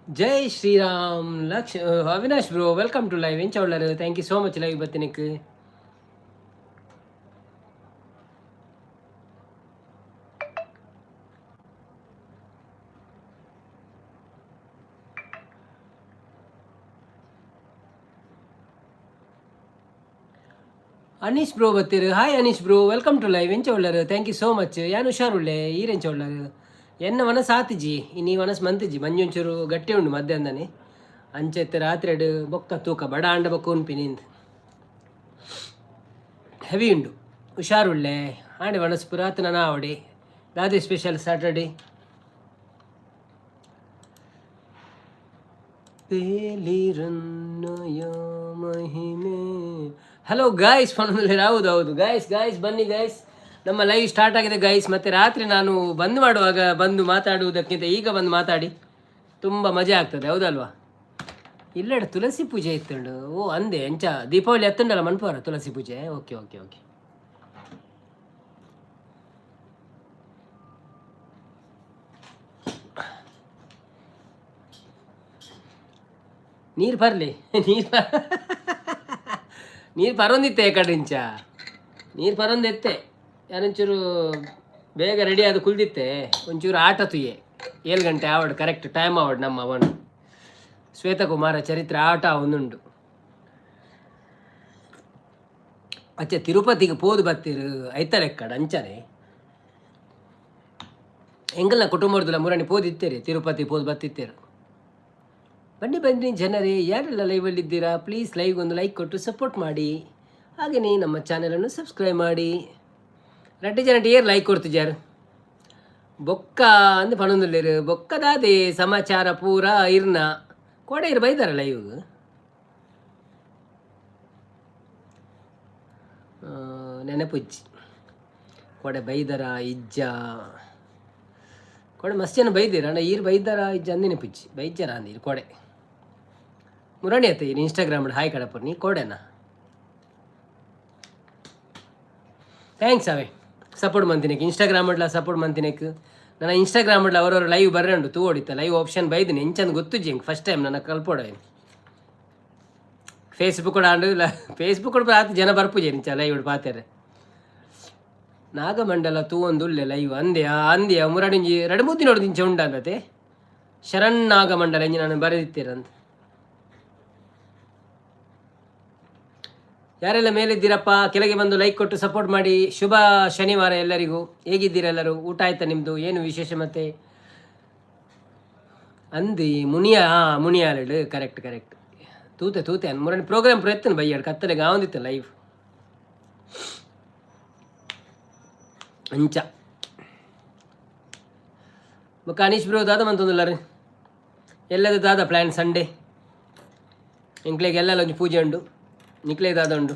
Jai Shriram. Laksh Avinash bro, welcome to live. ಎಂಚ ಉಳ್ಳರು? Thank you so much live ಬತ್ತಿನಕ್. Anish bro ಬತ್ತೀರು. Hi Anish bro, welcome to live. ಎಂಚ ಉಳ್ಳರು? Thank you so much. ಯಾನ್ ಹುಷಾರುಳ್ಳೆ, ಈರೆಂಚ ಉಳ್ಳರು? ಎನ್ನ ಮನಸ್ಸು ಆತಿಜಿ, ಇನಿ ಮನಸ್ಸು ಮಂತಿಜಿ. ಮಂಜೊಂಚೂರು ಗಟ್ಟಿ ಉಂಡು ಮಧ್ಯಾಹ್ನನೇ. ಅಂಚೆತ್ತೆ ರಾತ್ರಿ ಬೊಕ್ಕ ತೂಕ ಬಡ ಆಂಡ ಬೊಕ್ಕ ಉನ್ಪಿನಿಂದ್ ಹೆವಿ ಉಂಡು. ಹುಷಾರುಳ್ಳೆ. ಆಂಡೆ ವನಸ್ ಪುರಾತನ ಆವಡೆ. ದಾದೆ ಸ್ಪೆಷಲ್ ಸ್ಯಾಟರ್ಡೆ? ಪೇಲಿರನ್ನಯ ಮಹಿಮೆ. ಹಲೋ ಗಾಯ್ಸ್ ಫೋನಲ್ಲಿ. ಹೌದು ಹೌದು ಗಾಯ್ಸ್, ಗಾಯ್ಸ್ ಬನ್ನಿ ಗಾಯ್ಸ್, ನಮ್ಮ ಲೈವ್ ಸ್ಟಾರ್ಟ್ ಆಗಿದೆ ಗಾಯ್ಸ್. ಮತ್ತು ರಾತ್ರಿ ನಾನು ಬಂದ್ ಮಾಡುವಾಗ ಬಂದು ಮಾತಾಡುವುದಕ್ಕಿಂತ ಈಗ ಬಂದು ಮಾತಾಡಿ ತುಂಬ ಮಜಾ ಆಗ್ತದೆ, ಹೌದಲ್ವಾ? ಇಲ್ಲಡ ತುಳಸಿ ಪೂಜೆ ಇತ್ತುಂಡು. ಓ ಅಂದೆ, ಎಂಚ ದೀಪಾವಳಿ ಎತ್ತುಂಡಲ್ಲ ಮನ್ಪುವಾರ ತುಳಸಿ ಪೂಜೆ. ಓಕೆ ಓಕೆ ಓಕೆ, ನೀರು ಬರಲಿ, ನೀರು ನೀರು ಪರೊಂದಿತ್ತೆ ಕಡೆ ಇಂಚ ನೀರು ಪರೊಂದಿತ್ತೆ. ಯಾನೊಂಚೂರು ಬೇಗ ರೆಡಿ ಆದ ಕುಲ್ದಿತ್ತೆ. ಒಂಚೂರು ಆಟ ತುಯ್ಯೆ. 7 ಗಂಟೆ ಆವಡ್, ಕರೆಕ್ಟ್ ಟೈಮ್ ಆವಡ್. ನಮ್ಮ ಅವನು ಶ್ವೇತಕುಮಾರ ಚರಿತ್ರೆ ಆಟ ಒಂದುಂಡು. ಅಚ್ಚೆ ತಿರುಪತಿಗೆ ಪೋದು ಬತ್ತೀರು ಐತಲೆಕ್ಕಡ ಅಂಚನೆ. ಎಂಗಲ್ನ ಕುಟುಂಬರ್ದುಲ ಮುರಣಿ ಪೋದಿತ್ತೇರಿ, ತಿರುಪತಿ ಪೋದು ಬತ್ತಿತ್ತೇರು. ಬನ್ನಿ ಬನ್ನಿ ಜನರೇ, ಯಾರೆಲ್ಲ ಲೈವಲ್ಲಿದ್ದೀರಾ ಪ್ಲೀಸ್ ಲೈವ್ ಒಂದು ಲೈಕ್ ಕೊಟ್ಟು ಸಪೋರ್ಟ್ ಮಾಡಿ. ಹಾಗೆಯೇ ನಮ್ಮ ಚಾನಲನ್ನು ಸಬ್ಸ್ಕ್ರೈಬ್ ಮಾಡಿ. ರಡ್ಡು ಜನ ಏರ್ ಲೈಕ್ ಕೊಡ್ತಿದ್ದಾರೆ. ಬೊಕ್ಕ ಅಂದ್ ಪನೊಂದುಲ್ಲೆರ್. ಬೊಕ್ಕದಾದೆ ಸಮಾಚಾರ ಪೂರ ಇರ್ನ ಕೋಡೆ ಇರ್ ಬೈದಾರ ಲೈವ್. ನೆನಪುಜ್ಜಿ ಕೋಡೆ ಬೈದರ ಇಜ್ಜ. ಕೋಡೆ ಮಸ್ತ್ ಜನ ಬೈದಿರ ಅಣ್ಣ. ಈರ್ ಬೈದಾರ ಇಜ್ಜ ಅಂದ್ ನೆನಪುಜ್ಜಿ. ಬೈಜರ ಅಂದಿರು ಕೋಡೆ. ಮುರಣಿ ಆತ ಈರ್ ಇನ್ಸ್ಟಾಗ್ರಾಮ್ ಹಾಯ್ ಕಡಪುರ್ ನೀ ಕೋಡೆನಾ? Thanks ಅವೇ ಸಪೋರ್ಟ್ ಮಂತಿನಕ್. ಇನ್ಸ್ಟಾಗ್ರಾಮ್ ಅಡ್ಲ ಸಪೋರ್ಟ್ ಮಂತಿನಕ್. ನನ್ನ ಇನ್ಸ್ಟಾಗ್ರಾಮ್ ಅಡ್ಲ ಅವರವ್ರ ಲೈವ್ ಬರ್ರಂಡು ತೂ ಹೊಡಿತ ಲೈವ್ ಆಪ್ಷನ್ ಬೈದಿನಿ. ಎಂಚಂದು ಗೊತ್ತುಜ್ಜಿ ಎಂಕ್, ಫಸ್ಟ್ ಟೈಮ್ ನನ್ನ ಕಲ್ಪೋಡ. ಫೇಸ್ಬುಕ್ ಆಂಡು ಫೇಸ್ಬುಕ್ ಆತ ಜನ ಬರ್ಪುಜೆ ಇಂಚ ಲೈವ್ ಪಾತೆರೆ. ನಾಗಮಂಡಲ ತೂವೊಂದುಲ್ಲೆ ಲೈವ್ ಅಂದೆ ಅಂದೆ. ಮುರಡಿಂಜಿ ರಡು ಮೂತಿ ನೋಡು ಇಂಚ ಉಂಡ ಅಂದತೆ. ಶರಣ್ ನಾಗಮಂಡಲ ಇಂಜಿ ನಾನು ಬರೆದಿತ್ತೀರಂತ. ಯಾರೆಲ್ಲ ಮೇಲಿದ್ದೀರಪ್ಪ, ಕೆಳಗೆ ಬಂದು ಲೈಕ್ ಕೊಟ್ಟು ಸಪೋರ್ಟ್ ಮಾಡಿ. ಶುಭ ಶನಿವಾರ ಎಲ್ಲರಿಗೂ. ಹೇಗಿದ್ದೀರ ಎಲ್ಲರೂ? ಊಟ ಆಯ್ತಾ ನಿಮ್ಮದು? ಏನು ವಿಶೇಷ ಮತ್ತೆ? ಅಂದಿ ಮುನಿಯ ಮುನಿಯಾಲೆಡು. ಕರೆಕ್ಟ್ ಕರೆಕ್ಟ್, ತೂತೆ ತೂತೆ ಮುರಣಿ ಪ್ರೋಗ್ರಾಮ್ ಪ್ರಯತ್ನ ಬೈಯಾಡು ಕತ್ತಲೆಗೆ ಆವಂದಿತ್ತು ಲೈವ್ ಅಂಚ. ಬೊಕ್ಕ ಅನೀಶ್ ಬ್ರೋ, ದಾದ ಮಂತೊಂದುಲ್ಲಾರು? ಎಲ್ಲದ ದಾದ ಪ್ಲ್ಯಾನ್ ಸಂಡೇ? ಎಂಕ್ಲೆಗ್ ಎಲ್ಲೆಲ್ಲ ಒಂಜಿ ಪೂಜೆ ಉಂಡು. ನಿಕ್ಲೆ ದಾದ ಉಂಡು?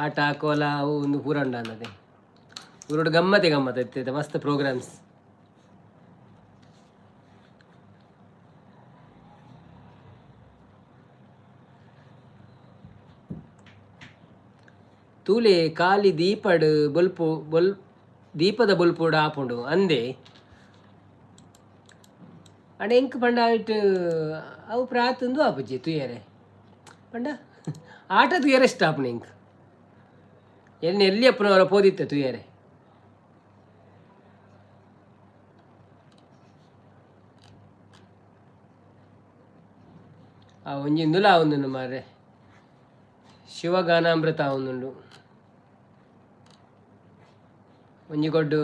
ಆಟ ಕೋಲ ಅವು ಒಂದು ಪೂರ ಉಂಡು ಅನ್ನದೆ. ಊರುಡು ಗಮ್ಮತೆ ಗಮ್ಮತ್ ಇತ್ತು, ಮಸ್ತ್ ಪ್ರೋಗ್ರಾಮ್ಸ್. ತೂಲೆ ಖಾಲಿ ದೀಪಡ್ ಬೊಲ್ಪು ಬೊಲ್ ದೀಪದ ಬೊಲ್ಪುಡು ಆಪುಂಡು ಅಂದೆ. ಅಂಡ ಎಂಕ್ ಪಂಡ ಇಟ್ಟು ಅವು ಪ್ರಾತಂದು ಆಪುಜಿ ತುಯರೆ. ಪಂಡ ಆಟ ತುಯರೆ ಇಷ್ಟ ಆಪುಂಡು ಎಂಕ್. ಎಲ್ಲಿ ಎಲ್ಲಿ ಅಪ್ಪನವರ ಪೋದಿತ್ತೆ ತುಯರೆ. ಆ ಒಂಜಿಂದುಲ ಒಂದುಂಡು ಮಾರ್ರೆ, ಶಿವಗಾನಾಮೃತ ಒಂದುಂಡು. ಒಂಜಿ ಕೊಡ್ಡು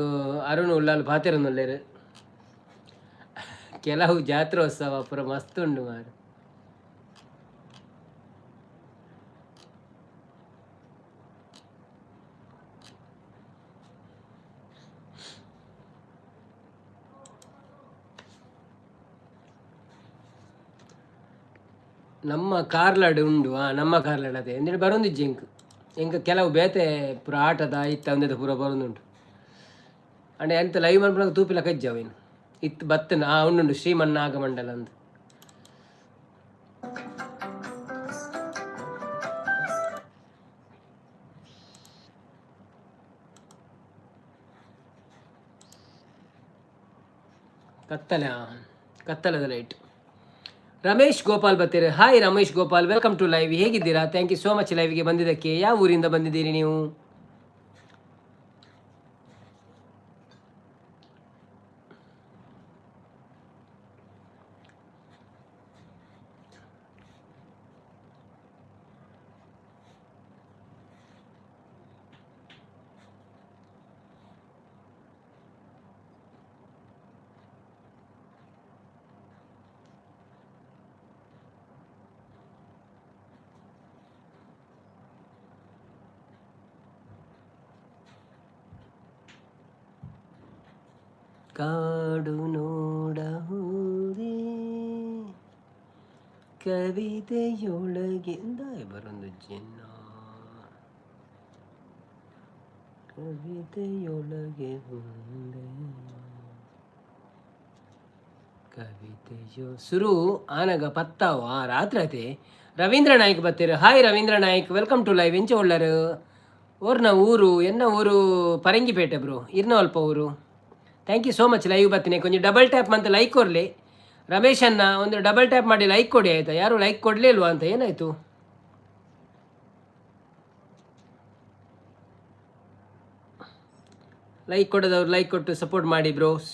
ಅರುಣ್ ಉಳ್ಳಾಲ್ ಪಾತೆರೊಂದುಲ್ಲೆರ್. ಕೆಲವು ಜಾತ್ರೋತ್ಸವ ಪೂರ ಮಸ್ತ್ ಉಂಡು ಮಾರ್ರೆ. ನಮ್ಮ ಕಾರ್ಲಾಡ್ ಉಂಡು. ಹಾಂ, ನಮ್ಮ ಕಾರ್ಲಾಡ್ ಅದೇ ಎಂದ್ರೆ ಬರೋಂದಿಜ್ಜಿ ಎಂಕ್. ಎಂಕ್ ಕೆಲವು ಬೇತೆ ಪೂರ ಆಟದ ಇತ್ತ ಒಂದೇದ ಪೂರ ಬರೋದುಂಟು. ಅಂಡ ಎಂತ ಲೈವ್ ಮನ್ಪುನಗ ತೂಪಿಲ ಕಜ್ಜ ಅವೇನು ಇತ್ತು ಬತ್ತನ. ಆ ಉಂಡುಂಡು ಶ್ರೀಮನ್ನಾಗಮಂಡಲ ಅಂದ್. ಕತ್ತಲೆ, ಕತ್ತಲದ ಲೈಟ್. ರಮೇಶ್ ಗೋಪಾಲ್ ಬರ್ತೀರಿ. Hi Ramesh Gopal, welcome to live. ಹೇಗಿದ್ದೀರಾ? Thank you so much ಲೈವ್ಗೆ ಬಂದಿದ್ದಕ್ಕೆ. ಯಾವ ಊರಿಂದ ಬಂದಿದ್ದೀರಿ ನೀವು? ಕಾಡು ನೋಡ ಹೋದೆ ಕವಿತೆಯೊಳಗಿಂದ ಬರೊಂದು ಚಿನ್ನ ಕವಿತೆಯೊಳಗೆ ಮುಂದೆ ಕವಿತೆಯೋ ಸುರು ಆನಗ ಪತ್ತಾವ ರಾತ್ರಿ ಆತೆ. Ravindra Naik ಬತ್ತೀರು. Hi Ravindra Naik, welcome to live. ಎಂಚ ಉಳ್ಳರು? ಓರ್ನ ಊರು? ಎನ್ನ ಊರು ಪರಂಗಿಪೇಟೆ ಬ್ರೋ. ಇರ್ನ ಅಲ್ಪ ಊರು. Thank you so much live ಬರ್ತೀನಿ. ಕೊಂಚ ಡಬಲ್ ಟ್ಯಾಪ್ ಅಂತ ಲೈಕ್ ಕೊಡಲಿ. ರಮೇಶ್ ಅನ್ನ ಒಂದು ಡಬಲ್ ಟ್ಯಾಪ್ ಮಾಡಿ ಲೈಕ್ ಕೊಡಿ, ಆಯಿತಾ? ಯಾರು ಲೈಕ್ ಕೊಡಲಿಲ್ವಾ ಅಂತ ಏನಾಯಿತು? ಲೈಕ್ ಕೊಡೋದವ್ರು ಲೈಕ್ ಕೊಟ್ಟು ಸಪೋರ್ಟ್ ಮಾಡಿ ಬ್ರೋಸ್.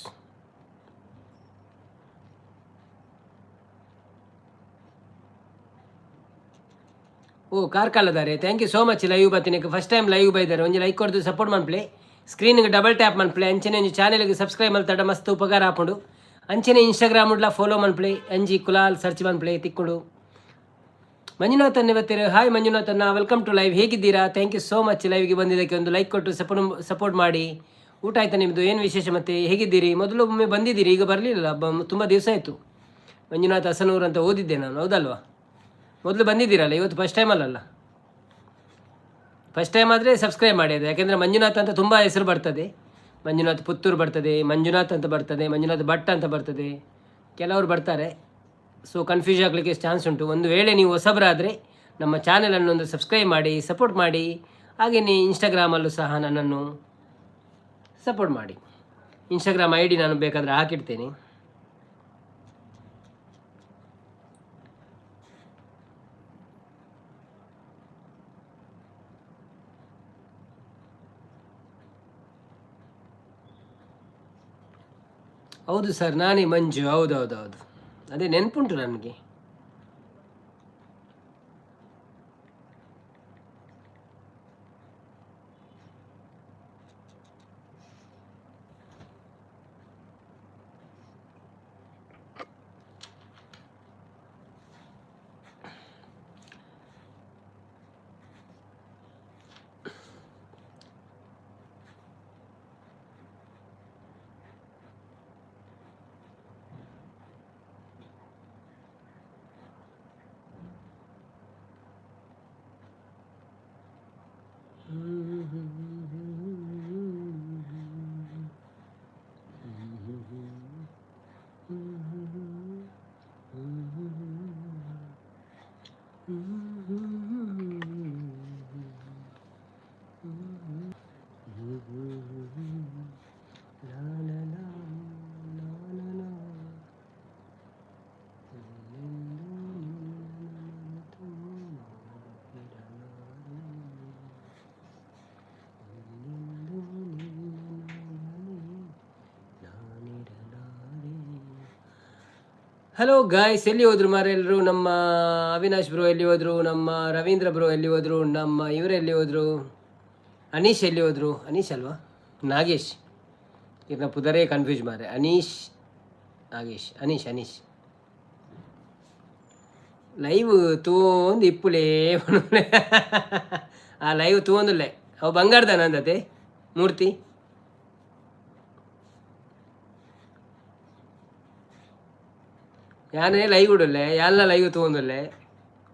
ಓ ಕಾರ್ಕಳದಾರೆ, thank you so much live ಬರ್ತೀನಿ. ಫಸ್ಟ್ ಟೈಮ್ ಲೈವ್ ಬೈದಾರೆ. ಒಂಜಿ ಲೈಕ್ ಕೊಡ್ದು ಸಪೋರ್ಟ್ ಮನ್ಪ್ಲೆ. ಸ್ಕ್ರೀನ್ಗೆ ಡಬಲ್ ಟ್ಯಾಪ್ ಮನ್ಪ್ಲೆ. ಅಂಚನೆ ಒಂಜಿ ಚಾನೆಲ್ಗೆ ಸಬ್ಸ್ಕ್ರೈಬ್ ಮಲ್ತಡ ಮಸ್ತ್ ಉಪಕಾರ ಆಪುಂಡು. ಅಂಚನೆ ಇನ್ಸ್ಟಾಗ್ರಾಮ್ ಉಡ್ಲ ಫಾಲೋ ಮನ್ಪ್ಲೆ. ಅಂಜಿ ಕುಲಾಲ್ ಸರ್ಚ್ ಮನ್ಪ್ಲೆ ತಿಕ್ಕುಂಡು. ಮಂಜುನಾಥ್ ಬತ್ತೀರ. ಹಾಯ್ ಮಂಜುನಾಥ್ ಅನ್ನ, welcome to live. ಹೇಗಿದ್ದೀರಾ? Thank you so much ಲೈವ್ಗೆ ಬಂದಿದ್ದಕ್ಕೆ. ಒಂದು ಲೈಕ್ ಕೊಟ್ಟು ಸಪೋರ್ಟ್ ಸಪೋರ್ಟ್ ಮಾಡಿ. ಊಟ ಆಯ್ತಾ ನಿಮ್ಮದು? ಏನು ವಿಶೇಷ ಮತ್ತೆ? ಹೇಗಿದ್ದೀರಿ? ಮೊದಲು ಒಮ್ಮೆ ಬಂದಿದ್ದೀರಿ, ಈಗ ಬರಲಿಲ್ಲ, ತುಂಬ ದಿವಸ ಆಯಿತು. ಮಂಜುನಾಥ್ ಹಸನೂರು ಅಂತ ಓದಿದ್ದೆ ನಾನು, ಹೌದಲ್ವಾ? ಮೊದಲು ಬಂದಿದ್ದೀರಲ್ಲ, ಇವತ್ತು ಫಸ್ಟ್ ಟೈಮ್ ಅಲ್ಲಲ್ಲ? ಫಸ್ಟ್ ಟೈಮ್ ಆದರೆ ಸಬ್ಸ್ಕ್ರೈಬ್ ಮಾಡಿ ಅದು. ಯಾಕೆಂದರೆ ಮಂಜುನಾಥ್ ಅಂತ ತುಂಬ ಹೆಸರು ಬರ್ತದೆ. ಮಂಜುನಾಥ್ ಪುತ್ತೂರು ಬರ್ತದೆ, ಮಂಜುನಾಥ್ ಅಂತ ಬರ್ತದೆ, ಮಂಜುನಾಥ್ ಭಟ್ ಅಂತ ಬರ್ತದೆ, ಕೆಲವರು ಬರ್ತಾರೆ. ಸೊ ಕನ್ಫ್ಯೂಸ್ ಆಗಲಿಕ್ಕೆ ಚಾನ್ಸ್ ಉಂಟು. ಒಂದು ವೇಳೆ ನೀವು ಹೊಸಬರಾದರೆ ನಮ್ಮ ಚಾನಲನ್ನು ಒಂದು ಸಬ್ಸ್ಕ್ರೈಬ್ ಮಾಡಿ ಸಪೋರ್ಟ್ ಮಾಡಿ. ಹಾಗೆಯೇ ಇನ್ಸ್ಟಾಗ್ರಾಮಲ್ಲೂ ಸಹ ನನ್ನನ್ನು ಸಪೋರ್ಟ್ ಮಾಡಿ. ಇನ್ಸ್ಟಾಗ್ರಾಮ್ I D ನಾನು ಬೇಕಾದರೆ ಹಾಕಿಡ್ತೇನೆ. ಹೌದು ಸರ್, ನಾನೇ ಮಂಜು. ಹೌದು ಹೌದು ಹೌದು, ಅದೇ ನೆನಪುಂಟು ನನಗೆ. ಹಲೋ ಗಾಯ್ಸ್, ಎಲ್ಲಿ ಹೋದ್ರು ಮಾರ ಎಲ್ಲರೂ? ನಮ್ಮ ಅವಿನಾಶ್ ಬ್ರೋ ಎಲ್ಲಿ ಹೋದ್ರು? ನಮ್ಮ ರವೀಂದ್ರ ಬ್ರೋ ಎಲ್ಲಿ ಹೋದ್ರು? ನಮ್ಮ ಇವರು ಎಲ್ಲಿ ಹೋದ್ರು? ಅನೀಶ್ ಎಲ್ಲಿ ಹೋದ್ರು? ಅನೀಶ್ ಅಲ್ವಾ, ನಾಗೇಶ್. ಇವ್ರನ್ನ ಪುದರೇ ಕನ್ಫ್ಯೂಸ್ ಮಾರೆ. ಅನೀಶ್, ನಾಗೇಶ್, ಅನೀಶ್, ಅನೀಶ್. ಲೈವ್ ತೂಂದು ಇಪ್ಪುಲೇ ಆ ಲೈವ್ ತೂಂದುಲ್ಲೆ. ಅವು ಬಂಗಾರದಾನ ಅಂದತೆ ಮೂರ್ತಿ. ಯಾನೇ ಲೈವ್ ಉಡುಲ್ಲೆ, ಯಾಲ್ಲ ಲೈವ್ ತೂಂದುಲ್ಲೆ.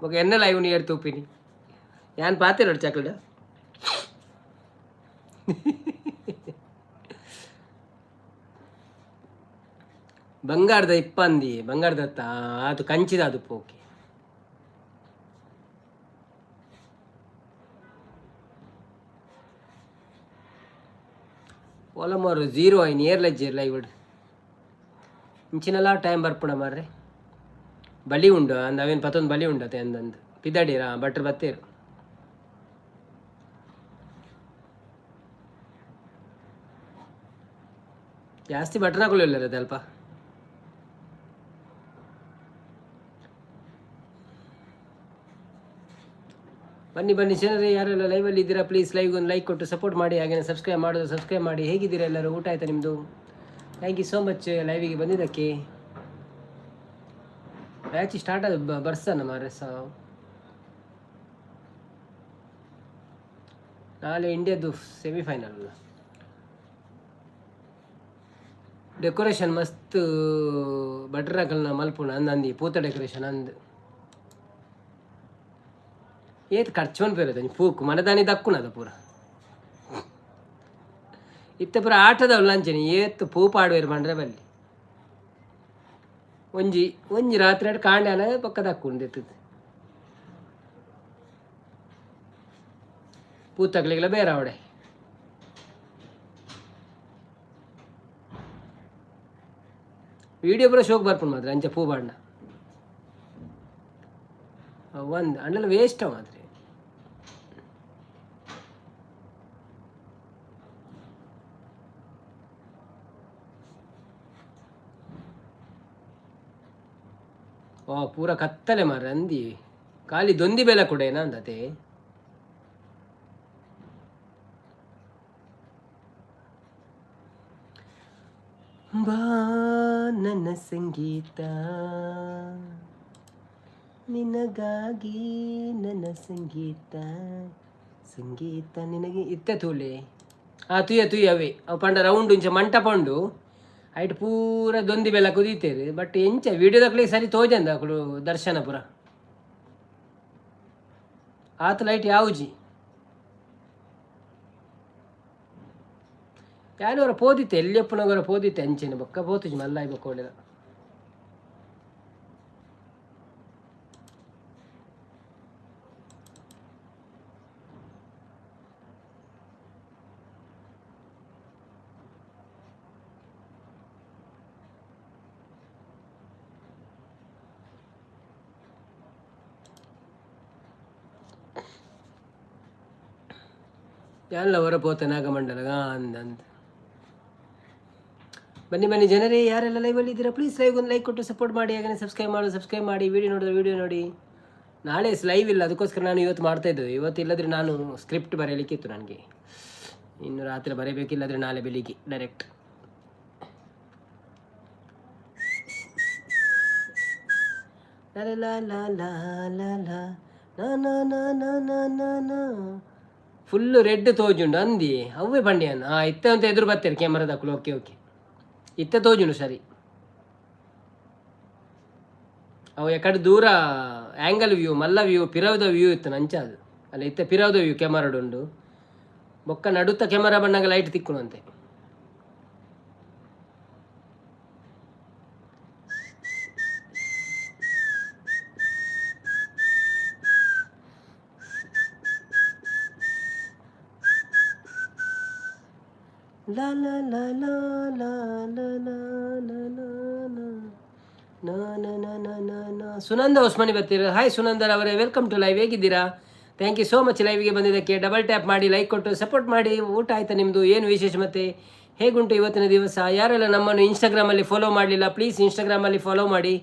ಬೊಕ ಎನ್ನ ಲೈವ್ ಏರ್ ತೂಪಿನಿ ಯಾನ್ ಪಾತೆರೊಡು ಚಕ್ಲಡ್. ಬಂಗಾರದ ಇಪ್ಪಂದಿ ಬಂಗಾರದತ್ತ ಅದು ಕಂಚಿದ ಅದು ಓಕೆ. ಓಲ ಜೀರೋ ಐನ್ ಏರ್ಲಜ್ಜೇರ್ ಲೈವ್ ಇಂಚಿನಲ ಟೈಮ್ ಬರ್ಪುಣ ಮಾರ್ರೆ. ಬಲಿ ಉಂಡು ಅಂದ್ ಅವೇನು ಪತ್ತೊಂದು ಬಲಿ ಉಂಡು ಅತೆ ಅಂದಂದು ಪಿದಡೀರ ಭಟ್ರು ಬತ್ತೇರು. ಜಾಸ್ತಿ ಭಟ್ರನಕುಲು ಇಲ್ಲ ಅಲ್ಪ. ಬನ್ನಿ ಬನ್ನಿ ಜನರೇ, ಯಾರೆಲ್ಲ ಲೈವಲ್ಲಿ ಇದ್ದೀರಾ ಪ್ಲೀಸ್ ಲೈವ್ ಒಂದು ಲೈಕ್ ಕೊಟ್ಟು ಸಪೋರ್ಟ್ ಮಾಡಿ, ಹಾಗೆಯೇ ಸಬ್ಸ್ಕ್ರೈಬ್ ಮಾಡೋದು ಸಬ್ಸ್ಕ್ರೈಬ್ ಮಾಡಿ. ಹೇಗಿದ್ದೀರಾ ಎಲ್ಲರೂ? ಊಟ ಆಯಿತಾ ನಿಮ್ಮದು? Thank you so much ಲೈವಿಗೆ ಬಂದಿದ್ದಕ್ಕೆ. ಮ್ಯಾಚ್ ಸ್ಟಾರ್ಟ್ ಆದ ಬರ್ಸನ ಮಾರ್ರೆ ಸಾವು. ನಾಳೆ ಇಂಡಿಯಾದು ಸೆಮಿಫೈನಲ್ ಅಲ್ಲ. ಡೆಕೋರೇಷನ್ ಮಸ್ತ್ ಭಟ್ರಕಲ್ನ ಮಲ್ಪುಣ ಅಂದ್ ಪೂತ ಡೆಕೋರೇಷನ್ ಅಂದ್ ಏತ್ ಖರ್ಚು ಮನ್ಪೆರ್ ಪೂಕು ಮನದಾನಿ ದಕ್ಕುನದ ಪೂರ ಇತ್ತೆ ಪೂರ ಆಟದವ್ಲು ಅಂಚನೆ ಏತ್ ಪೂ ಪಾಡುವೆರ್ ಪಂಡ್ರೆ ಬಲ್ಲಿ ಒಂಜಿ ಒಂಜಿ ರಾತ್ರಿ ಕಾಂಡೆ ಪಕ್ಕ ದಕ್ಕುಂಡು ಎತ್ತುದು ಪೂತಕ್ಲೆಗ್ಲ ಬೇರೆ ಅವಡೆ. ವೀಡಿಯೋ ಪೂರ ಶೋಕ್ ಬರ್ಪುಂಡು ಮಾತ್ರ ಅಂಚ ಪೂ ಪಾಡ್ನ ಒಂದು ಅಂಡಲ ವೇಸ್ಟ್ ಮಾತ್ರ. ಓ ಪೂರ ಕತ್ತಲೆ ಮಾರ್ರೆ ಅಂದಿ ಖಾಲಿ ದೊಂದಿ ಬೆಲೆ ಕೂಡ ಏನ ಅಂದತೆ. ಬಾ ನನ್ನ ಸಂಗೀತ ನಿನಗಾಗಿ ನನ್ನ ಸಂಗೀತ ಸಂಗೀತ ನಿನಗೆ ಇತ್ತೆ ತೂಲೆ. ಆ ತುಯ್ಯ ತುಯ್ಯ ಅವೇ ಅವು ಪಂಡ ರೌಂಡ್ ಇಂಚ ಮಂಟಪ ಉಂಡು ಐಟ್ ಪೂರ ದೊಂದಿ ಬೆಲ್ಲ ಕುದೀತೇರು. ಬಟ್ ಎಂಚ ವೀಡಿಯೋದಕ್ಲೆ ಸರಿ ತೋಜಂದ ಅಕುಲು ದರ್ಶನ ಪೂರ ಆತ ಲೈಟ್ ಯಾವುಜಿ. ಯಾನವರ ಪೋದಿತ್ತೆ ಎಲ್ಲಿಯಪ್ಪನವರ ಪೋದಿತ್ತೆ ಅಂಚೆನೆ ಬೊಕ್ಕ ಪೋತುಜಿ ಮಲ್ಲಾಯಿ ಬೊಕ್ಕ ಒಳ್ಳೆದ. ಯಾನ್ಲ ಹೊರ ಪೋತೆ ನಾಗಮಂಡಲ ಅಂದಂತ. ಬನ್ನಿ ಬನ್ನಿ ಜನರೇ, ಯಾರೆಲ್ಲ ಲೈವಲ್ಲಿ ಇದ್ದೀರಾ ಪ್ಲೀಸ್ ಲೈವ್ ಒಂದು ಲೈಕ್ ಕೊಟ್ಟು ಸಪೋರ್ಟ್ ಮಾಡಿ, ಹಾಗೆಯೇ ಸಬ್ಸ್ಕ್ರೈಬ್ ಮಾಡು ಸಬ್ಸ್ಕ್ರೈಬ್ ಮಾಡಿ, ವೀಡಿಯೋ ನೋಡಿದ್ರೆ ವೀಡಿಯೋ ನೋಡಿ. ನಾಳೆ ಲೈವ್ ಇಲ್ಲ, ಅದಕ್ಕೋಸ್ಕರ ನಾನು ಇವತ್ತು ಮಾಡ್ತಾ ಇದ್ದೆ. ಇವತ್ತು ಇಲ್ಲದ್ರೆ ನಾನು ಸ್ಕ್ರಿಪ್ಟ್ ಬರೆಯಲಿಕ್ಕಿತ್ತು ನನಗೆ. ಇನ್ನು ರಾತ್ರಿ ಬರೆಯಬೇಕಿಲ್ಲದ್ರೆ ನಾಳೆ ಬೆಳಿಗ್ಗೆ ಡೈರೆಕ್ಟ್. ಲಾ ಲಾ ಲಾ ಲಾ ಲಾ ನಾ ಫುಲ್ಲು ರೆಡ್ ತೋಜುಂಡು ಅಂದಿ ಅವೇ ಬಂಡಿಯನ್. ಹಾಂ ಇತ್ತೆ ಅಂತ ಎದುರು ಬರ್ತೀರಿ ಕ್ಯಾಮರಾದಕ್ಕಲು. ಓಕೆ ಓಕೆ ಇತ್ತೆ ತೋಜುಂಡು ಸರಿ. ಅವು ಎಕಡೆ ದೂರ ಆ್ಯಂಗಲ್ ವ್ಯೂ ಮಲ್ಲ ವ್ಯೂ ಪಿರವದ ವ್ಯೂ ಇತ್ತು ನಂಚ ಅದು ಅಲ್ಲ. ಇತ್ತೆ ಪಿರವದ ವ್ಯೂ ಕ್ಯಾಮರಾಡ್ ಉಂಡು ಬೊಕ್ಕ ನಡುತ್ತ ಕ್ಯಾಮರಾ ಬಣ್ಣಗ ಲೈಟ್ ತಿಕ್ಕುನಂತೆ. ಲಾ ಲಾ ಲಾ ಲಾ ಲಾ ಲಾ ಲಾ ಲಾ ಲಾ ಲಾ ಲಾ ಲಾ ಲಾ. ಸುನಂದ ಹೊಸ್ಮನಿ ಬರ್ತೀರ. ಹಾಯ್ ಸುನಂದರ್ ಅವರೇ, welcome to live. ಹೇಗಿದ್ದೀರಾ? Thank you so much ಲೈವ್ಗೆ ಬಂದಿದ್ದಕ್ಕೆ. ಡಬಲ್ ಟ್ಯಾಪ್ ಮಾಡಿ ಲೈಕ್ ಕೊಟ್ಟು ಸಪೋರ್ಟ್ ಮಾಡಿ. ಊಟ ಆಯಿತಾ ನಿಮ್ಮದು? ಏನು ವಿಶೇಷ ಮತ್ತೆ? ಹೇಗುಂಟು ಇವತ್ತಿನ ದಿವಸ? ಯಾರೆಲ್ಲ ನಮ್ಮನ್ನು ಇನ್ಸ್ಟಾಗ್ರಾಮಲ್ಲಿ ಫಾಲೋ ಮಾಡಲಿಲ್ಲ ಪ್ಲೀಸ್ ಇನ್ಸ್ಟಾಗ್ರಾಮಲ್ಲಿ ಫಾಲೋ ಮಾಡಿ.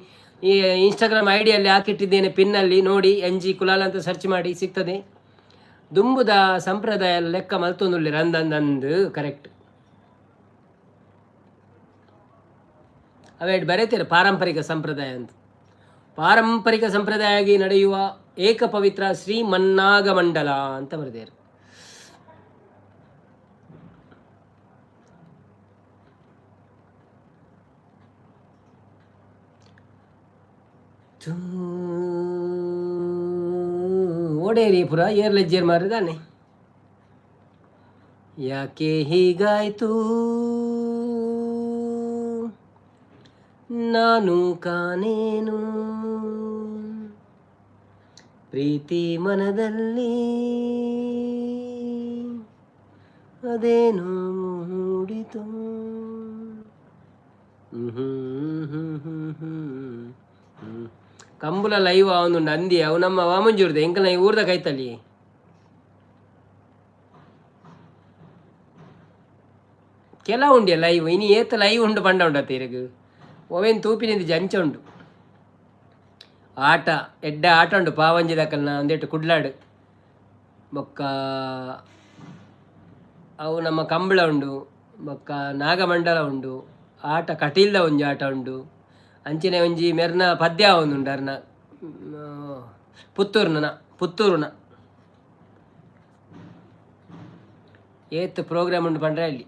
ಈ ಇನ್ಸ್ಟಾಗ್ರಾಮ್ I ಡಿಯಲ್ಲಿ ಹಾಕಿಟ್ಟಿದ್ದೇನೆ ಪಿನ್ನಲ್ಲಿ, ನೋಡಿ. ಎನ್ ಜಿ ಕುಲಾಲ್ ಅಂತ ಸರ್ಚ್ ಮಾಡಿ, ಸಿಗ್ತದೆ. ದುಂಬುದ ಸಂಪ್ರದಾಯ ಲೆಕ್ಕ ಮಲ್ತೊಂದುಳ್ಳಿರ ಅಂದಂದು ಕರೆಕ್ಟ್. ಅವೆರಡು ಬರೀತೀರ ಪಾರಂಪರಿಕ ಸಂಪ್ರದಾಯ ಅಂತ. ಪಾರಂಪರಿಕ ಸಂಪ್ರದಾಯವಾಗಿ ನಡೆಯುವ ಏಕಪವಿತ್ರ ಶ್ರೀ ಮನ್ನಾಗಮಂಡಲ ಅಂತ ಬರೆದಿದ್ದಾರೆ. ಓಡೇರಿ ಪುರ ಏರ್ಲೆಜ್ಜೇರ್ ಮಾರಿದಾನೆ. ಯಾಕೆ ಹೀಗಾಯ್ತು ನಾನು ಕಾಣೇನು, ಪ್ರೀತಿ ಮನದಲ್ಲಿ ಅದೇನು ಮೂಡಿತು. ಕಂಬುಲ ಲೈವ್ ಅವನು ನಂದಿ ಅವು ನಮ್ಮ ವಾಮಂಜೂರ್ದೆ ಎಂಕಲ್ನ ಈ ಊರ್ದ ಕೈತಲ್ಲಿ. ಕೆಲ ಉಂಡಿಯ ಲೈವ್ ಇನಿ ಏತ ಲೈವ್ ಉಂಡು ಪಂಡ ಉಂಡತ್ತ ಇರಗು ಒವೇನು ತೂಪಿನಿಂದ ಜಂಚ ಉಂಡು. ಆಟ ಎಡ್ಡ ಆಟ ಉಂಡು ಪಾವಂಜಿದಕಲ್ನ ಒಂದೆಟ್ಟು ಕುಡ್ಲಾಡು ಬೊಕ್ಕ ಅವು ನಮ್ಮ ಕಂಬಳ ಉಂಡು ಬೊಕ್ಕ ನಾಗಮಂಡಲ ಉಂಡು, ಆಟ ಕಟೀಲ್ದ ಒಂಜಿ ಆಟ ಉಂಡು. ಅಂಚನೆ ಒಂಜಿ ಮೆರ್ನ ಪದ್ಯ ಒಂದುಂಡು ಅರ್ನ ಪುತ್ತೂರ್ನ ಪುತ್ತೂರುನ ಏತ್ ಪ್ರೋಗ್ರಾಮ್ ಉಂಡು ಪಂಡ್ರೆ ಅಲ್ಲಿ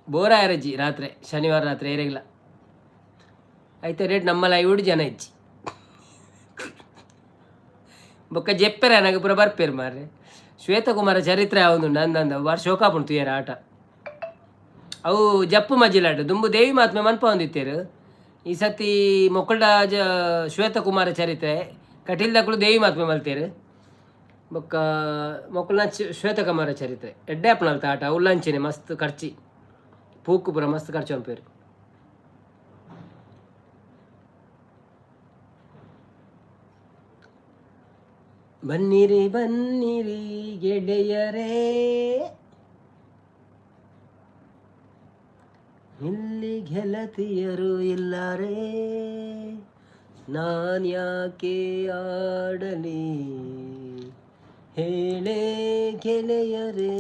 ಬೋರಾಯರಜ್ಜಿ ರಾತ್ರಿ ಶನಿವಾರ ರಾತ್ರಿ ಏರೆಗ್ಲ ಐತೆ ರೇಟ್ ನಮ್ಮ ಲೈವ್ ಜನ ಇಜ್ಜಿ ಬೊಕ್ಕ ಜೆಪ್ಪೆರ ನನಗೆ ಪೂರ ಬರ್ಪೇರು ಮಾರ್ರೆ. ಶ್ವೇತಕುಮಾರ ಚರಿತ್ರೆ ಆವೊಂದುಂಡು ಅಂದಂದ ಬಾರಿ ಶೋಕಾಪುಂಡು ತೂಯರ ಆಟ. ಅವು ಜಪ್ಪು ಮಜಿಲಾಡು ದುಂಬು ದೇವಿ ಮಹಾತ್ಮೆ ಮನ್ಪೊಂದಿತ್ತೇರು. ಈ ಸತಿ ಮೊಕ್ಕಳ್ದ ಜ ಶ್ವೇತಕುಮಾರ ಚರಿತ್ರೆ ಕಟೀಲ್ದಕುಲು ದೇವಿ ಮಹಾತ್ಮೆ ಮಲ್ತೇರು. ಬೊಕ್ಕ ಮೊಕ್ಕಳ್ನ ಶ್ವೇತಕುಮಾರ ಚರಿತ್ರೆ ಎಡ್ಡೆ ಆಪುನಲ್ತ ಆಟ ಉಲ್ಲಂಚಿನೆ ಮಸ್ತ್ ಖರ್ಚಿ ಪೂಕು ಪೂರ ಮಸ್ತ್ ಖರ್ಚು ಅನ್ಪೇರು. ಬನ್ನಿರಿ ಬನ್ನಿರಿ ಗೆಳೆಯರೇ, ಇಲ್ಲಿ ಗೆಳತಿಯರು ಇಲ್ಲಾರೇ, ನಾನ್ಯಾಕೆ ಆಡಲಿ ಹೇಳೇ ಗೆಳೆಯರೇ.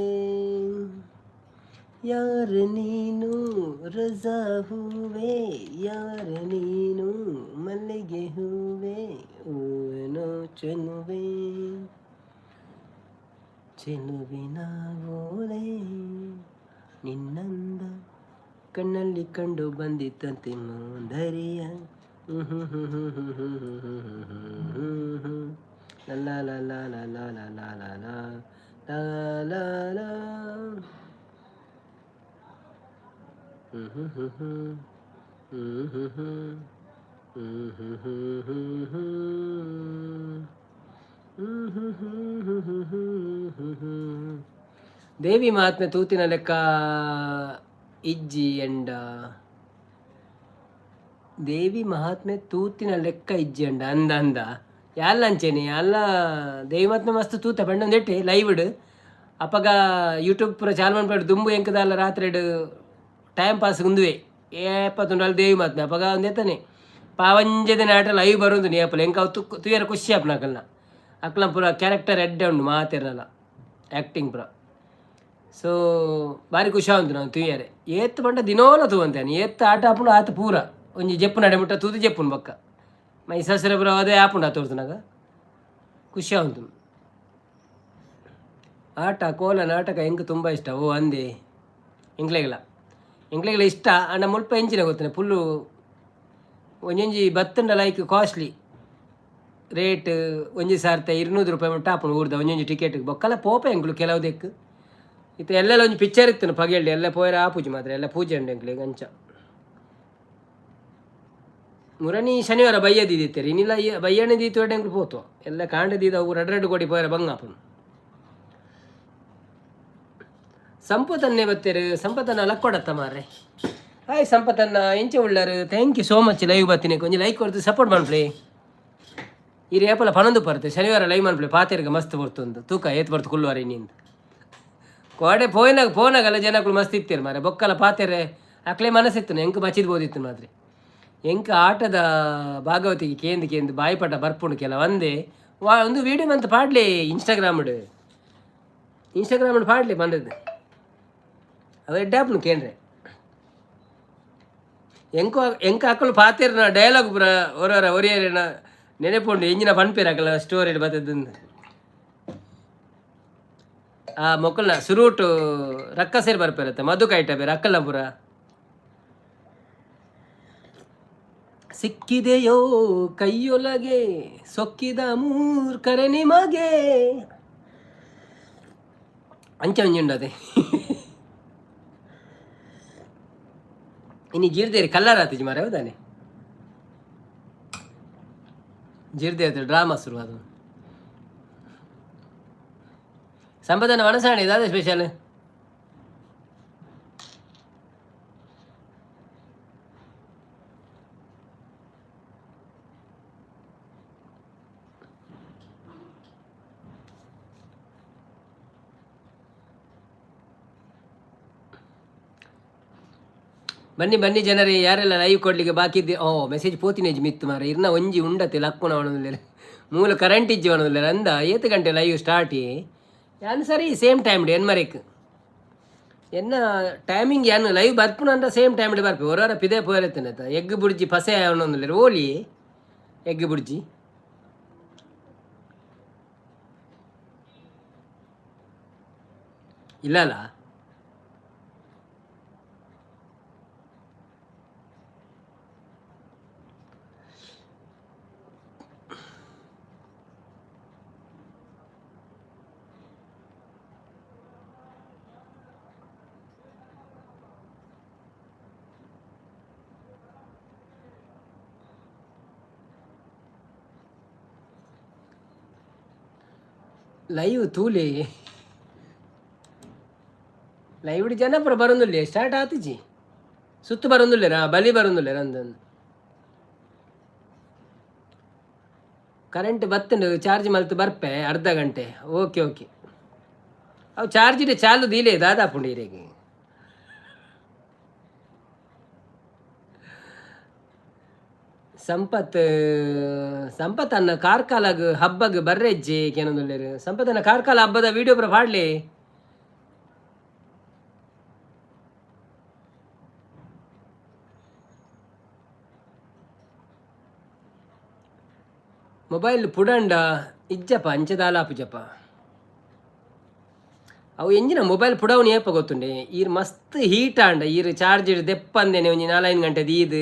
ಯಾರು ನೀನು ರಜಾ ಹೂವೆ, ಯಾರು ನೀನು ಮಲ್ಲಿಗೆ ಹೂವೆ, ಹೂವನು ಚೆಲುವೆ ಚೆಲುವಿನ ಓಲೆ, ನಿನ್ನಂದ ಕಣ್ಣಲ್ಲಿ ಕಂಡು ಬಂದಿತ್ತಂತೆ ಮಾಧರಿಯ. ಲಾ ಲಾ ಲಾ ಲಾ ಲಾ ಲಾ ಲಾ ಲಾ ಲಾ ಲಾ ಲಾ. ದೇವಿ ಮಹಾತ್ಮೆ ತೂತಿನ ಲೆಕ್ಕ ಇಜ್ಜಿ ಎಂಡ, ದೇವಿ ಮಹಾತ್ಮೆ ತೂತಿನ ಲೆಕ್ಕ ಇಜ್ಜಿ ಅಂಡ ಅಂದ ಅಂದ ಯಾಲ್ಲ ಅಂಚೆನೆ ಅಲ್ಲ. ದೇವಿ ಮಹಾತ್ಮೆ ಮಸ್ತ್ ತೂತ ಪಂಡೊಂದೆಟ್ಟೆ ಲೈವ್ಡ್ ಅಪಗ ಯೂಟ್ಯೂಬ್ ಪೂರ ಚಾಲು ಮನ್ಪೆಡ್ ದುಂಬು ಎಂಕದಲ್ಲ ರಾತ್ರಿಡ್ ಟೈಮ್ ಪಾಸ್ ಉಂದುವೆ ಏಪ ತುಂಡಲ್ ದೇವಿ ಮಹಾತ್ಮೆ ಅಪಗ ಒಂದೆತ್ತನೆ ಪಾವಂಜದ ನಾಟ ಲೈವ್ ಬರೋದು ನೀ ಅಪ್ಪಲ ಎಂಕ ಅವು ತುಕ್ ತುಯರ ಖುಷಿ ಆಪುನ ಅಕಲ್ನ ಅಕ್ಲ ಪೂರ ಕ್ಯಾರೆಕ್ಟರ್ ಎಡ್ಡೆ ಉಂಡು ಮಾತೆರ್ನಲ ಆ್ಯಕ್ಟಿಂಗ್ ಪೂರ. ಸೊ ಬಾರಿ ಖುಷಿ ಆವಂತು ನಾವು ತೂಯರೆ. ಏತ್ ಪಂಡ ದಿನೋಲ ತೂವಂತೇನೆ ಏತ್ ಆಟ ಆಪುಂಡು ಆತ ಪೂರ ಒಂಜಿ ಜೆಪ್ಪು ನಡೆ ಮುಟ್ಟ ತೂದು ಜೆಪ್ಪುನು ಬೊಕ್ಕ ಮೈ ಸಸರೆ ಪೂರ ಅದೇ ಆಪುಂಡು ಆ ತೋರ್ತುನಾಗ ಖುಷಿ ಆವಂತು. ಆಟ ಕೋಲ ನಾಟಕ ಎಂಕ್ ತುಂಬ ಇಷ್ಟ. ಓ ಅಂದೆ ಎಂಕ್ಲೆಗ್ಲ ಎಂಕ್ಲೆಗ್ಲ ಇಷ್ಟ ಅಂಡ ಮುಲ್ಪ ಎಂಚಿನ ಗೊತ್ತನೆ ಫುಲ್ಲು ಒಂಜೊಂಜಿ ಬತ್ತುಂಡ ಲೈಕ್ ಕಾಸ್ಟ್ಲಿ ರೇಟ್ ಒಂಜಿ ಸಾರ್ತೆ 200 ರೂಪಾಯಿ ಮುಟ್ಟ ಆಪುಂಡು ಊರ್ದ ಒಂಜೊಂಜಿ ಟಿಕೆಟ್. ಬೊಕ್ಕಲ ಪೋಪ ಎಂಕ್ಲು ಕೆಲವು ದೆಕ್ಕ್ ಇತ್ತೆ ಎಲ್ಲೆಲ್ಲ ಒಂಜಿ ಪಿಕ್ಚರ್ ಇತ್ತು ಪಗೆಲ್ಡ್ ಎಲ್ಲ ಪೋಯರೆ ಆಪುಜಿ ಮಾತ್ರ ಎಲ್ಲ ಪೂಜೆ ಉಂಡು ಎಂಕ್ಲೆಗ್ ಅಂಚ. ಮುರಣಿ ಶನಿವಾರ ಬಯ್ಯ ದೀದಿತ್ತೆರ್ ಇನಿಲ ಬಯ್ಯಣೆ ದೀತು ಎಂಕ್ಲು ಪೋತು ಎಲ್ಲ ಕಾಂಡೆ ದೀದ ಅವು ರಡ್ಡ್ ರಡ್ಡ್ ಕೋಡಿ ಪೋಯರೆ ಬಂಗ ಆಪುಂಡು. ಸಂಪತನ್ನೇ ಬತ್ತೆರ್ ಸಂಪತನ್ನ ಲಕ್ಕೊಡತ್ತ ಮಾರ್ರೆ. ಹಾಯ್ ಸಂಪತನ್ನ, ಎಂಚ ಉಳ್ಳರು? Thank you so much live ಬತ್ತಿನ ಒಂಜಿ ಲೈಕ್ ಕೊರ್ದು ಸಪೋರ್ಟ್ ಮನ್ಪುಲೆ. ಈರ್ ಏಪಲ ಪನೊಂದು ಪರ್ತೆ ಶನಿವಾರ ಲೈವ್ ಮನ್ಪುಲೆ ಪಾತೆರ್ಗ ಮಸ್ತ್ ಬರ್ತುಂದು ತೂಕ ಏತ್ ಬರ್ತು ಕುಲ್ಲುವಾರ ಇನ್ನಿಂದು. ಕೋಡೆ ಪೋಯಿನಾಗ ಪೋನಾಗಲ್ಲ ಜನಕುಲು ಮಸ್ತ್ ಇತ್ತೆರ್ ಮಾರ್ರೆ ಬೊಕ್ಕಲ ಪಾತೆರೆ ಅಕ್ಲೆ ಮನಸ್ಸಿತ್ತು ಎಂಕ್ ಬಚಿದ್ ಬೋದಿತ್ತು ಮಾತ್ರ. ಎಂಕ್ ಆಟದ ಭಾಗವತಿಗೆ ಕೇಂದ್ ಕೇಂದ್ ಬಾಯಿಪಟ ಬರ್ಪುಂಡು ಕೆಲ ಒಂದೇ ವಾ ಒಂದು ವೀಡಿಯೋ ಮಂತ್ ಪಾಡ್ಲಿ ಇನ್ಸ್ಟಾಗ್ರಾಮ್ಡ್ ಇನ್ಸ್ಟಾಗ್ರಾಮ್ಡ್ ಪಾಡ್ಲಿ ಬಂದದ್ದು ಅವು ಎಡ್ಡೆ ಆಪುಂಡು ಕೇಂಡ್ರೆ. ಎಂಕು ಎಂಕ್ ಅಕುಲು ಪಾತೆರ್ನ ಡೈಲಾಗ್ ಪೂರ ಒರೊರ ಒರಿಯರೇನ ನೆನೆಪುಂಡು ಎಂಜಿನ ಪನ್ಪೆರ್ ಅಕಲ್ನ ಸ್ಟೋರಿ ಬತ್ತದಂದು. ಆ ಮೊಕಲ್ನ ಸುರೂಟು ರಕ್ಕಸೇರ್ ಬರ್ಪೇರತ್ತೆ ಮಧು ಕೈಟ ಬೇರೆ ಅಕ್ಕಲ್ನ ಪೂರ. ಸಿಕ್ಕಿದೆಯೋ ಕೈಯೊಳಗೆ ಸೊಕ್ಕಿದ ಮೂರ್ಖರೆ ನಿಮಗೆ. ಅಂಚೆ ಒಂಜಿ ಉಂಡು ಅದೇ. ಇನಿ ಜೀರ್ದೇರಿ ಕಲ್ಲರ್ ಆತಿಜಿ ಮಾರೆ, ಹೌದಾನೆ? ಜೀರ್ದೆ ಡ್ರಾಮಾ ಶುರು ಅದು. ಸಂಪದನ ವನಸಾಣಿ ದಾದ ಸ್ಪೆಷಲ್? ಬನ್ನಿ ಬನ್ನಿ ಜನರೇ, ಯಾರೆಲ್ಲ ಲೈವ್ ಕೊಡ್ಲಿಕ್ಕೆ ಬಾಕಿ ಇದ್ದಿ. ಓ, ಮೆಸೇಜ್ ಪೋತಿನೇಜ್ ಮಿತ್ತು ಮಾರ. ಇರ್ನ ಒಂಜಿ ಉಂಡತೆ ಲಕ್ಕುನ ಅವನೊಂದಿಲ್ಲ, ಮೂಲ ಕರೆಂಟ್ ಇಜ್ಜಿ ಅವನೊಂದಿಲ್ಲ. ಅಂದ ಏತ್ ಗಂಟೆ ಲೈವ್ ಸ್ಟಾರ್ಟ್? ಯಾನ್ ಸರಿ ಸೇಮ್ ಟೈಮ್ ಎನ್ ಮರೆಕ್ ಎನ್ನ ಟೈಮಿಂಗ್. ಯಾನ್ ಲೈವ್ ಬರ್ಪುನ ಅಂಡ ಸೇಮ್ ಟೈಮ್ ಬರ್ಪೆ. ಹೊರವರ ಪಿದೆ ಪೋರೆತ್ತನೆ ಎಗ್ ಬುಡ್ಜಿ ಪಸೆ ಅವನೊಂದಿಲ್ಲ. ಓಲಿ ಎಗ್ ಬುಡ್ಜಿ ಇಲ್ಲಲ್ಲ. ಲೈವ್ ತೂಲೆ, ಲೈವ್ ಜನ ಪೂರ ಬರೋದಿಲ್ಲ. ಸ್ಟಾರ್ಟ್ ಆತಿಜಿ, ಸುತ್ತು ಬರೋದಿಲ್ಲ, ಬಲಿ ಬರೋದಿಲ್ಲ. ಅಂದೊಂದು ಕರೆಂಟ್ ಬತ್ತುಂಡು, ಚಾರ್ಜ್ ಮಲ್ತು ಬರ್ಪೆ ಅರ್ಧ ಗಂಟೆ. ಓಕೆ ಓಕೆ, ಅವು ಚಾರ್ಜ್ ಇಡೆ ಚಾಲು ದೀಲೆ ದಾದಾಪುಂಡು ಇರೆಗ್. ಸಂಪತ್, ಸಂಪತ್ ಅನ್ನ ಕಾರ್ಕಾಲಾಗ ಹಬ್ಬಗ್ ಬರ್ರೆಜ್ಜೆ ಕೇನೊಂದುಲ್ಲೆರ್. ಸಂಪತ್ ಅನ್ನ ಕಾರ್ಕಾಲ ಹಬ್ಬದ ವಿಡಿಯೋ ಪೂರ ಪಾಡ್ಲೆ. ಮೊಬೈಲ್ ಪುಡಂಡ ಇಜ್ಜಪ್ಪ, ಅಂಚೆ ದಾಲಾಪುಜಪ್ಪ. ಅವು ಎಂಜಿನ ಮೊಬೈಲ್ ಪುಡವನಿ ಏಪ ಗೊತ್ತುಂಡೆ? ಈರ್ ಮಸ್ತ್ ಹೀಟ್ ಆಂಡ, ಈರ್ ಚಾರ್ಜ್ ದೆಪ್ಪಂದೇನೆ ಒಂಜಿ ನಾಲೈದು ಗಂಟೆ ದೀದ್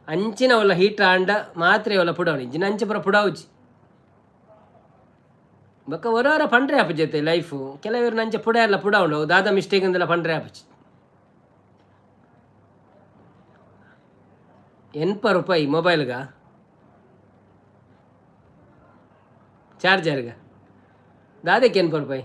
ಅಂಚಿನ ಒಲ್ಲ ಹೀಟ್ ಆಂಡ ಮಾತ್ರೆ ಒಲ್ಲ ಪುಡವನಿ. ಇಜ್ಜಿನ ಅಂಚೆ ಪೂರ ಪುಡವುಜಿ. ಬೊಕ್ಕ ಒರ ಪಂಡ್ರೆ ಆಪುಜತೆ ಲೈಫು. ಕೆಲವರು ನಂಚೆ ಪುಡ ಎಲ್ಲ ಪುಡವುಂಡು, ಅವು ದಾದ ಮಿಸ್ಟೇಕ್ ಅಂದೆಲ್ಲ ಪಂಡ್ರೆ ಆಪುಜಿ. ಎನ್ಪ ರೂಪಾಯಿ ಮೊಬೈಲ್ಗ ಚಾರ್ಜರ್ಗ ದಾದಕ್ಕೆ ಎನ್ಪ ರೂಪಾಯಿ?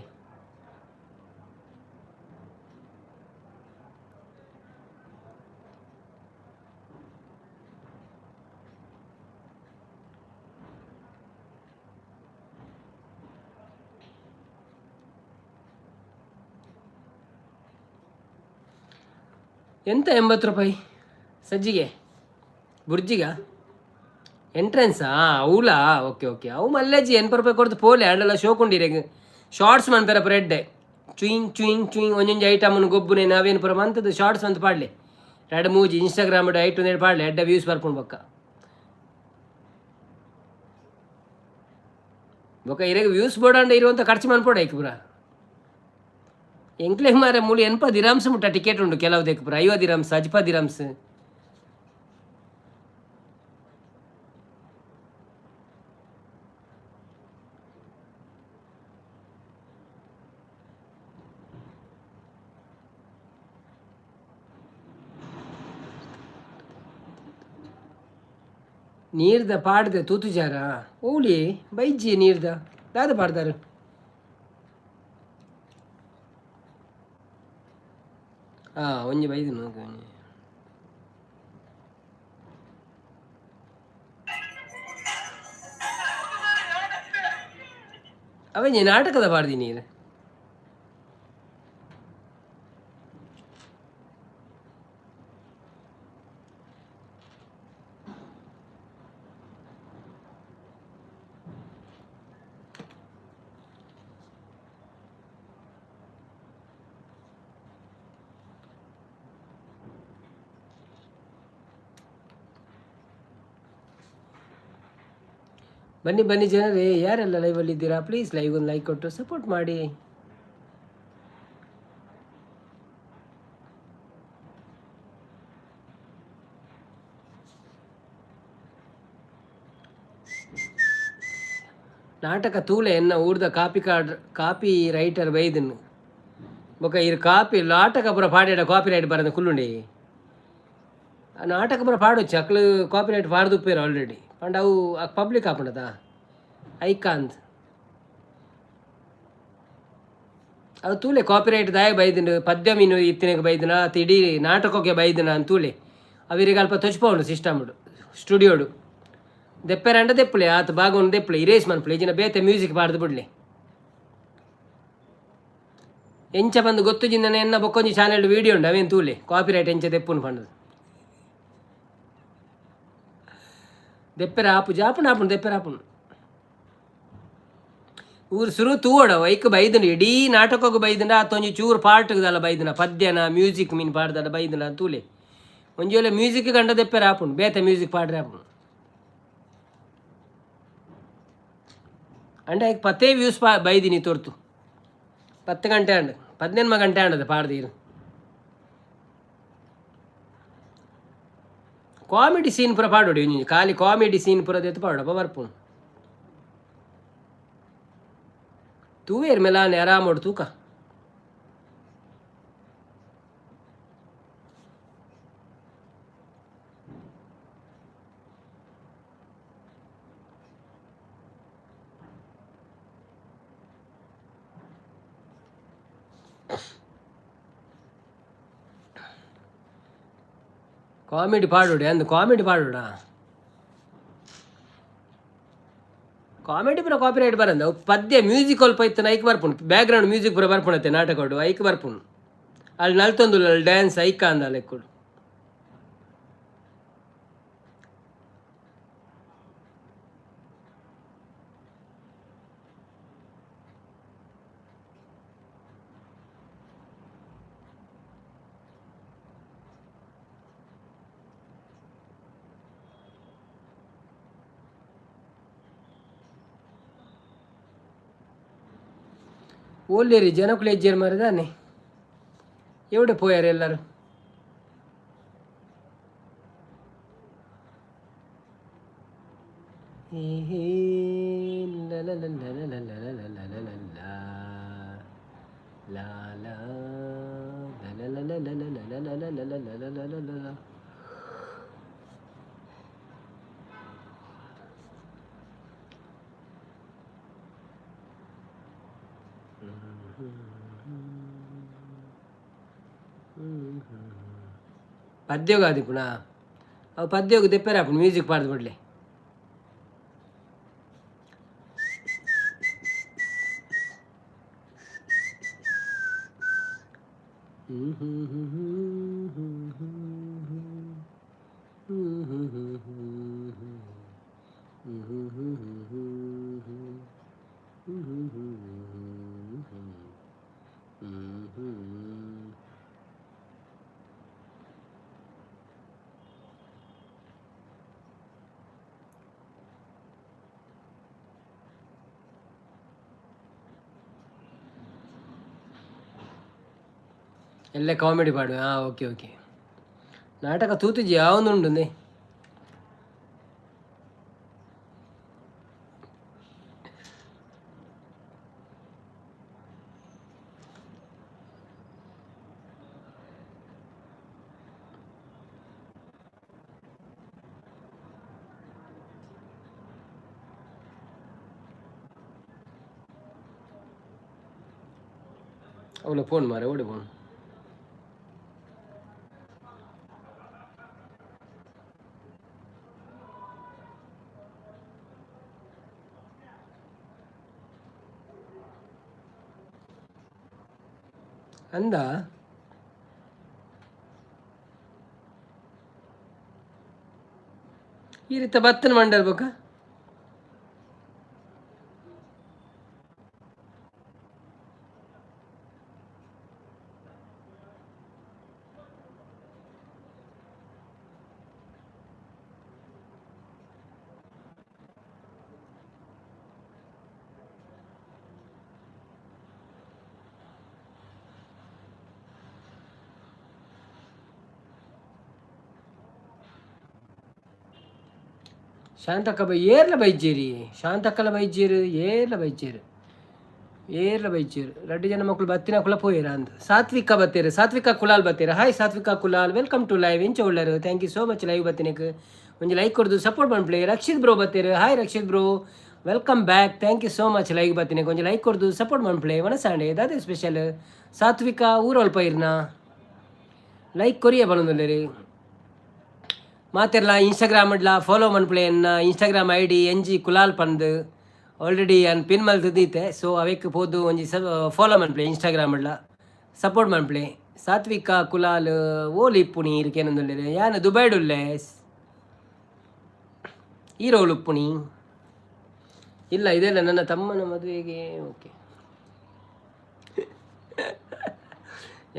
ಎಂತ 80 ರೂಪಾಯಿ ಸಜ್ಜಿಗೆ ಬುರ್ಜಿಗ ಎಂಟ್ರೆನ್ಸಾ? ಅವಲಾ, ಓಕೆ ಓಕೆ. ಅವು ಮಲ್ಲೇಜಿ 80 ರೂಪಾಯಿ ಕೊಡ್ತು ಪೋಲೆ. ಅಂಡಲ ಶೋಕುಂಡಿರೆಗ್ ಶಾರ್ಟ್ಸ್ ಮನ್ಪೆರ ಪೂರ ಎಡ್ಡೆ. ಚುಯಿಂಗ್ ಚುಯಿಂಗ್ ಚುಯಿಂಗ್ ಒಂಜೊಂಜಿ ಐಟಮ್ನು ಗೊಬ್ಬುನೆ ನಾವೇನು ಪೂರ ಮಂತದ್ದು ಶಾರ್ಟ್ಸ್ ಅಂತ ಪಾಡ್ಲೆ. ರಡ್ಡ್ ಮೂಜಿ ಇನ್ಸ್ಟಾಗ್ರಾಮ್ ಐಟು ಪಾಡ್ಲೆ, ಎಡ್ಡೆ ವ್ಯೂಸ್ ಬರ್ಪುಂಡು. ಬೊಕ್ಕ ಬೊಕ್ಕ ಇರೆಗ್ ವ್ಯೂಸ್ ಬೋಡಂಡ ಇರುವಂಥ ಖರ್ಚು ಮನ್ಪೊಡ ಐಕ್ ಪೂರ. ಎಂಕ್ಲೆಗ್ ಮಾರೆ ಮೂಲು 80 ದಿರಾಮ್ಸ್ ಮುಟ್ಟ ಟಿಕೆಟ್ ಉಂಡು ಕೆಲವು ಪೂರ. 50 ದಿರಾಮ್ಸ್, 50 ದಿರಾಮ್ಸ್. ನೀರ್ದ ಪಾಡ್ದೆ ತೂತುಜಾರ? ಓಲಿ ಬೈಜ್ಜಿ ನೀರ್ದ ದಾದ ಪಾಡ್ದಾರು? ಹಾಂ, ಒಂಜಿ ಬೈದು ಒಂಜಿ. ಅವಂಜಿ ನಾಟಕದ ಪಾಡ್ದಿ ನೀರು. ಬನ್ನಿ ಬನ್ನಿ ಜನರೇ, ಯಾರೆಲ್ಲ ಲೈವಲ್ಲಿ ಇದ್ದೀರಾ ಪ್ಲೀಸ್ ಲೈವ್ ಒಂದು ಲೈಕ್ ಕೊಟ್ಟು ಸಪೋರ್ಟ್ ಮಾಡಿ. ನಾಟಕ ತೂಲೆ ಎನ್ನ ಊರ್ದ ಕಾಪಿ ಕಾರ್ಡ್ ಕಾಪಿ ರೈಟರ್ ಬೈದನ್. ಬೊಕ ಇರ್ ಕಾಪಿ ನಾಟಕ ಪೂರ ಪಾಡ್ಯಡ ಕಾಪಿ ರೈಟ್ ಬರಂದ ಕುಲ್ಲುಂಡೆ. ಆ ನಾಟಕ ಪೂರ ಪಾಡೊಚ್ಚಿ, ಅಕ್ಲು ಕಾಪಿ ರೈಟ್ ಪಾಡ್ದುಪ್ಪೇರು ಆಲ್ರೆಡಿ. ಪಂಡ ಅವು ಪಬ್ಲಿಕ್ ಆಪುಂಡದ ಐಕಾಂತ್. ಅವು ತೂಲೆ ಕಾಪಿ ರೈಟ್ ದಾಯ ಬೈದುಂಡು, ಪದ್ಯ ಮೀನು ಇತ್ತಿನಗ ಬೈದಿನ ಅತ್ ಇಡೀ ನಾಟಕಕ್ಕೆ ಬೈದಿನ ಅಂತ ತೂಲೆ. ಅವಿರಿಗೆ ಅಲ್ಪ ತೊಚ್ಪವುಂಡು ಸಿಸ್ಟಮ್ ಸ್ಟುಡಿಯೋಡು. ದೆಪ್ಪೆರಂಡ ದೆಪ್ಪುಲೆ, ಆತ್ ಬಾಗೊಂಡು ದೆಪ್ಪುಲೆ, ಇರೇಸ್ ಮನ್ಪುಲೆ, ಇಜಿನ ಬೇತೆ ಮ್ಯೂಸಿಕ್ ಪಾಡ್ದು ಬಿಡ್ಲೆ. ಎಂಚ ಬಂದು ಗೊತ್ತು ಜಿಂದನೆ ಎನ್ನ ಬೊಕ್ಕೊಂಜಿ ಚಾನೆಲ್ ವೀಡಿಯೋ ಉಂಡು, ಅವೇನು ತೂಲೆ ಕಾಪಿ ರೈಟ್ ಎಂಚ ದೆಪ್ಪುನು ಪಂಡದು. ದೆಪ್ಪೆರ ಆಪು ಜಾಪುಂಡು ಆಪುಂಡು ದೆಪ್ಪೆರ ಆಪುಂಡು. ಊರು ಸುರು ತೂವಡ ಐಕ್ ಬೈದುಂಡು, ಇಡೀ ನಾಟಕಕ್ಕೆ ಬೈದುಂಡ ಆತೊಂಜಿ ಚೂರು ಪಾರ್ಟ್ಗದಲ್ಲ ಬೈದುನ, ಪದ್ಯನ ಮ್ಯೂಸಿಕ್ ಮೀನ್ ಪಾಡ್ದಲ್ಲ ಬೈದುಂಡ ತೂಲೆ. ಒಂಜಿ ವೇಳೆ ಮ್ಯೂಸಿಕ್ ಗಂಡ ದೆಪ್ಪೆರ ಆಪುಂಡು, ಬೇತೆ ಮ್ಯೂಸಿಕ್ ಪಾಡ್ರೆ ಆಪುಂಡು. ಅಂಡ ಐಕ್ ಪತ್ತೇ ವ್ಯೂಸ್ ಪಾ ಬೈದಿನಿ ತೋರ್ತು. 10 ಗಂಟೆ ಅಂಡ್ 18 ಗಂಟೆ ಆಂಡದ ಪಾಡ್ದೀರು. ಕಾಮಿಡಿ ಸೀನ್ ಪೂರ ಪಾಡೋಡಿ, ಒಂಜಿ ಖಾಲಿ ಕಾಮಿಡಿ ಸೀನ್ ಪೂರ ದೆತ್ತು ಪಾಡಪ್ಪ ಬರ್ಪುಂಡು. ತೂವೇರ್ ಮೆಲಾನೆ ಆರಾಮೋಡು ತೂಕ. ಕಾಮಿಡಿ ಪಾಡೋಡಿ ಅಂದು, ಕಾಮಿಡಿ ಪಾಡೋಡ. ಕಾಮಿಡಿ ಪೂರ ಕಾಪಿರೈಟ್ ಬರಂದ. ಅವು ಪದ್ಯ ಮ್ಯೂಸಿಕ್ ಅಲ್ಪ ಇತ್ತು ಐಕ್ ಬರ್ಪುಂಡು, ಬ್ಯಾಕ್ಗ್ರೌಂಡ್ ಮ್ಯೂಸಿಕ್ ಪೂರ ಬರ್ಪುಂಡತ್ತೆ ನಾಟಕಡು, ಐಕ್ ಬರ್ಪುಂಡು. ಅಲ್ಲಿ ನಲ್ತೊಂದುಲ್ಲ, ಅಲ್ಲಿ ಡ್ಯಾನ್ಸ್ ಐಕ ಅಂದ ಲೆಕ್ಕಡು. ಓಲ್ಲೇರಿ ಜನಕುಲು ಎಜ್ಜೇರು ಮಾರಿದಾನೆ, ಎವಡೆ ಪೋಯಾರ ಎಲ್ಲರೂ? ಲಾ ಲಾ ಲಾ. ಪದ್ಯೋಗ ಆದಿಪುಣ ಅವು ಪದ್ಯೋಗ ದೆಪ್ಪೆರ ಆಪುಂಡು, ಮ್ಯೂಸಿಕ್ ಪಾಡ್ದು ಬಿಡ್ಲೆ. ಎಲ್ಲ ಕಾಮಿಡಿ ಪಾಡು. ಹಾಂ, ಓಕೆ ಓಕೆ. ನಾಟಕ ತೂತುಜಿ ಯಾವೊಂದುಂಡು. ಅವಳ ಫೋನ್ ಮಾರೆ, ಓಡಿ ಫೋನ್. ಅಂದ ಈ ರೀತಿ ಬತ್ತನ ಮಂಡರ್ಬೇಕ. ಶಾಂತಕ್ಕ ಬೈ ಏರ್ಲ ಬೈಜೇರಿ, ಶಾಂತಕ್ಕಲ ಬೈಜೇರು, ಏರ್ಲ ಬೈಜೇರು, ಏರ್ಲ ಬೈಜೇರು. ರಡ್ಡು ಜನ ಮಕ್ಕಳು ಬತ್ತಿನ ಕುಲ ಪೋಯೇರ ಅಂದ್. ಸಾತ್ವಿಕ ಬತ್ತೀರು, ಸಾತ್ವಿಕ Kulal ಬತ್ತೀರ. Hi Satvika Kulal, welcome to live. ಎಂಚ ಉಳ್ಳರು? Thank you so much. Live ಬತ್ತಿನಕ್ ಒಂಜಿ ಲೈಕ್ ಕೊಡ್ದು ಸಪೋರ್ಟ್ ಮನ್ಪುಲೆ. ರಕ್ಷಿತ್ ಬ್ರೋ ಬತ್ತೀರು. Hi Rakshit bro, welcome back. Thank you so much. Live ಬತ್ತಿನಕ್ ಒಂಜಿ ಲೈಕ್ ಕೊಡ್ದು ಸಪೋರ್ಟ್ ಮನ್ಪುಲೆ. ವನಸಾಂಡೆ ದಾದೆ ಸ್ಪೆಷಲ್? ಸಾತ್ವಿಕ ಊರೊಲ್ಪ ಇರ್ನ ಲೈಕ್ ಕೊರಿಯ ಬನ್ನೊಂದುಲ್ಲೆರ್. ಮಾತೆರ್ಲ ಇನ್ಸ್ಟಾಗ್ರಾಮ್ ಡ್ಲಾ ಫಾಲೋ ಮನ್ಪುಲೆ. ಎನ್ನ Instagram ID NG Kulal ಪಂದ್ ಆಲ್ರೆಡಿ ಯಾನ್ ಪಿನ್ ಮಲ್ತ್ ದೀತೆ. ಸೊ ಅವೆಕ್ ಪೋದು ಒಂಜಿ ಸ ಫಾಲೋ ಮನ್ಪುಲೆ, ಇನ್ಸ್ಟಾಗ್ರಾಮ್ ಡ್ಲಾ ಸಪೋರ್ಟ್ ಮನ್ಪುಲೆ. ಸಾತ್ವಿಕ ಕುಲಾಲ್ ಓಲು ಇಪ್ಪುನಿ ಇರ್ಕೇನೊಂದುಲ್ಲೆರ್? ಯಾನ್ ದುಬೈಡ್ ಉಲ್ಲೆ. ಈರ್ ಓಲು ಉಪ್ಪುನಿ? ಇಲ್ಲ, ಇದೆಲ್ಲ ನನ್ನ ತಮ್ಮನ ಮದುವೆಗೆ. ಓಕೆ,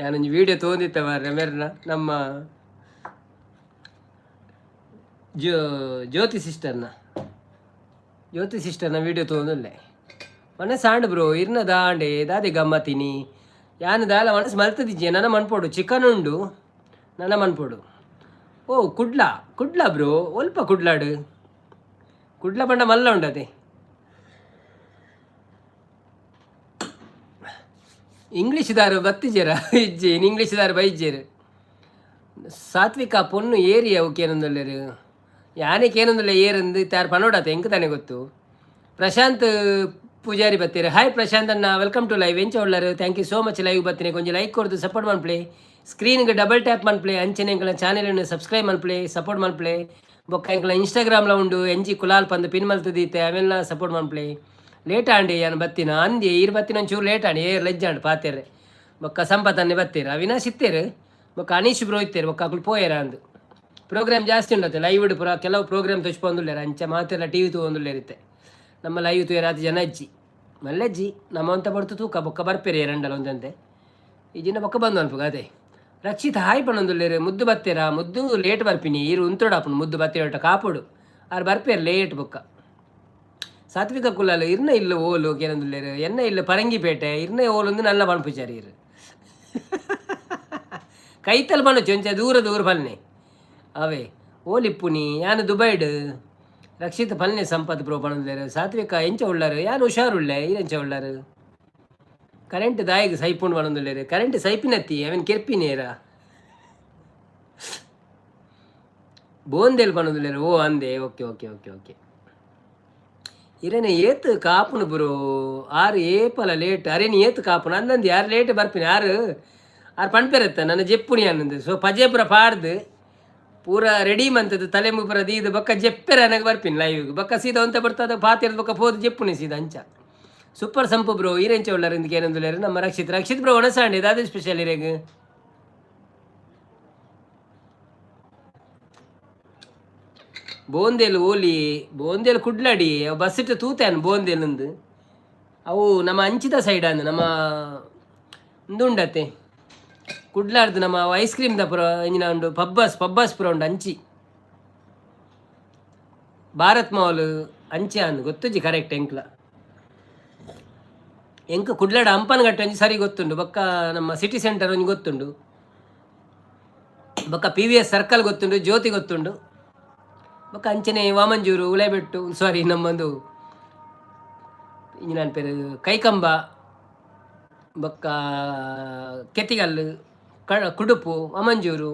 ಯಾನೊಂಜಿ ವೀಡಿಯೋ ತೋಂದಿತ್ತ ಮಾರ್ರೆ ಮೆರ್ನ, ನಮ್ಮ ಜ್ಯೋತಿ ಸಿಸ್ಟರ್ನ, ಜ್ಯೋತಿ ಸಿಸ್ಟರ್ನ ವೀಡಿಯೋ ತೋಂದುಲ್ಲೆ. ಮನೆ ಸಾಂಡ್ ಬ್ರೋ, ಇರ್ನ ದಾಂಡೆ ದಾದೆ ಗಮ್ಮತಿನಿ? ಯಾನ್ ದಾಲ ಮನಸ್ಸು ಮಲ್ತದಿಜ್ಜೆ. ನನ್ನ ಮನ್ಪೋಡು ಚಿಕನ್ ಉಂಡು, ನನ್ನ ಮನ್ಪೋಡು. ಓ ಕುಡ್ಲ, ಕುಡ್ಲ ಬ್ರೋ, ಒಲ್ಪ ಕುಡ್ಲಾಡು? ಕುಡ್ಲ ಪಂಡ ಮಲ್ಲ ಉಂಡತೆ. ಇಂಗ್ಲೀಷ್ ದಾರು ಬತ್ತಿಜೆರ? ಇಜ್ಜಿ, ಇಂಗ್ಲೀಷ್ ದಾರು ಬೈಜೆರ್. ಸಾತ್ವಿಕ ಪೊನ್ನು ಏರಿಯ ಅವಕ್ಕೇನೊಂದುಲ್ಲೆರ್? ಯಾನಿಕ್ ಏನೊಂದುಲ್ಲ ಏರಂದು ತಾರ್ ಪನೋಡಾತ, ಎಂಕ್ ತಾನೆ ಗೊತ್ತು. ಪ್ರಶಾಂತ್ ಪೂಜಾರಿ ಬತ್ತೀರ. ಹಾಯ್ ಪ್ರಶಾಂತ್ ಅಣ್ಣ, welcome to live. ಎಂಚ ಉಳ್ಳರು? Thank you so much. Live ಬತ್ತೀನಿ ಕೊಂಚ ಲೈಕ್ ಕೊಡ್ದು ಸಪೋರ್ಟ್ ಮನ್ಪುಲೆ. ಸ್ಕ್ರೀನ್ಗೆ ಡಬಲ್ ಟ್ಯಾಪ್ ಮನ್ಪುಲೆ. ಅಂಚನೆ ಎಂಕಲ ಚಾನೆಲ್ ಸಬ್ಸ್ಕ್ರೈಬ್ ಮನ್ಪುಲೆ, ಸಪೋರ್ಟ್ ಮನ್ಪುಲೆ. ಬೊಕ್ಕ ಎಂಕಲ ಇನ್ಸ್ಟಾಗ್ರಾಮ್ಲ ಉಂಡು, ಎನ್ಜಿ ಕುಲಾಲ್ ಪಂದ್ ಪಿನ್ ಮಲ್ತ್ ದೀತೆ, ಅವೆಲ್ಲ ಸಪೋರ್ಟ್ ಮನ್ಪುಲೆ. ಲೇಟ್ ಆಂಡಿ ಯಾನ್ ಬತ್ತಿನ ಅಂದಿ. ಈರ್ ಬತ್ತಿನ ಒಂಚೂರು ಲೇಟ್ ಆಂಡಿ. ಏರ್ ಲೆಜ್ಜಾಂಡ್ ಪಾತೆರ್ರೆ. ಬೊಕ್ಕ ಸಂಪತ್ತನ್ನೆ ಬತ್ತೀರ, ಅವಿನಾಶ್ ಇತ್ತೇರು, ಬೊಕ್ಕ ಅನೀಶ್ ಬ್ರೋ ಇತ್ತೇರು. ಬೊಕ್ಕ ಅಕುಲು ಪೋಯೆರ ಅಂದು. ಪ್ರೋಗ್ರಾಮ್ ಜಾಸ್ತಿ ಉಂಡತ್ತೆ ಲೈವ್ ಪೂರ. ಕೆಲವು ಪ್ರೋಗ್ರಾಮ್ ತೋಚ್ಪೊಂದುಲ್ಲೆರ್. ಅಂಚ ಮಾತೆಲ್ಲ ಟಿವಿ ತೂವೊಂದುಲ್ಲೆರ್. ನಮ್ಮ ಲೈವ್ ತೂಯೆರೆ ಆತ್ ಜನ ಅಜ್ಜಿ ಮಲ್ಲಜ್ಜಿ. ನಮ್ಮ ಅಂತ ಬಡ್ತು ತೂಕ ಬೊಕ್ಕ ಬರ್ಪೇರಿ ಎರಂಡಲ ಒಂದಂತೆ. ಈ ಜಿನ ಬೊಕ್ಕ ಬಂದು ಅನ್ಪುಗ ಅದೇ. ರಕ್ಷಿತ್ ಹಾಯ್ ಪನೊಂದುಲ್ಲೆರ್. ಮುದ್ದು ಬತ್ತೀರಾ? ಮುದ್ದು ಲೇಟ್ ಬರ್ಪಿನಿ. ಈರು ಉಂತೊಡಾಪುಂಡು. ಮುದ್ದು ಬತ್ತೀರಟ ಕಾಪುಡು. ಆರು ಬರ್ಪೇರು ಲೇಟ್ ಬೊಕ್ಕ. ಸಾತ್ವಿಕ ಕುಲಾಲ್, ಇರ್ನ ಇಲ್ಲ ಓಲು ಕೇನೊಂದುಲ್ಲೆರ್? ಎನ್ನ ಇಲ್ಲ ಪರಂಗಿಪೇಟೆ. ಇರ್ನ ಓಲೊಂದು ನಲ್ಲ ಪನ್ಪುಜಾರಿ. ಇರು ಕೈತಲ್ ಪನೊಚ್ಚಿ, ಒಂಚ ದೂರ ದೂರ ಪಲ್ನೆ ಅವೇ. ಓಲಿಪ್ಪುನಿ? ಯಾನ್ ದುಬೈಡ್. ರಕ್ಷಿತ್ ಪಲ್ನೆ ಸಂಪತ್ ಬ್ರೋ ಪನೊಂದುಲ್ಲೆರ್. ಸಾತ್ವಿಕ ಎಂಚ ಉಳ್ಳಾರು? ಯಾನ್ ಹುಷಾರುಳ್ಳೆ, ಈರ್ ಎಂಚ ಉಳ್ಳಾರು? ಕರೆಂಟ್ ದಾಯಿಗ್ ಸೈಪುಂಡು ಪನೊಂದುಲ್ಲೆರ್. ಕರೆಂಟ್ ಸೈಪಿನತ್ತಿ, ಅವೆನ್ ಕೆರ್ಪಿನೇರ ಬೋಂದೇಲ್ ಪನೊಂದುಲ್ಲೆರ್. ಓ ಅಂದೆ, okay okay okay okay. ಇರೆನೆ ಏತ್ ಕಾಪುನು ಬ್ರೋ? ಆರು ಏಪಲ ಲೇಟ್. ಅರೇನಿ ಏತ್ ಕಾಪುನು ಅಂದಂದು. ಯಾರು ಲೇಟ್ ಬರ್ಪಿನಿ? ಆರು ಆರು ಪಣ್ಪೆರತ್ತ ನನ್ನ ಜೆಪ್ಪುನಿ ಅನ್ನಂದು. ಸೊ ಪಜೆ ಪೂರ ಪಾಡ್ದು ಪೂರ ರೆಡಿ ಮಂತದ್ದು, ತಲೆ ಪೂರ ದೀದು ಬೊಕ್ಕ ಜೆಪ್ಪೆರ ನನಗೆ ಬರ್ಪಿನಿ ಲೈವ್. ಬೊಕ್ಕ ಸೀದಾ ಒಂತ ಬರ್ತದ ಪಾತಿರದ ಬೊಕ್ಕ ಪೋದು ಜೆಪ್ಪುನಿ ಸೀದಾ ಅಂಚ. ಸೂಪರ್ ಸಂಪು ಬ್ರೋ, ಈರೆಂಚ ಉಳ್ಳಾರ ಇಂದಕ್ಕೆ ಏನಂದುಲ್ಲೆರ್ ನಮ್ಮ ರಕ್ಷಿತ್. ರಕ್ಷಿತ್ ಬ್ರೋ, ಒಣಸಾಂಡಿ ದಾದ ಸ್ಪೆಷಲ್ ಇರೆಗ್? ಬೋಂದೇಲು ಓಲಿ? ಬೋಂದೇಲು ಕುಡ್ಲಡಿ. ಬಸ್ ಇಟ್ಟು ತೂತಾನು ಬೋಂದೇಲುಂದು. ಅವು ನಮ್ಮ ಅಂಚಿದ ಸೈಡ್ ಅಂದು. ನಮ್ಮ ಉಂಡತ್ತೆ ಕುಡ್ಲಾರ್ದು ನಮ್ಮ ಐಸ್ ಕ್ರೀಮ್ the ಪುರ ಇಂಜಿನ ಉಂಡು, ಪಬ್ಬಸ್, ಪಬ್ಬಸ್ ಪುರ ಉಂಡು ಅಂಚಿ. ಭಾರತ್ ಮಾಲ್ ಅಂಚೆ ಅಂದು. ಗೊತ್ತುಜಿ ಕರೆಕ್ಟ್ ಎಂಕ್ಲ. ಎಂಕ್ ಕುಡ್ಲಾಡ ಹಂಪನಗಟ್ಟೆ ಒಂಜಿ ಸರಿ ಗೊತ್ತುಂಡು. ಬೊಕ್ಕ ನಮ್ಮ ಸಿಟಿ ಸೆಂಟರ್ ಒಂಜಿ ಗೊತ್ತುಂಡು. ಬೊಕ್ಕ PVS circle ಗೊತ್ತುಂಡು, ಜ್ಯೋತಿ ಗೊತ್ತುಂಡು. ಬೊಕ್ಕ ಅಂಚನೆ ವಾಮಂಜೂರು, ಉಳೆಬೆಟ್ಟು, ಸಾರಿ, ನಮ್ಮೊಂದು ಇಂಜಿನ ಪೇರು ಕೈಕಂಬ, ಬೊಕ್ಕ ಕೆತ್ತಿಗಲ್ಲು, ಕುಡುಪು, ವಾಮಂಜೂರು.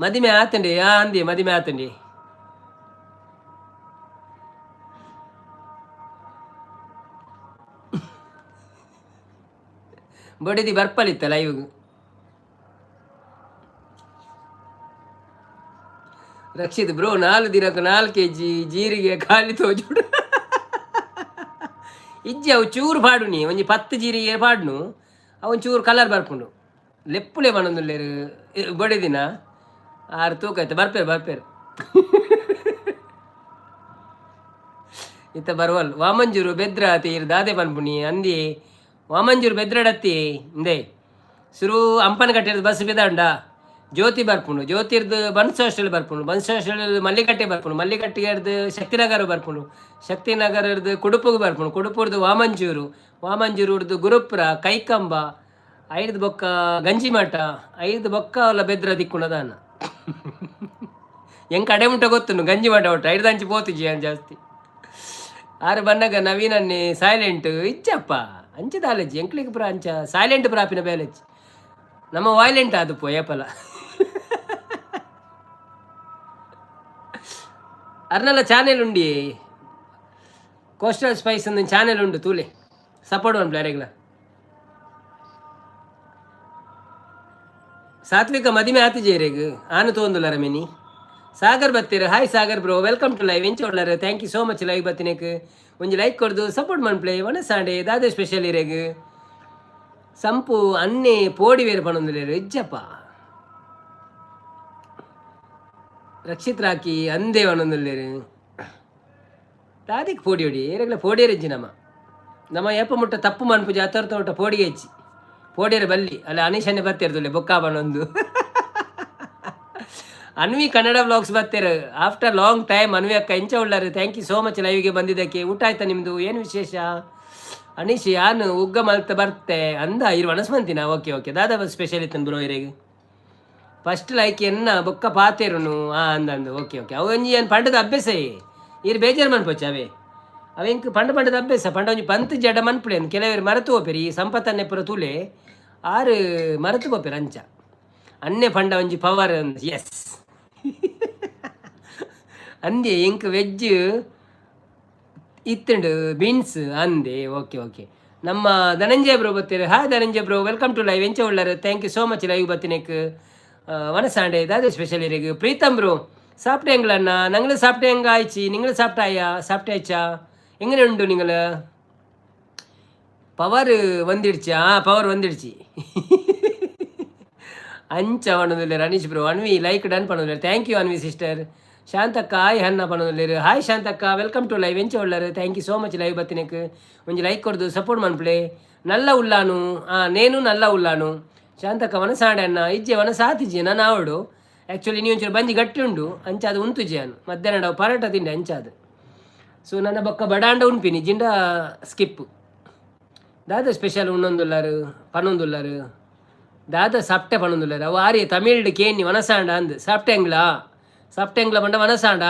ಮದಿಮೆ ಆತಂಡಿ? ಆ ಅಂದಿ, ಮದಿಮೆ ಆತಂಡಿ. ಬಡಿದಿ ಬರ್ಪಲಿತ್ತ ಲೈವ್. ರಕ್ಷಿತ್ ಬ್ರೋ, 4 ದಿನಕ್ಕೆ 4 ಕೆಜಿ ಜೀರಿಗೆ ಖಾಲಿ ತೋಜುಡು. ಇಜ್ಜಿ, ಅವು ಚೂರು ಪಾಡುನಿ, ಒಂಜಿ 10 ಜೀರಿಗೆ ಪಾಡ್ನು, ಅವು ಒಂಚೂರು ಕಲರ್ ಬರ್ಪುಂಡು. ಲೆಪ್ಪುಲೆ ಪನೊಂದುಲ್ಲೆರ್ ಬಡಿದಿನ. ಆರು ತೂಕ ಆಯ್ತು. ಬರ್ಪೇರು ಬರ್ಪೇರು ಇತ್ತ ಬರುವಲ್. ವಾಮಂಜೂರು ಬೆದ್ರ ತೀರ್ ದಾದೆ ಪನ್ಪುನಿ ಅಂದಿ. ವಾಮಂಜೂರು ಬೆದ್ರಡತ್ತಿ ಇಂದೆ. ಸುರು ಹಂಪನಕಟ್ಟೆರ್ದ್ ಬಸ್ ಬಿದಾಂಡ ಜ್ಯೋತಿ ಬರ್ಪುಂಡು. ಜ್ಯೋತಿರ್ದು ಬನ್ಸ್ ಹಾಸ್ಟೆಲ್ ಬರ್ಪುಂಡು. ಬನ್ಸ್ ಹಾಸ್ಟೆಲ್ ಮಲ್ಲಿಕಟ್ಟೆ ಬರ್ಪುಂಡು. ಮಲ್ಲಿಕಟ್ಟೆರ್ದು ಶಕ್ತಿನಗರ ಬರ್ಪುಂಡು. ಶಕ್ತಿನಗರರ್ದು ಕುಡುಪುಗು ಬರ್ಪುಂಡು. ಕುಡುಪುರ್ದು ವಾಮಂಜೂರು, ವಾಮಂಜೂರುರ್ದು ಗುರುಪುರ, ಕೈಕಂಬ, ಐದು ಬೊಕ್ಕ ಗಂಜಿಮಠ, ಐದು ಬೊಕ್ಕ ಅಲ್ಲ ಬೆದ್ರ ದಿಕ್ಕುಣದಾನ. ಎಂಕ್ ಅಡೆ ಮುಟ್ಟ ಗೊತ್ತುಂಡು, ಗಂಜಿ ಮಾಡ ಒಟ್ಟು ಐಡ್ದಂಚಿ ಪೋತುಜಿ ಏನು ಜಾಸ್ತಿ. ಆರು ಬನ್ನಗ ನವೀನನ್ನೇ ಸೈಲೆಂಟ್ ಇಚ್ಚಪ್ಪ ಅಂಚ ದಾಲಜ್ಜಿ ಎಂಕ್ಲಿಗೆ ಪುರ ಅಂಚ ಸೈಲೆಂಟ್ ಪ್ರಾಪಿನ ಬೇಲಜ್ಜಿ. ನಮ್ಮ ವಾಯ್ಲೆಂಟ್ ಅದು ಪೋ ಏಪಲ. ಅರ್ನಲ್ಲ ಚಾನೆಲ್ ಉಂಡಿ, ಕೋಸ್ಟಲ್ ಸ್ಪೈಸ್ ಒಂದು ಚಾನೆಲ್ ಉಂಡು, ತೂಲೆ, ಸಪೋರ್ಟ್ ಒನ್ ಪ್ಲೇರೆಗ್ಲ. ಸಾತ್ವಿಕ ಮದಿಮೆ ಆತಿಜೇರೆಗ್ ಆನು ತೋಂದುಲ್ಲರ ಮಿನಿ. ಸಾಗರ್ ಬತ್ತೀರ, hi Sagar bro, welcome to live. ಎಂಚ ಉಳ್ಳಾರ? Thank you so much live ಬತ್ತಿನೇಕ್. ಒಂಜಿ ಲೈಕ್ ಕೊಡ್ದು ಸಪೋರ್ಟ್ ಮನ್ಪ್ಲೆ. ವನಸಾಂಡೆ ದಾದೆ ಸ್ಪೆಷಲ್ ಇರೆಗ್? ಸಂಪು ಅನ್ನೆ ಪೋಡಿ ಬೇರೆ ಪಣೊಂದುಲ್ಲೆರ್ ಇಜ್ಜಪ್ಪ. ರಕ್ಷಿತ್ ರಾಕಿ ಅಂದೇ ಪಣೊಂದುಲ್ಲೆರ್. ದಾದಿಕ್ ಪೋಡಿ ಹೊಡಿ ಏರೆಗ್ಲ ಪೋಡಿಯರ್ ನಮ್ಮ ನಮ್ಮ ಏಪ ಮುಟ್ಟ ತಪ್ಪು ಮನ್ಪುಜಿ ಅತ್ತರ್ ತೋಟ ಪೋಡಿಗೆ ಹೆಚ್ಚಿ ಪೋಡಿಯರ ಬಲ್ಲಿ ಅಲ್ಲ. ಅನೀಶನ್ನೇ ಬತ್ತಿರ್ದುಲ್ಲೆ ಬೊಕ್ಕ ಬನ್ನೊಂದು. ಅನ್ವಿ ಕನ್ನಡ ವ್ಲಾಗ್ಸ್ ಬರ್ತಾರೆ ಆಫ್ಟರ್ ಲಾಂಗ್ ಟೈಮ್. ಅನ್ವಿ ಅಕ್ಕ ಎಂಚ ಉಳ್ಳಾರು? Thank you so much ಲೈವ್ಗೆ ಬಂದಿದ್ದಕ್ಕೆ. ಊಟ ಆಯ್ತಾ ನಿಮ್ಮದು? ಏನು ವಿಶೇಷ? ಅನೀಶ್ ಯಾನು ಉಗ್ಗ ಮಲ್ತ ಬರ್ತೆ ಅಂದ ಇರು ಅನಸ್ಮಂತಿನ. ಓಕೆ ಓಕೆ, ದಾದಾ ಸ್ಪೆಷಲ್ ಇತ್ತನ್ ಬ್ರೋ ಇರೆಗ್? ಫಸ್ಟ್ ಲೈಕ್ ಎನ್ನ ಬೊಕ್ಕ ಪಾತೆರುನು. ಆ ಅಂದ ಅಂದು, ಓಕೆ ಓಕೆ. ಅವು ಒಂಜಿ ಏನು ಪಂಡದ ಅಭ್ಯಾಸ ಇರು, ಬೇಜಾರು ಮನ್ಪೊಚ್ಚ ಅವೇ ಅವೆ ಇಂಕ್ ಪಂಡ ಪಂಡದ ಅಭ್ಯಾಸ. ಪಂಡ ಒಂಜಿ ಪಂತ್ ಜಡ ಮನ್ಪುಲೆ, ಕೆಲವರು ಮರೆತು ಹೋಪೆರು. ಈ ಸಂಪತ್ತನ್ನೆ ಪೂರ ತೂಲೆ, ಆರು ಮರೆತು ಪೋಪೆರು ಅಂಚ. ಅನ್ನೆ ಪಂಡ ಒಂಜಿ ಪವರ್. ಎಸ್ ಅಂದೆ ಎಂಕ್ ವೆಜ್ ಇತ್ತುಂಡು ಬೀನ್ಸ್ ಅಂದೆ. ಓಕೆ ಓಕೆ, ನಮ್ಮ ಧನಂಜಯ ಬ್ರೋ ಬತ್ತೀರಿ. Hi Dhananjaya bro, welcome to live. ಎಂಚ ಉಳ್ಳಾರು? Thank you so much live ಬತ್ತಿನೇಕ್. ವನಸಾಂಡೆ ದಾದೆ ಸ್ಪೆಷಲ್ ಇರೆಗ್? ಪ್ರೀತಮ್ ಬ್ರೋ, സാപ്പിട്ടേങ്ങളണ്ണ? ഞങ്ങൾ സാപ്പിട്ടേങ്ക ആയിച്ചി. നിങ്ങൾ സാപ്പിട്ടായ? സാപ്പിട്ടായിച്ചാ? എങ്ങനെയുണ്ട് നിങ്ങൾ? പവർ வந்துடுச்சா? பவர் வந்துடுச்சு. ಅಂಚ ಪಣೊಂದುಲ್ಲೆರ್ Anish bro. Anvi like done ಪಣೊಂದುಲ್ಲೆರ್. Thank you Anvi sister. ಶಾಂತಕ್ಕ hi ಹನ್ನ ಪಣೊಂದುಲ್ಲೆರ್. ಹಾಯ್ ಶಾಂತಕ್ಕ, welcome to live. ಎಂಚ ಉಳ್ಳಾರು? Thank you so much live ಬತ್ತಿನಕ್. ಒಂಜಿ ಲೈಕ್ ಕೊಡ್ದು ಸಪೋರ್ಟ್ ಮನ್ಪುಲೆ. ನಲ್ಲ ಉಲ್ಲಾನು. ನೇನು ನಲ್ಲ ಉಲ್ಲಾನು. ಶಾಂತಕ್ಕ ವನಸಾಂಡೆ ಅಣ್ಣ ಇಜ್ಜೆ ವನಸ ಆತಿಜ್ಜೆ ನಾನು ಆವಡು. ಆ್ಯಕ್ಚುಲಿ ನೀವು ಒಂಚೂರು ಬಂಜಿ ಗಟ್ಟಿ ಉಂಡು ಅಂಚ ಅದು ಉಂತುಜಿ. ಅನು ಮಧ್ಯಾಹ್ನ ಪರೋಟ ತಿಂಡೆ ಅಂಚ ಅದು. ಸೊ ನನ್ನ ಬೊಕ್ಕ ಬಡಾಂಡ ಉನ್ಪಿನಿ ಜಿಂಡ ಸ್ಕಿಪ್. ದಾದ ಸ್ಪೆಷಲ್ ಉಣ್ಣೊಂದುಲ್ಲಾರು ಪನ್ನೊಂದುಲ್ಲಾರು? ದಾದ ಸಾಪ್ಟೆ ಪನ್ನೊಂದುಲ್ಲಾರು? ಅವು ಆರಿ ತಮಿಳ್ಡ್ ಕೇನಿ ವನಸಾಂಡ ಅಂದ್. ಸಾಪ್ಟೆಂಗ್ಲಾ ಸಾಪ್ಟೆಂಗ್ಲ ಪಂಡ ವನಸಾಂಡ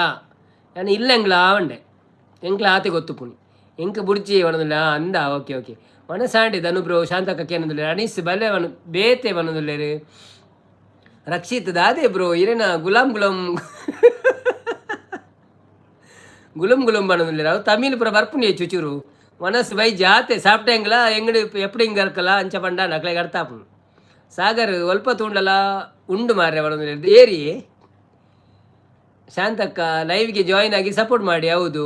ನಾನು ಇಲ್ಲೆಂಗ್ಲಾ వంಡೆ ಎಂಕ್ಲ ಆತೆ ಗೊತ್ತುಪುನಿ. ಎಂಕ್ ಬುಡ್ಚಿ ವನದುಲ್ಲ ಅಂದ. ಓಕೆ ಓಕೆ, ವನಸಾಂಡೆ ಧನು ಬ್ರೋ. ಶಾಂತಕ್ಕ ಕೇನೊಂದುಲ್ಲೆರ್. ಅನೀಸ್ ಬಲ್ಲೆ ವನ ಬೇತೆ ವನದುಲ್ಲೆರ್. ರಕ್ಷಿತ್ ದಾದೆ ಬ್ರೋ ಇರೆನ ಗುಲಾಮ್ ಗುಲಾಮ್ ಗುಲುಮ್ ಗುಲುಮ್ ಪನ್ನೊಂದುಲ್ಲೆರ್. ಅವು ತಮಿಳ್ ಪೂರ ಬರ್ಪುನಿ ಚುಚುರು. ಮನಸ್ಸು ಬೈ ಜಾತೆ ಸಾಪ್ಟೆಂಗ್ಲ ಎಂಗಡಿ ಎಪ್ಪಡಿ ಹಿಂಗೆ ಇರ್ಕಲ್ಲ ಅಂಚ ಪಂಡ ನಕ್ಲೆಗ್ ಅರ್ಥ ಆಪುಂಡು. ಸಾಗರ್ ಒಲ್ಪ ತೂಂಡಲ ಉಂಡು ಮಾರ್ರೆ ಪನೊಂದುಲ್ಲೆರ್. ಏರಿ ಶಾಂತಕ್ಕ ಲೈವ್ಗೆ ಜಾಯಿನ್ ಆಗಿ ಸಪೋರ್ಟ್ ಮಾಡಿ. ಹೌದು,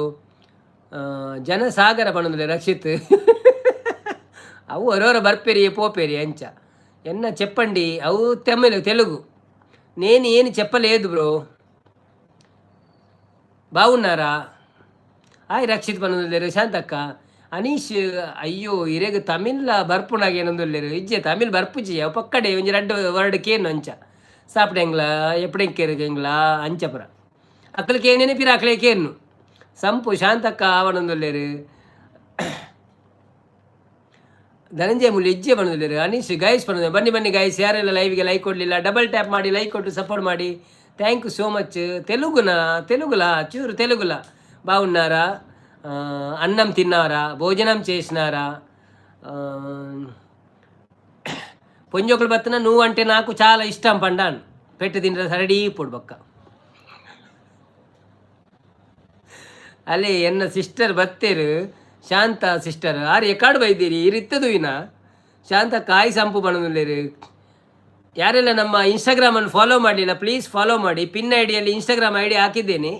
ಜನಸಾಗರ ಪನೊಂದುಲ್ಲೆರ್ ರಕ್ಷಿತ್. ಅವು ಹೊರವರ ಬರ್ಪೇರಿ ಪೋಪೇರಿ ಅಂಚ. ಎನ್ನ చెప్పండి. ಅವು ತಮಿಳು తెలుగు. నేను ఏమి చెప్పలేదు బ్రో. బాగున్నారా? హాయ్ రక్షిత్ పనొందుల్లేరు శాంతక్క. ಅನೀಶ್ ಅಯ್ಯೋ ಇರೆಗ್ ತಮಿಳ್ಲ ಬರ್ಪುನಾಗ ಏನೊಂದುಲ್ಲೆರ್. ಇಜ್ಜೆ ತಮಿಳ್ ಬರ್ಪುಜಿ. ಅವು ಪಕ್ಕಡೆ ಒಂಜಿ ರಡ್ಡ್ ವರ್ಡ್ ಕೇನು ಅಂಚ. ಸಾಪ್ಡೆಂಗ್ಲ ಎಪ್ಪಡೆ ಕೇರುಗೆಂಗ್ಲ ಅಂಚ ಪುರ ಅಕ್ಲು ಕೇನೇನೆ ಪಿರ ಅಕ್ಲೆ ಕೇನು. ಸಂಪು ಶಾಂತಕ್ಕ ಆವಣೊಂದುಲ್ಲೆರ್. ಧನಂಜಯ ಮುಳ್ಳಿ ಇಜ್ಜೆ ಪನೊಂದುಲ್ಲೆರ್. ಅನೀಶ್ ಗೈಸ್ ಪನೊಂದು. ಬನ್ನಿ ಬನ್ನಿ ಗೈಸ್, ಯಾರೆಲ್ಲ ಲೈವ್ಗೆ ಲೈಕ್ ಕೊಡಲಿಲ್ಲ ಡಬಲ್ ಟ್ಯಾಪ್ ಮಾಡಿ ಲೈಕ್ ಕೊಟ್ಟು ಸಪೋರ್ಟ್ ಮಾಡಿ. Thank you so much. తెలుగునా? తెలుగులా? చూరు తెలుగులా. బాగున్నారా? అన్నం తిన్నారా? భోజనం చేసినారా? పొంజొకలు బతున నువ్వు అంటే నాకు చాలా ఇష్టం పండాను పెట్టి తింటారు సరడీ ఇప్పుడు బొక్క. ಅಲ್ಲಿ ಎನ್ನ ಸಿಸ್ಟರ್ ಬತ್ತೇರು, ಶಾಂತ ಸಿಸ್ಟರ್. ಆರು ಎಕ್ಕಾಡು ಬೈದೀರಿ ಇರಿತ್ತದು ಇನ. ಶಾಂತ ಕಾಯಿ ಸಂಪು ಬಣ್ಣದುಲ್ಲೇರು. ಯಾರೆಲ್ಲ ನಮ್ಮ ಇನ್ಸ್ಟಾಗ್ರಾಮನ್ನು ಫಾಲೋ ಮಾಡಲಿಲ್ಲ ಪ್ಲೀಸ್ ಫಾಲೋ ಮಾಡಿ. ಪಿನ್ I ಡಿಯಲ್ಲಿ ಇನ್ಸ್ಟಾಗ್ರಾಮ್ I D ಹಾಕಿದ್ದೇನೆ.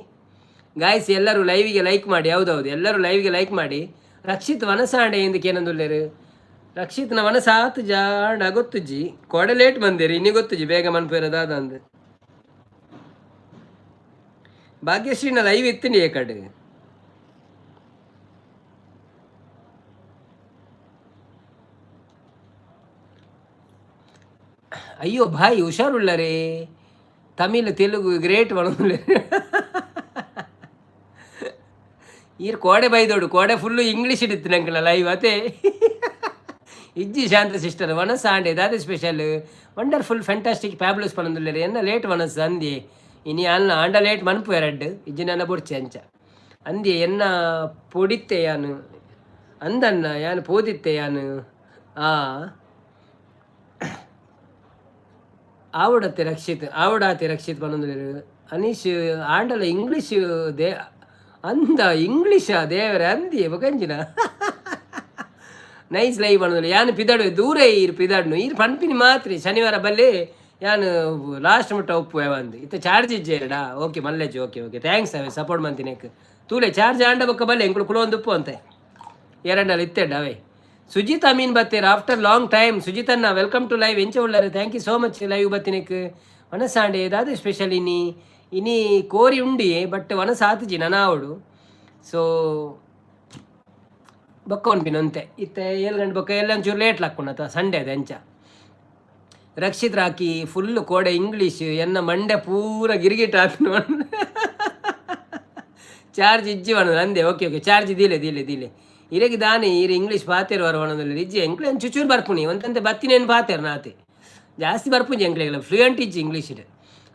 ಗಾಯ್ಸ್ ಎಲ್ಲರೂ ಲೈವಿಗೆ ಲೈಕ್ ಮಾಡಿ. ಹೌದೌದು, ಎಲ್ಲರೂ ಲೈವ್ಗೆ ಲೈಕ್ ಮಾಡಿ. ರಕ್ಷಿತ್ ವನಸಾಂಡೆ ಎಂದಕ್ಕೆ ಏನಂದುಲ್ಲೇರು? ರಕ್ಷಿತ್ನ ವನಸಾತ್ ಜಾಡ ಗೊತ್ತುಜ್ಜಿ. ಕೋಡೆ ಲೇಟ್ ಬಂದೇರಿ ಇನ್ನಿ ಗೊತ್ತುಜ್ಜಿ ಬೇಗ ಮನ್ಪೇರದ ಅಂದ್. ಭಾಗ್ಯಶ್ರೀನ ಲೈವ್ ಇತ್ತೀನಿ ಏ ಕಡೆ. ಅಯ್ಯೋ ಭಾಯ್ ಹುಷಾರುಳ್ಳರೇ. ತಮಿಳ್ ತೆಲುಗು ಗ್ರೇಟ್ ಪನೊಂದುಲ್ಲೆರ್. ಈರ್ ಕೋಡೆ ಬೈದೋಡು ಕೋಡೆ ಫುಲ್ಲು ಇಂಗ್ಲೀಷ್ ಇತ್ತು ನಂಕಲ ಲೈವ್ ಅತೆ. ಇಜ್ಜಿ ಶಾಂತ ಸಿಸ್ಟರ್ ವನಸ್ ಆಂಡೆ ದಾದೆ ಸ್ಪೆಷಲ್? ವಂಡರ್ಫುಲ್ ಫ್ಯಾಂಟಾಸ್ಟಿಕ್ ಫ್ಯಾಬ್ಲಸ್ ಪನೊಂದುಲ್ಲೆರ್. ಎನ್ನ ಲೇಟ್ ವನಸ್ ಅಂದಿ. ಇನಿ ಅಲ್ಲ ಆಂಡ ಲೇಟ್ ಮನ್ಪು ಎರಡ್ಡು ಇಜ್ಜಿ ನನ್ನ ಬೊಡ್ಚಿ ಅಂಚ ಅಂದಿ ಎನ್ನ ಪೊಡಿತ್ತೆ ಯಾನು ಅಂದನ್ನ ಯಾನು ಪೋದಿತ್ತೆ ಯಾನು ಆ ಆವಡತ್ತೆ ರಕ್ಷಿತ್ ಆವಡಾತೆ ರಕ್ಷಿತ್ ಪನೊಂದುಲ್ಲೆರ್ ಅನೀಶ್ ಆಂಡಲ ಇಂಗ್ಲೀಷ್ they ಅಂದ ಇಂಗ್ಲೀಷ ದೇವರ ಅಂದಿ ಬೊಕಂಜಿನ ನೈಸ್ ಲೈವ್ ಪನೊಂದುಲ್ಲೆ ಯಾನ್ ಪಿದಾಡು ದೂರ ಈರ್ ಪಿದಾಡ್ನು ಈರ್ ಪನ್ಪಿನಿ ಮಾತ್ರೆ ಶನಿವಾರ ಬಲ್ಲೆ ಯಾನ್ ಲಾಸ್ಟ್ ಮುಟ್ಟ ಒಪ್ಪುವೆ ಅಂದ್ ಇತ್ತೆ ಚಾರ್ಜ್ ಇಜ್ಜೆರಡಾ ಓಕೆ ಮಲ್ಲೆಜ್ಜಿ ಓಕೆ ಓಕೆ thanks ಅವೇ ಸಪೋರ್ಟ್ ಮಂತಿನೆಕ್ ತೂಲೆ ಚಾರ್ಜ್ ಆಂಡ ಬೊಕ್ಕ ಬಲ್ಲೆ ಎಂಕುಲು ಕುಲೊಂದು ಉಪ್ಪು ಅಂತೆ ಎರಡಲ್ಲಿ ಇತ್ತೆಡ್ ಅವೇ. ಸುಜಿತ್ ಅಮೀನ್ ಬತ್ತೀರ್ ಆಫ್ಟರ್ ಲಾಂಗ್ ಟೈಮ್. ಸುಜಿತನ್ನ welcome to live. ಎಂಚ ಉಳ್ಳಾರೆ? Thank you so much live ಬತ್ತಿನೆಕ್. ವನಸಾಂಡೆ ದಾದ ಸ್ಪೆಷಲ್ ಇನಿ? ಇನಿ ಕೋರಿ ಉಂಡಿ ಬಟ್ ವನಸ ಆತುಜಿ ನನ ಆವಡು. ಸೊ ಬೊಕ್ಕ ಉನ್ಪಿನ ಅಂತೆ ಇತ್ತೆ 7 ಗಂಟೆ ಬೊಕ್ಕ ಎಲ್ಲ ಒಂಚೂರು ಲೇಟ್ ಲಾಕ್ಕುಂಡತ ಸಂಡೇ ಅದ ಅಂಚ. ರಕ್ಷಿತ್ ರಾಕಿ ಫುಲ್ ಕೋಡೆ ಇಂಗ್ಲೀಷ್ ಎನ್ನ ಮಂಡೆ ಪೂರ ಗಿರಿಗಿಟ್ ಆಪಿನ ಚಾರ್ಜ್ ಇಜ್ಜಿ ಪನೊಂದು ಅಂದೆ. ಓಕೆ ಓಕೆ ಚಾರ್ಜ್ ದೀಲೆ ದೀಲೆ ದೀಲೆ ಇರೆಗ್ ದಾನೆ ಈರ್ ಇಂಗ್ಲೀಷ್ ಪಾತೆರುವರ್ ಪನೊಂದುಲ್ಲೆರ್. ಇಜ್ಜಿ ಎಂಕ್ಲೆ ಚುಚೂರು ಬರ್ಪುನಿ ಒಂತಂತೆ ಬತ್ತಿನೇನು ಪಾತೆರ್ ನಾತೆ ಜಾಸ್ತಿ ಬರ್ಪುಂಜಿ ಎಂಕ್ಲೆಗ್ಲ ಫ್ಲೂಯೆಂಟ್ ಇಜ್ಜಿ ಇಂಗ್ಲೀಷ್.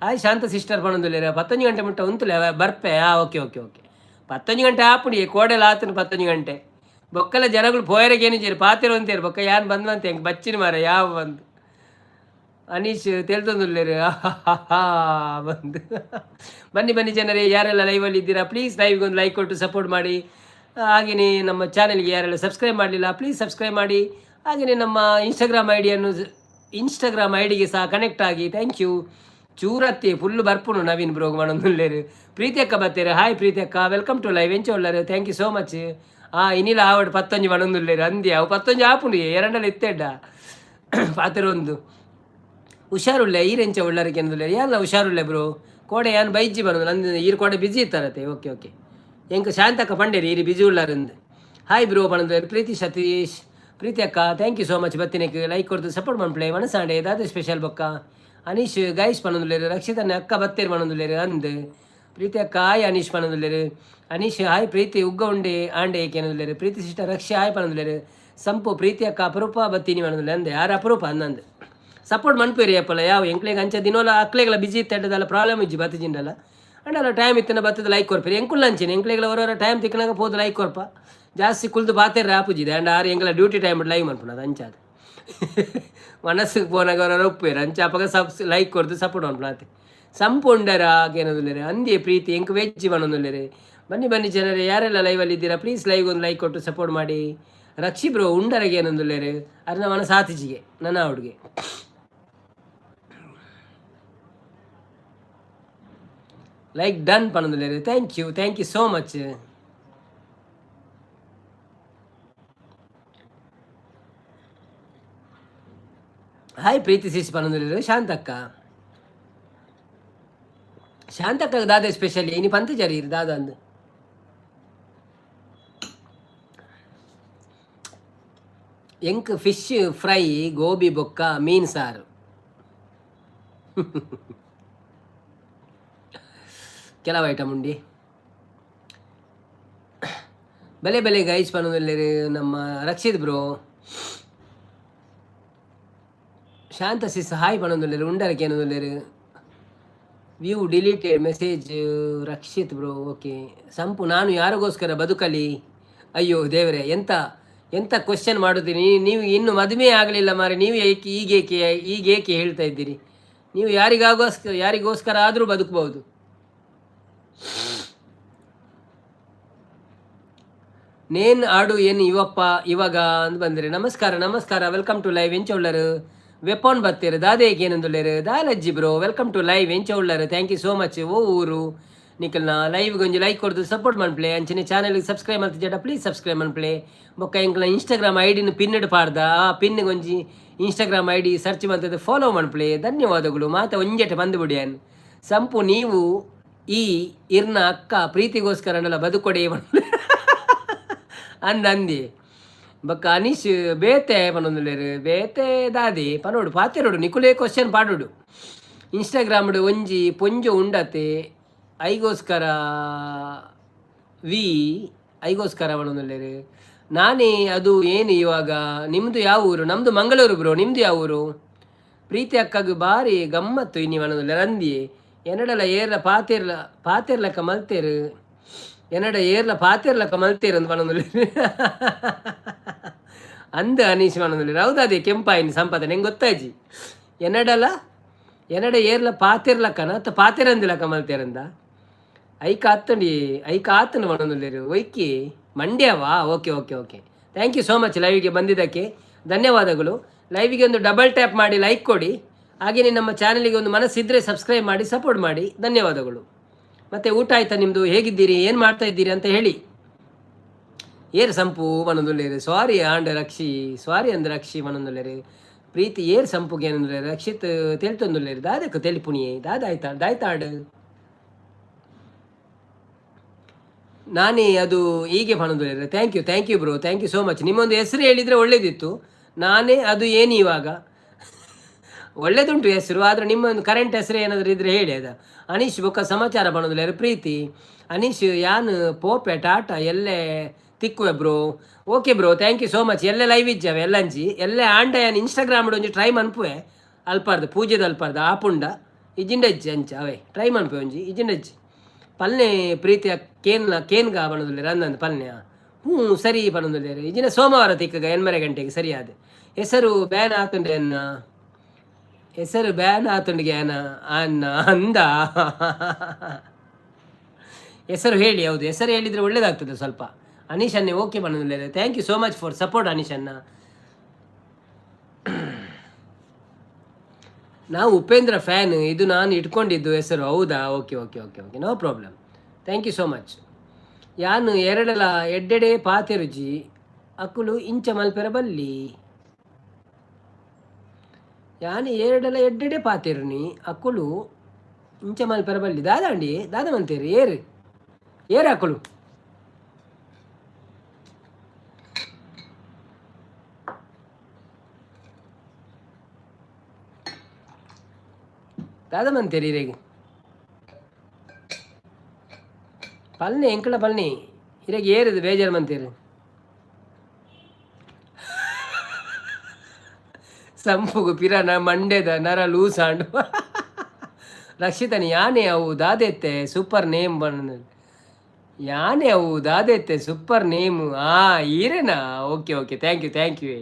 ಹಾಯ್ ಶಾಂತ ಸಿಸ್ಟರ್ ಪನೊಂದುಲ್ಲೆರ್. 11 ಗಂಟೆ ಮುಟ್ಟ ಉಂತುಲೆ ಬರ್ಪೆ. ಆ ಓಕೆ ಓಕೆ ಓಕೆ 11 ಗಂಟೆ ಆಪುಂಡು ಕೋಡೆಲ ಆತುಂಡು 11 ಗಂಟೆ. ಬೊಕ್ಕಲ ಜನಗಳು ಪೋಯೆರೆಗ್ ಏನಿಜ್ಜೆರ್ ಪಾತೆರ ಉಂತೇರು ಬೊಕ್ಕ ಯಾನ್ ಬಂದ್ವಂತೆ ಎಂಕ್ ಬಚ್ಚಿನ ಮಾರ ಯಾವ ಬಂದು ಅನೀಶ್ ತೆಲ್ತೊಂದುಲ್ಲೆರ್ ಬಂದು. ಬನ್ನಿ ಬನ್ನಿ ಜನರೇ, ಯಾರೆಲ್ಲ ಲೈವಲ್ಲಿ ಇದ್ದೀರಾ ಪ್ಲೀಸ್ ಲೈವ್ಗೆ ಒಂದು ಲೈಕ್ ಕೊಟ್ಟು ಸಪೋರ್ಟ್ ಮಾಡಿ. ಹಾಗೆಯೇ ನಮ್ಮ ಚಾನೆಲ್ಗೆ ಯಾರೆಲ್ಲ ಸಬ್ಸ್ಕ್ರೈಬ್ ಮಾಡಲಿಲ್ಲ ಪ್ಲೀಸ್ ಸಬ್ಸ್ಕ್ರೈಬ್ ಮಾಡಿ. ಹಾಗೆಯೇ ನಮ್ಮ ಇನ್ಸ್ಟಾಗ್ರಾಮ್ I ಡಿಯನ್ನು ಇನ್ಸ್ಟಾಗ್ರಾಮ್ I ಡಿಗೆ ಸಹ ಕನೆಕ್ಟ್ ಆಗಿ. Thank you. ಚೂರತ್ತಿ ಫುಲ್ಲು ಬರ್ಪುನು ನವೀನ್ ಬ್ರೋಗ್ ಮಾಡೊಂದುಲ್ಲೆರ್. ಪ್ರೀತಿ ಅಕ್ಕ ಬತ್ತೆರ್. ಹಾಯ್ ಪ್ರೀತಿ ಅಕ್ಕ, welcome to live. ಎಂಚ ಉಲ್ಲರ್? Thank you so much. ಆ ಇನಿಲ ಆವಡ್ 11 ಪನೊಂದುಲ್ಲೆರ್ ಅಂದಿ. ಅವು 11 ಆಪುಂಡು ಎರಡಲ್ಲಿ ಇತ್ತೆಡ್ಡ ಪಾತೆರೊಂದು. ಹುಷಾರುಳ್ಳೆ ಈರೆಂಚ ಉಳ್ಳರಿಗೆ ಎಂದುಲ್ಲೆರ್? ಯಾನ್ಲ ಹುಷಾರುಳ್ಳೆ ಬ್ರೋ. ಕೋಡೆ ಯಾನ್ ಬೈಜ್ಜಿ ಬರೋದು ನಂದು ಈರ್ ಕೋಡೆ ಬಿಜಿ ಇತ್ತಾರತೆ. ಓಕೆ ಓಕೆ ಎಂಕ್ ಶಾಂತಕ್ಕ ಪಂಡೇರಿ ಈರ್ ಬಿಜಿ ಉಳ್ಳಾರಂದು. ಹಾಯ್ ಬ್ರೋ ಪನೊಂದುಲ್ಲೆರ್ ಪ್ರೀತಿ ಸತೀಶ್. ಪ್ರೀತಿ ಅಕ್ಕ thank you so much ಬತ್ತಿನೆಕ್. Like ಕೊಡ್ದು ಸಪೋರ್ಟ್ ಮನ್ಪುಲೆ. ಮನಸಾಂಡೆ ದಾದ ಸ್ಪೆಷಲ್ ಬೊಕ್ಕ? ಅನೀಶ್ ಗೈಸ್ ಪನೊಂದುಲ್ಲೆರ್. ರಕ್ಷಿತನ್ನ ಅಕ್ಕ ಬತ್ತೇರ್ ಪನೊಂದುಲ್ಲೆರ್ ಅಂದ್. ಪ್ರೀತಿ ಅಕ್ಕ ಹಾಯ್ ಅನೀಶ್ ಪನೊಂದುಲ್ಲೆರ್. ಅನೀಶ್ ಹಾಯ್ ಪ್ರೀತಿ ಉಗ್ಗ ಉಂಡೆ ಆಂಡೆ ಏಕೆನೊಂದುಲ್ಲೆರ್. ಪ್ರೀತಿ ಸಿಸ್ಟರ್ ರಕ್ಷೆ ಹಾಯ್ ಪನೊಂದುಲ್ಲೆರ್. ಸಂಪು ಪ್ರೀತಿ ಅಕ್ಕ ಅಪರೂಪ ಬತ್ತೀನಿ ಪನೊಂದುಲ್ಲೆ ಅಂದೆ. ಯಾರು ಅಪರೂಪ ಅಂದಂದು ಸಪೋರ್ಟ್ ಮನ್ಪೇರಿ ಅಪ್ಪಲ ಯಾವ ಎಂಕ್ಲೆಗ್ ಅಂಚ ದಿನೋಲ ಅಕ್ಲೆಗ್ಲ ಬಿಜಿ ಇತ್ತೆಡ್ದಲ್ಲ ಪ್ರಾಬ್ಲಮ್ ಇಜ್ಜಿ ಬತ್ತಿಜಿಂಡಲ್ಲ ಅಂಡಲ ಟೈಮ್ ಇತ್ತಿನ ಬತ್ತದ ಲೈಕ್ ಕೊರ್ಪೇರಿ. ಎಂಕುಲ್ಲ ಅಂಚೆನೆ ಎಂಕ್ಲೆಗ್ಲ ಹೊರ ಟೈಮ್ ತಿಕ್ಕನಾಗ ಪೋದು ಲೈಕ್ ಕೊರ್ಪ. ಜಾಸ್ತಿ ಕುಲ್ದು ಪಾತೆರ್ರೆ ಆಪುಜಿದೆ ಅಂಡ್ ಆರು ಎಂಕಲ ಡ್ಯೂಟಿ ಟೈಮ್ ಲೈವ್ ಮನ್ಪುನದು ಅಂಚಾದ ಮನಸ್ಸಿಗೆ ಪೋನಾಗ ಅವರ ಒಪ್ಪೇರು ಅಂಚ ಅಪಗ ಸಬ್ಸ್ ಲೈಕ್ ಕೊರ್ದು ಸಪೋರ್ಟ್ ಮನ್ಪುನ. ಸಂಪು ಉಂಡರ ಏನದುಲ್ಲೆರ್ ಅಂದೇ ಪ್ರೀತಿ ಎಂಕ್ ವೆಜ್ ಪನೊಂದುಲ್ಲೆರ್. ಬನ್ನಿ ಬನ್ನಿ ಜನರೇ, ಯಾರೆಲ್ಲ ಲೈವಲ್ಲಿ ಇದ್ದೀರಾ ಪ್ಲೀಸ್ ಲೈವ್ ಒಂದು ಲೈಕ್ ಕೊಟ್ಟು ಸಪೋರ್ಟ್ ಮಾಡಿ. ರಕ್ಷಿ ಬ್ರೋ ಉಂಡರಗೆ ಏನೊಂದುಲ್ಲೆರ್ ಅರ್ನ ಮನಸ್ಸು ಆತಿಜಿಗೆ ನನ್ನ ಹುಡುಗೆ. ಲೈಕ್ ಡನ್ ಪನೊಂದುಲ್ಲೆರ್. Thank you, thank you so much. Hi Preethi sis ಪನೊಂದುಲ್ಲೆರ್. ಶಾಂತಕ್ಕ ಶಾಂತಕ್ಕ ದಾದ ಸ್ಪೆಷಲ್ ಇನಿ ಪಂತಜಾರಿ ದಾದ ಅಂದ್. ಎಂಕ್ ಫಿಶ್ ಫ್ರೈ ಗೋಬಿ ಬೊಕ್ಕ ಮೀನ್ ಸಾರು. ಕೆಲವು ಐಟಮ್ ಉಂಡಿ ಬಲೆ ಬಲೆ ಗೈಸ್ ಪನೊಂದುಲ್ಲೆರ್ ನಮ್ಮ Rakshit bro. Shanta sis hi ಪನೊಂದುಲ್ಲೆರ್. ಉಂಡರಕ್ಕೆ ಏನೊಂದುಲ್ಲೆರ್? View deleted message Rakshit bro. Okay ಸಂಪು ನಾನು ಯಾರಿಗೋಸ್ಕರ ಬದುಕಲಿ? ಅಯ್ಯೋ ದೇವರೇ, ಎಂತ ಎಂತ ಕ್ವಶನ್ ಮಾಡುತ್ತೀನಿ ನೀವು? ಇನ್ನು ಮದುವೆ ಆಗಲಿಲ್ಲ ಮಾರೆ, ನೀವು ಏಕೆ ಈಗೇಕೆ ಈಗೇಕೆ ಹೇಳ್ತಾ ಇದ್ದೀರಿ? ನೀವು ಯಾರಿಗಾಗೋಸ್ಕರ ಯಾರಿಗೋಸ್ಕರ ಆದರೂ ಬದುಕಬಹುದು. ನೇನ್ ಆಡು ಏನು ಇವಪ್ಪ ಇವಾಗ ಅಂದ್ ಬಂದರೆ. ನಮಸ್ಕಾರ ನಮಸ್ಕಾರ, welcome to live. ಎಂಚ ಉಳ್ಳರು? ವೆಪೋನ್ ಬತ್ತೀರು ದಾದೇಗೆ ಏನಂದುಲ್ಲೇರು ದಾಲಜ್ಜಿ ಬ್ರೋ. Welcome to live. ಎಂಚ ಉಳ್ಳರು? Thank you so much. ಓ ಊರು ನಿಕಲ್ನ ಲೈವ್ ಒಂಜಿ ಲೈಕ್ ಕೊಡ್ದು ಸಪೋರ್ಟ್ ಮನ್ಪ್ಲೆ. ಅಂಚನೆ ಚಾನೆಲ್ ಸಬ್ಸ್ಕ್ರೈಬ್ ಮಲ್ತಿಜಡ ಪ್ಲೀಸ್ ಸಬ್ಸ್ಕ್ರೈಬ್ ಮನ್ಪ್ಲೆ. ಬೊಕ್ಕ ಎಂಕ್ಲ ಇನ್ಸ್ಟಾಗ್ರಾಮ್ ಐಡಿನ ಪಿನ್ ಪಾಡ್ದ ಆ ಪಿನ್ ಒಂಜಿ ಇನ್ಸ್ಟಾಗ್ರಾಮ್ ಐಡಿ ಸರ್ಚ್ ಮಲ್ತದ ಫಾಲೋ ಮನ್ಪ್ಲೆ. ಧನ್ಯವಾದಗಳು. ಮಾತ ಒಂಜೆಟೆ ಬಂದು ಬಿಡಿಯನ್. ಸಂಪು ನೀವು ಈ ಇರ್ನ ಅಕ್ಕ ಪ್ರೀತಿಗೋಸ್ಕರ ಅಂಡಲ ಬದುಕೊಡೆ ಅಂದ ಅಂದಿ. ಬೊಕ್ಕ ಅನೀಶ್ ಬೇತೆ ಪನೊಂದುಲ್ಲೆರ್. ಬೇತೆ ದಾದಿ ಪನೋಡು ಪಾತೆರೋಡು ನಿಕುಲೇ ಕ್ವಶನ್ ಪಾಡೋಡು. ಇನ್ಸ್ಟಾಗ್ರಾಮ್ಡ್ ಒಂಜಿ ಪೊಂಜೊ ಉಂಡತೆ ಐಗೋಸ್ಕರ ವಿ ಐಗೋಸ್ಕರ ಪನೊಂದುಲ್ಲೆರ್. ನಾನೇ ಅದು ಏನು ಇವಾಗ? ನಿಮ್ಮದು ಯಾವ ಊರು? ನಮ್ಮದು ಮಂಗಳೂರು ಬ್ರೋ, ನಿಮ್ಮದು ಯಾವ ಊರು? ಪ್ರೀತಿ ಅಕ್ಕಗ್ ಬಾರಿ ಗಮ್ಮತ್ತು ಇನಿ ಪನೊಂದುಲ್ಲೆರ್. ಅಂದಿ ಎನ್ನಡಲ ಏರ್ಲ ಪಾತೆರ್ಲ ಪಾತೆರ್ಲಕ್ಕ ಮಲ್ತೇರು, ಎನ್ನಡ ಏರ್ಲ ಪಾತೆರ್ಲಕ್ಕ ಮಲ್ತೇರು ಅಂದ್ ಪನೊಂದುಲ್ಲೆರ್. ಅಂದ್ ಅನೀಶ್ ಪನೊಂದುಲ್ಲೆರ್. ಹೌದಾದೆ ಕೆಂಪಾಯಿನಿ ಸಂಪಾದನೆ ಎಂಕ್ ಗೊತ್ತಾಯ್ಜಿ. ಎನ್ನಡಲ ಎನ್ನಡ ಏರ್ಲ ಪಾತೆರ್ಲಕ್ಕನ ಅತ್ತ ಪಾತೆರಂದಿಲಕ್ಕ ಮಲ್ತೇರಂದ? ಐಕ್ ಆತಂಡಿ, ಐಕ್ ಆತಂಡ್ ಪನೊಂದುಲ್ಲೆರ್. ಒಯ್ಕಿ ಮಂಡ್ಯವಾ? Okay okay okay, thank you so much. ಲೈವ್ಗೆ ಬಂದಿದ್ದಕ್ಕೆ ಧನ್ಯವಾದಗಳು. ಲೈವಿಗೆ ಒಂದು ಡಬಲ್ ಟ್ಯಾಪ್ ಮಾಡಿ ಲೈಕ್ ಕೊಡಿ. ಹಾಗೆಯೇ ನಮ್ಮ ಚಾನಲಿಗೆ ಒಂದು ಮನಸ್ಸಿದ್ದರೆ ಸಬ್ಸ್ಕ್ರೈಬ್ ಮಾಡಿ ಸಪೋರ್ಟ್ ಮಾಡಿ. ಧನ್ಯವಾದಗಳು. ಮತ್ತು ಊಟ ಆಯ್ತಾ ನಿಮ್ಮದು? ಹೇಗಿದ್ದೀರಿ? ಏನು ಮಾಡ್ತಾ ಇದ್ದೀರಿ ಅಂತ ಹೇಳಿ. ಏರ್ ಸಂಪು ಪನೊಂದುಲ್ಲೆರ್. ಸಾರಿ ಆಂಡ್ ರಕ್ಷಿ, ಸಾರಿ ಅಂದ್ ರಕ್ಷಿ ಪನೊಂದುಲ್ಲೆರ್. ಪ್ರೀತಿ ಏರ್ ಸಂಪುಗೆ ಏನೊಂದುಲ್ಲೆರ್. ರಕ್ಷಿತ್ ತೆಲ್ತೊಂದುಲ್ಲೆರ್. ದಾದಕ್ಕೆ ತೆಲಿಪುಣಿಯೇ? ದಾದ ಆಯ್ತಾ ದಾಯ್ತಾಡ್? ನಾನೇ ಅದು ಹೀಗೆ ಪನೊಂದುಲ್ಲೆರ್. Thank you, thank you bro, thank you so much. ನಿಮ್ಮೊಂದು ಹೆಸರು ಹೇಳಿದರೆ ಒಳ್ಳೇದಿತ್ತು. ನಾನೇ ಅದು ಏನು ಇವಾಗ ಒಳ್ಳೇದುಂಟು ಹೆಸರು, ಆದರೆ ನಿಮ್ಮ ಒಂದು ಕರೆಂಟ್ ಹೆಸರು ಏನಾದರೂ ಇದ್ರೆ ಹೇಳಿ. ಅದ ಅನೀಶ್ ಬೊಕ್ಕ ಸಮಾಚಾರ ಪನೊಂದುಲ್ಲೆರ್ ಪ್ರೀತಿ. ಅನೀಶ್ ಯಾನ್ ಪೋಪೆ ಟಾಟಾ ಎಲ್ಲೆ ತಿಕ್ಕುವೆ bro. Okay bro, thank you so much. ಎಲ್ಲೆ ಲೈವ್ ಇಜ್ಜವೆ ಎಲ್ಲಂಜಿ ಎಲ್ಲೆ ಆಂಡ ಯಾನ್ ಇನ್ಸ್ಟಾಗ್ರಾಮ್ ಒಂಜಿ ಟ್ರೈ ಮನ್ಪುವೆ. ಅಲ್ಪಾರ್ದು ಪೂಜೆದ ಅಲ್ಪಾರ್ದು ಆಪುಂಡ ಇಜ್ಜಿಂಡ ಇಜ್ಜಿ ಅಂಚ ಅವೇ ಟ್ರೈ ಮನ್ಪುವೆ ಒಂಜಿ ಇಜ್ಜಿಂಡ ಇಜ್ಜಿ. ಪಲ್ನೆ ಪ್ರೀತಿಯ ಕೇನ್ಲ ಕೇನ್ಗ ಪನೊಂದುಲ್ಲೆರ್. ಅಂದಂದು ಪಲ್ನೆ ಹ್ಞೂ ಸರಿ ಪನೊಂದುಲ್ಲೆರ್. ಇಜ್ಜಿಂಡ ಸೋಮವಾರ ತಿಕ್ಕಗ 8 ಗಂಟೆಗೆ ಸರಿಯಾದ. ಹೆಸರು ಬ್ಯಾನ್ ಆತುಂಡೆ ಅನ್ನ, ಹೆಸರು ಬ್ಯಾನ್ ಆತುಂಡಿಗೆ ಅನ್ನ ಅನ್ನ ಅಂದ. ಹೆಸರು ಹೇಳಿ. ಹೌದು, ಹೆಸರು ಹೇಳಿದರೆ ಒಳ್ಳೇದಾಗ್ತದೆ ಸ್ವಲ್ಪ. ಅನೀಶ್ ಅನ್ನೇ okay ಪನೊಂದುಲ್ಲೆರ್. Thank you so much for support Anish ಅನ್ನ. ನಾವು ಉಪೇಂದ್ರ ಫ್ಯಾನ್, ಇದು ನಾನು ಇಟ್ಕೊಂಡಿದ್ದು ಹೆಸರು. ಹೌದಾ? Okay okay okay okay, no problem, thank you so much. ಯಾನು ಎರಡಲ ಎಡ್ಡೆಡೆ ಪಾತೆರುಜಿ, ಅಕುಲು ಇಂಚ ಮಲ್ಪೆರ ಬಲ್ಲಿ. ಯಾನು ಎರಡಲ ಎಡ್ಡೆಡೆ ಪಾತೆರುನಿ, ಅಕುಲು ಇಂಚ ಮಲ್ಪೆರ ಬಲ್ಲಿ. ದಾದಾಂಡಿ ದಾದ ಮಂತೇರು? ಏರು ಏರು ಅಕುಲು? ದಾದ ಮಂತೇರು ಇರೆಗ್? ಪಲ್ನಿ ಎಂಕಲ ಪಲ್ನಿ ಇರೆಗ್ ಏರಿದು ಬೇಜಾರು ಮಂತೇರು? ಸಂಪುಗು ಪಿರನ ಮಂಡ್ಯದ ನರ ಲೂಸ್ ಆಂಡು. ರಕ್ಷಿತನ ಯಾನೆ ಅವು ದಾದೆತ್ತೆ ಸೂಪರ್ ನೇಮ್ ಬಣ್ಣ. ಯಾನೆ ಅವು ದಾದೆತ್ತೆ ಸೂಪರ್ ನೇಮ್. ಆ ಈರೇನಾ? Okay okay, thank you thank you.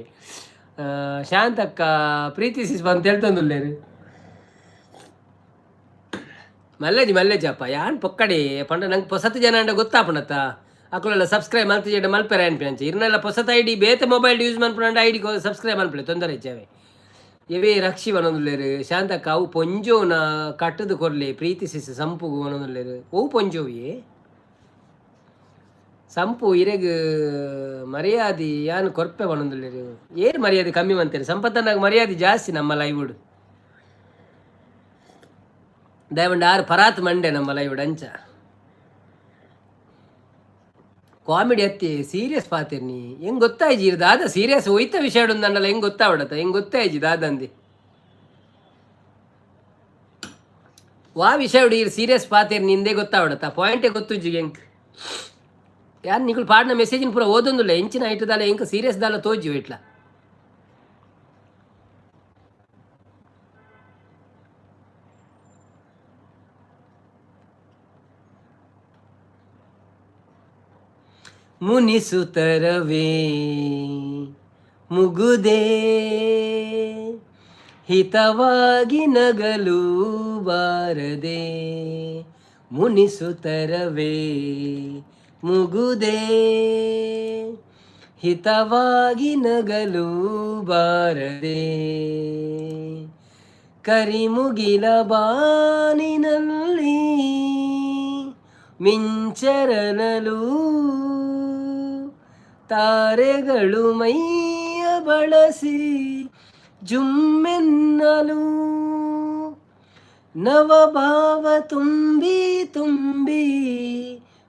Shantakka Preethi ಸಿಸ್ ಬಂತ ಹೇಳ್ತಂದುಲ್ಲೇರು. ಮಲ್ಲೇಜಿ ಮಲ್ಲೇಜಪ್ಪ ಯಾನ್ ಪೊಕ್ಕಡಿ ಪಂಡ ನಂಗೆ ಪೊಸತ್ ಜನ ಅಂಡ ಗೊತ್ತಾಪುಂಡತ್ತ. ಅಕುಲೆಲ್ಲ ಸಬ್ಸ್ಕ್ರೈಬ್ ಮಲ್ತಿಜೆಡ ಮಲ್ಪೆರೆ ಅನ್ಪಿನಂಚ. ಇರ್ನೆಲ್ಲ ಪೊಸತ್ I D ಬೇತೆ ಮೊಬೈಲ್ ಯೂಸ್ ಮನ್ಪುನಂಡ I D subscribe ಮನ್ಪುಲೆ ತೊಂದರೆ ಇಜ್ಜಾವೆ. ಇವೇ ರಕ್ಷಿ ಪನೊಂದುಲ್ಲೆರ್. ಶಾಂತಕ್ಕ ಅವು ಪೊಂಜೋನ ಕಟ್ಟದು ಕೊರ್ಲೆ ಪ್ರೀತಿ ಸಿಸ್ ಸಂಪುಗು ಪನೊಂದುಲ್ಲೆರ್. ಒವು ಪೊಂಜೋವಿಯೇ ಸಂಪು? ಇರೆಗ್ ಮರ್ಯಾದಿ ಯಾನ್ ಕೊರ್ಪೆ ಪನೊಂದುಲ್ಲೆರ್. ಏರ್ ಮರ್ಯಾದೆ ಕಮ್ಮಿ ಮಂತೇರು? ಸಂಪತ್ತನ್ನಾಗ ಮರ್ಯಾದೆ ಜಾಸ್ತಿ ನಮ್ಮ ಲೈವುಡ್. ದಯವಂಡ ಆರು ಪರಾತ್ ಮಂಡೆ ನಮ್ಮ ಲೈವುಡ್ ಅಂಚ. ಕಾಮಿಡಿ ಅತ್ತಿ ಸೀರಿಯಸ್ ಪಾತಿರ್ನಿ ಹೆಂಗ್ ಗೊತ್ತಾಯ್ಜಿ? ದಾದ ಸೀರಿಯಸ್ ಒಯ್ತ ವಿಷಯ ಉಂದಂಡಲ ಹೆಂಗ್ ಗೊತ್ತಾವಡತ್ತ? ಹೆಂಗ್ ಗೊತ್ತಾಯ್ಜಿ ದಾದಂದಿ ವಾ ವಿಷಯ ಹುಡುಗಿರು ಸೀರಿಯಸ್ ಪಾತಿರ್ ನಿಂದೆ ಗೊತ್ತಾವಡತ್ತ? ಪಾಯಿಂಟೇ ಗೊತ್ತುಜ್ಜಿ ಹೆಂಗ್. ಯಾರು ನಿಕುಲು ಪಾಡಿನ ಮೆಸೇಜಿನ ಪೂರ ಓದೊಂದುಲ್ಲ. ಎಂಚಿನ ಐಟದಾಲ ಎಂಕ್ ಸೀರಿಯಸ್ ದಾಲ ತೋಜಿ ಇಟ್ಲ. ಮುನಿಸುತ್ತರವೇ ಮುಗುದೇ ಹಿತವಾಗಿ ನಗಲು ಬಾರದೆ, ಮುನಿಸುತ್ತರವೇ ಮುಗುದೇ ಹಿತವಾಗಿ ನಗಲು ಬಾರದೆ, ಕರಿಮುಗಿಲ ಬಾನಿನಲ್ಲಿ ಮಿಂಚರನಲು ತಾರೆಗಳು ಮೈಯ ಬಳಸಿ ಜುಮ್ಮೆನ್ನಲು, ನವಭಾವ ತುಂಬಿ ತುಂಬಿ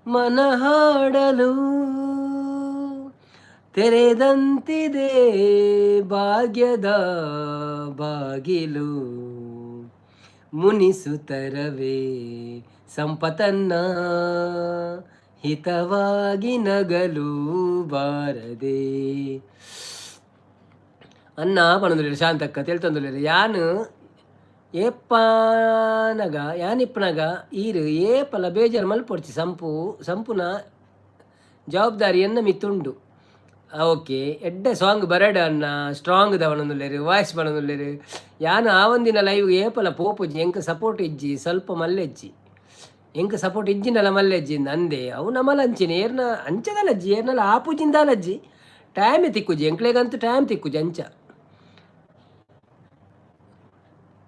ಮನಹಾಡಲು ತೆರೆದಂತಿದೆ ಭಾಗ್ಯದ ಬಾಗಿಲು. ಮುನಿಸುತ್ತರವೇ ಸಂಪತನ್ನ ಹಿತವಾಗಿ ನಗಲು ಬಾರದೆ. ಅನ್ನ ಪನೊಂದುಲ್ಲೆರ್ ಶಾಂತಕ್ಕ ತೆಲ್ತೊಂದುಲ್ಲೆರ್. ಯಾನ್ ಏಪಾನಗ ಯಾನಿಪ್ಪನಾಗ ಈರು ಏಪಲ ಬೇಜಾರು ಮಲ್ಪೊಡ್ಚಿ ಸಂಪು ಸಂಪುನ ಜವಾಬ್ದಾರಿ ಎನ್ನ ಮಿತ್ತುಂಡು. ಓಕೆ, ಎಡ್ಡೆ ಸಾಂಗ್ ಬರಡ ಅನ್ನ, ಸ್ಟ್ರಾಂಗ್ ದವನೊಂದುಲ್ಲೆರ್, ವಾಯ್ಸ್ ಬನೊಂದುಲ್ಲೆರ್. ಯಾನ್ ಆವಂದಿನ ಲೈವ್ ಏಪಲ ಪೋಪುಜಿ, ಎಂಕ್ ಸಪೋರ್ಟ್ ಇಜ್ಜಿ, ಸ್ವಲ್ಪ ಮಲ್ಲೆಜ್ಜಿ. ಎಂಕ್ ಸಪೋರ್ಟ್ ಇಜ್ಜಿಂಡಲ ಮಲ್ಲೆಜ್ಜಿ ಅಂದೆ. ಅವು ನಮಲಂಚಿನ ಏರ್ನ ಅಂಚದಲಜ್ಜಿ, ಏರ್ನಲ ಆಪುಜಿಂದಾಲಜ್ಜಿ, ಟೈಮ್ ತಿಕ್ಕುಜಿ ಎಂಕ್ಲೆಗಂತೂ ಟೈಮ್ ತಿಕ್ಕುಜಿ ಅಂಚ.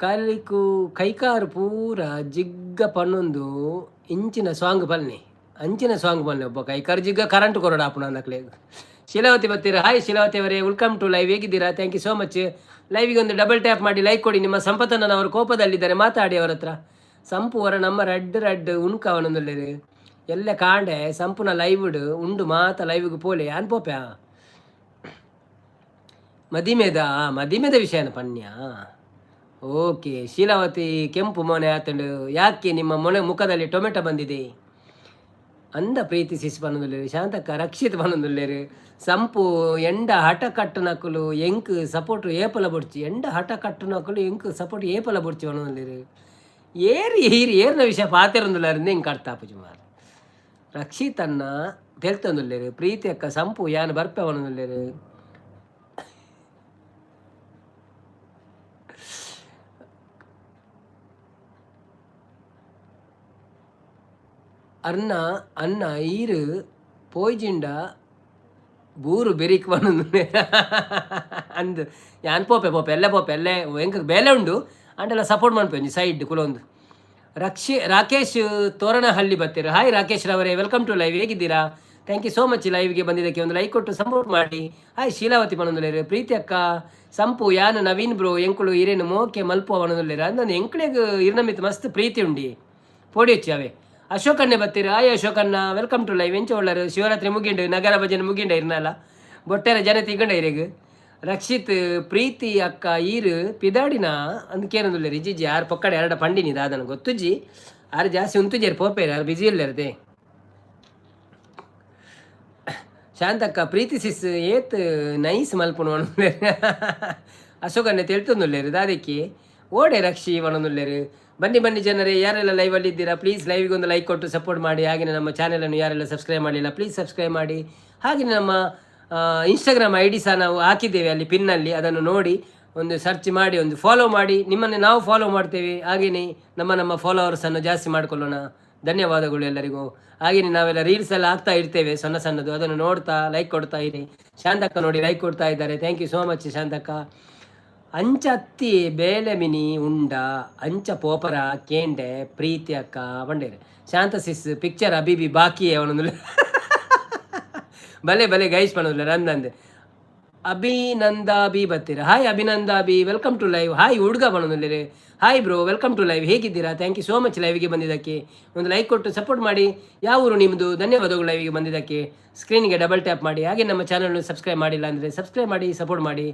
ಕಲಿಕು ಕೈಕಾರು ಪೂರ ಜಿಗ್ಗ ಪನ್ನೊಂದು ಇಂಚಿನ ಸಾಂಗ್ ಪಲ್ನೆ, ಅಂಚಿನ ಸಾಂಗ್ ಪಲ್ನೆ. ಒಬ್ಬ ಕೈಕಾರು ಜಿಗ್ಗ ಕರೆಂಟ್ ಕೊರಡ ಆಪುನ ನಕ್ಲೆಗ್. ಶೀಲಾವತಿ ಬರ್ತೀರಾ? ಹಾಯ್ ಶೀಲಾವತಿ ಅವರೇ, welcome to live. ಹೇಗಿದ್ದೀರಾ? Thank you so much. ಲೈವಿಗೆ ಒಂದು ಡಬಲ್ ಟ್ಯಾಪ್ ಮಾಡಿ ಲೈಕ್ ಕೊಡಿ. ನಿಮ್ಮ ಸಂಪತ್ತನ್ನ ಅವರು ಕೋಪದಲ್ಲಿದ್ದಾರೆ, ಮಾತಾಡಿ ಅವರ ಹತ್ರ. ಸಂಪು ಅವರ ನಮ್ಮ ರಡ್ಡು ರಡ್ಡು ಉಣ್ಕ ಅವನೊಂದುಲ್ಲೇರು ಎಲ್ಲ ಕಾಂಡೆ ಸಂಪುನ ಲೈವ್ಡ್ ಉಂಡು ಮಾತ ಲೈವ್ಗೆ ಪೋಲೆ ಅನ್ಪೋಪ್ಯಾ. ಮದಿಮೆದ ಮದಿಮೆದ ವಿಷಯನ ಪನ್ಯ. ಓಕೆ ಶೀಲಾವತಿ, ಕೆಂಪು ಮೊನೆ ಆತಂಡು ಯಾಕೆ? ನಿಮ್ಮ ಮೊನೆ ಮುಖದಲ್ಲಿ ಟೊಮೆಟೊ ಬಂದಿದೆ ಅಂದ. ಪ್ರೀತಿ ಸಿಸ್ ಪನ್ನೊಂದುಲ್ಲೆರ್. ಶಾಂತಕ್ಕ, ರಕ್ಷಿತ್ ಪನ್ನೊಂದುಲ್ಲೆರ್. ಸಂಪು ಎಂಡ ಹಠ ಕಟ್ಟುನಕುಲು ಎಂಕ್ ಸಪೋರ್ಟ್ ಏಪಲ ಬೊಡ್ಚಿ. ಎಂಡ ಹಠ ಕಟ್ಟುನಕುಲು ಎಂಕ್ ಸಪೋರ್ಟ್ ಏಪಲ ಬೊಡ್ಚಿ ಪನ್ನೊಂದುಲ್ಲೆರ್. ಏರ್ ಈರ್ ಏರ್ನ ವಿಷಯ ಪಾತೆರೊಂದುಲ್ಲಾರಿಂದ ಎಂಕ್ ಅರ್ಥ ಆಪುಜಿ ಮಾರ್ರೆ. ರಕ್ಷಿತ್ ಅನ್ನ ತೆಲ್ತೊಂದುಲ್ಲೆರ್. ಪ್ರೀತಿ ಅಕ್ಕ, ಸಂಪು ಯಾನ್ ಬರ್ಪೆ ಪನ್ನೊಂದುಲ್ಲೆರ್. ಅರ್ನ ಅನ್ನ ಈರ್ ಪೋಯ್ಜಿಂಡ ಬೂರು ಬೆರಿಕ್ ಪನ್ನೊಂದು ಅಂದ್. ಯಾನ್ ಪೋಪೆ ಪೋಪೆ ಎಲ್ಲೆ ಪೋಪೆ ಎಲ್ಲೆ, ಎಂಕ್ ಬೇಲೆ ಉಂಡು ಅಂಡಲ ಸಪೋರ್ಟ್ ಮನ್ಪೆ ಒಂಜಿ ಸೈಡ್ ಕುಲೊಂದು. ರಕ್ಷಿ ರಾಕೇಶ್ ತೋರಣಹಳ್ಳಿ ಬತ್ತೀರ. ಹಾಯ್ ರಾಕೇಶ್ ರವರೇ, welcome to live. ಹೇಗಿದ್ದೀರಾ? Thank you so much. ಲೈವ್ಗೆ ಬಂದಿದ್ದಕ್ಕೆ ಒಂದು ಲೈಕ್ ಕೊಟ್ಟು ಸಪೋರ್ಟ್ ಮಾಡಿ. ಹಾಯ್ ಶೀಲಾವತಿ ಪನೊಂದುಲ್ಲೆರ್. ಪ್ರೀತಿ ಅಕ್ಕ, ಸಂಪು ಯಾನ್ ನವೀನ್ ಬ್ರೋ, ಎಂಕುಲು ಇರೇನು ಮೋಕೆ ಮಲ್ಪು ಪನೊಂದುಲ್ಲೆರ್. ಅಂದಂದು ಎಂಕ್ಲೆಗ್ ಇರ್ನಮಿತ್ ಮಸ್ತ್ ಪ್ರೀತಿ ಉಂಡಿ, ಪೋಡಿ ಹೆಚ್ಚು ಅವೇ. ಅಶೋಕನ್ನೇ ಬತ್ತೀರ. ಹಾಯ್ ಅಶೋಕಣ್ಣ, welcome to live. ಎಂಚ ಉಳ್ಳರು? ಶಿವರಾತ್ರಿ ಮುಗಿಂಡು, ನಗರ ಭಜನೆ ಮುಗಿಂಡ ಇರ್ನಲ್ಲ, ಬೊಟ್ಟೆರ ಜನ ತಿಗಂಡ ಇರೆಗ್. ರಕ್ಷಿತ್, ಪ್ರೀತಿ ಅಕ್ಕ ಈರು ಪಿದಾಡಿನ ಅಂದ್ಕೇನೊಂದುಲ್ಲೆರ್. ಇಜ್ಜಿಜ್ಜಿ, ಯಾರು ಪೊಕ್ಕಡೆ ಎರಡ ಪಂಡಿನಿ ದಾದನ ಗೊತ್ತುಜ್ಜಿ. ಆರು ಜಾಸ್ತಿ ಉಂತುಜೇರು, ಪೋಪೇರು, ಯಾರು ಬಿಜಿ ಇಲ್ಲರ್ದೆ. ಶಾಂತಕ್ಕ, ಪ್ರೀತಿ ಸಿಸ್ ಏತ್ ನೈಸ್ ಮಲ್ಪುನು ಪನೊಂದುಲ್ಲೆರ್. ಅಶೋಕನ್ನೆ ತೆಲ್ತೊಂದುಲ್ಲೆರ್. ದಾದೆಕ್ಕಿ ಓಡೆ ರಕ್ಷಿ ಪನೊಂದುಲ್ಲೆರ್. ಬನ್ನಿ ಬನ್ನಿ ಜನರೇ, ಯಾರೆಲ್ಲ ಲೈವಲ್ಲಿ ಇದ್ದೀರಾ ಪ್ಲೀಸ್ ಲೈವ್ಗೆ ಒಂದು ಲೈಕ್ ಕೊಟ್ಟು ಸಪೋರ್ಟ್ ಮಾಡಿ. ಹಾಗೆಯೇ ನಮ್ಮ ಚಾನೆಲನ್ನು ಯಾರೆಲ್ಲ ಸಬ್ಸ್ಕ್ರೈಬ್ ಮಾಡಲಿಲ್ಲ ಪ್ಲೀಸ್ ಸಬ್ಸ್ಕ್ರೈಬ್ ಮಾಡಿ. ಹಾಗೆಯೇ ನಮ್ಮ ಇನ್ಸ್ಟಾಗ್ರಾಮ್ ಐಡಿ ಸಹ ನಾವು ಹಾಕಿದ್ದೇವೆ ಅಲ್ಲಿ ಪಿನ್ನಲ್ಲಿ, ಅದನ್ನು ನೋಡಿ, ಒಂದು ಸರ್ಚ್ ಮಾಡಿ, ಒಂದು ಫಾಲೋ ಮಾಡಿ. ನಿಮ್ಮನ್ನೇ ನಾವು ಫಾಲೋ ಮಾಡ್ತೇವೆ. ಹಾಗೆಯೇ ನಮ್ಮ ನಮ್ಮ ಫಾಲೋವರ್ಸನ್ನು ಜಾಸ್ತಿ ಮಾಡಿಕೊಳ್ಳೋಣ. ಧನ್ಯವಾದಗಳು ಎಲ್ಲರಿಗೂ. ಹಾಗೆಯೇ ನಾವೆಲ್ಲ ರೀಲ್ಸ್ ಎಲ್ಲ ಹಾಕ್ತಾ ಇರ್ತೇವೆ ಸಣ್ಣ ಸಣ್ಣದು, ಅದನ್ನು ನೋಡ್ತಾ ಲೈಕ್ ಕೊಡ್ತಾ ಇರಿ. ಶಾಂತಕ್ಕ ನೋಡಿ ಲೈಕ್ ಕೊಡ್ತಾ ಇದ್ದಾರೆ. Thank you so much Shantakka. ಅಂಚತ್ತಿ ಬೇಲೆ ಮಿನಿ ಉಂಡ ಅಂಚ ಪೋಪರ ಕೇಂಡೆ ಪ್ರೀತಿ ಅಕ್ಕ ಬಂಡೇರು. ಶಾಂತ ಸಿಸ್ ಪಿಕ್ಚರ್ ಅಬಿಬಿ ಬಾಕಿ ಅವನೊಂದು. ಬಲೆ ಬಲೆ ಗೈಸ್ ಪನೊಂದುಲ್ಲೆರ್ ಅಂದಂದೆ. ಅಭಿನಂದಾ ಬಿ ಬತ್ತೀರ. Hi Abhinanda B, welcome to live. Hi ಹುಡುಗ ಪನೊಂದುಲ್ಲೆರ್. Hi bro, welcome to live. ಹೇಗಿದ್ದೀರಾ? Thank you so much. ಲೈವ್ಗೆ ಬಂದಿದ್ದಕ್ಕೆ ಒಂದು ಲೈಕ್ ಕೊಟ್ಟು ಸಪೋರ್ಟ್ ಮಾಡಿ. ಯಾವ ಊರು ನಿಮ್ಮದು? ಧನ್ಯವಾದಗಳು ಲೈವ್ಗೆ ಬಂದಿದ್ದಕ್ಕೆ. ಸ್ಕ್ರೀನ್ಗೆ ಡಬಲ್ ಟ್ಯಾಪ್ ಮಾಡಿ. ಹಾಗೆ ನಮ್ಮ ಚಾನಲ್ನ ಸಬ್ಸ್ಕ್ರೈಬ್ ಮಾಡಿಲ್ಲ ಅಂದರೆ ಸಬ್ಸ್ಕ್ರೈಬ್ ಮಾಡಿ, ಸಪೋರ್ಟ್ ಮಾಡಿ.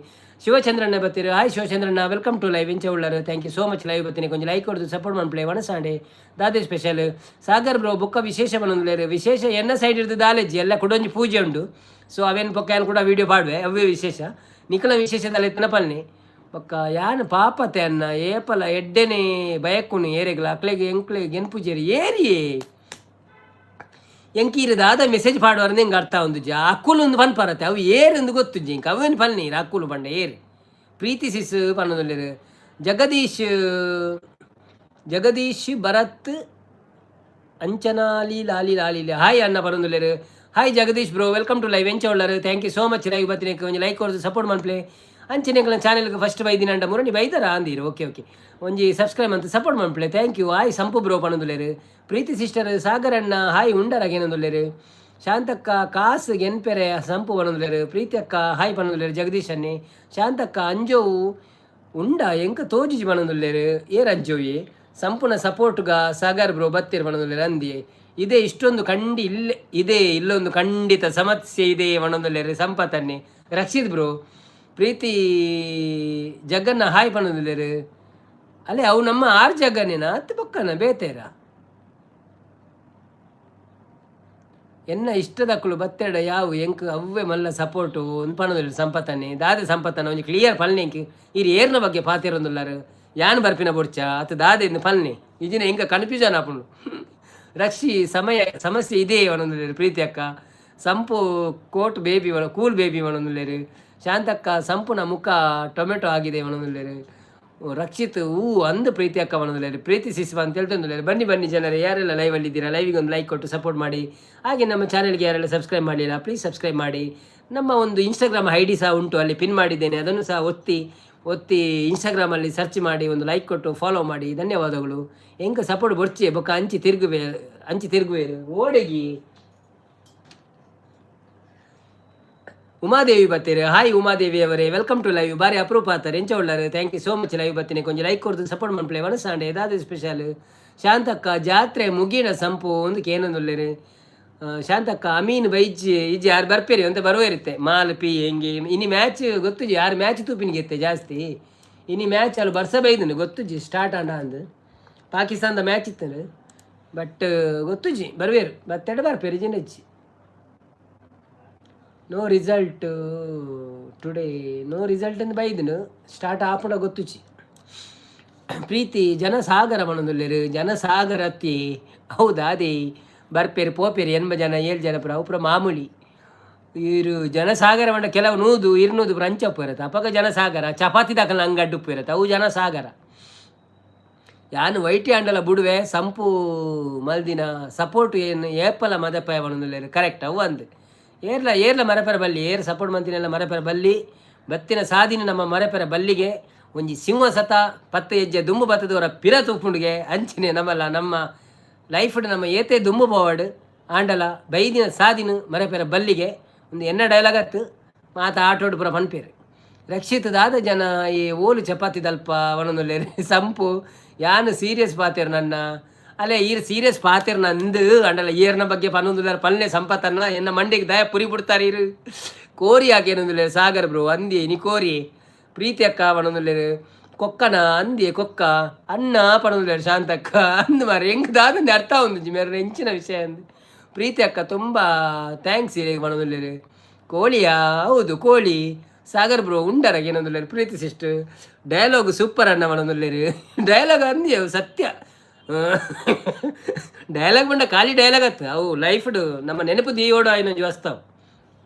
ಶಿವಚಂದ್ರಣ್ಣ ಬತ್ತೀರ. ಹಾಯ್ ಶಿವಚಂದ್ರಣ್ಣ, welcome to live. ಎಂಚ ಉಳ್ಳರು? Thank you so much. Live ಬತ್ತೀನಿ ಕೊಂಚ ಲೈಕ್ ಕೊಡ್ದು ಸಪೋರ್ಟ್ ಮಾಡ್ಪ್ಲೆ. ವಣಸಾಂಡೆ ದಾದೆ ಸ್ಪೆಷಲ್? ಸಾಗರ್ ಬ್ರೋ, ಬೊಕ್ಕ ವಿಶೇಷ ಪನೊಂದುಲ್ಲೆರ್. ವಿಶೇಷ ಎನ್ನ ಸೈಡ್ ಇರ್ದು ದಾಲೆಜ್ಜಿ ಎಲ್ಲ ಕುಡೊಂಜಿ ಪೂಜೆ ಉಂಡು. ಸೊ ಅವೇನು ಪೊಕ್ಕ ಕೂಡ ವೀಡಿಯೋ ಪಾಡುವೆ, ಅವೇ ವಿಶೇಷ. ನಿಕಲ ವಿಶೇಷದಲ್ಲಿ ಎತ್ತನ ಪಲ್ನಿ. ಬೊಕ್ಕ ಯಾನ್ ಪಾಪತೆ ಅನ್ನ ಏಪಲ ಎಡ್ಡೆನೆ ಬಯಕುನು ಏರೆಗ್ಲ ಅಕ್ಲೆಗ್ ಎಂಕ್ಲೆ ಗೆನ್ಪುಜೆರ್ ಏರಿಯೇ. ಎಂಕೀರು ದಾದ ಮೆಸೇಜ್ ಪಾಡುವರಂದು ಎಂಕ್ ಅರ್ಥ ಆವೊಂದುಜ್ಜಿ. ಅಕುಲು ಒಂದು ಪನ್ಪರತೆ, ಅವು ಏರ್ ಗೊತ್ತುಜ್ಜಿ ಎಂಕ್. ಅವೇನು ಪಲ್ನೀರು ಅಕ್ಕುಲು ಪಂಡ ಏರ್. ಪ್ರೀತಿ ಸಿಸ್ ಪನ್ನೊಂದುಲ್ಲೆರ್. ಜಗದೀಶ್ ಜಗದೀಶ್ ಭರತ್ ಅಂಚನಾಲಿ ಲಾಲಿ ಲಾಲಿ ಹಾಯ್ ಅನ್ನ ಪನೊಂದುಲ್ಲೆರ್. Hi Jagadish bro, welcome to live. ಎಂಚ ಉಳ್ಳರು? Thank you so much. Live ಬತ್ತಿನ ಒಂಜಿ ಲೈಕ್ ಕೊರ್ದು ಸಪೋರ್ಟ್ ಮನ್ಪ್ಲೆ. ಅಂಚನೆ ಎಂಕ್ಲೆನ ಚಾನೆಲ್ಗೆ ಫಸ್ಟ್ ಬೈದಿನಂಡ ಮುರಣಿ ಬೈದರ ಅಂದೀರು. ಓಕೆ ಓಕೆ, ಒಂಜಿ ಸಬ್ಸ್ಕ್ರೈಬ್ ಅಂತ ಸಪೋರ್ಟ್ ಮನ್ಪ್ಲೆ. Thank you. Hi ಸಂಪು ಬ್ರೋ ಪನೊಂದುಲ್ಲೆರ್. ಪ್ರೀತಿ ಸಿಸ್ಟರ್, ಸಾಗರ್ ಅಣ್ಣ ಹಾಯ್ ಉಂಡರ ಏನೊಂದುಲ್ಲೆರ್. ಶಾಂತಕ್ಕ, ಕಾಸು ಗೆನ್ಪೆರೆ ಸಂಪು ಪನೊಂದುಲ್ಲೆರ್. ಪ್ರೀತಿ ಅಕ್ಕ ಹಾಯ್ ಪನೊಂದುಲ್ಲೆರ್. ಜಗದೀಶ್ ಅನ್ನೆ. ಶಾಂತಕ್ಕ, ಅಂಜೋವು ಉಂಡ ಎಂಕ ತೋಜಿಜಿ ಪನೊಂದುಲ್ಲೆರ್. ಏರ್ ಅಂಜೋಯಿ? ಸಂಪೂರ್ಣ ಸಪೋರ್ಟ್ಗ ಸಾಗರ್ ಬ್ರೋ ಬತ್ತೀರ್ ಪನೊಂದುಲ್ಲೆರ್. ಅಂದಿ ಇದೇ ಇಷ್ಟೊಂದು ಖಂಡಿ ಇಲ್ಲೇ ಇದೆ, ಇಲ್ಲೊಂದು ಖಂಡಿತ ಸಮಸ್ಯೆ ಇದೆ ಪನೊಂದುಲ್ಲೆರ್ ಸಂಪತನ್ನೆ. ರಕ್ಷಿತ್ ಬ್ರೋ, ಪ್ರೀತಿ ಜಗ್ಗನ್ನ ಹಾಯ್ ಪನೊಂದುಲ್ಲೆರ್. ಅಲ್ಲೇ ಅವು ನಮ್ಮ ಆರ್ ಜಗ್ಗನೇನಾ ಅತ್ತು ಪಕ್ಕನ ಬೇತೇರ? ಎನ್ನ ಇಷ್ಟದಕ್ಕಲು ಬತ್ತೆಡ ಯಾವು ಎಂಕ್ ಅವ್ವೆ ಮಲ್ಲ ಸಪೋರ್ಟು ಒಂದು ಪನೊಂದುಲ್ಲೆರ್ ಸಂಪತನ್ನೆ. ದಾದೆ ಸಂಪತನ್ನ ಒಂಜಿ ಕ್ಲಿಯರ್ ಪಲ್ನೆ ಎಂಕ್. ಈರ್ ಏರ್ನ ಬಗ್ಗೆ ಪಾತೆರೊಂದುಲ್ಲಾರು? ಯಾನ್ ಬರ್ಪಿನ ಬೊಡ್ಚ ಅತ್ ದಾದೆ ಇಂದು ಪಲ್ನಿ ಇಜಿನ ಇಂಕ ಕನ್ಫ್ಯೂಷನ್ ಆಪುಂಡು. ರಕ್ಷಿ ಸಮಯ ಸಮಸ್ಯೆ ಇದೆ ಪನೊಂದುಲ್ಲೆರ್. ಪ್ರೀತಿ ಅಕ್ಕ, ಸಂಪು coat baby, cool baby ಪನೊಂದುಲ್ಲೆರ್. Shantakka, ಸಂಪುನ ಮುಖ ಟೊಮೆಟೊ ಆಗಿದೆ ಪನೊಂದುಲ್ಲೆರ್. ರಕ್ಷಿತ್ ಹೂ ಅಂದು ಪ್ರೀತಿ ಅಕ್ಕ ಪನೊಂದುಲ್ಲೆರ್. ಪ್ರೀತಿ ಸಿಸ್ವ ಅಂತ ಹೇಳ್ತೊಂದುಲ್ಲೆರ್. ಬನ್ನಿ ಬನ್ನಿ ಜನರೇ, ಯಾರೆಲ್ಲ ಲೈವ್ ಅಲ್ಲಿ ಇದ್ದೀರಾ, ಲೈವಿಗೆ ಒಂದು ಲೈಕ್ ಕೊಟ್ಟು ಸಪೋರ್ಟ್ ಮಾಡಿ. ಹಾಗೆ ನಮ್ಮ ಚಾನೆಲ್ಗೆ ಯಾರೆಲ್ಲ ಸಬ್ಸ್ಕ್ರೈಬ್ ಮಾಡಲಿಲ್ಲ, ಪ್ಲೀಸ್ ಸಬ್ಸ್ಕ್ರೈಬ್ ಮಾಡಿ. ನಮ್ಮ ಒಂದು ಇನ್ಸ್ಟಾಗ್ರಾಮ್ ಐಡಿ ಸಹ ಉಂಟು, ಅಲ್ಲಿ ಪಿನ್ ಮಾಡಿದ್ದೇನೆ. ಅದನ್ನು ಸಹ ಒತ್ತಿ ಒತ್ತಿ ಇನ್ಸ್ಟಾಗ್ರಾಮಲ್ಲಿ ಸರ್ಚ್ ಮಾಡಿ, ಒಂದು ಲೈಕ್ ಕೊಟ್ಟು ಫಾಲೋ ಮಾಡಿ. ಧನ್ಯವಾದಗಳು. ಎಂಕ ಸಪೋರ್ಟ್ ಬೊರ್ಚಿ ಬೊಕ್ಕ ಅಂಚಿ ತಿರುಗುವೆ, ಅಂಚಿ ತಿರುಗುವೆ ಓಡೆಗಿ. ಉಮಾದೇವಿ ಬತ್ತೀರಿ. ಹಾಯ್ ಉಮಾದೇವಿ ಅವರೇ, welcome to live. ಬಾರಿ ಅಪರೂಪ ಆತಾರೆ, ಎಂಚ ಉಳ್ಳಾರು? Thank you so much. Live ಬತ್ತೀನಿ, ಕೊಂಚ ಲೈಕ್ ಕೊಡ್ದು ಸಪೋರ್ಟ್ ಮನ್ಪ್ಲೆ. ವನಸಾಂಡೆ ದಾದ ಸ್ಪೆಷಲ್? ಶಾಂತಕ್ಕ, ಜಾತ್ರೆ ಮುಗಿನ ಸಂಪು ಒಂದು ಕೇನೊಂದುಲ್ಲೇರು. ಶಾಂತಕ್ಕ, ಅಮೀನ್ ಬೈಜ್ ಇಜ್ಜಿ, ಯಾರು ಬರ್ಪೇರಿ ಅಂತ ಬರುವ ಇರುತ್ತೆ ಮಾಲ್ ಪಿ ಹೆಂಗೆ. ಇನಿ ಮ್ಯಾಚ್ ಗೊತ್ತುಜಿ, ಯಾರು ಮ್ಯಾಚ್ ತೂಪಿನಿಗೆ ಜಾಸ್ತಿ. ಇನಿ ಮ್ಯಾಚ್ ಅಲ್ಲಿ ಬರ್ಸ ಬೈದನು ಗೊತ್ತುಜಿ, ಸ್ಟಾರ್ಟ್ ಆಂಡ ಅಂದು ಪಾಕಿಸ್ತಾನದ ಮ್ಯಾಚ್ ಇತ್ತು. But ಗೊತ್ತುಜಿ, ಬರ್ವೇರು ಬತ್ತೆಡ ಬರ್ಪೇರಿ ಜಿಂಡಜ್ಜಿ. No result today, no result ಅಂದ್ ಬೈದನು. ಸ್ಟಾರ್ಟ್ ಆಪುಂಡ ಗೊತ್ತುಚಿ. ಪ್ರೀತಿ, ಜನಸಾಗರ ಪನೊಂದುಲ್ಲೆರ್. ಜನಸಾಗರ ಅತ್ತಿ, ಹೌದಾ? ಅದೇ ಬರ್ಪೇರು ಪೋಪೇರು 80 ಜನ 7 ಜನ ಪುರ, ಅವು ಪೂರ ಮಾಮೂಲಿ. ಇರು ಜನಸಾಗರ ಪಂಡ ಕೆಲವು 100 200 ಪೂರ ಅಂಚ ಉಪ್ಪುರತ್ತ. ಅಪಗ ಜನಸಾಗರ ಚಪಾತಿ ದಾಕಲ್ನ ಅಂಗಡ್ಡು ಉಪ್ಪು, ಅವು ಜನಸಾಗರ. ಯಾನ್ ವೈಟಿ ಆಂಡಲ ಬುಡುವೆ. ಸಂಪು ಮಲ್ದಿನ ಸಪೋರ್ಟ್ ಏನು ಏಪಲ ಮದಪಾಯ ಪನೊಂದುಲ್ಲೆರ್. ಕರೆಕ್ಟ್, ಅವು ಅಂದ್. ಏರ್ಲ ಏರ್ಲ ಮರಪೆರ ಬಲ್ಲಿ, ಏರ್ ಸಪೋರ್ಟ್ ಮಂತಿನೆಲ್ಲ ಮರಪೆರ ಬಲ್ಲಿ. ಬತ್ತಿನ ಸಾದಿನ ನಮ್ಮ ಮರಪೆರ ಬಲ್ಲಿಗೆ. ಒಂಜಿ ಸಿಂಹ ಸತ 10 ಹೆಜ್ಜೆ ದುಂಬು ಬತ್ತದವರ ಪಿರ ತೂಪುಂಡುಗೆ. ಅಂಚಿನೆ ನಮ್ಮಲ್ಲ ನಮ್ಮ ಲೈಫ್ ನಮ್ಮ ಏತೆ ದುಂಬು ಪೋವಡ್ ಆಂಡಲ ಬೈದಿನ ಸಾದಿನ ಮರಪೆರ ಬಲ್ಲಿಗೆ. ಒಂದು ಎನ್ನ ಡೈಲಾಗ್ ಅತ್ತು, ಮಾತ ಆಟೋಡು ಪೂರ ಪನ್ಪೇರು. ರಕ್ಷಿತ್, ದಾದ ಜನ ಈ ಓಲು ಚಪಾತಿ ದಲ್ಪ ಒಣೊಂದುಲ್ಲೆರ್. ಸಂಪು, ಯಾನ್ ಸೀರಿಯಸ್ ಪಾತೆರ್ ನನ್ನ ಅಲ್ಲೇ ಈರ್ ಸೀರಿಯಸ್ ಪಾತೆರ್ ನಂದು ಅಂಡಲ ಏರ್ನ ಬಗ್ಗೆ ಪನೊಂದುಲ್ಲೆರ್ ಪಲ್ನೆ. ಸಂಪತ್ತನ್ನ ಎನ್ನ ಮಂಡಿಗೆ ದಯ ಪುರಿ ಬಿಡ್ತಾರೆ ಇರು. ಕೋರಿ ಹಾಕೇನೊಂದುಲ್ಲೆರ್. ಸಾಗರ್ ಬ್ರೋ, ಅಂದಿ ನೀ ಕೋರಿ. ಪ್ರೀತಿ ಅಕ್ಕ ಪನೊಂದುಲ್ಲೆರ್. ಕೊಕ್ಕನ ಅಂದಿ ಕೊಕ್ಕ ಅಣ್ಣ ಪನೊಂದುಲ್ಲೆರ್. ಶಾಂತಕ್ಕ, ಅಂದ್ ಮಾರೆ, ಎಂಕ್ ದಾದಂದೆ ಅರ್ಥ ಆವೊಂದುಜ್ಜಿ ಮೇರೆ ಎಂಚಿನ ವಿಷಯ ಅಂದ್. ಪ್ರೀತಿ ಅಕ್ಕ, ತುಂಬ thanks ಇರೆಗ್ ಪನೊಂದುಲ್ಲೆರ್. ಕೋಳಿಯಾ? ಹೌದು, ಕೋಳಿ. ಸಾಗರ್ ಬ್ರೋ, ಉಂಡರಗೆ ಏನೊಂದುಲ್ಲೆರ್. ಪ್ರೀತಿ ಸಿಸ್ಟರ್, ಡೈಲಾಗ್ ಸೂಪರ್ ಅಣ್ಣ ಪನೊಂದುಲ್ಲೆರ್. ಡೈಲಾಗ್ ಅಂದಿ, ಅವು ಸತ್ಯ ಡೈಲಾಗ್ ಬಂಡ ಖಾಲಿ ಡೈಲಾಗ್ ಅತ್ತು, ಅವು ಲೈಫ್ಡ್ ನಮ್ಮ ನೆನಪು ದೀಯೋಡು ಆಯ್ನ ವಾಸ್ತವ.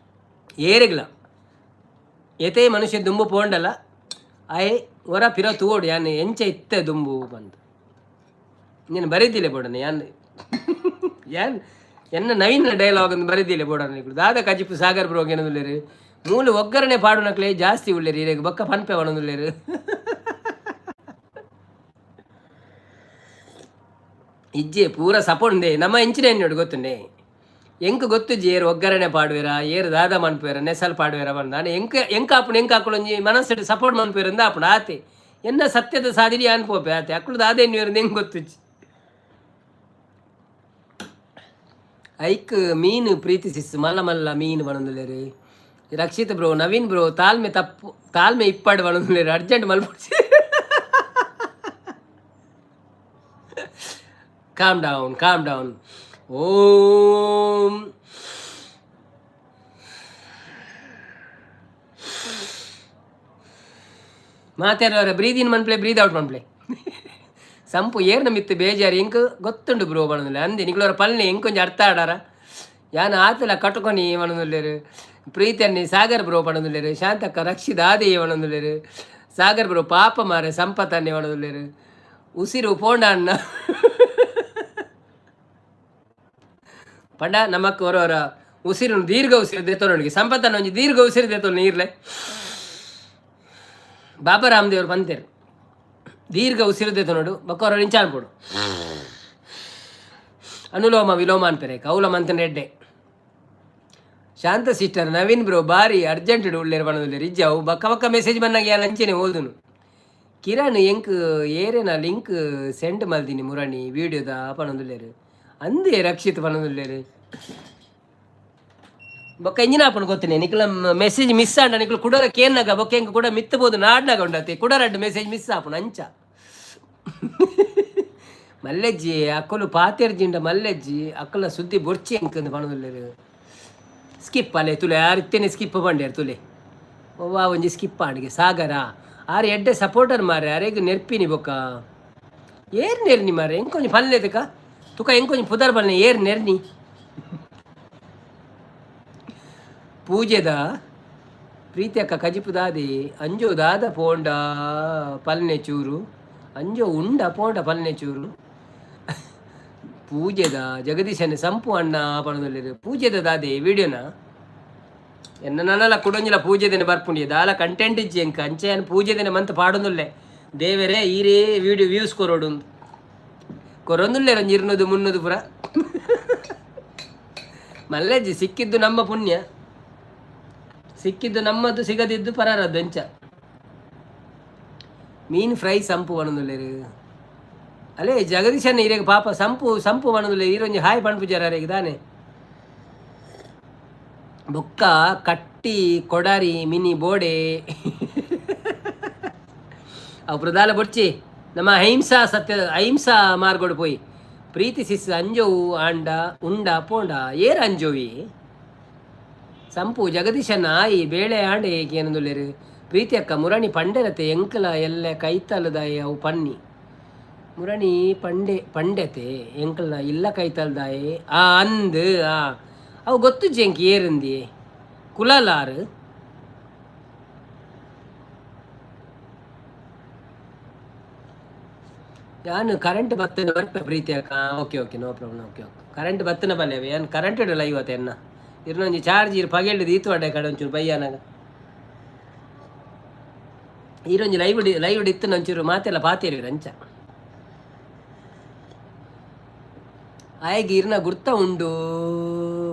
ಏರೆಗ್ಲ ಏತೇ ಮನುಷ್ಯ ದುಂಬು ಪೋಂಡಲ ಆಯೆ ಒರ ಪಿರ ತೂವೊಡು, ಯಾನ್ ಎಂಚ ಇತ್ತೆ ದುಂಬು ಬಂದು. ನೀನು ಬರೀದಿಲ್ಲ ಬೋಡನೆ, ಯಾನ್ ಯಾನ್ ಎನ್ನ ನವೀನ ಡೈಲಾಗ್ ಒಂದು ಬರೀದಿಲ್ಲ ಬೋಡನೆ. ದಾದ ಕಜಿಪು ಸಾಗರ್ ಬ್ರೋ ಏನೊಂದುಲ್ಲೆರ್. ಮೂಲು ಒಗ್ಗರಣೆ ಪಾಡುನಕ್ಲೆ ಜಾಸ್ತಿ ಉಲ್ಲೆರ್ ಇರೆಗ್, ಬೊಕ್ಕ ಪನ್ಪೆ ಪನೊಂದುಲ್ಲೆರ್. ಇಜ್ಜೆ, ಪೂರ ಸಪೋರ್ಟ್ ನಮ್ಮ ಎಂಚಿನ ಎನ್ನೋಡು ಗೊತ್ತುಂಡೆ. ಎಂಕ್ ಗೊತ್ತುಜ್ಜಿ ಏರ್ ಒಗ್ಗರಣೆ ಪಾಡುವೆರ, ಏರ್ ದಾದ ಮನ್ಪುವೆರ, ನೆಸಲ್ ಪಾಡುವೆರ ಪಂದ್. ಆಂಡ ಎಂಕ್ ಎಂಕ್ ಆಪುಂಡು, ಎಂಕ್ ಆಕುಲು ಒಂಜಿ ಮನಸ್ಸುಡು ಸಪೋರ್ಟ್ ಮನ್ಪುವೆರ್ ಅಂದ್ ಆಪುಂಡು ಆತೆ. ಎನ್ನ ಸತ್ಯದ ಸಾದಿಡ್ ಯಾನ್ ಪೋಪೆ ಆತೆ. ಅಕುಲು ದಾದ ಎನ್ನುವೆರ್ ಎಂಕ್ ಗೊತ್ತುಜ್ಜಿ. ಐಕ್ ಮೀನು ಪ್ರೀತಿ ಸಿಸ್, ಮಲ್ಲ ಮಲ್ಲ ಮೀನು ಪನೊಂದುಲ್ಲೆರ್. ರಕ್ಷಿತ್ ಬ್ರೋ, ನವೀನ್ ಬ್ರೋ, ತಾಳ್ಮೆ ತಪ್ಪು ತಾಳ್ಮೆ ಇಪ್ಪಾಡು ಪನೊಂದುಲ್ಲೆರ್. ಅರ್ಜೆಂಟ್ ಮಲ್ಪೊಡ್ಚಿ. Calm down, calm down. Om. ಮಾತಾಡೋರೆ ಬ್ರೀದ್ ಇನ್ ಮನ್ಪ್ಲೆ, ಬ್ರೀದ್ ಔಟ್ ಮನ್ಪ್ಲೆ. ಸಂಪು ಏರ್ನ ಮಿತ್ತು ಬೇಜಾರು ಎಂಕ್ ಗೊತ್ತುಂಡು ಬ್ರೋ ಪನೊಂದುಲ್ಲೆ. ಅಂದೆ ನಿಕ್ಲವರ ಪಲ್ನೆ ಎಂಕೊಂಜಿ ಅರ್ಥ ಆಡಾರ. ಯಾನ್ ಆತಲ ಕಟ್ಕೊನಿ ಪನೊಂದುಲ್ಲೆರ್. ಪ್ರೀತಿ ಸಾಗರ್ ಬ್ರೋ ಪನೊಂದುಲ್ಲೆರ್. ಶಾಂತಕ್ಕ, ರಕ್ಷಿತ್ ಆದಿ ಪನೊಂದುಲ್ಲೆರ್. ಸಾಗರ್ ಬ್ರೋ, ಪಾಪ ಮಾರೆ ಸಂಪತ್ ಅನ್ನೆ ಪನೊಂದುಲ್ಲೆರ್. ಉಸಿರು ಪೋಂಡ ಅಣ್ಣ ಪಂಡ ನಮಕ್ ಒರ ಒರ ಉಸಿರು ದೀರ್ಘ ಉಸಿರು ದೆತ್ತೊನೊಡಿಗೆ. ಸಂಪತ್ತನ್ನ ಒಂಜಿ ದೀರ್ಘ ಉಸಿರು ದೆತ್ತೊನು ನೀರ್ಲೆ. ಬಾಬಾ ರಾಮದೇವರು ಪಂತೆರ್, ದೀರ್ಘ ಉಸಿರು ದೆತ್ತೊನೊಡು, ಬೊಕ್ಕ ಒರ ಇಂಚ ಅನ್ಪೊಡು, ಅನುಲೋಮ ವಿಲೋಮ ಅನ್ಪೆರೆ ಕೌಲ ಮಂತನ ಎಡ್ಡೆ. ಶಾಂತ ಸಿಸ್ಟರ್, ನವೀನ್ ಬ್ರೋ ಬಾರಿ ಅರ್ಜೆಂಟ್ ಉಲ್ಲೆರ್ ಪನೊಂದುಲ್ಲೆರ್. ಇಜ್ಜಿ, ಅವು ಬಕ್ಕ ಬಕ್ಕ ಮೆಸೇಜ್ ಬನ್ನಾಗ ಯಾನ್ ಅಂಚೆನೆ ಓದುನು. ಕಿರಣ್, ಎಂಕ್ ಏರೆನ ಲಿಂಕ್ ಸೆಂಡ್ ಮಲ್ದಿನಿ ಮುರಣಿ ವೀಡಿಯೋದ ಪನೊಂದುಲ್ಲೆರ್. ಅಂದೇ ರಕ್ಷಿತ್ ಪನೊಂದುಲ್ಲೆರ್. ಬೊಕ್ಕ ಇಂಜಿನ ಆಪುಂಡು ಗೊತ್ತನೆ, ನಿಕ್ಲ ಮೆಸೇಜ್ ಮಿಸ್ ಆಂಡ ನಿಕ್ಲು ಕುಡರ ಕೇನ್ನಗ ಬೊಕ್ಕ ಎಂಕ್ ಕೂಡ ಮಿತ್ತಬೋದು ನಾಡ್ನಾಗ ಉಂಡತೆ, ಕುಡ ರಡ್ಡ್ ಮೆಸೇಜ್ ಮಿಸ್ ಆಪುಂಡು ಅಂಚ. ಮಲ್ಲೆಜ್ಜಿ, ಅಕ್ಕಲು ಪಾತೆರ್ಜಿಂಡ ಮಲ್ಲೆಜ್ಜಿ, ಅಕ್ಕಲ ಸುದ್ದಿ ಬೊರ್ಚಿ ಎಂಕ್ ಪನೊಂದುಲ್ಲೆರ್. ಸ್ಕಿಪ್ ಅಲೆ ತುಲೆ, ಯಾರಿತ್ತೇನೆ ಸ್ಕಿಪ್ ಪಂಡೇರ್ ತುಲೆ. ಒವ್ವಾ ಒಂಜಿ ಸ್ಕಿಪ್ ಆಂಡ್ಗೆ. ಸಾಗರ ಆರ್ ಎಡ್ಡೆ ಸಪೋರ್ಟರ್ ಮಾರೆ, ಅರೆಗ್ ನೆರ್ಪಿನಿ ಬೊಕ್ಕ ಏರ್ ನೆರ್ನಿ ಮಾರೆ? ಎಂಕೊಂಜಿ ಪಲ್ಲೆದಕ ತುಕ ಎಂಕೊಂಜಿ ಪುದರ್ ಪಲ್ಲೆ, ಏರ್ ನೆರ್ನಿ? ಪೂಜೆದ ಪ್ರೀತಿ ಅಕ್ಕ ಕಜಿಪು ದಾದೆ? ಅಂಜೋ ದಾದ ಪೋಂಡ ಪಲ್ನೆ ಚೂರು, ಅಂಜೋ ಉಂಡ ಪೋಂಡ ಪಲ್ನೆ ಚೂರು. ಪೂಜೆದ ಜಗದೀಶನೆ ಸಂಪು ಅಣ್ಣ ಪಣದೊಲ್ಲೆರ್. ಪೂಜೆದ ದಾದೆ ವಿಡಿಯೋನ ಎನ್ನ ನನಲ ಕುಡೊಂಜಿಲ ಪೂಜೆದಿನ ಬರ್ಪುಂಡಿ ದಾಲ ಕಂಟೆಂಟ್ ಇಜ್ಜಿ ಎಂಕ. ಅಂಚೆ ಯಾನ್ ಪೂಜೆದಿನ ಮಂತ್ ಪಾಡೊಂದುಲ್ಲೆ. ದೇವೆರೇ ಈರೇ ವಿಡಿಯೋ ವ್ಯೂಸ್ ಕೊರೊಡು, ಕೊರೊಂದುಲ್ಲೆರ್ ಒಂಜಿ 200 300 ಪುರ ಮಲ್ಲೆಜ್ಜಿ. ಸಿಕ್ಕಿದ್ದು ನಮ್ಮ ಪುಣ್ಯ, ಸಿಕ್ಕಿದ್ದು ನಮ್ಮದು, ಸಿಗದಿದ್ದು ಪರಾರದ್ದು. ಅಂಚ ಮೀನ್ ಫ್ರೈ ಸಂಪು ಪನೊಂದುಲ್ಲೆರ್. ಅಲೇ ಜಗದೀಶನ್, ಇರೆಗ್ ಪಾಪ ಸಂಪು ಸಂಪು ಪನೊಂದುಲ್ಲೆ. ಈರೊಂಜಿ ಹಾಯ್ ಪನ್ಪುಜಾರ ಅರೆಗ್ ದಾನೆ? ಬೊಕ್ಕ ಕಟ್ಟಿ ಕೊಡಾರಿ ಮಿನಿ ಬೋಡೆ ಅವು ಪ್ರಧಾನ ಬೊಡ್ಚಿ. ನಮ್ಮ ಅಹಿಂಸಾ ಸತ್ಯ ಅಹಿಂಸಾ ಮಾರ್ಗೋಡು ಪೋಯಿ. ಪ್ರೀತಿ ಸಿಸ್ ಅಂಜೋವು ಆಂಡ ಉಂಡ ಪೋಂಡ ಏರ್ ಅಂಜೋವಿ? ಸಂಪು ಜಗದೀಶನ ಆಯಿ ಬೇಳೆ ಆಂಡೆ ಏನಂದುಲ್ಲೆರ್. ಪ್ರೀತಿ ಅಕ್ಕ ಮುರಣಿ ಪಂಡೆರತೆ ಎಂಕಲ ಎಲ್ಲೆ ಕೈತಲದಾಯ ಅವು ಪನ್ನಿ. ಮುರಣಿ ಪಂಡೆ ಪಂಡೆತೆ ಎಂಕಲ್ನ ಇಲ್ಲ ಕೈತಲ್ದಾಯೆ. ಆ ಅಂದ್ ಆ ಅವು ಗೊತ್ತುಜ್ಜಿ ಎಂಕ್ ಏರಂದಿ ಕುಲಲಾರು. ಯಾನ್ ಕರೆಂಟ್ ಬತ್ತನ ಬರ್ಪೆ ಪ್ರೀತಿ ಅಕ್ಕ. Okay okay, no problem. Okay okay, current ಬತ್ತನ ಬಲ್ಲೆ. ಯಾನ್ ಕರೆಂಟ್ ಲೈವ್ ಅತ್ತ ಎನ್ನ ಇರ್ನೊಂಜಿ ಚಾರ್ಜ್ ಇರ್ ಪಗೆಲ್ಡ್ ದೀತು ಅಡ್ಡೆ ಕಡೆ ಒಂಚೂರು ಬಯ್ಯಾನಾಗ. ಈರೊಂಜಿ ಲೈವ್ ಲೈವ್ ಇತ್ತು ಒಂಚೂರು ಮಾತೆಲ್ಲ ಪಾತೇರಿ ಅಂಚ. ಆಯಗ್ ಇರ್ನ ಗುರ್ತ ಉಂಡು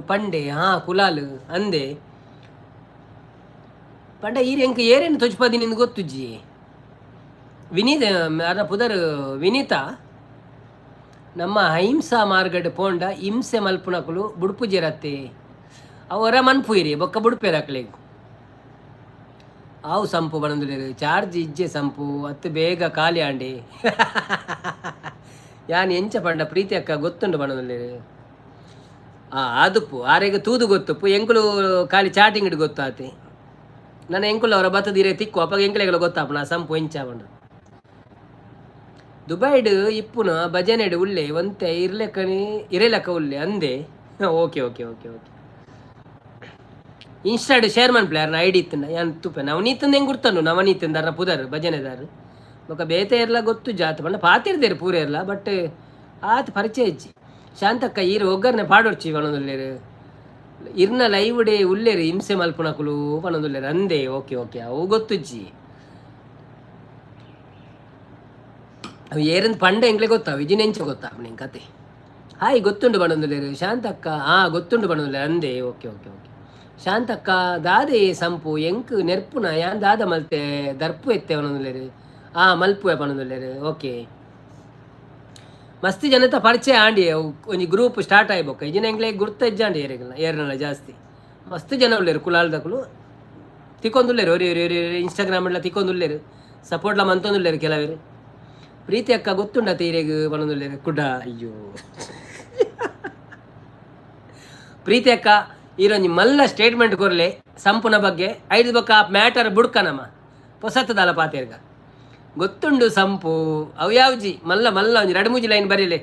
ಪಂಡೆ. ಹಾ ಕುಲಾಲ್ ಅಂದೆ ಪಂಡ ಈರ್ ಎಂಕ್ ಏರೇನು ತೊಜ್ಪದಿ ನಿಂದು ಗೊತ್ತುಜ್ಜಿ. ವಿನೀತ ಅರ್ನ ಪುದರ್ ವಿನೀತಾ. ನಮ್ಮ ಅಹಿಂಸಾ ಮಾರ್ಗಡ್ ಪೋಂಡ ಹಿಂಸೆ ಮಲ್ಪುನಕುಲು ಬುಡ್ಪುಜೆರತ್ತೆ, ಅವರ ಮನ್ಪುಯಿರಿ ಬೊಕ್ಕ ಬುಡ್ಪೇರು ಅಕ್ಲೆಗ್. ಆವು ಸಂಪು ಬನೊಂದುಲ್ಲೆರ್. ಚಾರ್ಜ್ ಇಜ್ಜೆ ಸಂಪು, ಅತ್ತು ಬೇಗ ಖಾಲಿ ಆಂಡೆ. ಯಾನ್ ಎಂಚ ಪಂಡ ಪ್ರೀತಿ ಅಕ್ಕ ಗೊತ್ತುಂಡು ಬನೊಂದುಲ್ಲೆರ್. ಆ ಆದುಪ್ಪು ಆರೆಗ್ ತೂದು ಗೊತ್ತುಪ್ಪು, ಎಂಕುಲು ಖಾಲಿ ಚಾಟಿಂಗ್ ಗೊತ್ತಾತೆ. ನನ್ನ ಎಂಕುಲು ಅವರ ಬತ್ತದಿರೆ ತಿಕ್ಕು ಅಪ್ಪಗ ಎಂಕಲೆಗಳ ಗೊತ್ತಾಪುನ ಆ ಸಂಪು ಎಂಚ ಪಂಡ. ದುಬೈಡ್ ಇಪ್ಪುನ ಭಜನೆಡ್ ಉಲ್ಲೆ ಒಂತೆ ಇರ್ಲೆಕ್ಕನೆ ಇರೆಲಕ್ಕ ಉಲ್ಲೆ ಅಂದೆ. Okay okay okay okay, instead share ಮನ್ಪುಲೆ ಅರ್ನ ಐಡಿ ಇತ್ತಂಡ ಯಾನ್ ತೂಪೆ. ನವನೀತಂದ ಹೆಂಗೆ ಗುರ್ತನು, ನವನೀತಂದ ಅರ್ನ ಪುದರ್ ಭಜನೆದಾರ್. ಬೊಕ ಬೇತೆ ಇರ್ಲ ಗೊತ್ತು ಜಾತ ಪಂಡ ಪಾತಿರ್ದೇರು ಪೂರ ಇರ್ಲ, ಬಟ್ ಆತ್ ಪರಿಚಯ ಇಜ್ಜಿ. ಶಾಂತಕ್ಕ ಈರ್ ಒಗ್ಗರ್ನೆ ಪಾಡೊರ್ಚಿ ಪನೊಂದುಲ್ಲೆರ್. ಇರ್ನ ಲೈವ್ ಡೇ ಉಲ್ಲೆರ್ ಹಿಂಸೆ ಮಲ್ಪುನಕುಲು ಪನೊಂದುಲ್ಲೆರ್ ಅಂದೆ. ಓಕೆ ಓಕೆ, ಅವು ಗೊತ್ತುಜ್ಜಿ. ಅವು ಏರಂದ್ ಪಂಡ ಎಂಕ್ಲೆ ಗೊತ್ತಾವು, ಇಜಿನೆಂಚ ಗೊತ್ತಾವು ನಿಂಗೆ ಕತೆ. ಹಾಯ್ ಗೊತ್ತುಂಡು ಪನೊಂದುಲ್ಲೆರ್ ಶಾಂತಕ್ಕ. ಆ ಗೊತ್ತುಂಡು ಪನೊಂದುಲ್ಲೆರ್ ಅಂದೆ. ಓಕೆ ಓಕೆ ಓಕೆ, ಶಾಂತಕ್ಕ ದಾದೆ ಸಂಪು ಎಂಕ್ ನೆರ್ಪುನ ಯಾನ್ ದಾದ ಮಲ್ತೆ ದರ್ಪು ಎತ್ತೆ ಪನೊಂದುಲ್ಲೆರ್. ಆ ಮಲ್ಪುವೆ ಪನೊಂದುಲ್ಲೆರ್. ಓಕೆ, ಮಸ್ತ್ ಜನತ ಪರಿಚಯ ಆಂಡಿ ಅವು ಒಂಜಿ ಗ್ರೂಪ್ ಸ್ಟಾರ್ಟ್ ಆಯಿ ಬೊಕ್ಕ. ಇಜಿನ ಎಂಕ್ಲೆ ಗುರ್ತ ಇಜ್ಜಾಂಡಿ ಏರೆಗ್ಲ ಏರ್ನಲ ಜಾಸ್ತಿ. ಮಸ್ತ್ ಜನ ಉಲ್ಲೆರ್ ಕುಲಾಲ್ದಕುಲು ತಿಕ್ಕೊಂದುಲ್ಲೆರ್. ಒರಿ ಒರಿ ಒರಿ ಇನ್ಸ್ಟಾಗ್ರಾಮ್ ಎಲ್ಲ ತಿಕ್ಕೊಂದುಲ್ಲೆರ್, ಸಪೋರ್ಟ್ಲ ಮಂತೊಂದುಲ್ಲೆರ್ ಕೆಲವರು. ಪ್ರೀತಿ ಅಕ್ಕ ಗೊತ್ತುಂಡ ತೀರೆಗ್ ಪನೊಂದುಲ್ಲೆರ್ ಕುಡ. ಅಯ್ಯೋ ಪ್ರೀತಿ ಅಕ್ಕ ಈರೊಂಜಿ ಮಲ್ಲ ಸ್ಟೇಟ್ಮೆಂಟ್ ಕೊರ್ಲೆ ಸಂಪುನ ಬಗ್ಗೆ. ಐದು ಬೊಕ್ಕ ಮ್ಯಾಟರ್ ಬುಡ್ಕನಮ್ಮ ಪೊಸತ್ತದಾಲ ಪಾತೆರ್ಗ. ಗೊತ್ತುಂಡು ಸಂಪು ಅವು ಯಾವ್ಜಿ ಮಲ್ಲ ಮಲ್ಲ ಒಂಜಿ ರಡು ಮೂಜಿ ಲೈನ್ ಬರೀಲೆ.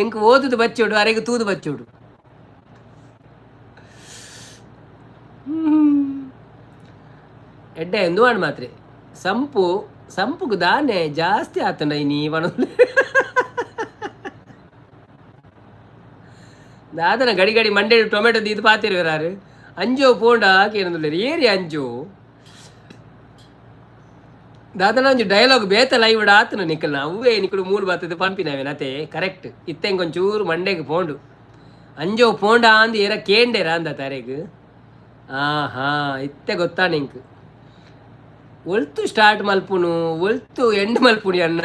ಎಂಕ್ ಓದುದು ಬಚ್ಚೋಡು, ಅರೆಗ್ ತೂದು ಬಚ್ಚೋಡು. ಎಡ್ಡೆ ಎಂದುವಾಣ್ ಮಾತ್ರೆ ಸಂಪು ಸಂಪುಗು ದಾನೆ ಜಾಸ್ತಿ ಆತಂಡ ಇನಿ ಪನೊಂದು. ದಾದನ ಗಡಿ ಗಡಿ ಮಂಡೆ ಟೊಮೆಟೊ ದೀದ್ ಪಾತೆರುವೆರಾರು. ಅಂಜೋ ಪೋಂಡ ಕೇನೊಂದುಲ್ಲೆರ್ ಏರಿ ಅಂಜೋ ದಾದನ ಒಂಜಿ ಡೈಲಾಗ್ ಬೇತ ಲೈವ್ ಆತನ ನಿಕಲ್ನ ಅವ್ವೇ ನಿಕುಲು ಮೂಲು ಬತ್ತದ ಪನ್ಪಿನವೇನ ಅತೆ ಕರೆಕ್ಟ್. ಇತ್ತೆ ಒಂಚೂರು ಮಂಡೆಗ್ ಪೋಂಡು ಅಂಜೋ ಪೋಂಡ ಅಂದ್ ಏರ ಕೇಂಡೆರ ಅಂದ ತರೆಗ್. ಆಹಾ ಇತ್ತೆ ಗೊತ್ತಾ ನಿಂಕ್ ಒಲ್ತು ಸ್ಟಾರ್ಟ್ ಮಲ್ಪುನು ಒಲ್ತು ಎಂಡ್ ಮಲ್ಪುನಿ ಅಣ್ಣ.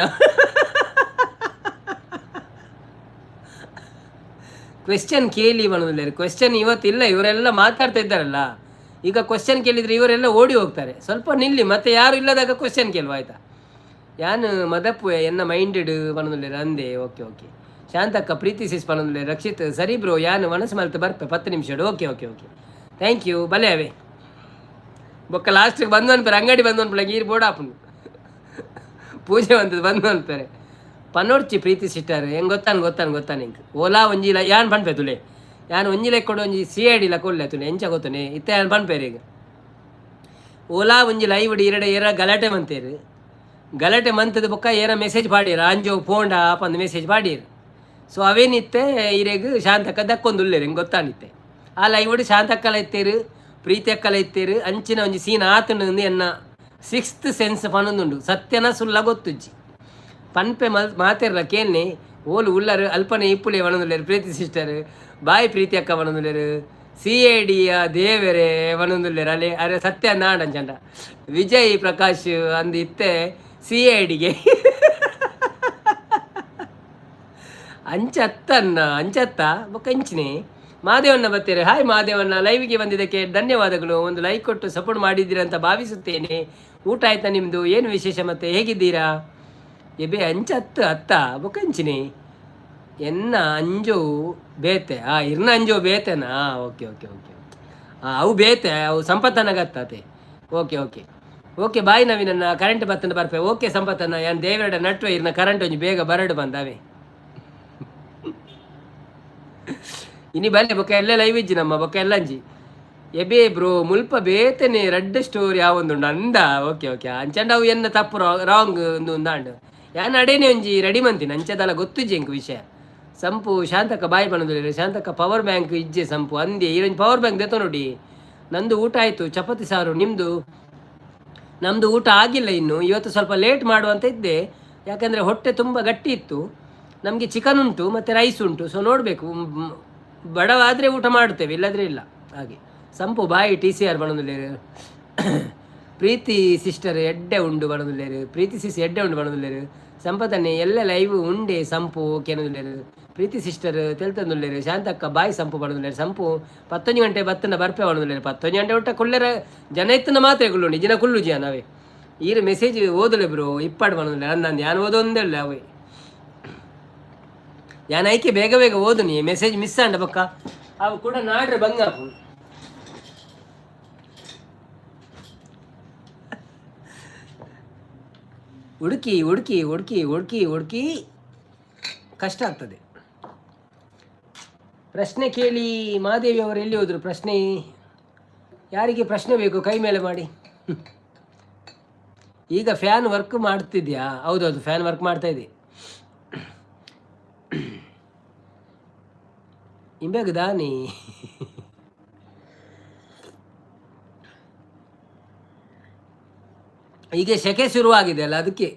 ಕ್ವೆಶ್ಚನ್ ಕೇಳಿ ಪನೊಂದುಲ್ಲೆರ್. ಕ್ವೆಶ್ಚನ್ ಇವತ್ತಿಲ್ಲ, ಇವರೆಲ್ಲ ಮಾತಾಡ್ತಾ ಇದ್ದಾರಲ್ಲ. ಈಗ ಕ್ವಶನ್ ಕೇಳಿದರೆ ಇವರೆಲ್ಲ ಓಡಿ ಹೋಗ್ತಾರೆ. ಸ್ವಲ್ಪ ನಿಲ್ಲಿ, ಮತ್ತೆ ಯಾರು ಇಲ್ಲದಾಗ ಕ್ವಶನ್ ಕೇಳುವ ಆಯ್ತಾ. ಯಾನ್ ಮದಪ್ಪು ಎನ್ನ ಮೈಂಡೆಡ್ ಪನೊಂದುಲ್ಲೆರ್ ಅಂದೆ. ಓಕೆ ಓಕೆ, ಶಾಂತಕ್ಕ ಪ್ರೀತಿ ಸಿಸ್ ಪನೊಂದುಲ್ಲೆರ್. ರಕ್ಷಿತ್ ಸರಿ ಬ್ರೋ, ಯಾನ್ ಮನಸ್ಸು ಮಲ್ತ್ ಬರ್ಪೆ 10 ನಿಮಿಷಡ್. Okay okay okay, thank you. ಬಲೆ ಅವೇ ಬೊಕ್ಕ ಲಾಸ್ಟ್ಗೆ ಬಂದು ಅನ್ಪೇರೆ, ಅಂಗಡಿ ಬಂದು ಅನ್ಪಲೆ ಈರು ಬೋಡಾಪುಂಡು ಪೂಜೆ ಬಂದದ್ದು ಬಂದು ಅನ್ಪೇರೆ. ಪನೋಡ್ಚಿ ಪ್ರೀತಿ ಸಿಸ್ಟರ್, ಹೆಂಗೆ ಗೊತ್ತಾನ ಗೊತ್ತಾನ ಗೊತ್ತಾನ ಇಂಕ್ ಓಲಾ ಒಂಜಿ ಯಾನ್ ಪನ್ಪೆ ತುಲೆ, ಯಾನ್ ಒಂಜಿ ಲೆಕ್ಕೊಡು ಒಂಜಿ ಸಿ I ಡಿಲ ಕೊಲ್ಲೆ ತುಲೆ, ಎಂಚ ಗೊತ್ತನೆ ಇತ್ತೆ ಯಾನ್ ಪನ್ಪೇರೆ. ಈಗ ಓಲಾ ಒಂಜಿ ಲೈವ್ ಇರಡೆ ಏರ ಗಲಾಟೆ ಮಂತೇರು, ಗಲಾಟೆ ಮಂತದ ಬೊಕ್ಕ ಏರ ಮೆಸೇಜ್ ಪಾಡಿಯರ್, ಆಂಜೋ ಪೋಂಡ ಪಂದ್ ಮೆಸೇಜ್ ಪಾಡಿಯರ್. ಸೊ ಅವೇನಿತ್ತೆ ಇರೆಗ್ ಶಾಂತಕ್ಕ ದಕ್ಕೊಂದುಲ್ಲೆರ್, ಹೆಂಗೆ ಗೊತ್ತಾನಿತ್ತೆ. ಆ ಲೈವ್ ಶಾಂತಕ್ಕಲ ಇತ್ತೇರು, ಪ್ರೀತಿ ಅಕ್ಕಲ ಇತ್ತೇರು, ಅಂಚಿನ ಒಂಜಿ ಸೀನ್ ಆತುಂಡು ಎನ್ನ ಸಿಕ್ಸ್ತ್ ಸೆನ್ಸ್ ಪನೊಂದುಂಡು. ಸತ್ಯನ ಸುಲ್ಲ ಗೊತ್ತುಜ್ಜಿ ಪನ್ಪೆ ಮಲ್ ಮಾತೆರ್ಲ ಕೇನ್ನೆ. ಓಲು ಉಲ್ಲರು ಅಲ್ಪನೆ ಇಪ್ಪುಲೆ ವಣಂದುಲ್ಲೆರ್. ಪ್ರೀತಿ ಸಿಸ್ಟರ್ ಬಾಯ್, ಪ್ರೀತಿ ಅಕ್ಕ ವಣಂದುಲ್ಲೆರ್. ಸಿ ಎ ಡಿಯ ದೇವೆರೆ ವಣಂದುಲ್ಲೆರ್. ಅಲೆ ಅರೆ ಸತ್ಯ ನಾಡಂಚಂಡ ವಿಜಯ್ ಪ್ರಕಾಶ್ ಅಂದ್ ಇತ್ತೆ ಸಿ ಎ ಡಿಗೆ ಅಂಚತ್ತನ್ನ ಅಂಚತ್ತ ಬೊಕ್ಕ ಇಂಚಿನೆ ಮಾದೇವಣ್ಣ ಬರ್ತಾರೆ. ಹಾಯ್ ಮಾದೇವಣ್ಣ, ಲೈವ್ಗೆ ಬಂದಿದ್ದಕ್ಕೆ ಧನ್ಯವಾದಗಳು. ಒಂದು ಲೈಕ್ ಕೊಟ್ಟು ಸಪೋರ್ಟ್ ಮಾಡಿದ್ದೀರಾ ಅಂತ ಭಾವಿಸುತ್ತೇನೆ. ಊಟ ಆಯ್ತಾ ನಿಮ್ಮದು? ಏನು ವಿಶೇಷ ಮತ್ತೆ, ಹೇಗಿದ್ದೀರಾ? ಎಬೆ ಅಂಚತ್ತು ಅತ್ತ ಬೊಕ್ಕ ಇಂಚಿನೆ ಎನ್ನ ಅಂಜು ಬೇತೆ ಆ ಇರ್ನ ಅಂಜು ಬೇತೆನಾ? ಓಕೆ ಓಕೆ ಓಕೆ, ಅವು ಬೇತೆ, ಅವು ಸಂಪತ್ತನಗತ್ತಾತೆ. ಓಕೆ ಓಕೆ ಓಕೆ, ಬಾಯ್ ನವೀನನ್ನ, ಕರೆಂಟ್ ಬತ್ತನ ಬರ್ಪೆ. ಓಕೆ ಸಂಪತ್ತನ್ನ, ಯಾನ್ ದೇವರಡ ನಟ್ವೆ ಇರ್ನ ಕರೆಂಟ್ ಒಂಜಿ ಬೇಗ ಬರಡು ಬಂದಾವೆ. ಇನಿ ಬಲ್ಲೆ ಬೊಕ್ಕ ಎಲ್ಲ ಲೈವ್ ಇಜ್ಜಿ ನಮ್ಮ ಬೊಕ್ಕ ಎಲ್ಲಂಜಿ. ಎಬೆ ಬ್ರೋ ಮುಲ್ಪ ಬೇತನೆ ರಡ್ಡ್ ಸ್ಟೋರಿ ಯಾವೊಂದುಂಡು ಅಂದ. ಓಕೆ ಓಕೆ, ಅಂಚಂಡ ಅವು ಎನ್ನ ತಪ್ಪು ರಾಂಗ್ ಒಂದು ಉಂದಾಂಡ್. ಯಾನ್ ಅಡೇನೆ ಒಂಜಿ ರೆಡಿ ಮಂತಿನ ಅಂಚದಲ್ಲ ಗೊತ್ತುಜ್ಜಿ ಎಂಕ್ ವಿಷಯ. ಸಂಪು ಶಾಂತಕ್ಕ ಬಾಯಿ ಪನೊಂದುಲ್ಲೆರ್. ಶಾಂತಕ್ಕ ಪವರ್ ಬ್ಯಾಂಕ್ ಇಜ್ಜೆ ಸಂಪು ಅಂದೆ, ಈರೊಂಜಿ ಪವರ್ ಬ್ಯಾಂಕ್ ದೆತೊನೊಡಿ. ನಂದು ಊಟ ಆಯಿತು, ಚಪಾತಿ ಸಾರು. ನಿಮ್ಮದು? ನಮ್ಮದು ಊಟ ಆಗಿಲ್ಲ ಇನ್ನು, ಇವತ್ತು ಸ್ವಲ್ಪ ಲೇಟ್ ಮಾಡುವಂತ ಇದ್ದೆ, ಯಾಕಂದರೆ ಹೊಟ್ಟೆ ತುಂಬ ಗಟ್ಟಿ ಇತ್ತು. ನಮಗೆ ಚಿಕನ್ ಉಂಟು ಮತ್ತು ರೈಸ್ ಉಂಟು. ಸೊ ನೋಡಬೇಕು, ಬಡವಾದರೆ ಊಟ ಮಾಡ್ತೇವೆ, ಇಲ್ಲದ್ರೆ ಇಲ್ಲ ಹಾಗೆ. ಸಂಪು ಬಾಯಿ ಟಿ ಸಿ ಆರ್ ಬಣದುಲ್ಲೇರು. ಪ್ರೀತಿ ಸಿಸ್ಟರ್ ಎಡ್ಡೆ ಉಂಡು ಬಣದುಲ್ಲೇರು. ಪ್ರೀತಿ ಸಿಸ್ ಎಡ್ಡೆ ಉಂಡು ಬಣದುಲ್ಲೇರು. ಸಂಪತನ್ನೆ ಎಲ್ಲ ಲೈವ್ ಉಂಡೆ ಸಂಪು ಕೆನದುಲ್ಲೇರು. ಪ್ರೀತಿ ಸಿಸ್ಟರ್ ತೆಲ್ತಂದುಲ್ಲೇರು. ಶಾಂತಕ್ಕ ಬಾಯಿ ಸಂಪು ಬಣದುಲ್ಲೇರು. ಸಂಪು 11 ಗಂಟೆ ಬತ್ತನ ಬರ್ಪೆ ಬಣದುಲ್ಲೇರು. 11 ಗಂಟೆ ಒಟ್ಟ ಕುಲ್ಲೆರ ಜನ ಇತ್ತನ ಮಾತ್ರ ಕುಲ್ಲುಂಡು ಜಿನ ಕುಲ್ಲು ಜಿ ನಾವೇ. ಈರು ಮೆಸೇಜ್ ಓದಲೆ ಬ್ರೋ ಇಪ್ಪಾಡು ಬಣದುಲ್ಲೇರು. ಅಂದಂದು ಯಾನ್ ಓದೊಂದಿಲ್ಲ ಅವೇ, ಯಾನ್ ಐಕೆ ಬೇಗ ಬೇಗ ಓದು ನೀ ಮೆಸೇಜ್ ಮಿಸ್ ಆಂಡ ಬಕ್ಕ ಅವು ಕೂಡ ನಾಡ್ರೆ ಬಂಗಾಪು. ಹುಡುಕಿ ಹುಡುಕಿ ಹುಡುಕಿ ಹುಡುಕಿ ಹುಡುಕಿ ಕಷ್ಟ ಆಗ್ತದೆ. ಪ್ರಶ್ನೆ ಕೇಳಿ ಮಹಾದೇವಿ ಅವರು ಎಲ್ಲಿ ಹೋದರು? ಪ್ರಶ್ನೆ ಯಾರಿಗೆ ಪ್ರಶ್ನೆ ಬೇಕು ಕೈ ಮೇಲೆ ಮಾಡಿ. ಈಗ ಫ್ಯಾನ್ ವರ್ಕ್ ಮಾಡ್ತಿದ್ಯಾ? ಹೌದೌದು, ಫ್ಯಾನ್ ವರ್ಕ್ ಮಾಡ್ತಾ ಇದೆ. ಇಂಬೆಗ್ ದಾನಿ ಈಗ ಸೆಕೆ ಶುರುವಾಗಿದೆ ಅಲ್ಲ, ಅದಕ್ಕೆ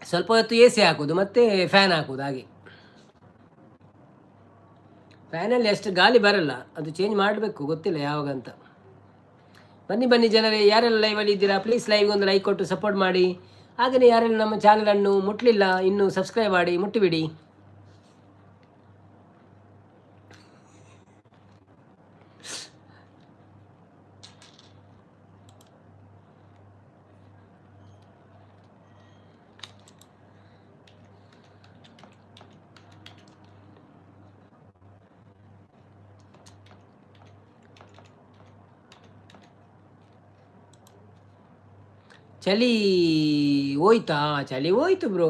ಸ್ವಲ್ಪ ಹೊತ್ತು ಎ ಸಿ ಹಾಕೋದು ಮತ್ತೆ ಫ್ಯಾನ್ ಹಾಕೋದು ಹಾಗೆ. ಫ್ಯಾನಲ್ಲಿ ಅಷ್ಟು ಗಾಳಿ ಬರಲ್ಲ, ಅದು ಚೇಂಜ್ ಮಾಡಬೇಕು, ಗೊತ್ತಿಲ್ಲ ಯಾವಾಗ ಅಂತ. ಬನ್ನಿ ಬನ್ನಿ ಜನರೇ, ಯಾರೆಲ್ಲ ಲೈವಲ್ಲಿ ಇದ್ದೀರಾ ಪ್ಲೀಸ್ ಲೈವ್ಗೆ ಒಂದು ಲೈಕ್ ಕೊಟ್ಟು ಸಪೋರ್ಟ್ ಮಾಡಿ. ಹಾಗೆಯೇ ಯಾರೆಲ್ಲ ನಮ್ಮ ಚಾನಲನ್ನು ಮುಟ್ಟಲಿಲ್ಲ ಇನ್ನೂ ಸಬ್ಸ್ಕ್ರೈಬ್ ಮಾಡಿ ಮುಟ್ಟಿಬಿಡಿ. ಚಳಿ ಹೋಯ್ತಾ? ಚಳಿ ಹೋಯ್ತು ಬ್ರೋ.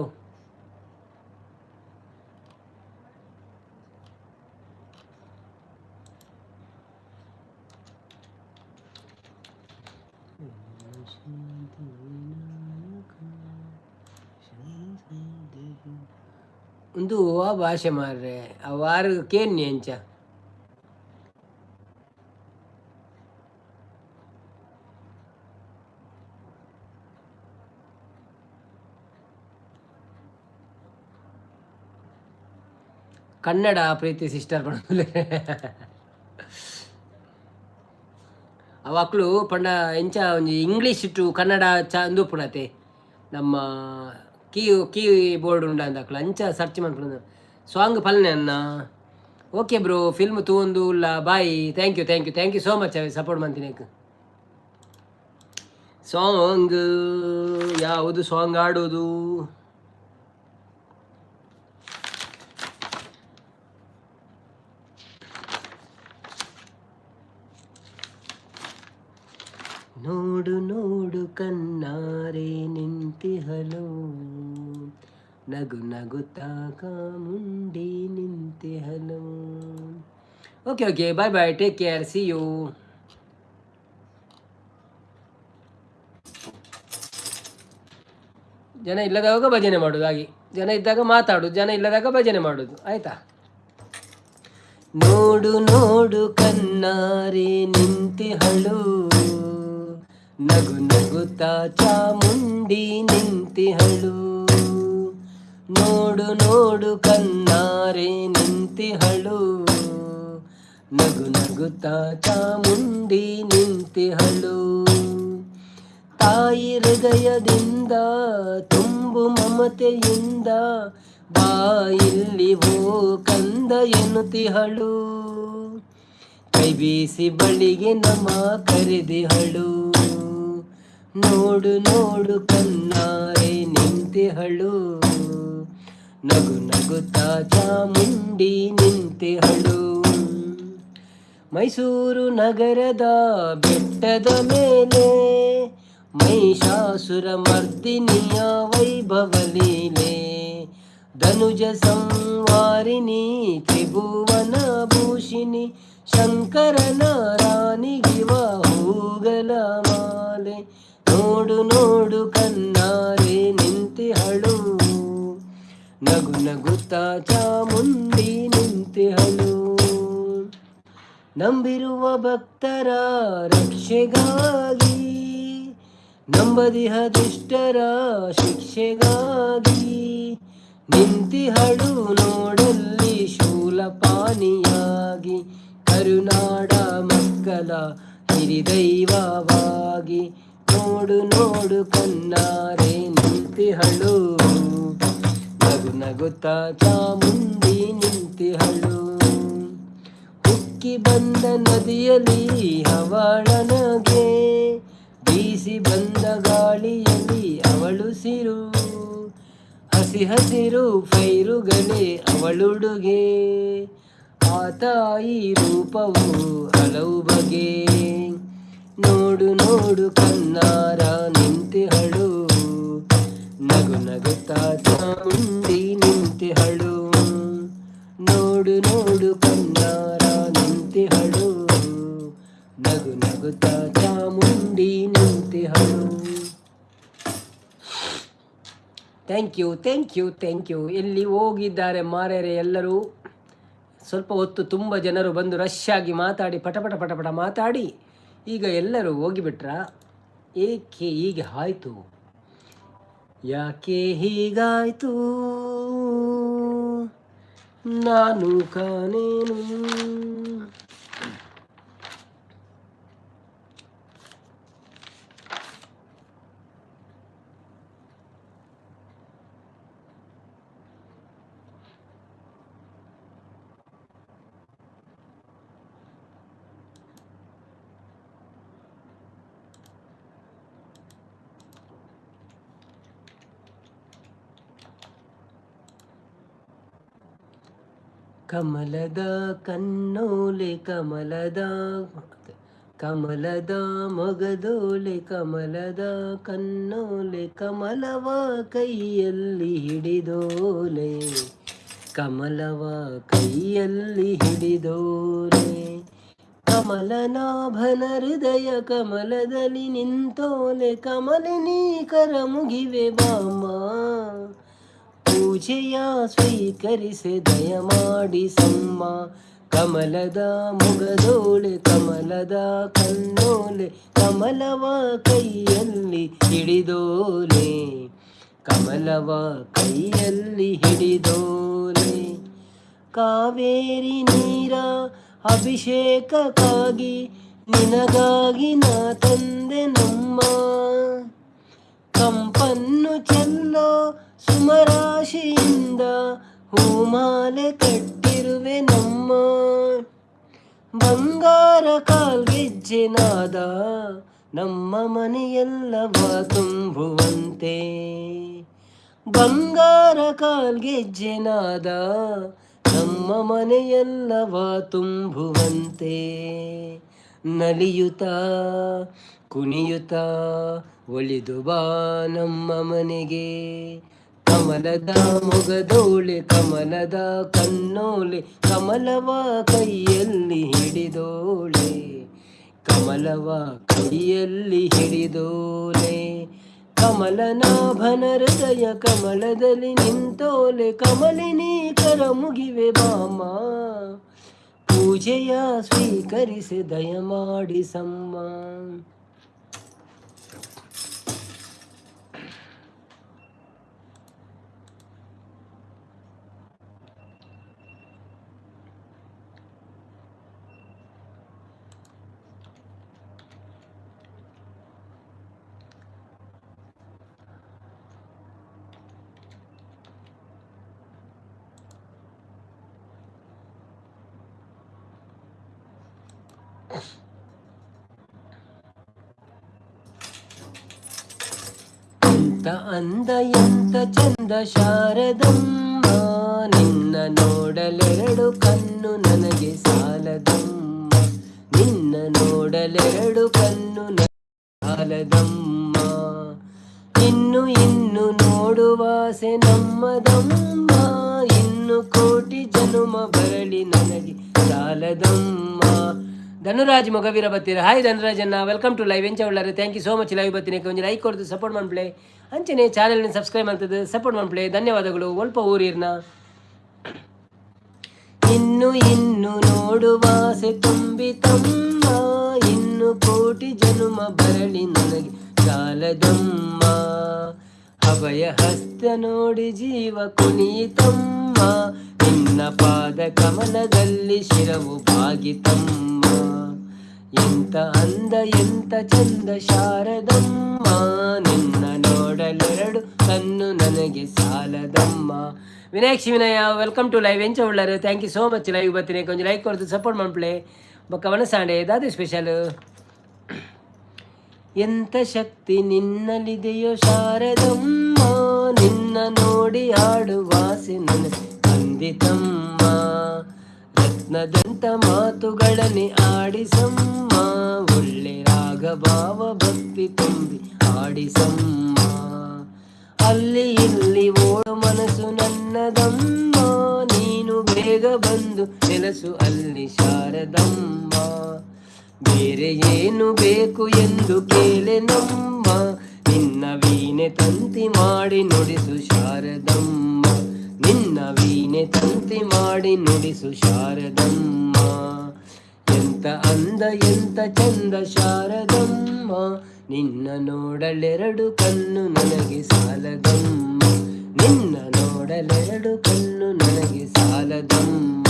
ಒಂದು ಆ ಭಾಷೆ ಮಾರ್ರೆ ಅವಾರು ಕೇನ್ನಿ ಅಂಚ. ಕನ್ನಡ ಪ್ರೀತಿ ಸಿಸ್ಟರ್ ಪಂಡ ಅವಾಕ್ಲು ಪಂಡ ಎಂಚ ಒಂಜಿ ಇಂಗ್ಲೀಷ್ ಟು ಕನ್ನಡ ಚ ಅಂದು ಪುಣತೆ ನಮ್ಮ ಕೀ ಕೀ ಬೋರ್ಡ್ ಉಂಡ ಅಂದಾಕ್ಲು ಅಂಚ ಸರ್ಚ್ ಮನ್ಪುನ. ಸಾಂಗ್ ಪಲ್ನೆ ಅನ್ನ. ಓಕೆ ಬ್ರೋ, ಫಿಲ್ಮ್ ತೂವೊಂದು ಉಲ್ಲ, bye. Thank you thank you thank you so much away support ಮಂತಿನೇಕ್. Song ಯಾವುದು ಸಾಂಗ್ ಆಡೋದು? ನೋಡು ನೋಡು ಕಣ್ಣಾರೆ ನಿಂತಿಹಳು, ನಗು ನಗುತ್ತಾ Chamundi ನಿಂತಿಹಳು. Okay okay, bye bye, take care, see you. ಜನ ಇಲ್ಲದಾಗ ಭಜನೆ ಮಾಡೋದು, ಹಾಗೆ ಜನ ಇದ್ದಾಗ ಮಾತಾಡೋದು, ಜನ ಇಲ್ಲದಾಗ ಭಜನೆ ಮಾಡೋದು, ಆಯ್ತಾ? ನೋಡು ನೋಡು ಕಣ್ಣಾರೆ ನಿಂತಿಹಳು, ನಗು ನಗುತ್ತಾ ಚಾಮುಂಡಿ ನಿಂತಿಹಳು. ನೋಡು ನೋಡು ಕಣ್ಣಾರೆ ನಿಂತಿಹಳು, ನಗು ನಗುತ್ತಾ ಚಾಮುಂಡಿ ನಿಂತಿಹಳು. ತಾಯಿ ಹೃದಯದಿಂದ ತುಂಬು ಮಮತೆಯಿಂದ ಬಾಯಿಲ್ಲಿ ಓ ಕಂದ ಎನ್ನುತ್ತಿಹಳು, ಕೈ ಬೀಸಿ ಬಳಿಗೆ ನಮ ಕರೆದಿಹಳು. ನೋಡು ನೋಡು ಕಣ್ಣಾರೆ ನಿಂತಿಹಳು, ನಗು ನಗುತ್ತಾ ಚಾಮುಂಡಿ ನಿಂತಿಹಳು. ಮೈಸೂರು ನಗರದ ಬೆಟ್ಟದ ಮೇಲೆ ಮಹಿಷಾಸುರ ಮರ್ದಿನಿಯ ವೈಭವ ಲೀಲೆ, ಧನುಜ ಸಂವಾರಿಣಿ ತ್ರಿಭುವನ ಭೂಷಿಣಿ ಶಂಕರನ ರಾಣಿಗಿವ ಹೂಗಲ ಮಾಲೆ. ನೋಡು ನೋಡು ಕಣ್ಣಾರೆ ನಿಂತಿಹಳು, ನಗು ನಗುತ್ತಾ ಚಾಮುಂಡಿ ನಿಂತಿಹಳು. ನಂಬಿರುವ ಭಕ್ತರ ರಕ್ಷೆಗಾಗಿ, ನಂಬದಿಹ ದುಷ್ಟರ ಶಿಕ್ಷೆಗಾಗಿ ನಿಂತಿಹಳು ನೋಡಲ್ಲಿ ಶೂಲಪಾಣಿಯಾಗಿ, ಕರುನಾಡ ಮಕ್ಕಳ ಹಿರಿದೈವವಾಗಿ. ನೋಡು ನೋಡು ಕಣ್ಣಾರೆ ನಿಂತಿಹಳು, ನಗು ನಗುತ್ತಾ ಚಾಮುಂಡಿ ನಿಂತಿಹಳು. ಉಕ್ಕಿ ಬಂದ ನದಿಯಲ್ಲಿ ಅವಳನಗೆ, ಬೀಸಿ ಬಂದ ಗಾಳಿಯಲ್ಲಿ ಅವಳುಸಿರು, ಹಸಿ ಹಸಿರು ಪೈರುಗಳೇ ಅವಳುಡುಗೆ, ಆ ತಾಯಿ ರೂಪವು ಹಲವು ಬಗೆ. ನೋಡು ನೋಡು ಕಣ್ಣಾರ ನಿಂತಿಹಳು, ನಗು ನಗುತ್ತಾ ಚಾಮುಂಡಿ ನಿಂತಿಹಳು. ನೋಡು ನೋಡು ಕಣ್ಣಾರ ನಿಂತಿಹಳು, ನಗು ನಗುತ್ತಾ Chamundi ನಿಂತಿಹಳು. Thank you, thank you, thank you. ಎಲ್ಲಿ ಹೋಗಿದ್ದಾರೆ ಮಾರ್ಯರೇ ಎಲ್ಲರೂ? ಸ್ವಲ್ಪ ಹೊತ್ತು ತುಂಬ ಜನರು ಬಂದು ರಶ್ ಆಗಿ ಮಾತಾಡಿ, ಪಟಪಟ ಪಟಪಟ ಮಾತಾಡಿ ಈಗ ಎಲ್ಲರೂ ಹೋಗಿಬಿಟ್ರಾ? ಏಕೆ ಹೀಗೆ ಆಯಿತು? ಯಾಕೆ ಹೀಗಾಯಿತು ನಾನು ಕಾಣೇನು. ಕಮಲದ ಕಣ್ಣೋಲೆ ಕಮಲದ ಕಮಲದ ಮೊಗದೋಲೆ ಕಮಲದ ಕಣ್ಣೋಲೆ ಕಮಲವ ಕೈಯಲ್ಲಿ ಹಿಡಿದೋಲೆ, ಕಮಲವ ಕೈಯಲ್ಲಿ ಹಿಡಿದೋಲೆ, ಕಮಲನಾಭನ ಹೃದಯ ಕಮಲದಲ್ಲಿ ನಿಂತೋಲೆ, ಕಮಲಿನಿ ಕರ ಮುಗಿವೆ ಬಾಮ, ಪೂಜೆಯ ಸ್ವೀಕರಿಸೆ ದಯಮಾಡಿ ಸಮ್ಮ. ಕಮಲದ ಮುಗದೋಳೆ ಕಮಲದ ಕಣ್ಣೋಲೆ ಕಮಲವ ಕೈಯಲ್ಲಿ ಹಿಡಿದೋಲೆ, ಕಮಲವ ಕೈಯಲ್ಲಿ ಹಿಡಿದೋಲೆ. ಕಾವೇರಿ ನೀರ ಅಭಿಷೇಕಕ್ಕಾಗಿ ನಿನಗಾಗಿ ನಾ ತಂದೆ ನಮ್ಮ, ಕಂಪನ್ನು ಚೆಲ್ಲೋ ಸುಮರಾಶಿಯಿಂದ ಹೂಮಾಲೆ ಕಟ್ಟಿರುವೆ ನಮ್ಮ, ಬಂಗಾರ ಕಾಲ್ಗೆಜ್ಜೆನಾದ ನಮ್ಮ ಮನೆಯೆಲ್ಲವ ತುಂಬುವಂತೆ, ಬಂಗಾರ ಕಾಲ್ಗೆಜ್ಜೆನಾದ ನಮ್ಮ ಮನೆಯೆಲ್ಲವ ತುಂಬುವಂತೆ, ನಲಿಯುತ್ತಾ ಕುಣಿಯುತ್ತ ಒಲಿದು ಬಾ ನಮ್ಮ ಮನೆಗೆ. ಕಮಲದ ಮೊಗದೋಳೆ, ಕಮಲದ ಕಣ್ಣೋಲೆ, ಕಮಲವ ಕೈಯಲ್ಲಿ ಹಿಡಿದೋಳೆ, ಕಮಲವ ಕೈಯಲ್ಲಿ ಹಿಡಿದೋಲೆ. ಕಮಲನಾಭನ ಹೃದಯ ಕಮಲದಲ್ಲಿ ನಿಂತೋಲೆ, ಕಮಲಿನಿ ಕರ ಮುಗಿವೆ ಬಾಮ, ಪೂಜೆಯ ಸ್ವೀಕರಿಸಿ ದಯಮಾಡಿಸಮ್ಮ. ಎಂತ ಅಂದ, ಎಂತ ಚಂದ ಶಾರದಮ್ಮ, ನಿನ್ನ ನೋಡಲೆರಡು ಕಣ್ಣು ನನಗೆ ಸಾಲದಮ್ಮ, ನಿನ್ನ ನೋಡಲೆರಡು ಕಣ್ಣು ಸಾಲದಮ್ಮ. ಇನ್ನು ಇನ್ನು ನೋಡುವಾಸೆ ನಮ್ಮದಮ್ಮ, ಇನ್ನು ಕೋಟಿ ಜನುಮ ಬರಲಿ ನನಗೆ ಸಾಲದಮ್ಮ. ಧನುರಾಜ್ ಮೊಗವೀರ ಬತ್ತೀರ. ಹಾಯ್ ಧನುರಾಜ್ ಅಣ್ಣ, welcome to live. ಎಂಚ ಉಳ್ಳಾರೆ? Thank you so much. Live ಬತ್ತೀನಿ ಒಂಜಿ ಲೈಕ್ ಕೊಡ್ದು ಸಪೋರ್ಟ್ ಮನ್ಪ್ಲೆ. ಅಂಚನೆ ಚಾನೆಲ್ ಸಬ್ಸ್ಕ್ರೈಬ್ ಅಂತದ್ದು ಸಪೋರ್ಟ್ ಮನ್ಪ್ಲೆ. ಧನ್ಯವಾದಗಳು. ಒಲ್ಪ ಊರಿರ್ನ? ಇನ್ನು ಇನ್ನು ನೋಡುವಾಸೆ ತುಂಬಿತಮ್ಮ, ಇನ್ನು ಕೋಟಿ ಜನುಮ ಬರಲಿ ನನಗೆ ಸಾಲದಮ್ಮ. ಅಭಯ ಹಸ್ತ ನೋಡಿ ಜೀವ ಕುಣಿಯಿತಮ್ಮ, ನಿನ್ನ ಪಾದ ಕಮಲದಲ್ಲಿ ಶಿರವು ಬಾಗಿತಮ್ಮ. ಎಂತ ಅಂದ, ಎಂತ ಚಂದ ಶಾರದಮ್ಮ, ನಿನ್ನ ನೋಡಲೆರಡು ಕಣ್ಣು ನನಗೆ ಸಾಲದಮ್ಮ. Vinayak ಶಿವನಯ್ಯ, welcome to live. ಎಂಚ ಉಳ್ಳಾರು? Thank you so much. Live ಬತ್ತೀನಿ ಕೊಂಚ ಲೈಕ್ ಕೊಡ್ದು ಸಪೋರ್ಟ್ ಮನ್ಪ್ಲೆ. ಬೊಕ್ಕ ವನಸಾಂಡೆ ದಾದೆ ಸ್ಪೆಷಲ್? ಎಂತ ಶಕ್ತಿ ನಿನ್ನಲ್ಲಿದೆಯೋ ಶಾರದಮ್ಮ, ನಿನ್ನ ನೋಡಿ ಹಾಡುವಾಸೆ ನನ್ನ ಅಂದಿತಮ್ಮ. ರತ್ನದಂತ ಮಾತುಗಳನ್ನೇ ಆಡಿಸಮ್ಮ, ಒಳ್ಳೆ ರಾಗ ಭಾವ ಭಕ್ತಿ ತುಂಬಿ ಆಡಿಸಮ್ಮ. ಅಲ್ಲಿ ಇಲ್ಲಿ ಓಡು ಮನಸ್ಸು ನನ್ನದಮ್ಮ, ನೀನು ಬೇಗ ಬಂದು ನೆಲಸು ಅಲ್ಲಿ ಶಾರದಮ್ಮ. ಬೇರೆ ಏನು ಬೇಕು ಎಂದು ಕೇಳೆ ನಮ್ಮ, ನಿನ್ನ ವೀಣೆ ತಂತಿ ಮಾಡಿ ನುಡಿಸು ಶಾರದಮ್ಮ, ನಿನ್ನ ವೀಣೆ ತಂತಿ ಮಾಡಿ ನುಡಿಸು ಶಾರದಮ್ಮ. ಎಂತ ಅಂದ, ಎಂತ ಚಂದ ಶಾರದಮ್ಮ, ನಿನ್ನ ನೋಡಲೆರಡು ಕಣ್ಣು ನನಗೆ ಸಾಲದಮ್ಮ, ನಿನ್ನ ನೋಡಲೆರಡು ಕಣ್ಣು ನನಗೆ ಸಾಲದಮ್ಮ.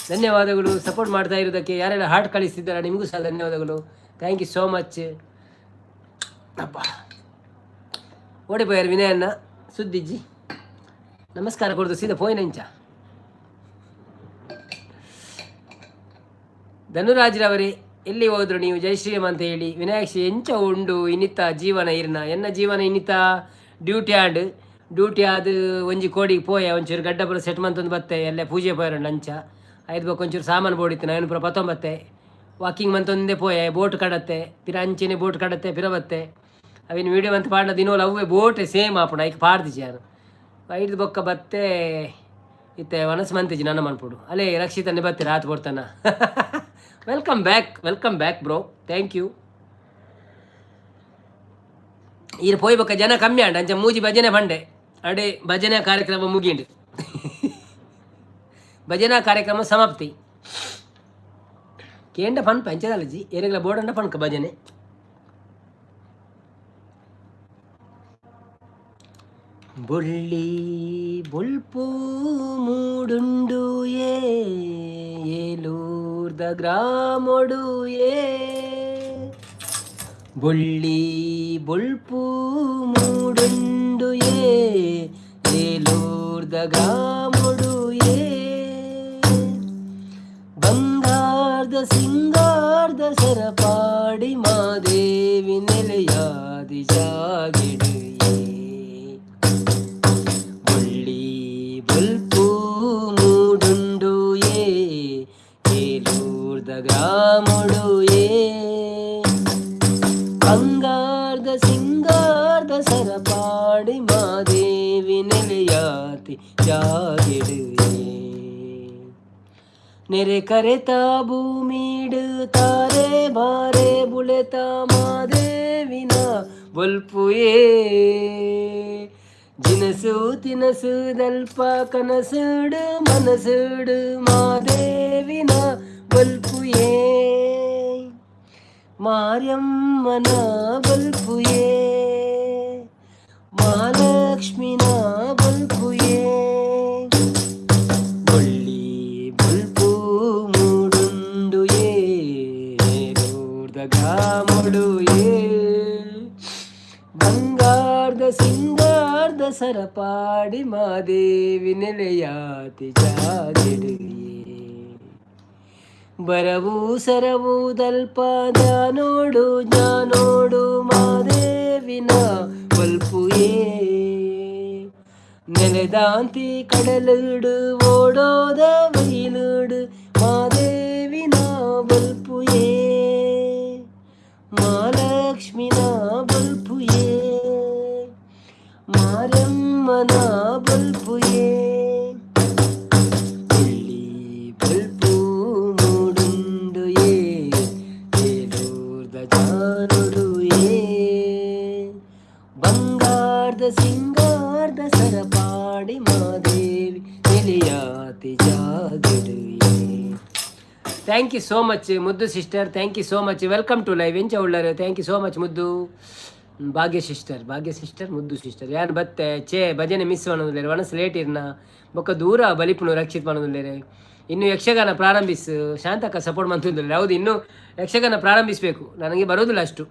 ಧನ್ಯವಾದಗಳು ಸಪೋರ್ಟ್ ಮಾಡ್ತಾ ಇರೋದಕ್ಕೆ. ಯಾರೆಲ್ಲ ಹಾರ್ಟ್ ಕಳಿಸ್ತಿದ್ದಾರಾ, ನಿಮಗೂ ಸಹ ಧನ್ಯವಾದಗಳು. Thank you so much. ಅಪ್ಪ, ಓಡಿ ವಿನಯನ್ನ ಸುದ್ದಿಜ್ಜಿ. ನಮಸ್ಕಾರ ಕೊಡ್ದು ಸೀದಾ ಪೋಯಿನಂಚ. ಧನುರಾಜ್ರವರೇ, ಎಲ್ಲಿ ಹೋದ್ರು ನೀವು? ಜೈ ಶ್ರೀರಾಮ್ ಅಂತ ಹೇಳಿ. ವಿನಾಯಕ್ ಶ್ರೀ, ಎಂಚ ಉಂಡು ಇನ್ನಿತ್ತ ಜೀವನ ಇರ್ನ? ಎನ್ನ ಜೀವನ ಇನ್ನಿತ್ತ ಡ್ಯೂಟಿ ಆಂಡ್ ಡ್ಯೂಟಿ ಆದ್ ಒಂಜಿ ಕೋಡಿಗೆ ಪೋಯ, ಒಂಚೂರು ಗಡ್ಡ ಪೂರ ಸೆಟ್ ಮಂತೊಂದು ಬತ್ತೆ. ಎಲ್ಲ ಪೂಜೆ ಪೋಯರಂಡು ಅಂಚ ಐದು ಬೊಕ್ಕ ಒಂಚೂರು ಸಾಮಾನು ಬೋಡಿತ್ತು, ನಾನು ಪೂರ ಪತ್ತೊಂಬತ್ತೆ. ವಾಕಿಂಗ್ ಮಂತೊಂದೇ ಪೋಯೆ, ಬೋಟ್ ಕಡತ್ತೆ ಪಿರ, ಅಂಚೆನೆ ಬೋಟ್ ಕಡತ್ತೆ ಪಿರ ಬತ್ತೆ. ಅವಿನ ವೀಡಿಯೋ ಅಂತ ಪಾಡ್ನ ದಿನೋಲ ಅವೇ ಬೋಟ್ ಸೇಮ್ ಆಪುಂಡು, ಐಕ್ ಪಾಡ್ದಿಜಿ ಯಾರು. ಐದು ಬೊಕ್ಕ ಬತ್ತೆ, ಇತ್ತೆ ವನಸ್ ಮಂತಿಜಿ ನನ್ನ ಮನ್ಪುಡು. ಅಲ್ಲೇ ರಕ್ಷಿತನ್ನೇ ಬತ್ತೆ ರಾತ್ ಕೊಡ್ತಾನ. Welcome back, welcome back bro, thank you. ಈರ್ ಪೋಯ್ ಬೊಕ್ಕ ಜನ ಕಮ್ಮಿ ಆಂಡ, ಅಂಚ ಮೂಜಿ ಭಜನೆ ಪಂಡೆ. ಅಡೆ ಭಜನೆ ಕಾರ್ಯಕ್ರಮ ಮುಗಿಂಡು, ಭಜನಾ ಕಾರ್ಯಕ್ರಮ ಸಮಾಪ್ತಿ. ಕೇಂಡ ಪನ್ಪ ಅಂಚದಲ್ಲಜಿ, ಏರೆಗ್ಲ ಬೋರ್ಡಂಡ ಪನ್ಕ ಭಜನೆ. ಬೊಳ್ಳಿ ಬೊಲ್ಪು ಮೂಡುಂಡು ಏ ಏಲೂರ್ದ ಗ್ರಾಮೊಡು ಏ, ಬೊಳ್ಳಿ ಬೊಲ್ಪು ಮೂಡುಂಡು ಏ ಏಲೂರ್ದ ಗ್ರಾಮೊಡು ಏ, ಬಂಗಾರದ ಸಿಂಗಾರದ ಸರಪಾಡಿ ಮಾದೇವಿ ನೆಲೆಯಾದಿ ಜಾಗಿಡು ಏ, ಬೊಳ್ಳಿ ಬೊಲ್ಪು ಮೂಡುಂಡು ಏ ಏಲೂರ್ದ ಗ್ರಾಮೊಡು ಏ. ನೆರೆ ಕರೆತ ಭೂಮಿಡು ತಾರೆ ಬಾರೆ ಬುಳೆತ ಮಾದೇವಿನ ಬೊಲ್ಪುಯೇ. ಜಿನಸು ತಿನಸು ದಲ್ಪ ಕನಸುಡು ಮನಸುಡು ಮಾದೇವಿನ ಬೊಲ್ಪುಯೇ. ಮಾರ್ಯಮ್ಮನ ಬಲ್ಪುಯೇ, ಮಹಾಲಕ್ಷ್ಮಿನ ಬಲ್ಪುಯೇ. ಬೊಳ್ಳಿ ಬೊಲ್ಪು ಮೂಡುಂಡು ಏರೂರ್ದ ಗ್ರಾಮೊಡು ಏ. ಬಂಗಾರದ ಸಿಂಗಾರದ ಸರಪಾಡಿ ಮಾದೇವಿ ನೆಲೆಯಾತಿ ಜಾಗೆಡು. ಬರವು ಸರವು ದಲ್ಪ ಜ್ಞಾನೋಡು ಜ್ಞಾನೋಡು ಮಾದೇವಿನ ಬಲ್ಪುಯೇ. ನೆಲೆದಾಂತಿ ಕಡಲುಡು ಓಡೋದ ಬೈಲುಡು ಮಾದೇವಿನ ಬಲ್ಪುಯೇ. ಮಹಾಲಕ್ಷ್ಮಿನ ಬಲ್ಪುಯೇ, ಮಾರಮ್ಮನ ಬಲ್ಪುಯೇ. ಬೊಳ್ಳಿ ಬೊಲ್ಪು ಮೂಡುಂಡು ಏಲೂರ್ದ ಜಾನುಡು ಏ. ಬಂಗಾರದ ಸಿಂಗಾರದ Sarapadi Madevi ನೆಲೆಯಾತಿ ಜಾಗಡು. Thank you so much ಮುದ್ದು sister, thank you so much. Welcome to live. ಎಂಚ ಉಳ್ಳರು? Thank you so much ಮುದ್ದು ಭಾಗ್ಯ ಸಿಸ್ಟರ್, ಭಾಗ್ಯ ಸಿಸ್ಟರ್, ಮುದ್ದು ಸಿಸ್ಟರ್. ಯಾರು ಬತ್ತೆ ಚೇ ಭಜನೆ ಮಿಸ್ ಮಾಡೋದಿಲ್ಲ. ಒಣಸ್ ಲೇಟ್ ಇರ್ನ ಬೊಕ್ಕ ದೂರ ಬಲಿಪುನು ರಕ್ಷಿತ್ ಮಾಡೋದಿಲ್ಲ. ಇನ್ನು ಯಕ್ಷಗಾನ ಪ್ರಾರಂಭಿಸು. ಶಾಂತಕ್ಕ ಸಪೋರ್ಟ್ ಮಾಡ್ತಿದ್ದಿಲ್ಲ. ಹೌದು, ಇನ್ನು ಯಕ್ಷಗಾನ ಪ್ರಾರಂಭಿಸಬೇಕು. ನನಗೆ ಬರೋದಿಲ್ಲ ಅಷ್ಟು.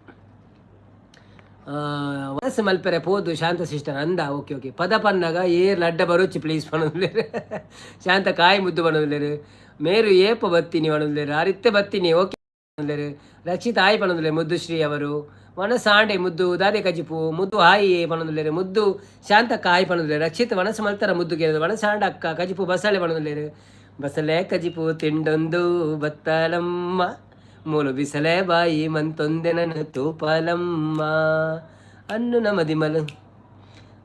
ವನಸ್ಸು ಮಲ್ಪೆರೆ ಪೋದು ಶಾಂತ ಸಿಸ್ಟರ್ ಅಂದ. Okay okay. ಪದ ಪನ್ನಾಗ ಏರ್ ಲಡ್ಡ ಬರೋಚಿ ಪ್ಲೀಸ್ ಪಣೊಂದುಲ್ಲೆರ್. ಶಾಂತ ಕಾಯಿ ಮುದ್ದು ಪಣೊಂದುಲ್ಲೆರ್. ಮೇರು ಏಪ ಬತ್ತೀನಿ ಪಣೊಂದುಲ್ಲೆರ್. ಆರಿತ್ತೆ ಬತ್ತೀನಿ, ಓಕೆ ಪಣೊಂದುಲ್ಲೆರ್. ರಕ್ಷಿತ್ ಆಯ್ ಪಣೊಂದುಲ್ಲೆರ್. ಮುದ್ದುಶ್ರೀ ಅವರು ವನಸಾಂಡೆ ಮುದ್ದು ದಾದೆ ಕಜಿಪು ಮುದ್ದು ಹಾಯಿ ಪಣೊಂದುಲ್ಲೆರ್. ಮುದ್ದು ಶಾಂತಕ್ಕ ಹಾಯ್ ಪಣೊಂದುಲ್ಲೆರ್. ರಕ್ಷಿತ್ ವನಸು ಮಲ್ತರ ಮುದ್ದು ಕೇಳಿದ. ವನಸಾಂಡ ಅಕ್ಕ ಕಜಿಪು ಬಸಳೆ ಪಣೊಂದುಲ್ಲೆರ್. ಬಸಳೆ ಕಜಿಪು ತಿಂಡೊಂದು ಬತ್ತಲಮ್ಮ, ಮೂಲು ಬಿಸಲೆ ಬಾಯಿ ಮಂತೊಂದೆನನು ತೂಪಾಲಮ್ಮ. ಅನ್ನು ಮದಿಮಲು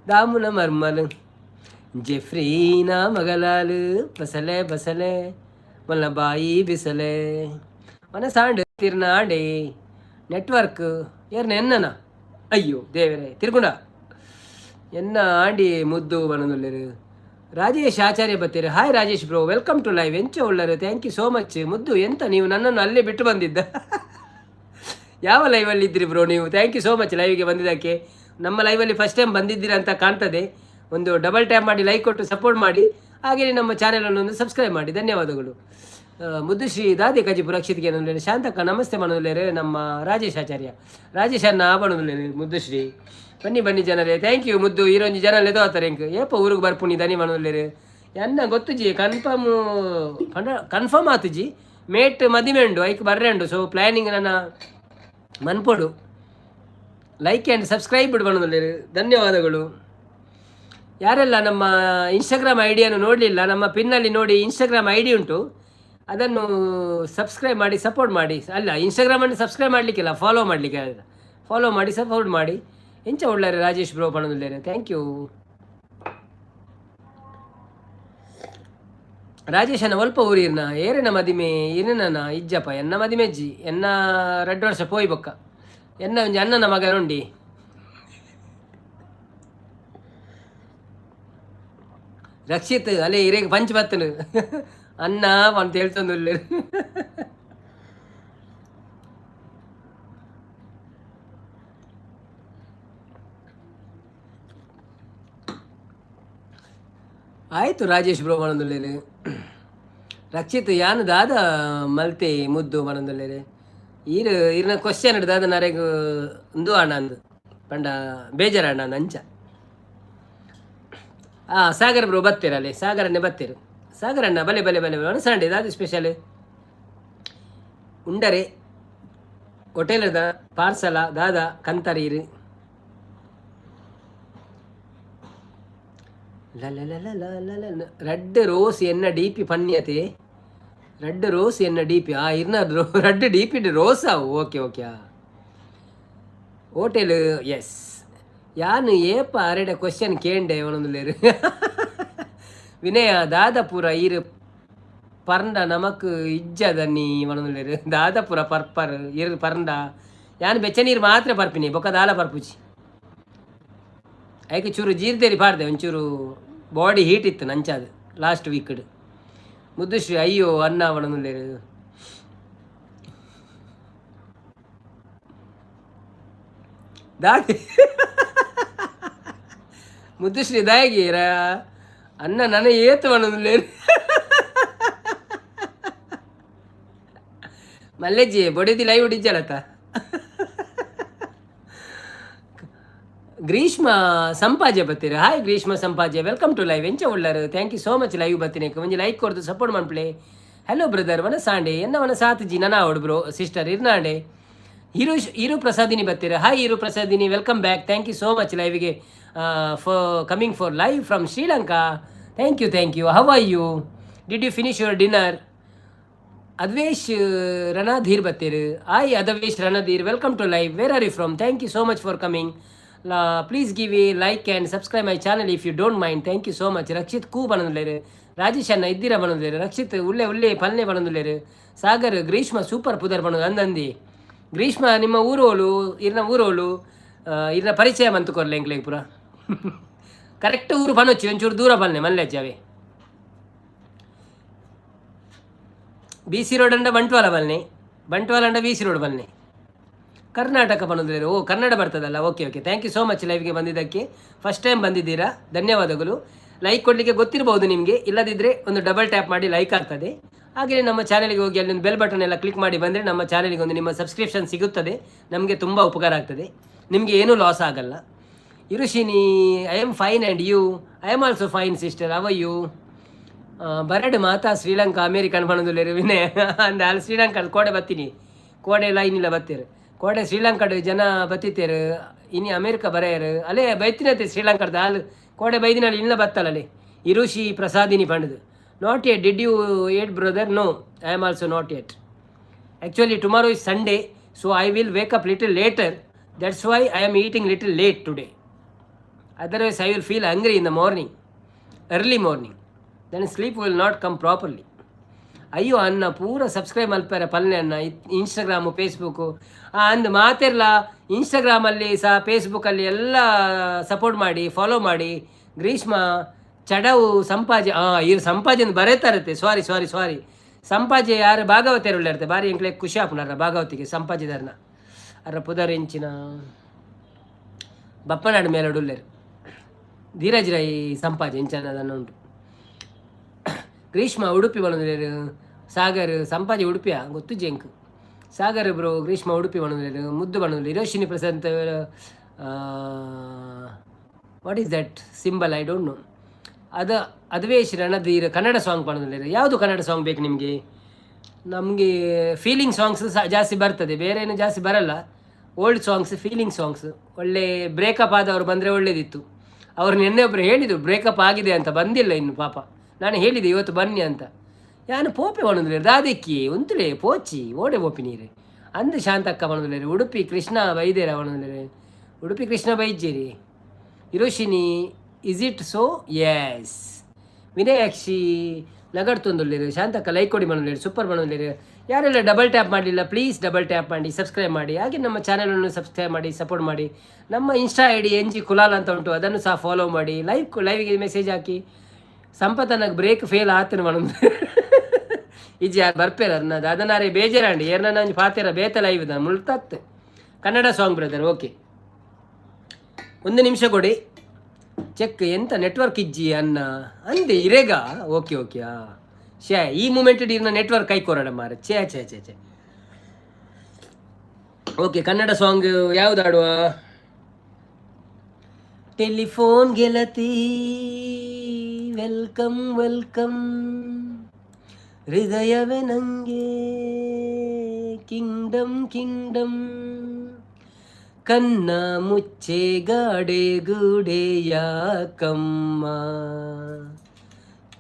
ದಾಮುನ ಮರ್ಮಲು ಜೆಫ್ರೀನ ಮಗಲಾಲು ಬಸಲೆ ಬಸಲೆ ಮಲ್ಲ ಬಾಯಿ ಬಿಸಲೆ. ಮನಸಾಂಡ್ ತಿರ್ನಾಂಡೆ ನೆಟ್ವರ್ಕ್ ಏರ್ನ ಎನ್ನನ. ಅಯ್ಯೋ ದೇವರೇ, ತಿರ್ಗುಂಡ ಎನ್ನ ಆಂಡಿ ಮುದ್ದು ಬನದುಲ್ಲೆರು. ರಾಜೇಶ್ ಆಚಾರ್ಯ ಬತ್ತೀರಿ. Hi Rajesh bro, welcome to live. ಎಂಚ ಉಳ್ಳರು? Thank you so much ಮುದ್ದು. ಎಂತ ನೀವು ನನ್ನನ್ನು ಅಲ್ಲೇ ಬಿಟ್ಟು ಬಂದಿದ್ದ? ಯಾವ ಲೈವಲ್ಲಿ ಇದ್ರಿ ಬ್ರೋ ನೀವು? Thank you so much ಲೈವ್ಗೆ ಬಂದಿದ್ದಕ್ಕೆ. ನಮ್ಮ ಲೈವಲ್ಲಿ ಫಸ್ಟ್ ಟೈಮ್ ಬಂದಿದ್ದೀರಾ ಅಂತ ಕಾಣ್ತದೆ. ಒಂದು ಡಬಲ್ ಟ್ಯಾಪ್ ಮಾಡಿ ಲೈಕ್ ಕೊಟ್ಟು ಸಪೋರ್ಟ್ ಮಾಡಿ. ಹಾಗೆಯೇ ನಮ್ಮ ಚಾನೆಲನ್ನು ಒಂದು ಸಬ್ಸ್ಕ್ರೈಬ್ ಮಾಡಿ. ಧನ್ಯವಾದಗಳು. ಮುದ್ದುಶ್ರೀ ದಾದಿ ಕಜಿಪು ರಕ್ಷಿತ್ಗೆ ಏನಂದ್ರೆ. ಶಾಂತಕ್ಕ ನಮಸ್ತೆ ಮನೋಲೇರೆ. ನಮ್ಮ ರಾಜೇಶ್ ಆಚಾರ್ಯ, ರಾಜೇಶ್ ಅನ್ನ ಬಣುಲೇರೆ. ಮುದ್ದುಶ್ರೀ ಬನ್ನಿ ಬನ್ನಿ ಜನರೇ. Thank you ಮುದ್ದು. ಈರೊಂಜಿ ಜನ ಲೆದೋತಾರೆ ಎಂಕ್. ಏಪ ಊರಿಗೆ ಬರ್ಪುನಿ ದನಿ ಮನೋಲೇರೆ. ಎನ್ನ ಗೊತ್ತುಜಿ, ಕನ್ಫರ್ಮ್ ಕನ್ಫರ್ಮ್ ಆತುಜಿ. ಮೇಟ್ ಮದಿಮೆ ಉಂಡು, ಐಕ್ ಬರ್ರೆ ಉಂಡು. ಸೊ ಪ್ಲ್ಯಾನಿಂಗ್ ನನ್ನ ಮನ್ಪೊಡು. ಲೈಕ್ ಆ್ಯಂಡ್ ಸಬ್ಸ್ಕ್ರೈಬ್ ಬಣೋಲೇರು. ಧನ್ಯವಾದಗಳು. ಯಾರೆಲ್ಲ ನಮ್ಮ ಇನ್ಸ್ಟಾಗ್ರಾಮ್ ಐಡಿಯನ್ನು ನೋಡಲಿಲ್ಲ, ನಮ್ಮ ಪಿನ್ನಲ್ಲಿ ನೋಡಿ, ಇನ್ಸ್ಟಾಗ್ರಾಮ್ I D ಉಂಟು. ಅದನ್ನು ಸಬ್ಸ್ಕ್ರೈಬ್ ಮಾಡಿ ಸಪೋರ್ಟ್ ಮಾಡಿ. ಅಲ್ಲ, ಇನ್ಸ್ಟಾಗ್ರಾಮನ್ನು ಸಬ್ಸ್ಕ್ರೈಬ್ ಮಾಡಲಿಕ್ಕಿಲ್ಲ, ಫಾಲೋ ಮಾಡಲಿಕ್ಕೆ. ಫಾಲೋ ಮಾಡಿ ಸಪೋರ್ಟ್ ಮಾಡಿ. ಎಂಚ ಉಳ್ಳಾರೆ ರಾಜೇಶ್ ಬ್ರೋ ಪಣದುಲ್ಲೇರೆ. Thank you Rajesh ಅನ್ನ. ಒಲ್ಪ ಊರಿರ್ನ ಏರೆನ ಮದಿಮೆ ಇರನ ಇಜ್ಜಪ್ಪ. ಎನ್ನ ಮದಿಮೆಜ್ಜಿ, ಎನ್ನ ರಡ್ಡು ವರ್ಷ ಪೋಯಿ ಬೊಕ್ಕ. ಎನ್ನ ಒಂಜಿ ಅಣ್ಣನ ಮಗ ಉಂಡಿ. ರಕ್ಷಿತ್ ಅಲ್ಲೇ ಇರೇಗ ಪಂಚ್ ಬತ್ತನು ಅನ್ನ ಅಂತ ಹೇಳ್ತಂದು. ಆಯಿತು ರಾಜೇಶ್ ಬ್ರೋ ಮನಂದುಲ್ಲೇರು. ರಕ್ಷಿತ್ ಯಾನು ದಾದ ಮಲ್ತೆ ಮುದ್ದು ಮನಂದುಲ್ಲೇರು. ಈರು ಈರ್ನ ಕ್ವಶನ್ ದಾದ ನರೆಗ್ ಉಂದು ಅಣ್ಣ ಅಂದು ಪಂಡ ಬೇಜಾರ ಅಣ್ಣ ಅಂದ್ ಅಂಚ. ಆ ಸಾಗರ್ ಬ್ರೋ ಬತ್ತೀರ ಅಲ್ಲಿ? ಸಾಗರನ್ನೇ ಬತ್ತೀರು. ಸಾಗರಣ್ಣ ಬಲೆ ಬಲೆ ಬಲೆ ಬಲೆ. ಸಂಡೆ ದಾದ ಸ್ಪೆಷಲ್? ಉಂಡರೆ ಹೋಟೆಲ್ದ ಪಾರ್ಸಲ ದಾದ ಕಂತರೀರು? ರೆಡ್ ರೋಸ್ ಎನ್ನ ಡಿ ಪಿ ಪನ್ಯತೆ. ರೆಡ್ ರೋಸ್ ಎನ್ನ ಡಿ ಪಿ. ಆ ಇರ್ನ ರೆಡ್ ಡಿ ಪಿ ರೋಸ್ ಅವು. Okay okay. Hotel yes. ಯಾನು ಏಪ ಅರೆಡ ಕ್ವಶನ್ ಕೇಂಡೆ ಒಂದೊಂದು. ವಿನಯ ದಾದಪುರ ಈರು ಪರ್ಂಡ ನಮಕ್ ಇಜ್ಜದನ್ನಿ ಪನೊಂದುಲ್ಲೆರ್. ದಾದ ಪೂರ ಪರ್ಪರ್ ಇರ್ ಪರ್ಂಡ? ಯಾನ್ ಬೆಚ್ಚ ನೀರು ಮಾತ್ರ ಪರ್ಪಿನಿ, ಬೊಕ್ಕ ದಾಲ ಪರ್ಪುಜಿ. ಐಕ್ ಚೂರು ಜೀರ್ದೇರಿ ಪಾಡ್ದೆ, ಒಂಚೂರು ಬಾಡಿ ಹೀಟ್ ಇತ್ತು ನಂಚಾದ್ ಲಾಸ್ಟ್ ವೀಕ್ಡ್. ಮುದ್ದುಶ್ರೀ ಅಯ್ಯೋ ಅನ್ನ ಪನೊಂದುಲ್ಲೆರ್. ದಾದೆ ಮುದ್ದುಶ್ರೀ ದಾಯಗೀರ ಅನ್ನ ನನ ಏತ್ ಪನೊಂದುಲ್ಲೆರ್. ಮಲ್ಲೆಜ್ಜಿ ಬೊಡೆದಿ ಲೈವ್ ಇಜ್ಜಲತ್ತ. ಗ್ರೀಷ್ಮ ಸಂಪಾಜೆ ಬತ್ತೀರ. Hi Greeshma Sampaje, welcome to live. ಎಂಚ ಉಳ್ಳರು? Thank you so much live ಬತ್ತಿನೇಕ್. ಒಂಜಿ ಲೈಕ್ ಕೊರ್ದು ಸಪೋರ್ಟ್ ಮನ್ಪುಲೆ. ಹಲೋ ಬ್ರದರ್, ವನ ಸಾಂಡೆ ಎನ್ನ ವನ ಸಾತ್ಜಿ ನನ ಅವಡು ಬ್ರೋ ಸಿಸ್ಟರ್ ಇರ್ನಾಂಡೆ. ಹೀರೋ ಹೀರೋ ಪ್ರಸಾದಿನಿ ಬತ್ತೀರ. Hi hero Prasadini, welcome back. Thank you so much ಲೈವ್ಗೆ for coming for live from Sri Lanka. Thank you, thank you. How are you? Did you finish your dinner? Advesh Ranadheer ಬತ್ತೀರ್. Hi Advesh Ranadheer, welcome to live. Where are you from? Thank you so much for coming. Please give a like and subscribe my channel if you don't mind. Thank you so much. Rakshit ಕೂ ಬನೊಂದುಲ್ಲೆರ್. ರಾಜೇಶ್ ಅಣ್ಣ ಇದ್ದೀರಾ ಬನೊಂದುಲ್ಲೆರ್. Rakshit ಉಳ್ಳೆ ಉಳ್ಳೆ ಪಲ್ನೆ ಬನೊಂದುಲ್ಲೆರ್. Sagar Greeshma super ಪುದರ್ ಬನೊಂದು ಅಂದಂದಿ. ಗ್ರೀಷ್ಮ ನಿಮ್ಮ ಊರೋಲು, ಇರ್ನ ಊರೋಲು, ಇರ್ನ ಪರಿಚಯ ಮಂತು ಕೊರ್ಲೆ ಎಂಕ್ಲೆಗ್ ಪೂರ. ಕರೆಕ್ಟ್ ಊರು ಪನೊಚ್ಚಿ, ಒಂಚೂರು ದೂರ ಪಲ್ನೆ ಮಲ್ಲೆಜ್ಜಾವೆ. ಬಿ ಸಿ ರೋಡ್ ಅಂಡ ಬಂಟ್ವಾಳ ಬಲ್ನೆ, ಬಂಟ್ವಾಳ ಅಂಡ ಬಿ ಸಿ ರೋಡ್ ಬಲ್ನೆ. ಕರ್ನಾಟಕ ಬಂದಿದ್ದೀರಾ? ಓ, ಕನ್ನಡ ಬರ್ತದಲ್ಲ. Okay okay, thank you so much ಲೈವ್ಗೆ ಬಂದಿದ್ದಕ್ಕೆ. ಫಸ್ಟ್ ಟೈಮ್ ಬಂದಿದ್ದೀರಾ, ಧನ್ಯವಾದಗಳು. ಲೈಕ್ ಕೊಡಲಿಕ್ಕೆ ಗೊತ್ತಿರ್ಬೋದು ನಿಮಗೆ, ಇಲ್ಲದಿದ್ದರೆ ಒಂದು ಡಬಲ್ ಟ್ಯಾಪ್ ಮಾಡಿ ಲೈಕ್ ಆಗ್ತದೆ. ಹಾಗೆಯೇ ನಮ್ಮ ಚಾನಲ್ಗೆ ಹೋಗಿ ಅಲ್ಲಿ ಒಂದು ಬೆಲ್ ಬಟನ್ ಎಲ್ಲ ಕ್ಲಿಕ್ ಮಾಡಿ ಬಂದರೆ ನಮ್ಮ ಚಾನಲ್ಗೆ ಒಂದು ನಿಮ್ಮ ಸಬ್ಸ್ಕ್ರಿಪ್ಷನ್ ಸಿಗುತ್ತದೆ. ನಮಗೆ ತುಂಬ ಉಪಕಾರ ಆಗ್ತದೆ, ನಿಮಗೆ ಏನೂ ಲಾಸ್ ಆಗಲ್ಲ. Irushini, I am fine and you? I am also fine sister, how you? ಬರಡು ಮಾತಾ ಶ್ರೀಲಂಕಾ ಅಮೇರಿಕನ್ ಪನೊಂದುಲ್ಲೆರ್ ವಿನಯ್ ಅಂದ. ಅಲ್ಲಿ ಶ್ರೀಲಂಕಾ ಕೋಡೆ ಬತ್ತೀನಿ, ಕೋಡೆ ಲೈನ್ ಇಲ್ಲ ಬತ್ತೀರು. ಕೋಡೆ ಶ್ರೀಲಂಕಾಡ್ ಜನ ಬತ್ತಿತ್ತೇರು, ಇನಿ ಅಮೇರಿಕ ಬರೆಯರು ಅಲ್ಲೇ ಬೈತಿನತೆ ಶ್ರೀಲಂಕಾದ ಅಲ್ಲಿ ಕೋಡೆ ಬೈದಿನಲ್ಲಿ ಇಲ್ಲ ಬತ್ತಲ್ಲ. ಇರುಷಿ ಪ್ರಸಾದಿನಿ ಪಂಡದು. Not yet. Did you ate brother? No, I am also not yet. Actually tomorrow is Sunday, so I will wake up little later. That's why I am eating little late today. Otherwise I will feel hungry in the morning, early morning, then sleep will not come properly. ಅಯ್ಯೋ ಅನ್ನ ಪೂರ subscribe ಮಲ್ಪಾರೆ ಪಲ್ನೆ ಅನ್ನ. Instagram Facebook ಅಂದು ಮಾತಿರ್ಲ. ಇನ್ಸ್ಟಾಗ್ರಾಮಲ್ಲಿ ಸಹ ಫೇಸ್ಬುಕ್ಕಲ್ಲಿ ಎಲ್ಲ support ಮಾಡಿ, ಫಾಲೋ ಮಾಡಿ. ಗ್ರೀಷ್ಮ ಚಡವು ಸಂಪಾಜೆ, ಇರು ಸಂಪಾಜೆ ಬರೀತಾರತ್ತೆ. ಸಾರಿ ಸಾರಿ ಸಾರಿ, ಸಂಪಾಜೆ ಯಾರು ಭಾಗವತರು ಇರ್ತೆ. ಬಾರಿ ಎಂಕ್ಲೆ ಖುಷಿ ಆಪುನಾರ ಭಾಗವತಿಗೆ ಸಂಪಾಜಿದಾರನ. ಅರ ಪುದರ್ ಎಂಚಿನ ಬಪ್ಪನಾಡು ಮೇಲಡುಲ್ಲೇರು ಧೀರಜ್ ರೈ ಸಂಪಾಜೆ ಎಂಚನ ಉಂಟು. ಗ್ರೀಷ್ಮ ಉಡುಪಿ ಬನೊಂದುಲ್ಲೆರ್. ಸಾಗರ್ ಸಂಪಾಜೆ ಉಡುಪಿಯ ಗೊತ್ತು ಜೆಂಕ್. ಸಾಗರ್ ಬ್ರೋ, ಗ್ರೀಷ್ಮ ಉಡುಪಿ ಬನೊಂದುಲ್ಲೆರ್. ಮುದ್ದು ಬನೊಂದುಲ್ಲೆರ್. Hiroshini Prasanth, what is that symbol? I don't know. ಅದ ಅದ್ವೇಶ್ ರಣಧೀರ್ ಕನ್ನಡ ಸಾಂಗ್ ಪನೊಂದುಲ್ಲೆರ್. ಯಾವುದು ಕನ್ನಡ ಸಾಂಗ್ ಬೇಕು ನಿಮಗೆ? ನಮಗೆ ಫೀಲಿಂಗ್ ಸಾಂಗ್ಸ್ ಸಹ ಜಾಸ್ತಿ ಬರ್ತದೆ, ಬೇರೆ ಏನು ಜಾಸ್ತಿ ಬರಲ್ಲ. Old songs, feeling songs. ಒಳ್ಳೆ ಬ್ರೇಕಪ್ ಆದವರು ಬಂದರೆ ಒಳ್ಳೇದಿತ್ತು. ಅವ್ರು ನಿನ್ನೆ ಒಬ್ಬರು ಹೇಳಿದರು ಬ್ರೇಕಪ್ ಆಗಿದೆ ಅಂತ, ಬಂದಿಲ್ಲ ಇನ್ನು ಪಾಪ. ನಾನು ಹೇಳಿದೆ ಇವತ್ತು ಬನ್ನಿ ಅಂತ. ಯಾನು ಪೋಪೆ ಪನೊಂದುಲ್ಲೆರ್. ದಾದೆಕ್ಕಿ ಉಂತುಲೆ ಪೋಚಿ ಓಡೆ ಪೋಪಿ ನೀರು ಅಂದು. Shantakka ಪನೊಂದುಲ್ಲೆರ್. Udupi Krishna ಬೈದೇರ ಪನೊಂದುಲ್ಲೆರ್. Udupi Krishna ಬೈಜೇರಿ. Hiroshini, is it so? Yes. Vinayakshi ನಗಡ್ತೊಂದುಲ್ಲೆರ್. Shantakka like ಕೊಡಿ ಪನೊಂದುಲ್ಲೆರ್. ಸೂಪರ್ ಪನೊಂದುಲ್ಲೆರ್. ಯಾರೆಲ್ಲ ಡಬಲ್ ಟ್ಯಾಪ್ ಮಾಡಲಿಲ್ಲ, ಪ್ಲೀಸ್ ಡಬಲ್ ಟ್ಯಾಪ್ ಮಾಡಿ, ಸಬ್ಸ್ಕ್ರೈಬ್ ಮಾಡಿ. ಹಾಗೆ ನಮ್ಮ ಚಾನಲನ್ನು ಸಬ್ಸ್ಕ್ರೈಬ್ ಮಾಡಿ, ಸಪೋರ್ಟ್ ಮಾಡಿ. ನಮ್ಮ ಇನ್ಸ್ಟಾ ಐಡಿ ಎನ್ ಜಿ ಕುಲಾಲ್ ಅಂತ ಉಂಟು, ಅದನ್ನು ಸಹ ಫಾಲೋ ಮಾಡಿ. ಲೈವ್ಗೆ ಮೆಸೇಜ್ ಹಾಕಿ. ಸಂಪತನಗ್ ಬ್ರೇಕ್ ಫೇಲ್ ಆತನ ಪನೊಂದು. ಇಜ್ಜಿ ಯಾರು ಬರ್ಪೇರ ದಾದನಾರೇ ಬೇಜಾರಾಂಡಿ. ಏರ್ನ ಒಂಜಿ ಪಾತೆರ ಬೇತ ಲೈವ್ ಮುಲ್ತತ್. Kannada song brother, okay. ಒಂದು ನಿಮಿಷ ಕೊಡಿ. ಚೆಕ್ ಎಂತ ನೆಟ್ವರ್ಕ್ ಇಜ್ಜಿ ಅನ್ನ ಅಂದೆ ಇರೇಗ. ಓಕೆ ಓಕೆ, ಆ ಶೇ ಈ ಮೂಮೆಂಟ್ ಇರ್ನ ನೆಟ್ವರ್ಕ್ ಕೈ ಕೊರಡ ಮಾರ. ಛೇ ಛೇ ಛೇ ಛೇ. ಓಕೆ, ಕನ್ನಡ ಸಾಂಗ್ ಯಾವ್ದು ಆಡುವ? ಟೆಲಿಫೋನ್ ಗೆಳತಿ welcome welcome, ಹೃದಯವೇ ನಂಗೆ ಕಿಂಗ್ಡಮ್ ಕಿಂಗ್ಡಮ್, ಕನ್ನ ಮುಚ್ಚೆ ಗಾಡೆ ಗೂಡೆ ಯಾಕಮ್ಮ,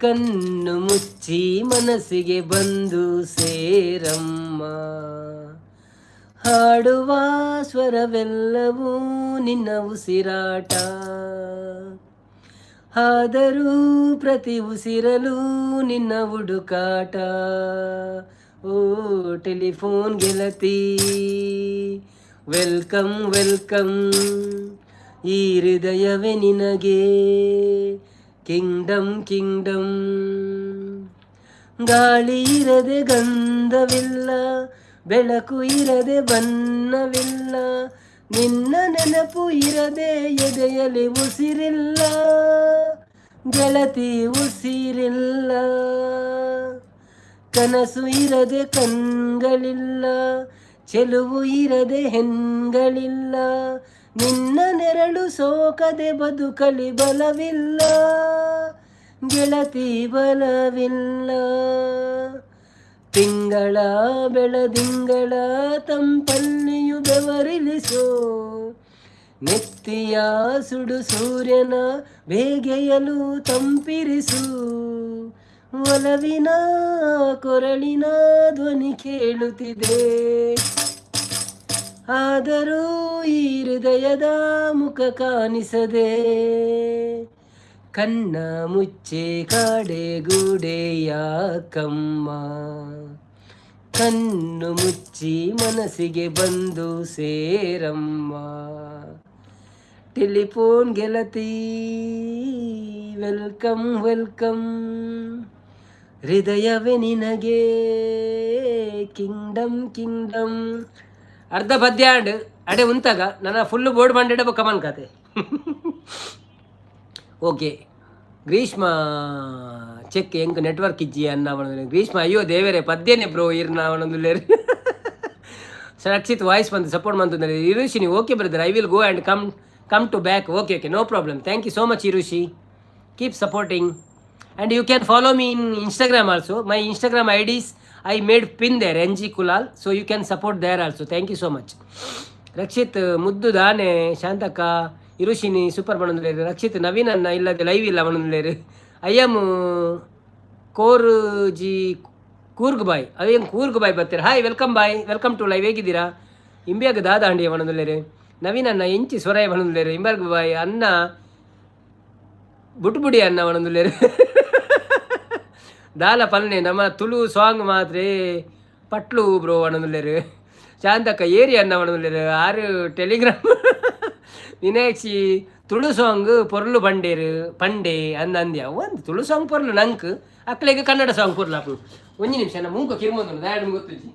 ಕಣ್ಣು ಮುಚ್ಚಿ ಮನಸ್ಸಿಗೆ ಬಂದು ಸೇರಮ್ಮ, ಹಾಡುವ ಸ್ವರವೆಲ್ಲವೂ ನಿನ್ನ ಉಸಿರಾಟ, ಆದರೂ ಪ್ರತಿ ಉಸಿರಲು ನಿನ್ನ ಹುಡುಕಾಟ. ಓ ಟೆಲಿಫೋನ್ ಗೆಳತಿ, welcome welcome, ಈ ಹೃದಯವೇ ನಿನಗೆ ಕಿಂಗ್ಡಮ್ ಕಿಂಗ್ಡಮ್. ಗಾಳಿ ಇರದೆ ಗಂಧವಿಲ್ಲ, ಬೆಳಕು ಇರದೆ ಬಣ್ಣವಿಲ್ಲ, ನಿನ್ನ ನೆನಪು ಇರದೆ ಎದೆಯಲ್ಲಿ ಉಸಿರಿಲ್ಲ ಗೆಳತಿ, ಉಸಿರಿಲ್ಲ. ಕನಸು ಇರದೆ ಕಣ್ಗಳಿಲ್ಲ, ಚೆಲುವು ಇರದೆ ಹೆಣ್ಗಳಿಲ್ಲ, ನಿನ್ನ ನೆರಳು ಸೋಕದೆ ಬದುಕಲಿ ಬಲವಿಲ್ಲ ಗೆಳತಿ, ಬಲವಿಲ್ಲ. ತಿಂಗಳ ಬೆಳದಿಂಗಳ ತಂಪಲ್ಲಿಯು ಬೆವರಿಳಿಸೋ, ನೆತ್ತಿಯ ಸುಡು ಸೂರ್ಯನ ಬೇಗೆಯಲು ತಂಪಿರಿಸು, ಒಲವಿನ ಕೊರಳಿನ ಧ್ವನಿ ಕೇಳುತ್ತಿದೆ, ಆದರೂ ಈ ಹೃದಯದ ಮುಖ ಕಾಣಿಸದೆ. ಕಣ್ಣ ಮುಚ್ಚೆ ಕಾಡೆ ಗೂಡೆ ಯಾಕಮ್ಮ, ಕಣ್ಣು ಮುಚ್ಚಿ ಮನಸ್ಸಿಗೆ ಬಂದು ಸೇರಮ್ಮ. ಟೆಲಿಫೋನ್ ಗೆಳತಿ, welcome welcome, ಹೃದಯವೇ ನಿನಗೆ ಕಿಂಗ್ಡಮ್ ಕಿಂಗ್ಡಮ್. ಅರ್ಧ ಪದ್ಯ ಆಂಡ್ ಅಡೆ ಉಂತಾಗ ನನ್ನ ಫುಲ್ ಬೋರ್ಡ್ ಬಂಡೆಡ ಬೊಕ್ಕ ಕತೆ. ಓಕೆ ಗ್ರೀಷ್ಮ, ಚೆಕ್ ಎಂಕ್ ನೆಟ್ವರ್ಕ್ ಇಜ್ಜಿ ಅನ್ನ. ಗ್ರೀಷ್ಮ, ಅಯ್ಯೋ ದೇವರೇ, ಪದ್ಯನೆ ಬ್ರೋ ಇರ್ನ ಅವನೊಂದುಲ್ಲೇರು. ರಕ್ಷಿತ್ ವಾಯ್ಸ್ ಬಂದು support ಮಂತುಂದರೆ ಇರುಷಿನಿ. Okay brother, I will go and come to back. Okay okay, no problem. Thank you so much Irushi, keep supporting. And you can follow me in Instagram also. My Instagram IDs I made pin there, N G Kulal, so you can support there also. Thank you so much Rakshit. ಮುದ್ದು ದಾನೆ ಶಾಂತಕ್ಕ. ಇರುಷಿನಿ super ಬಣ್ಣಂದುಲೇರು. ರಕ್ಷಿತ್, ನವೀನ್ ಅನ್ನ ಇಲ್ಲದೆ live ಇಲ್ಲ ಬಣ್ಣಂದುಲೇರು. I am core G Coorg bye. ಅವೇನು ಕೂರ್ಗ್ ಬಾಯ್ ಬರ್ತೀರಾ? Hi, welcome bye, welcome to live. ಹೇಗಿದ್ದೀರಾ? ಇಂಬಿಯಾಗ ದಾದ ಅಂಡಿಯ ಬಣ್ಣಂದುಲೇರು. ನವೀನ್ ಅನ್ನ ಎಂಚಿ ಸ್ವರಾಯ ಬಣ್ಣಂದುಲೇರು. ಇಂಬರ್ಗ್ ಬಾಯ್ ಅನ್ನ ಬುಟ್ಬುಡಿ ಅನ್ನ ಬಣ್ಣಂದುಲೇರು. ದಾಲ ಪಲ್ನೆ ನಮ್ಮ ತುಳು ಸಾಂಗ್ ಮಾತ್ರ ಪಟ್ಲು ಬ್ರೋ ಬಣ್ಣಂದುಲೇರು. ಶಾಂತಕ್ಕ ಏರಿ ಅನ್ನ ಬಣ್ಣಂದುಲೇರು. ಆರು ಟೆಲಿಗ್ರಾಮ್ ವಿನಾಯಕ್ಷಿ ತುಳು ಸಾಂಗ್ ಪೊರ್ಲು ಬಂಡೇರು ಪಂಡೆ ಅಂದ ಅಂದ್ಯ. ಒಂದು ತುಳು ಸಾಂಗ್ ಪೊರ್ಲು ನಂಕ್, ಅಕ್ಲೆಗ್ ಕನ್ನಡ ಸಾಂಗ್ ಪೊರ್ಲು ಅಪ್ಪು. ಒಂಜಿ ನಿಮಿಷ, ನಾ ಮೂಂಕ ಕಿರ್ಮೊಂದು ದಾಯಡ್ ಗೊತ್ತುಜ್ಜಿ.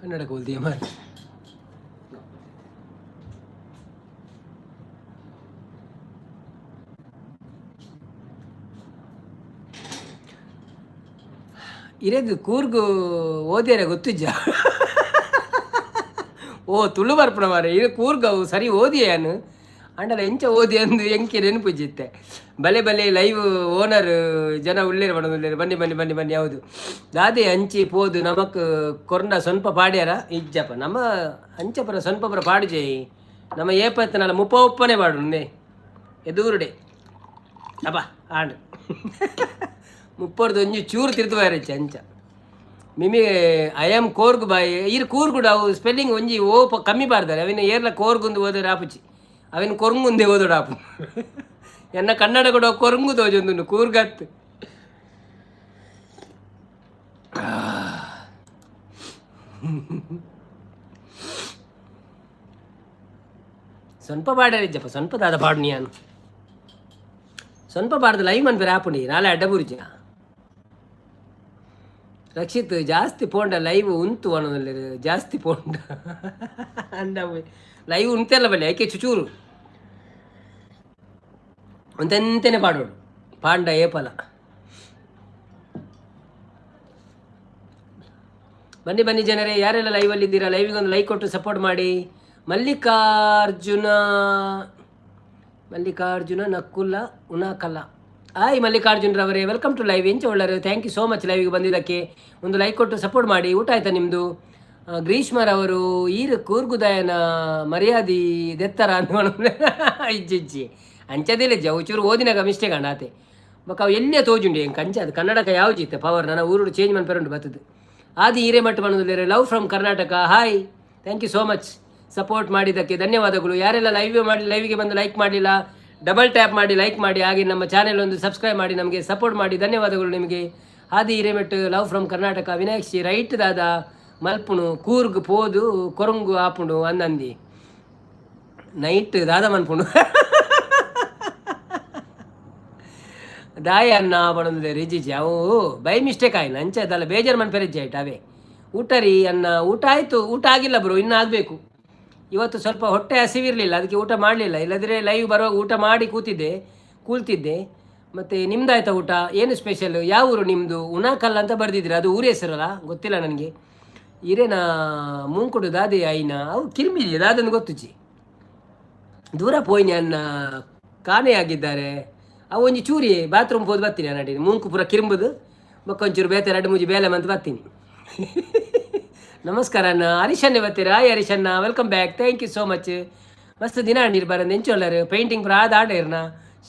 ಕನ್ನಡ बोल ಮಾರ್ರೆ. ಇರೆಗ್ ಕೂರ್ಗು ಓದ್ಯಾರ ಗೊತ್ತಿಜ್ಜ? ಓ ತುಳು ಬರ್ಪುಣ ಮಾರೆ. ಇರೆ ಕೂರ್ಗ್ ಅವು ಸರಿ ಓದಿಯಾನು ಅಂಡಲ ಎಂಚ ಓದಿ ಅಂದು ಎಂಕೆ ನೆನಪುಜಿತ್ತೆ. ಬಲೆ ಬಲೆ ಲೈವ್ ಓನರ್ ಜನ ಉಳ್ಳೇರು ಬಣ್ಣದುಲ್ಲೇರು. ಬನ್ನಿ ಬನ್ನಿ ಬನ್ನಿ ಬನ್ನಿ. ಹೌದು, ದಾದೆ ಅಂಚಿ ಪೋದು ನಮಕ್ ಕೊರ್ನ ಸ್ವಲ್ಪ ಪಾಡ್ಯಾರ ಇಜ್ಜಪ್ಪ. ನಮ್ಮ ಅಂಚಪುರ ಸ್ವಲ್ಪ ಪುರ ಪಾಡುಜೆ. ನಮ್ಮ ಏಪತ್ತನಲ್ಲ ಮುಪ್ಪ ಉಪ್ಪನೆ ಪಾಡು ಎದೂರುಡೆ ಅಪ್ಪ ಆಂಡ್ ಮುಪ್ಪರ್ದು ಒಂಜಿ ಚೂರು ತಿರ್ತು ಬಾರಚ್ಚ ಅಂಚ. ಮಿಮಿ I am Coorg ಬಾಯ್. ಇರು ಕೂರ್ಗುಡು ಅವು ಸ್ಪೆಲ್ಲಿಂಗ್ ಒಂಜಿ ಓ ಕಮ್ಮಿ ಪಾಡ್ತಾರೆ. ಅವಿನ ಏರ್ಲ ಕೋರ್ಗುಂದು ಓದರೆ ಆಪುಚಿ, ಅವಿನ ಕೊರಂಗುಂದೆ ಓದೋಡು ಆಪು. ಎನ್ನ ಕನ್ನಡ ಕೂಡ ಕೊರಂಗು ತೋಜೊಂದುಂಡು, ಕೂರ್ಗತ್ತು. ಸ್ವಲ್ಪ ಪಾಡರಿಜ್ಜಪ್ಪ, ಸ್ವಲ್ಪ ದಾದ ಪಾಡು. ನೀನು ಸ್ವಲ್ಪ ಬಾರ್ದು ಲೈವ್ ಮನ್ಪೆರೆ ಆಪುಂಡಿ ನಾಳೆ ಅಡ್ಡಬುರ್ಜ. ರಕ್ಷಿತ್ ಜಾಸ್ತಿ ಪೋಂಡ ಲೈವ್ ಉಂತು ಅನ್ನೋದಿಲ್ಲ. ಜಾಸ್ತಿ ಪೋಂಡ ಅಂದ ಲೈವ್ ಉಂತೆಲ್ಲ ಬಲ್ಲಿ ಐಕೆ ಚುಚೂರು ಒಂತೆಂತೆನೆ ಪಾಡೋಡು ಪಾಂಡ ಏಪಲ. ಬನ್ನಿ ಬನ್ನಿ ಜನರೇ, ಯಾರೆಲ್ಲ ಲೈವಲ್ಲಿ ಇದ್ದೀರಾ ಲೈವಿಗೆ ಒಂದು ಲೈಕ್ ಕೊಟ್ಟು ಸಪೋರ್ಟ್ ಮಾಡಿ. ಮಲ್ಲಿಕಾರ್ಜುನ ಮಲ್ಲಿಕಾರ್ಜುನ ನಕ್ಕುಲ್ಲ ಉಣಾಕಲ್ಲ. ಹಾಯ್ ಮಲ್ಲಿಕಾರ್ಜುನರವರೇ, welcome to live. ಎಂಚ ಒಳ್ಳರು? Thank you so much ಲೈವಿಗೆ ಬಂದಿದ್ದಕ್ಕೆ. ಒಂದು ಲೈಕ್ ಕೊಟ್ಟು ಸಪೋರ್ಟ್ ಮಾಡಿ. ಊಟ ಆಯ್ತಾ ನಿಮ್ಮದು? ಗ್ರೀಷ್ಮರವರು ಈರು ಕೂರ್ಗುದಯನ ಮರ್ಯಾದಿ ದೆತ್ತರ ಅಂತ ಇಜ್ಜಿಜ್ಜಿ ಅಂಚದಿಲ್ಲ ಜೌಚೂರು ಓದಿನಾಗ ಮಿಸ್ಟೇಕ್ ಅಂಡ ಆತೆ. ಬೊಕ ಅವು ಎಲ್ಲೇ ತೋಜುಂಡಿ ಎಂಕ್ ಅಂಚ ಅದು ಕನ್ನಡಕ ಯಾವ ಜಿತ್ತೆ ಪವರ್ ನನ್ನ ಊರುಡು ಚೇಂಜ್ ಮನ್ಪೆರುಂಡು ಬತ್ತದು. ಆದಿ ಹಿರೇಮಠ ಮನದಲ್ಲಿ love from Karnataka. Hi, thank you so much, support ಮಾಡಿದ್ದಕ್ಕೆ ಧನ್ಯವಾದಗಳು. ಯಾರೆಲ್ಲ ಲೈವ್ ಮಾಡಿ ಲೈವ್ಗೆ ಬಂದು ಲೈಕ್ ಮಾಡಲಿಲ್ಲ, ಡಬಲ್ ಟ್ಯಾಪ್ ಮಾಡಿ ಲೈಕ್ ಮಾಡಿ. ಹಾಗೆ ನಮ್ಮ ಚಾನೆಲ್ ಒಂದು ಸಬ್ಸ್ಕ್ರೈಬ್ ಮಾಡಿ, ನಮಗೆ ಸಪೋರ್ಟ್ ಮಾಡಿ. ಧನ್ಯವಾದಗಳು ನಿಮಗೆ. ಆದಿ Hiremath love from Karnataka. Vinayak Shri right ದಾದ ಮಲ್ಪುಣು ಕೂರ್ಗ್ ಪೋದು ಕೊರಂಗು ಆಪುಂಡು ಅಂದಂದಿ ನೈಟ್ ದಾದ ಮನ್ಪುಣು ದಾಯ ಅನ್ನ ಪಣೊಂದು ರಿಜಿಜಿ ಅವು ಬೈ ಮಿಸ್ಟೇಕ್ ಆಯ್ನ ಅಂಚೆ ಅದಲ್ಲ ಬೇಜಾರು ಮನ್ಪೆರೆಜ್ಜಿ ಆಯ್ತು ಅವೇ. ಊಟ ರೀ ಅನ್ನ? ಊಟ ಆಯಿತು. ಊಟ ಆಗಿಲ್ಲ ಬ್ರೋ, ಇನ್ನೂ ಆಗಬೇಕು. ಇವತ್ತು ಸ್ವಲ್ಪ ಹೊಟ್ಟೆ ಹಸಿವಿರಲಿಲ್ಲ, ಅದಕ್ಕೆ ಊಟ ಮಾಡಲಿಲ್ಲ. ಇಲ್ಲದ್ರೆ ಲೈವ್ ಬರುವಾಗ ಊಟ ಮಾಡಿ ಕೂಳ್ತಿದ್ದೆ. ಮತ್ತು ನಿಮ್ದಾಯ್ತಾ ಊಟ? ಏನು ಸ್ಪೆಷಲ್? ಯಾವ ಊರು ನಿಮ್ಮದು? ಉಣಾಕಲ್ ಅಂತ ಬರೆದಿದ್ದೀರ, ಅದು ಊರ ಹೆಸರಲ್ಲ, ಗೊತ್ತಿಲ್ಲ ನನಗೆ. ಇರೇನ ಮೂಂಕುಡು ದಾದೆ ಐನ ಅವು ಕಿರ್ಮಿ ದಾದನ್ನು ಗೊತ್ತುಜಿ. ದೂರ ಪೋಯಿನಿ ಅನ್ನ ಕಾಣೆ ಆಗಿದ್ದಾರೆ. ಅವು ಒಂಜಿ ಚೂರಿ ಬಾತ್ರೂಮ್ ಪೋದು ಬರ್ತೀನಿ ನಡಿ. ಮೂಂಕು ಪೂರ ಕಿರ್ಂಬುದು ಬೊಕ್ಕ ಒಂಚೂರು ಬೇತೆ ಎರಡು ಮೂಜಿ ಬೇಲೆ ಮಂತ್ ಬರ್ತೀನಿ. ನಮಸ್ಕಾರ ಅಣ್ಣ. ಹರೀಶನ್ನೇ ಬರ್ತೀರಾ? ಹಾಯ್ ಹರೀಶಣ್ಣ, welcome back, thank you so much. ಮಸ್ತ್ ದಿನ ನೀರು ಬರಂದು ಎಂಚೊಲ್ಲರು ಪೇಂಟಿಂಗ್ ಪೂರ ಆದ ಆಡೇರ್ನ.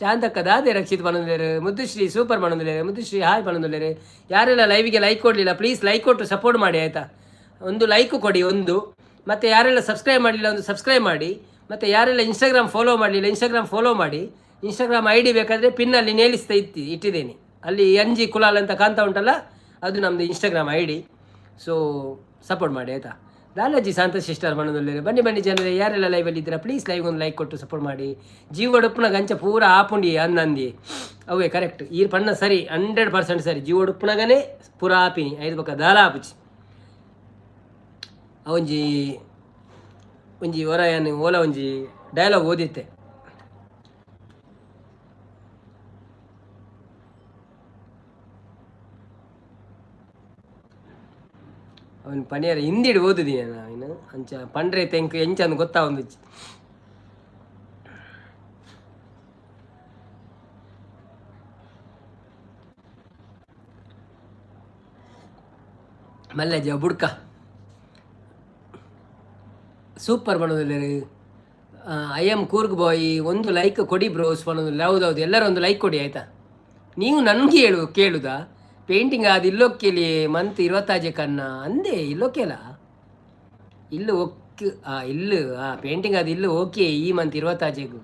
ಶಾಂತಕ್ಕ ದಾದೆ ರಕ್ಷಿತ್ ಪನೊಂದುಲ್ಲೇರು. ಮುದ್ದುಶ್ರೀ ಸೂಪರ್ ಪನೊಂದುಲ್ಲೇರು. ಮುದ್ದುಶ್ರೀ ಹಾಯ್ ಪನೊಂದುಲ್ಲೇರು. ಯಾರೆಲ್ಲ ಲೈವಿಗೆ ಲೈಕ್ ಕೊಡಲಿಲ್ಲ, ಪ್ಲೀಸ್ ಲೈಕ್ ಕೊಟ್ಟು ಸಪೋರ್ಟ್ ಮಾಡಿ ಆಯಿತಾ? ಒಂದು ಲೈಕ್ ಕೊಡಿ ಒಂದು. ಮತ್ತು ಯಾರೆಲ್ಲ ಸಬ್ಸ್ಕ್ರೈಬ್ ಮಾಡಲಿಲ್ಲ, ಒಂದು ಸಬ್ಸ್ಕ್ರೈಬ್ ಮಾಡಿ. ಮತ್ತು ಯಾರೆಲ್ಲ ಇನ್ಸ್ಟಾಗ್ರಾಮ್ ಫಾಲೋ ಮಾಡಲಿಲ್ಲ, ಇನ್ಸ್ಟಾಗ್ರಾಮ್ ಫಾಲೋ ಮಾಡಿ. ಇನ್ಸ್ಟಾಗ್ರಾಮ್ I D ಬೇಕಾದರೆ ಪಿನ್ನಲ್ಲಿ ನೇಲಿಸ್ತಾ ಇಟ್ಟಿದ್ದೇನೆ. ಅಲ್ಲಿ ಎನ್ ಜಿ ಕುಲಾಲ್ ಅಂತ ಕಾಣ್ತಾ ಉಂಟಲ್ಲ, ಅದು ನಮ್ಮದು Instagram I D. So support ಮಾಡಿ ಆಯಿತಾ? ಲಾಲಾಜಿ ಶಾಂತ ಸಿಸ್ಟರ್ ಮನದಲ್ಲಿ. ಬನ್ನಿ ಬನ್ನಿ ಜನರೇ, ಯಾರೆಲ್ಲ ಲೈವಲ್ಲಿ ಇದ್ದೀರಾ ಪ್ಲೀಸ್ ಲೈವ್ ಒಂದು ಲೈಕ್ ಕೊಟ್ಟು ಸಪೋರ್ಟ್ ಮಾಡಿ. ಜೀವಡುಪ್ಪನ ಗಂಚ ಪೂರ ಆಪುಂಡಿ ಅಂದಂದಿ ಅವೇ ಕರೆಕ್ಟ್. ಈ ಪಣ್ಣ ಸರಿ, 100% ಸರಿ. ಜೀವಡುಪ್ಪನಗನೇ ಪೂರ ಆಪಿನಿ ಐದು ಬಕ್ಕ ದಾಲ ಆಪುಚಿ. ಒಂಜಿ ಒಂಜಿ ಹೊರ ಏನು ಓಲ ಒಂಜಿ ಡೈಲಾಗ್ ಓದಿತ್ತೆ. ಅವನು ಪನಿಯಾರ ಹಿಂದಿಡು ಓದಿದ್ದೀನಿ ನಾನು ಅಂಚ ಪಂಡ್ರೆ ತೆಂಕು ಎಂಚ ಅಂದ್ ಗೊತ್ತಾವೊಂದು. ಮಲ್ಲಜ ಬುಡ್ಕ ಸೂಪರ್ ಬಣ್ಣದಲ್ಲಿ. I M Coorg ಬಾಯ್, ಒಂದು ಲೈಕ್ ಕೊಡಿ ಬ್ರೋಸ್ ಬಣ್ಣದಲ್ಲಿ. ಹೌದೌದು, ಎಲ್ಲರೂ ಒಂದು ಲೈಕ್ ಕೊಡಿ ಆಯಿತಾ? ನೀವು ನನಗೆ ಹೇಳು ಕೇಳುದಾ? ಪೇಂಟಿಂಗ್ ಅದು ಇಲ್ಲೊಕ್ಕೇಲಿ ಮಂತ್ ಇರುವತ್ತಾಜೆ ಕನ್ನ ಅಂದೆ ಇಲ್ಲೊಕ್ಕೇಲ ಇಲ್ಲು ಒಕ್ ಇಲ್ಲು ಆ ಪೇಂಟಿಂಗ್ ಅದು ಇಲ್ಲು ಓಕೆ. ಈ ಮಂತ್ ಇರುವತ್ತಾಜೆಗು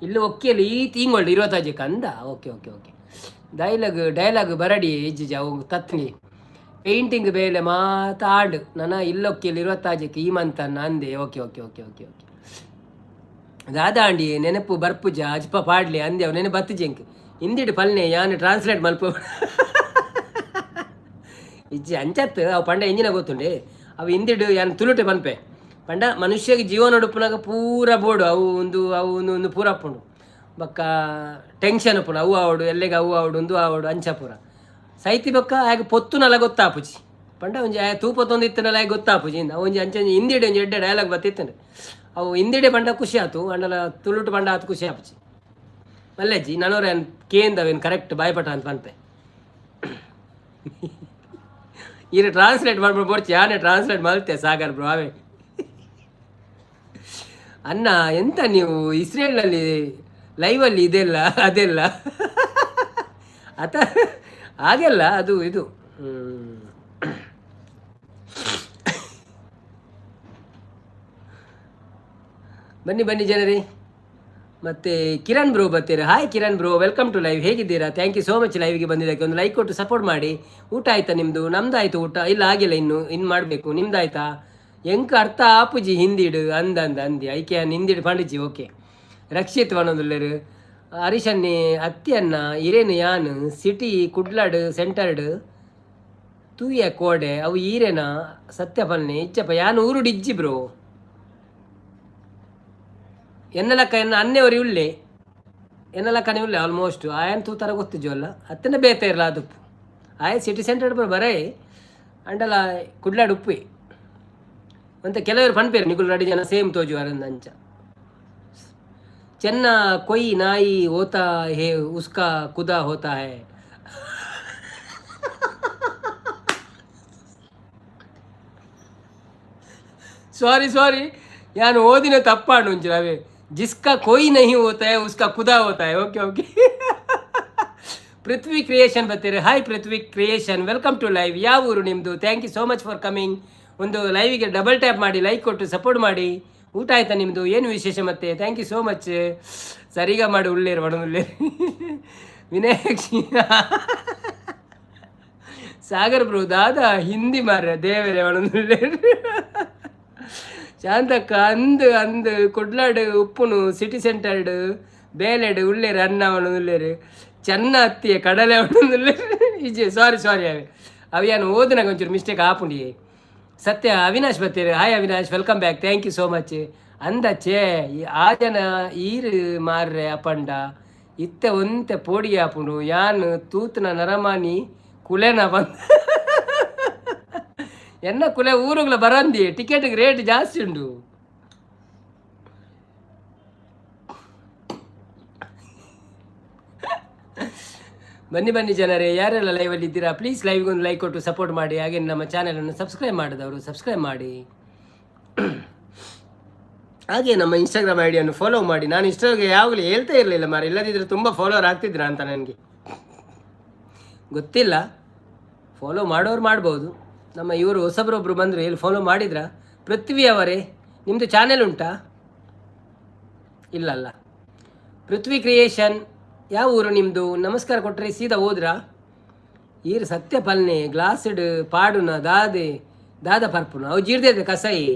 ಇಲ್ಲು ಒಕ್ಕೇಲಿ ಈ ತಿಂಗಳು ಇರುವತ್ತಾಜೆ ಕಂದ. Okay okay okay. Dialogue dialogue ಬರಡಿ ಇಜ್ಜಿಜಿ ಅವು ತತ್ನಿ. ಪೇಂಟಿಂಗ್ ಬೇಲೆ ಮಾತಾಡು ನನ್ನ ಇಲ್ಲೊಕ್ಕೇಲಿ ಇರುವತ್ತಾಜೆಗೆ ಈ ಮಂತ್ ಅನ್ನ ಅಂದೆ. Okay okay okay okay okay. ದಾದಾಂಡಿ ನೆನಪು ಬರ್ಪುಜ ಅಜ್ಪ ಪಾಡ್ಲಿ ಅಂದೆ. ಅವು ನೆನಪು ಬತ್ತುಜೆಂಕ್ ಹಿಂದಿಡು ಪಲ್ನೆ ಯಾನು ಟ್ರಾನ್ಸ್ಲೇಟ್ ಮಲ್ಪ ಇಜ್ಜಿ ಅಂಚತ್. ಅವು ಪಂಡ ಎಂಜಿನ ಗೊತ್ತುಂಡೆ ಅವು ಹಿಂದಿಡು ಯಾನ್ ತುಳುಟೆ ಪನ್ಪೆ. ಪಂಡ ಮನುಷ್ಯಗೆ ಜೀವನ ಉಡುಪುನಾಗ ಪೂರ ಬೋಡು ಅವು ಒಂದು ಅವು ಒಂದು ಒಂದು ಪೂರ ಅಪ್ಪುಂಡು. ಬೊಕ್ಕ ಟೆನ್ಷನ್ ಉಪ್ಪುಂಡು. ಅವು ಆವಡು ಎಲ್ಲೆಗೆ ಅವು ಆವಡು ಒಂದು ಆವಡು ಅಂಚ ಪೂರ ಸೈತಿ ಬೊಕ್ಕ ಆಗ ಪೊತ್ತುನಲ ಗೊತ್ತಾಪುಜಿ. ಪಂಡ ಒಂಜಿ ಆಯ ತೂಪ ತೊಂದಿತ್ತನಲ ಆಗ ಗೊತ್ತಾಪುಜಿ. ಅವು ಒಂಜಿ ಅಂಚ ಒಂಜಿ ಹಿಂದಿಡೆ ಒಂಜಿ ಎಡ್ಡೆ ಡೈಲಾಗ್ ಬತ್ತಿತ್ತಂಡೆ. ಅವು ಹಿಂದಿಡೆ ಪಂಡ ಖುಷಿ ಆತು, ಅಂಡಲ ತುಳುಟು ಪಂಡ ಆತು ಖುಷಿ ಆಪುಜಿ. ಮಲ್ಲಜ್ಜಿ ನನೋರ ಕೇಂದವೇನು ಕರೆಕ್ಟ್ ಬಾಯ್ಪಟ ಅಂತ ಪನ್ಪೆ. ಈರು ಟ್ರಾನ್ಸ್ಲೇಟ್ ಮಾಡ್ಬಿಟ್ಟು ಬೋಡ್ಚಿ ಯಾನೇ ಟ್ರಾನ್ಸ್ಲೇಟ್ ಮಾಡ್ತೆ ಸಾಗರ್ ಬ್ರೋ ಅವೇ. ಅಣ್ಣ ಎಂತ ನೀವು ಇಸ್ರೇಲ್ನಲ್ಲಿ ಲೈವಲ್ಲಿ ಇದೆಲ್ಲ ಅದೆಲ್ಲ ಅತ ಹಾಗೆಲ್ಲ ಅದು ಇದು. ಬನ್ನಿ ಬನ್ನಿ ಜನರೇ. ಮತ್ತು ಕಿರಣ್ ಬ್ರೋ ಬರ್ತೀರಾ? Hi Kiran bro, welcome to live. ಹೇಗಿದ್ದೀರಾ? Thank you so much ಲೈವ್ಗೆ ಬಂದಿದ್ದಕ್ಕೆ. ಒಂದು ಲೈಕ್ ಕೊಟ್ಟು ಸಪೋರ್ಟ್ ಮಾಡಿ. ಊಟ ಆಯ್ತಾ ನಿಮ್ಮದು? ನಮ್ದು ಆಯಿತು ಊಟ. ಇಲ್ಲ ಆಗಿಲ್ಲ, ಇನ್ನು ಇನ್ನು ಮಾಡಬೇಕು. ನಿಮ್ದಾಯ್ತಾ? ಎಂಕ್ ಅರ್ಥ ಆಪುಜಿ ಹಿಂದಿಡು ಅಂದ ಅಂದ ಅಂದಿ ಐಕೆ ಹಿಂದಿಡು ಪಂಡಿಜಿ. ಓಕೆ ರಕ್ಷಿತ್ ಪನೊಂದುಲ್ಲೆರ್. ಹರೀಶನ್ನಿ ಅತ್ತಿಯನ್ನ ಇರೇನು ಯಾನ್ ಸಿಟಿ ಕುಡ್ಲಾಡ್ ಸೆಂಟರ್ಡ್ ತೂಯ ಕೋಡೆ ಅವು ಈರೇನ ಸತ್ಯ ಪಲ್ನೆ ಇಜ್ಜಪ್ಪ ಯಾನ್ ಊರುಡು ಇಜ್ಜಿ ಬ್ರೋ. ಎನ್ನ ಲೆಕ್ಕ ಎನ್ನ ಅನ್ನೆವರಿ ಉಲ್ಲೆ, ಎನ್ನ ಲೆಕ್ಕನೇ ಉಲ್ಲೆ ಆಲ್ಮೋಸ್ಟ್. ಆಯನ್ ತೂತರ ಗೊತ್ತಿಜ್ಜು ಅಲ್ಲ, ಅತ್ತನ ಬೇತೆ ಇರಲ್ಲ ಅದುಪ್ಪು. ಆಯ ಸಿಟಿ ಸೆಂಟರ್ ಬರೇ ಅಂಡಲ ಕುಡ್ಲಾಡ್ ಉಪ್ಪೆ ಅಂತ ಕೆಲವರು ಪನ್ಪೇರು, ನಿಕುಲು ರಡ್ಡ್ ಜನ ಸೇಮ್ ತೋಜುವಾರಂದ ಅಂಚ. ಚೆನ್ನ कोई नाई होता है उसका खुदा होता है. ಸಾರಿ ಸಾರಿ, ಯಾನು ಓದಿನ ತಪ್ಪಾಂಡು ಒಂಚೂರು. ಅವೇ जिसका कोई नहीं होता है उसका खुदा होता है. Okay okay. Prithvi creation ಬರ್ತೀರಿ. Hi Prithvi creation, welcome to live. ಯಾವ ಊರು ನಿಮ್ಮದು? Thank you so much for coming. ಒಂದು ಲೈವಿಗೆ ಡಬಲ್ ಟ್ಯಾಪ್ ಮಾಡಿ, ಲೈಕ್ ಕೊಟ್ಟು ಸಪೋರ್ಟ್ ಮಾಡಿ. ಊಟ ಆಯ್ತಾ ನಿಮ್ಮದು? ಏನು ವಿಶೇಷ ಮತ್ತೆ? Thank you so much. ಸರಿಗ ಮಾಡಿ ಉಳ್ಳೇರು ಒಣ ಉಳ್ಳೇರು. ವಿನಾಯಕ್ ಸಾಗರ್ ಬ್ರೋ, ದಾದಾ ಹಿಂದಿ ಮಾರ್ರೆ ದೇವರೇ ಒಣದುಳ್ಳೇರು. ಶಾಂತಕ್ಕ ಅಂದು ಅಂದು ಕುಡ್ಲಾಡು ಉಪ್ಪುನು ಸಿಟಿ ಸೆಂಟರ್ಡ್ ಬೇಲೆಡು ಉಳ್ಳೇರು ಅನ್ನ ಉಳ್ಳೇರು. ಚೆನ್ನ ಅತ್ತಿಯ ಕಡಲೆ ಉಳ್ಳೇರು. ಇಜ್ಜೆ, ಸಾರಿ ಸಾರಿ, ಅವೆ ಅವು ಏನು ಓದಿನಾಗ ಒಂಚೂರು ಮಿಸ್ಟೇಕ್ ಆಪುಂಡಿ. ಸತ್ಯ Avinash ಬತ್ತೀರಿ. Hi Avinash, welcome back, thank you so much. ಅಂದಚೆ ಆ ಜನ ಈರು ಮಾರ್ರೆ ಅಪಂಡ ಇತ್ತೆ ಒಂತೆ ಪೋಡಿ ಆಪುಂಡು. ಯಾನ್ ತೂತನ ನರಮಾನಿ ಕುಲೆನ ಬಂದ ಎನ್ನ ಕುಲೆ ಊರುಗಳ ಬರಂದಿ, ಟಿಕೆಟ್ಗೆ ರೇಟ್ ಜಾಸ್ತಿ ಉಂಟು. ಬನ್ನಿ ಬನ್ನಿ ಜನರೇ, ಯಾರೆಲ್ಲ ಲೈವಲ್ಲಿ ಇದ್ದೀರಾ ಪ್ಲೀಸ್ ಲೈವ್ಗೆ ಒಂದು ಲೈಕ್ ಕೊಟ್ಟು ಸಪೋರ್ಟ್ ಮಾಡಿ. ಹಾಗೆ ನಮ್ಮ ಚಾನಲನ್ನು ಸಬ್ಸ್ಕ್ರೈಬ್ ಮಾಡಿದವರು ಸಬ್ಸ್ಕ್ರೈಬ್ ಮಾಡಿ. ಹಾಗೆ ನಮ್ಮ ಇನ್ಸ್ಟಾಗ್ರಾಮ್ ಐಡಿಯನ್ನು ಫಾಲೋ ಮಾಡಿ. ನಾನು ಇಷ್ಟೊಳಗೆ ಯಾವಾಗಲೂ ಹೇಳ್ತಾ ಇರಲಿಲ್ಲ ಮಾರೆ, ಇಲ್ಲದಿದ್ದರೆ ತುಂಬ ಫಾಲೋವರ್ ಆಗ್ತಿದ್ರ ಅಂತ ನನಗೆ ಗೊತ್ತಿಲ್ಲ. ಫಾಲೋ ಮಾಡೋರು ಮಾಡ್ಬೋದು. ನಮ್ಮ ಇವರು ಹೊಸಬ್ರೊಬ್ಬರು ಬಂದರು, ಎಲ್ಲಿ ಫಾಲೋ ಮಾಡಿದ್ರಾ? ಪೃಥ್ವಿ ಅವರೇ, ನಿಮ್ಮದು ಚಾನೆಲ್ ಉಂಟಾ? ಇಲ್ಲಲ್ಲ. ಪೃಥ್ವಿ ಕ್ರಿಯೇಷನ್, ಯಾವ ಊರು ನಿಮ್ಮದು? ನಮಸ್ಕಾರ ಕೊಟ್ಟರೆ ಸೀದಾ ಹೋದ್ರಾ? ಈರು ಸತ್ಯ ಪಲ್ನೆ ಗ್ಲಾಸ್ಡ್ ಪಾಡುನ ದಾದೆ ದಾದ ಪರ್ಪುನ ಅವು ಜೀರ್ದೆ ಕಸಾಯಿ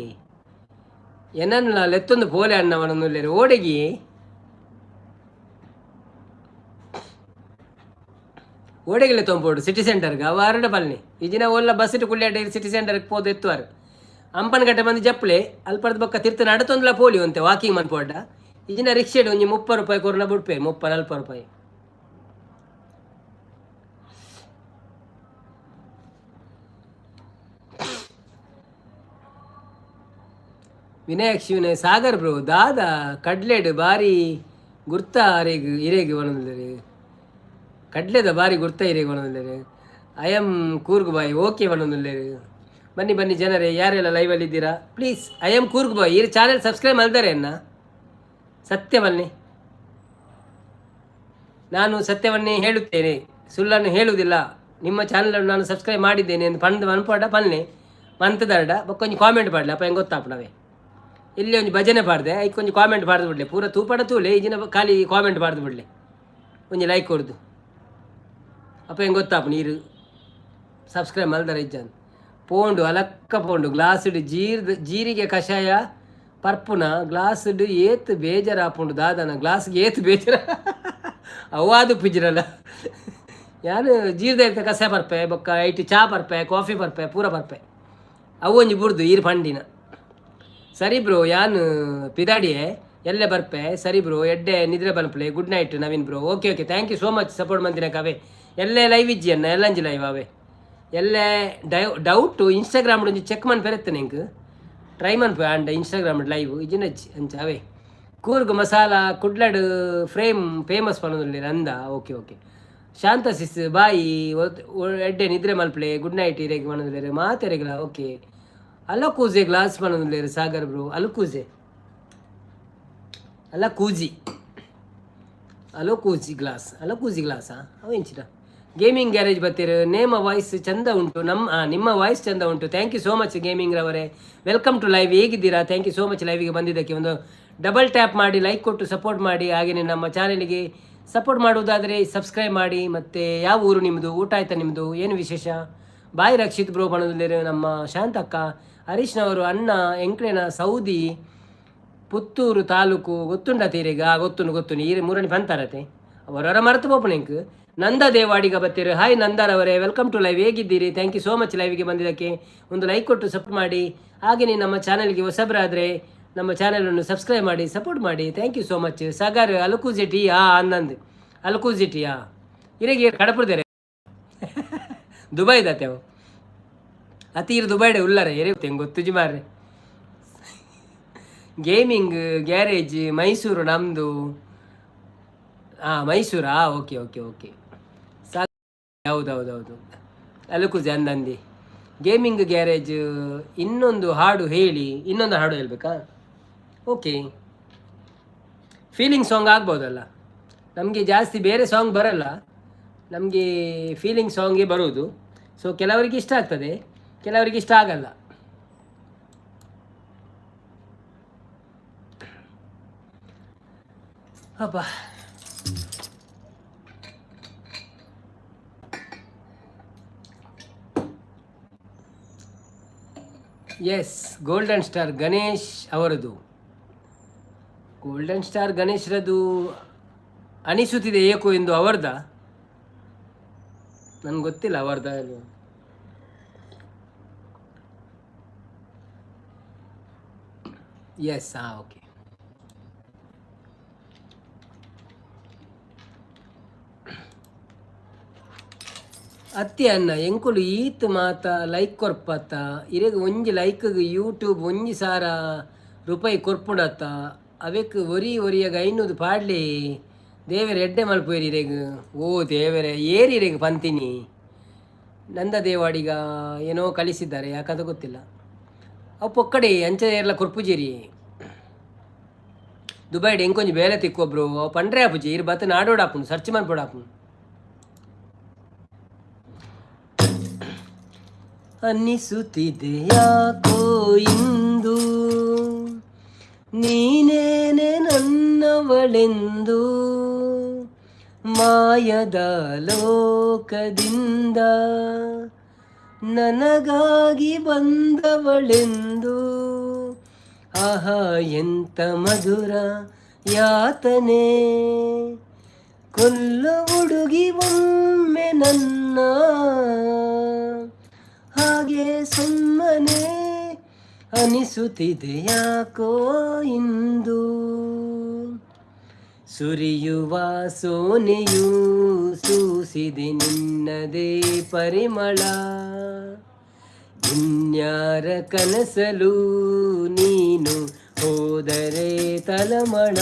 ಎನ್ನಲ್ಲ ಲೆತ್ತೊಂದು ಪೋಲೆ ಅಣ್ಣವನನ್ನುಲ್ಲೇರು ಓಡೆಗಿ ಓಡೆಗಿಲ್ಲ ತೊಂಪೋಡು ಸಿಟಿ ಸೆಂಟರ್ಗೆ ಅವು ಅರಡ ಪಲ್ನೆ ಈ ದಿನ ಒಲ್ಲ ಬಸ್ ಇಟ್ಟು ಕುಳ್ಳಿಯಾಟ ಸಿಟಿ ಸೆಂಟರ್ಗೆ ಪೋದು ಎತ್ತುವಾರು. ಅಂಪನಗಟ್ಟೆ ಬಂದು ಜಪ್ಪಲೆ ಅಲ್ಪದ ಬೊಕ್ಕ ತಿರ್ತ ನಡತೊಂದ್ಲ ಪೋಲಿ ಅಂತೆ ವಾಕಿಂಗ್ ಮನ್ಪೋಡ. ಈ ದಿನ ರಿಕ್ಷೆಡ್ ಒಂಜಿ 30 ರೂಪಾಯಿ ಕೊರ್ನ ಬುಡ್ಪೆ, 30 40 ರೂಪಾಯಿ. ವಿನಾಯಕ್ ಶಿವನ ಸಾಗರ್ ಬ್ರೋ, ದಾದಾ ಕಡ್ಲೆಡ್ ಬಾರಿ ಗುರ್ತ ಅರೆಗ್ ಇರೆಗ್ ಒಣಂದರೆ ಕಡ್ಲೆದ ಬಾರಿ ಗುರ್ತ ಇರೆಗ್ ಒಣಂದರೆ. I am Coorg boy, okay ಒಣಂದುಲ್ಲೇರು. ಬನ್ನಿ ಬನ್ನಿ ಜನರೇ, ಯಾರೆಲ್ಲ ಲೈವಲ್ಲಿ ಇದ್ದೀರಾ please. I am Coorg boy, ಈ ಚಾನೆಲ್ ಸಬ್ಸ್ಕ್ರೈಬ್ ಮಾಡ್ತಾರೆ ಅನ್ನ. ಸತ್ಯವನ್ನೇ ನಾನು ಸತ್ಯವನ್ನೇ ಹೇಳುತ್ತೇನೆ, ಸುಳ್ಳನ್ನು ಹೇಳುವುದಿಲ್ಲ. ನಿಮ್ಮ ಚಾನಲನ್ನು ನಾನು ಸಬ್ಸ್ಕ್ರೈಬ್ ಮಾಡಿದ್ದೇನೆ ಎಂದು ಪಂದ್ ಮನ್ಪಾಡ ಪನ್ನೆ ಮಂತದರ್ಡ ಬೊಕ್ಕೊಂಜಿ ಕಾಮೆಂಟ್ ಪಾಡಲೆ, ಅಪ್ಪ ಹೆಂಗೆ ಗೊತ್ತಾಪಣವೆ. ಇಲ್ಲಿ ಒಂಜಿ ಭಜನೆ ಪಾಡ್ದೆ, ಐಕ್ ಒಂಜಿ ಕಾಮೆಂಟ್ ಪಾಡ್ದು ಬಿಡ್ಲೆ. ಪೂರ ತೂಪಡ ತೂಲೆ, ಈ ದಿನ ಖಾಲಿ ಕಾಮೆಂಟ್ ಪಾಡ್ದು ಬಿಡ್ಲೆ, ಒಂಜಿ ಲೈಕ್ ಕೊಡ್ದು. ಅಪ್ಪ ಹೆಂಗೆ ಗೊತ್ತಾಪ ನೀರು ಸಬ್ಸ್ಕ್ರೈಬ್ ಮಲ್ದರ ಇಜ್ಜಾನ್. ಪೋಂಡು ಅಲಕ್ಕ ಪೋಂಡು ಗ್ಲಾಸ್ಡ್ ಜೀರ್ದ ಜೀರಿಗೆ ಕಷಾಯ ಪರ್ಪುನ ಗ್ಲಾಸ್ಡ್ ಏತ್ ಬೇಜಾರಾಪುಂಡು ದಾದನ ಗ್ಲಾಸ್ಗೆ ಏತ್ ಬೇಜಾರ ಅವಾದು ಪಿಜ್ರಲ್ಲ. ಯಾನು ಜೀರ್ದ ಇರ್ತ ಕಷಾಯ ಪರ್ಪೆ, ಬೊಕ್ಕ ಐಟ್ ಚಾ ಪರ್ಪೆ, ಕಾಫಿ ಪರ್ಪೆ, ಪೂರ ಪರ್ಪೆ. ಅವು ಒಂಜಿ ಬುಡ್ದು ಈರ್ ಪಂಡಿನ. ಸರಿ ಬ್ರೋ, ಯಾನು ಪಿದಾಡಿಯೇ ಎಲ್ಲೆ ಬರ್ಪೆ. ಸರಿ ಬ್ರೋ, ಎಡ್ಡೆ ನಿದ್ರೆ ಬನ್ಪ್ಲೆ. Good night Naveen bro. Okay okay, thank you so much support ಮಂದಿನ ಕವೆ. ಎಲ್ಲೆ ಲೈವ್ ಇಜ್ಜಿ ಅನ್ನ ಎಲ್ಲಂಜಿ ಲೈವ್ ಅವೆ ಎಲ್ಲೆ ಡೌಟ್ ಇನ್ಸ್ಟಾಗ್ರಾಮ್ ಒಂಜಿ ಚೆಕ್ ಮನ್ಪೆರೆತ್ತೆ ಎಂಕ್ ಟ್ರೈ ಮನ್ಪೆ and Instagram live ಇಜಿನಜ್ಜಿ ಅಂಚ ಅವೇ. ಕೂರ್ಗ್ ಮಸಾಲ ಕುಡ್ಲಡ್ ಫ್ರೇಮ್ ಫೇಮಸ್ ಪನೊಂದುಲ್ಲೆರ್ ಅಂದ. Okay okay. ಶಾಂತ ಸಿಸ್ ಬಾಯಿ, ಎಡ್ಡೆ ನಿದ್ರೆ ಮಲ್ಪ್ಲೆ, ಗುಡ್ ನೈಟ್ ಇರೆಗ್ ಪನೊಂದುಲ್ಲೆರ್ ಮಾತೆರೆಗ್ಲ. ಓಕೆ. ಅಲಕೂಜೆ ಗ್ಲಾಸ್ ಪನೊಂದುಲ್ಲೆರ್ ಸಾಗರ್ ಬ್ರೋ. ಅಲಕೂಜೆ ಅಲ್ಲ, ಕೂಜಿ ಅಲೋ ಕೂಜಿ ಗ್ಲಾಸ್, ಅಲೋ ಕೂಜಿ ಗ್ಲಾಸಾ ಅವು ಎಂಚಿನ? ಗೇಮಿಂಗ್ ಗ್ಯಾರೇಜ್ ಬತ್ತೀರು. ನೇಮ ವಾಯ್ಸ್ ಚಂದ ಉಂಟು ನಮ್ಮ ನಿಮ್ಮ ವಾಯ್ಸ್ ಚಂದ ಉಂಟು. Thank you so much gaming ರವರೇ, welcome to live. ಹೇಗಿದ್ದೀರಾ? Thank you so much ಲೈವಿಗೆ ಬಂದಿದ್ದಕ್ಕೆ. ಒಂದು ಡಬಲ್ ಟ್ಯಾಪ್ ಮಾಡಿ, ಲೈಕ್ ಕೊಟ್ಟು ಸಪೋರ್ಟ್ ಮಾಡಿ. ಹಾಗೆಯೇ ನಮ್ಮ ಚಾನೆಲ್ಗೆ ಸಪೋರ್ಟ್ ಮಾಡುವುದಾದರೆ ಸಬ್ಸ್ಕ್ರೈಬ್ ಮಾಡಿ. ಮತ್ತು ಯಾವ ಊರು ನಿಮ್ಮದು? ಊಟ ಆಯ್ತಾ ನಿಮ್ಮದು? ಏನು ವಿಶೇಷ? ಬಾಯ್ ರಕ್ಷಿತ್ ಬ್ರೋ ಬಣದಲ್ಲಿ ನಮ್ಮ ಶಾಂತಕ್ಕ. ಹರೀಶ್ನವರು ಅಣ್ಣ ಎಂಕ್ಲೆನ ಸೌದಿ ಪುತ್ತೂರು ತಾಲೂಕು ಗೊತ್ತುಂಡ ತೀರೆಗ? ಗೊತ್ತುಂಡು ಗೊತ್ತುಂಡು. ಈರೆ ಮೂರಣಿ ಪಂತಾರತೆ ಅವರವರ ಮರೆತು ಪೋಪುನೆಂಕ್. ನಂದ ದೇವಾಡಿಗ ಬತ್ತೀರು. ಹಾಯ್ ನಂದಾರವರೇ, welcome to live. ಹೇಗಿದ್ದೀರಿ? Thank you so much ಲೈವ್ಗೆ ಬಂದಿದ್ದಕ್ಕೆ. ಒಂದು ಲೈಕ್ ಕೊಟ್ಟು ಸಪೋರ್ಟ್ ಮಾಡಿ. ಹಾಗೆಯೇ ನಮ್ಮ ಚಾನಲ್ಗೆ ಹೊಸಬರಾದರೆ ನಮ್ಮ ಚಾನಲನ್ನು ಸಬ್ಸ್ಕ್ರೈಬ್ ಮಾಡಿ, ಸಪೋರ್ಟ್ ಮಾಡಿ. Thank you so much. Sagar ಅಲಕೂಜಿಟಿ. ಆ ಆನಂದ್ ಅಲಕೂಜಿಟಿಯಾ? ಇರೆಗೆ ಕಡಪುರ್ದೇರೆ ದುಬೈದತ್ತೆ ಅವು. ಅತಿ ಇರು ದುಬೈಡೆ ಉಲ್ಲರೆ ಎರೆ ಗೊತ್ತುಜಿ ಮಾರ್ರೆ. ಗೇಮಿಂಗ್ ಗ್ಯಾರೇಜ್ ಮೈಸೂರು ನಮ್ಮದು. ಹಾಂ, ಮೈಸೂರಾ? ಓಕೆ ಓಕೆ ಓಕೆ ಸಾ ಹೌದೌದೌದು, ಅಲುಕುಜೆ ಅಂದಂದಿ. ಗೇಮಿಂಗ್ ಗ್ಯಾರೇಜ್, ಇನ್ನೊಂದು ಹಾಡು ಹೇಳಿ. ಇನ್ನೊಂದು ಹಾಡು ಹೇಳ್ಬೇಕಾ? ಓಕೆ, ಫೀಲಿಂಗ್ ಸಾಂಗ್ ಆಗ್ಬೋದಲ್ಲ? ನಮಗೆ ಜಾಸ್ತಿ ಬೇರೆ ಸಾಂಗ್ ಬರಲ್ಲ, ನಮಗೆ ಫೀಲಿಂಗ್ ಸಾಂಗೇ ಬರೋದು. ಸೊ ಕೆಲವರಿಗೆ ಇಷ್ಟ ಆಗ್ತದೆ, ಕೆಲವರಿಗೆ ಇಷ್ಟ ಆಗಲ್ಲ. ಅಬ್ಬಾ. ಎಸ್, ಗೋಲ್ಡನ್ ಸ್ಟಾರ್ ಗಣೇಶ್ ಅವರದು, ಗೋಲ್ಡನ್ ಸ್ಟಾರ್ ಗಣೇಶ್ರದು ಅನಿಸುತ್ತಿದೆ ಏಕೋ ಎಂದು ಅವರ್ದ. ನನ್ಗೆ ಗೊತ್ತಿಲ್ಲ ಅವರ್ದ. ಎಸ್, ಹಾಂ, ಓಕೆ. ಅತ್ತಿ ಅನ್ನ ಎಂಕುಲು ಈತ್ ಮಾತ ಲೈಕ್ ಕೊರ್ಪತ್ತ. ಇರೆಗ್ ಒಂಜಿ ಲೈಕ್ಗ್ ಯೂಟ್ಯೂಬ್ 1000 ರೂಪಾಯಿ ಕೊರ್ಪುಂಡತ್ತ. ಅವೆಕ್ ಒರಿ ಒರಿಯಗ 500 ಪಾಡ್ಲಿ. ದೇವೆರೆ ಎಡ್ಡೆ ಮಲ್ಪುವೆರ್ ಇರೆಗ್. ಓ ದೇವೆರೆ, ಏರಿ ಇರೆಗ್ ಪಂತಿನಿ. ನಂದ ದೇವಾಡಿಗ ಏನೋ ಕಳಿಸಿದ್ದಾರೆ, ಯಾಕಂತ ಗೊತ್ತಿಲ್ಲ. ಅವು ಪೊಕ್ಕಡೆ ಅಂಚ ಏರ್ಲ ಕೊರ್ಪುಜೇರಿ. ದುಬೈಡ್ ಎಂಕೊಂಜಿ ಬೇಲೆ ತಿಕ್ಕೊಬ್ರು ಅವು ಪಂಡ್ರೆ ಆಪುಜಿ. ಇರು ಬತ್ತ ನಾಡೋಡಾಪುಂಡು, ಸರ್ಚ್ ಮನ್ಪೊಡಾಪುಂಡು. ಅನ್ನಿಸುತ್ತಿದೆ ಯಾಕೋ ಇಂದು ನೀನೇನೆ ನನ್ನವಳೆಂದು, ಮಾಯದ ಲೋಕದಿಂದ ನನಗಾಗಿ ಬಂದವಳೆಂದು. ಆಹಾ, ಎಂತ ಮಧುರ ಯಾತನೆ, ಕೊಲ್ಲು ಹುಡುಗಿ ಒಮ್ಮೆ ನನ್ನ ಹಾಗೆ ಸುಮ್ಮನೆ ಅನಿಸುತ್ತಿದೆ ಯಾಕೋ ಇಂದು. ಸುರಿಯುವ ಸೋನೆಯು ಸೂಸಿದೆ ನಿನ್ನದೇ ಪರಿಮಳ, ಇನ್ಯಾರ ಕನಸಲು ನೀನು ಹೋದರೆ ತಲಮಣ.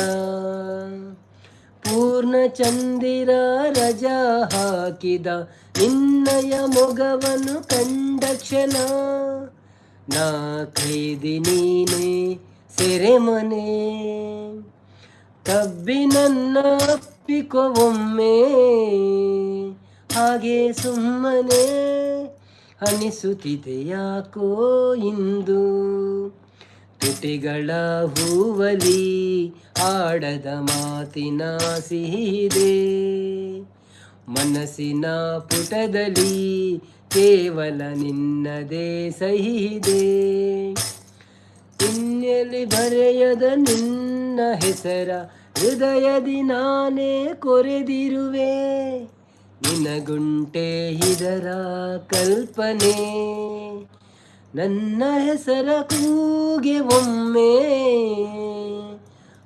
ಪೂರ್ಣ ಚಂದಿರ ರಜಾ ಹಾಕಿದ ನಿನ್ನಯ ಮೊಗವನ್ನು ಕಂಡ ಕ್ಷಣ, ನಾ ಖೈದಿ ನೀನೇ ಸೆರೆಮನೆ. ತಬ್ಬಿ ನನ್ನ ಅಪ್ಪಿಕೊ ಒಮ್ಮೆ ಹಾಗೆ ಸುಮ್ಮನೆ ಅನಿಸುತ್ತಿದೆ ಯಾಕೋ ಇಂದು. ತುಟಿಗಳ ಹೂವಲಿ ಆಡದ ಮಾತಿನ ಸಿಹಿದೆ, ಮನಸ್ಸಿನ ಪುಟದಲ್ಲಿ ಕೇವಲ ನಿನ್ನದೇ ಸಹಿದೆ. ಇನ್ನೆಲ್ಲಿ ಬರೆಯದ ನಿನ್ನ ಹೆಸರ ಹೃದಯದಿ ನಾನೇ ಕೊರೆದಿರುವೆ. ನಿನಗುಂಟೆ ಇದರ ಕಲ್ಪನೆ? ನನ್ನ ಹೆಸರ ಕೂಗೆ ಒಮ್ಮೆ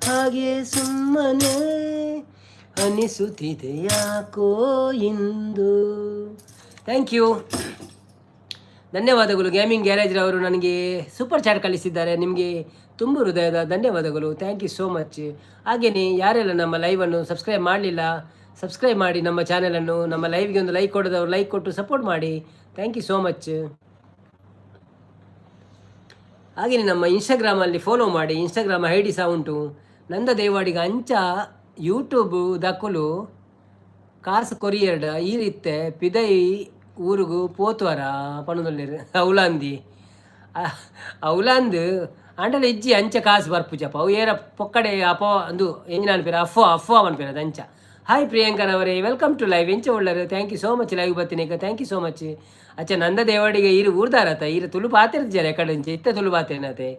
ಹಾಗೆ ಸುಮ್ಮನೆ ಅನಿಸುತ್ತಿದೆ ಯಾಕೋ ಇಂದು. Thank you, ಧನ್ಯವಾದಗಳು. ಗೇಮಿಂಗ್ ಗ್ಯಾರೇಜ್ರವರು ನನಗೆ ಸೂಪರ್ ಚಾಟ್ ಕಳಿಸಿದ್ದಾರೆ. ನಿಮಗೆ ತುಂಬ ಹೃದಯದ ಧನ್ಯವಾದಗಳು. Thank you so much. ಹಾಗೆಯೇ ಯಾರೆಲ್ಲ ನಮ್ಮ ಲೈವನ್ನು ಸಬ್ಸ್ಕ್ರೈಬ್ ಮಾಡಲಿಲ್ಲ, ಸಬ್ಸ್ಕ್ರೈಬ್ ಮಾಡಿ ನಮ್ಮ ಚಾನಲನ್ನು. ನಮ್ಮ ಲೈವ್ಗೆ ಒಂದು ಲೈಕ್ ಕೊಡೋದವರು ಲೈಕ್ ಕೊಟ್ಟು ಸಪೋರ್ಟ್ ಮಾಡಿ. Thank you so much. ಹಾಗೆಯೇ ನಮ್ಮ ಇನ್ಸ್ಟಾಗ್ರಾಮಲ್ಲಿ ಫಾಲೋ ಮಾಡಿ. ಇನ್ಸ್ಟಾಗ್ರಾಮ್ I D ಸಹ ಉಂಟು. ನಂದ ದೇವಾಡಿಗ ಅಂಚ ಯೂಟ್ಯೂಬ್ ದಕ್ಕುಲು ಕಾರ್ಸ್ ಕೊರಿಯರ್ಡ್ ಈ ರೀತೆ ಪಿದೈ ಊರುಗು ಪೋತುವರ ಪಣದೊಲ್ಲೆರ್ ಅವ್ಲಾಂದಿ ಅವ್ಲಾಂದ್ ಆಂಡಲ ಇಜ್ಜಿ. ಅಂಚ ಕಾಸು ಬರ್ಪುಜಪ್ಪ ಅವು ಏರ ಪೊಕ್ಕಡೆ ಅಪೋ ಅಂದು ಎಂಜಿನ ಅನ್ಪೇರ, ಅಫ್ವಾ ಅಫ್ವಾ ಅನ್ಪೇರ ಅದು ಅಂಚ. ಹಾಯ್ ಪ್ರಿಯಾಂಕನವರೇ, welcome to live. ಎಂಚ ಉಳ್ಳರು? Thank you so much live ಬತ್ತೀನಿ. Thank you so much. ಅಚ್ಚ, ನಂದ ದೇವಾಡಿಗೆ ಈರು ಊರ್ದಾರತ. ಈರು ತುಳು ಪಾತಿರ್ಜಾರೆ ಎಕಡೆ ಇತ್ತ ತುಳು ಪಾತಿರಿನತೆ.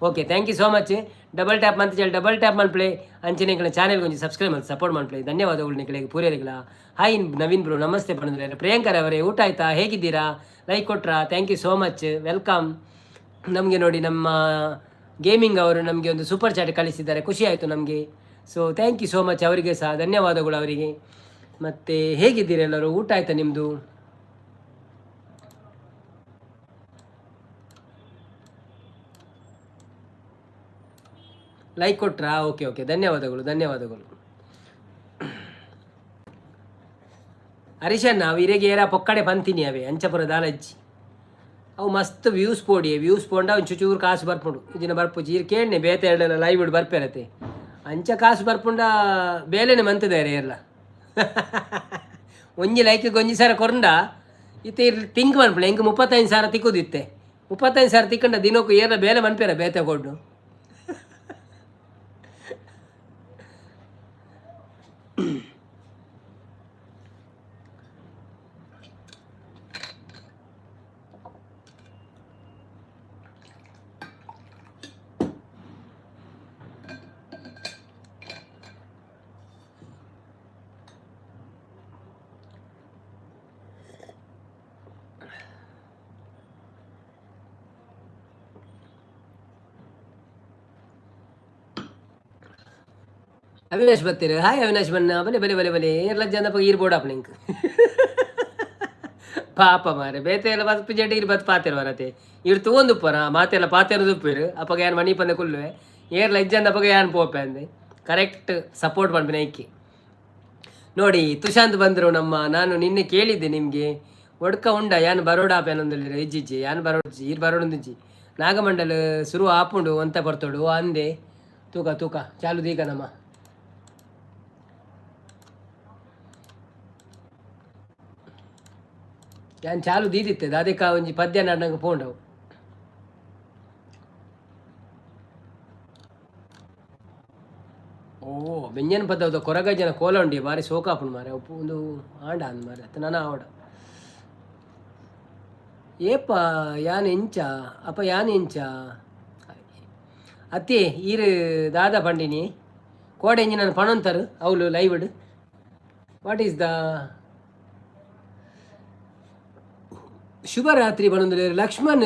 Okay, thank you so much. Double tap ಮಂತ್ ಡಬಲ್ ಟ್ಯಾಪ್ ಮನ್ಪ್ಲೆ. ಅಂಚನೆ ಎಂಕಲ್ನ ಚಾನೆಲ್ ಒಂಜಿ ಸಬ್ಸ್ಕ್ರೈಬ್ ಮಾಡಿ ಸಪೋರ್ಟ್ ಮನ್ಪ್ಲೆ. ಧನ್ಯವಾದಗಳು ನಿಕಲೆಗ್ ಪೂರೆರೆಗ್ಲ. ಹಾಯ್ ನವೀನ್ ಬ್ರೋ, ನಮಸ್ತೆ ಪಂಡಂದ್ರೆ. ಪ್ರಿಯಾಂಕರ್ ಅವರೇ, ಊಟ ಆಯ್ತಾ? ಹೇಗಿದ್ದೀರಾ? ಲೈಕ್ ಕೊಟ್ರಾ? Thank you so much, welcome. ನಮಗೆ ನೋಡಿ, ನಮ್ಮ ಗೇಮಿಂಗ್ ಅವರು ನಮಗೆ ಒಂದು ಸೂಪರ್ ಚಾಟ್ ಕಳಿಸಿದ್ದಾರೆ. ಖುಷಿ ಆಯಿತು ನಮಗೆ. So thank you so much ಅವರಿಗೆ ಸಹ, ಧನ್ಯವಾದಗಳು ಅವರಿಗೆ. ಮತ್ತು ಹೇಗಿದ್ದೀರಿ ಎಲ್ಲರೂ? ಊಟ ಆಯ್ತಾ ನಿಮ್ಮದು? ಲೈಕ್ ಕೊಟ್ರಾ? ಓಕೆ ಓಕೆ, ಧನ್ಯವಾದಗಳು ಧನ್ಯವಾದಗಳು. ಹರೀಶಣ್ಣ, ಅವು ಇರೆಗೆ ಏರ ಪೊಕ್ಕಡೆ ಪಂತೀನಿ ಅವೇ ಅಂಚಪುರ ದಾಲಜ್ಜಿ. ಅವು ಮಸ್ತ್ ವ್ಯೂಸ್ ಪೋಡಿ, ವ್ಯೂಸ್ ಪೋಂಡ ಒಂದು ಚುಚೂರು ಕಾಸು ಬರ್ಪುಂಡು. ಇದಿನ ಬರ್ಪುಜಿ. ಇರ್ ಕೇಳನೆ ಬೇತೆ ಎರಡೆಲ್ಲ ಲೈವ್ ಬರ್ಪೇರತೆ. ಅಂಚ ಕಾಸು ಬರ್ಪುಂಡ ಬೇಲೆನೆ ಮಂತದಾರೆ ಎಲ್ಲ. ಒಂಜಿ ಲೈಕ್ ಒಂಜಿ ಸಾರ ಕೊರಂಡ ಇತ್ತೆ ಇರ್ ಥಿಂಕ್ ಮನ್ಪುಂಡು. ಎಂಕ್ 35,000 ತಿಕ್ಕುದಿತ್ತೆ. 35,000 ತಿಕ್ಕಂಡ ದಿನಕ್ಕೂ ಏರ ಬೇಲೆ ಮನ್ಪೇರ ಬೇತೆ ಕೊಡ್ಡು. ಅವಿನಾಶ್ ಬರ್ತೀರಿ? ಹಾಯ್ ಅವಿನಾಶ್ ಬನ್ನ, ಬಲೆ ಬಲೆ ಬಲೆ ಬಲೆ. ಏರ್ಲ ಜನ ಈರ್ ಬೋರ್ಡ್ ಇಂಕ್ ಪಾಪ ಮಾರೆ. ಬೇತೆ ಎಲ್ಲ ಬಸ್ ಪಿಜೆಟ್ ಇರ್ ಬತ್ ಪಾತೆರ್ ವರತೆ. ಇರ್ ತೂವೊಂದುಪ್ಪರ ಮಾತೆಲ್ಲ ಪಾತೆರ್ ದುಪ್ಪಿರು. ಅಪ್ಪಗ ಯಾನ್ ಮಣಿ ಪಂದೆ ಕುಲ್ಲುವೆ. ಏರ್ಲ ಇಜ್ಜಂದ ಅಪ್ಪಗ ಯಾನ್ ಪೋಪೆ ಅಂದೆ. ಕರೆಕ್ಟ್ ಸಪೋರ್ಟ್ ಪನ್ಪಿನ ಐಕೆ. ನೋಡಿ, ತುಶಾಂತ್ ಬಂದರು ನಮ್ಮ. ನಾನು ನಿನ್ನೆ ಕೇಳಿದ್ದೆ ನಿಮಗೆ, ಒಡ್ಕ ಉಂಡ ಯಾನ್ ಬರೋಡ ಆಪೇನಂದ್ರೆ ಇಜ್ಜಿಜ್ಜಿ, ಯಾನ್ ಬರೋಡ್ಜಿ, ಈರ್ ಬರೋಡೊಂದಿಜ್ಜಿ. ನಾಗಮಂಡಲ ಶುರು ಆಪುಂಡು ಅಂತ ಬರ್ತೋಡು ಅಂದೆ. ತೂಕ ತೂಕ ಚಾಲು ದೀಗ ನಮ್ಮ. ಯಾನ್ ಚಾಲು ದೀದಿತ್ತೆ ದಾದಿಕ ಒಂಜಿ ಪದ್ಯ ನಾಡಂಗ ಪೋಂಡವು. ಓ ಬೆಂಜನ್ ಪದವದ ಕೊರಗಜ್ಜನ ಕೋಲ ಉಂಡಿ ಬಾರಿ ಸೋಕಾಪುಂಡು ಮಾರೆ. ಉಪ್ಪು ಒಂದು ಆಂಡ ಅಂದ್ ಮಾರೆ ಅತ್ತ ನನ ಆವಡ. ಏಪ ಯಾನ್ ಎಂಚ ಅಪ್ಪ ಯಾನ್ ಎಂಚ ಅತ್ತೆ ಈರು ದಾದ ಪಂಡಿನಿ ಕೋಡೆ ಇಂಜಿ ನಾನು ಪಣೊಂತರು ಅವಳು ಲೈವ್ಡ್. What is the ಶುಭರಾತ್ರಿ ಬಂದ್ರೆ Lakshman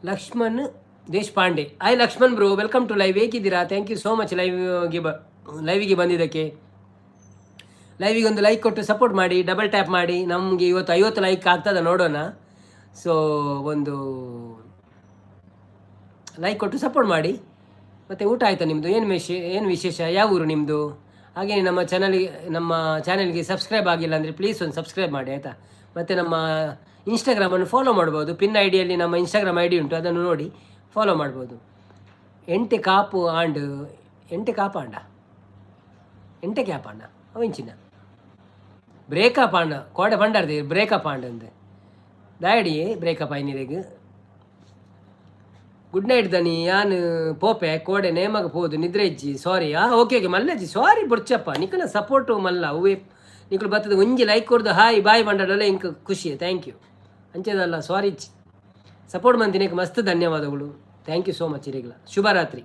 Lakshman Deshpande. Hi Lakshman bro, welcome to live. ಹೇಗಿದ್ದೀರಾ? Thank you so much ಲೈವ್ಗೆ ಲೈವಿಗೆ ಬಂದಿದ್ದಕ್ಕೆ. ಲೈವಿಗೆ ಒಂದು ಲೈಕ್ ಕೊಟ್ಟು ಸಪೋರ್ಟ್ ಮಾಡಿ, ಡಬಲ್ ಟ್ಯಾಪ್ ಮಾಡಿ. ನಮಗೆ ಇವತ್ತು 50 ಲೈಕ್ ಆಗ್ತದೆ ನೋಡೋಣ. ಸೊ ಒಂದು ಲೈಕ್ ಕೊಟ್ಟು ಸಪೋರ್ಟ್ ಮಾಡಿ. ಮತ್ತು ಊಟ ಆಯಿತಾ ನಿಮ್ಮದು? ಏನು ಏನು ವಿಶೇಷ? ಯಾವ ಊರು ನಿಮ್ಮದು? ಹಾಗೆಯೇ ನಮ್ಮ ಚಾನಲ್ಗೆ ಸಬ್ಸ್ಕ್ರೈಬ್ ಆಗಿಲ್ಲ ಅಂದರೆ ಪ್ಲೀಸ್ ಒಂದು ಸಬ್ಸ್ಕ್ರೈಬ್ ಮಾಡಿ, ಆಯಿತಾ? ಮತ್ತು ನಮ್ಮ ಇನ್ಸ್ಟಾಗ್ರಾಮನ್ನು ಫಾಲೋ ಮಾಡ್ಬೋದು. ಪಿನ್ I ಡಿಯಲ್ಲಿ ನಮ್ಮ ಇನ್ಸ್ಟಾಗ್ರಾಮ್ I D ಉಂಟು, ಅದನ್ನು ನೋಡಿ ಫಾಲೋ ಮಾಡ್ಬೋದು. ಎಂಟೆ ಕಾಪು ಆಂಡ್ ಎಂಟೆ ಕಾಪು ಆಂಡ ಎಂಟೆ ಕ್ಯಾಪ್ ಆಂಡ ಅವಿಂಚಿನ ಬ್ರೇಕಪ್ ಆಂಡ ಕೋಡೆ ಪಂಡಾರ್ದಿ ಬ್ರೇಕಪ್ ಆಂಡ್ ಅಂದೆ ದಾಯಡಿ ಬ್ರೇಕಪ್ ಆಯ್ನಿರೆಗ್. ಗುಡ್ ನೈಟ್ ದನಿ, ಯಾನ್ ಪೋಪೆ ಕೋಡೆ ನೇಮಗ ಪೋದು ನಿದ್ರೆ ಇಜ್ಜಿ, ಸಾರಿ. ಆ ಓಕೆ ಓಕೆ ಮಲ್ಲಜ್ಜಿ, ಸಾರಿ ಬುಡ್ಚಪ್ಪ. ನಿಕಲ ಸಪೋರ್ಟು ಮಲ್ಲ ಅವೇ. ನಿಕುಲು ಬತ್ತದ ಒಂಜಿ ಲೈಕ್ ಕೊಡ್ದು ಹಾಯ್ ಬಾಯ್ ಮಂಡಲ ಇಂಕ್ ಖುಷಿ. Thank you. ಅಂಚೆದಲ್ಲ, ಸಾರಿ. ಸಪೋರ್ಟ್ ಮಂತಿನಕ್ಕೆ ಮಸ್ತ್ ಧನ್ಯವಾದಗಳು. Thank you so much ಇರೆಗ್ಲ. ಶುಭರಾತ್ರಿ.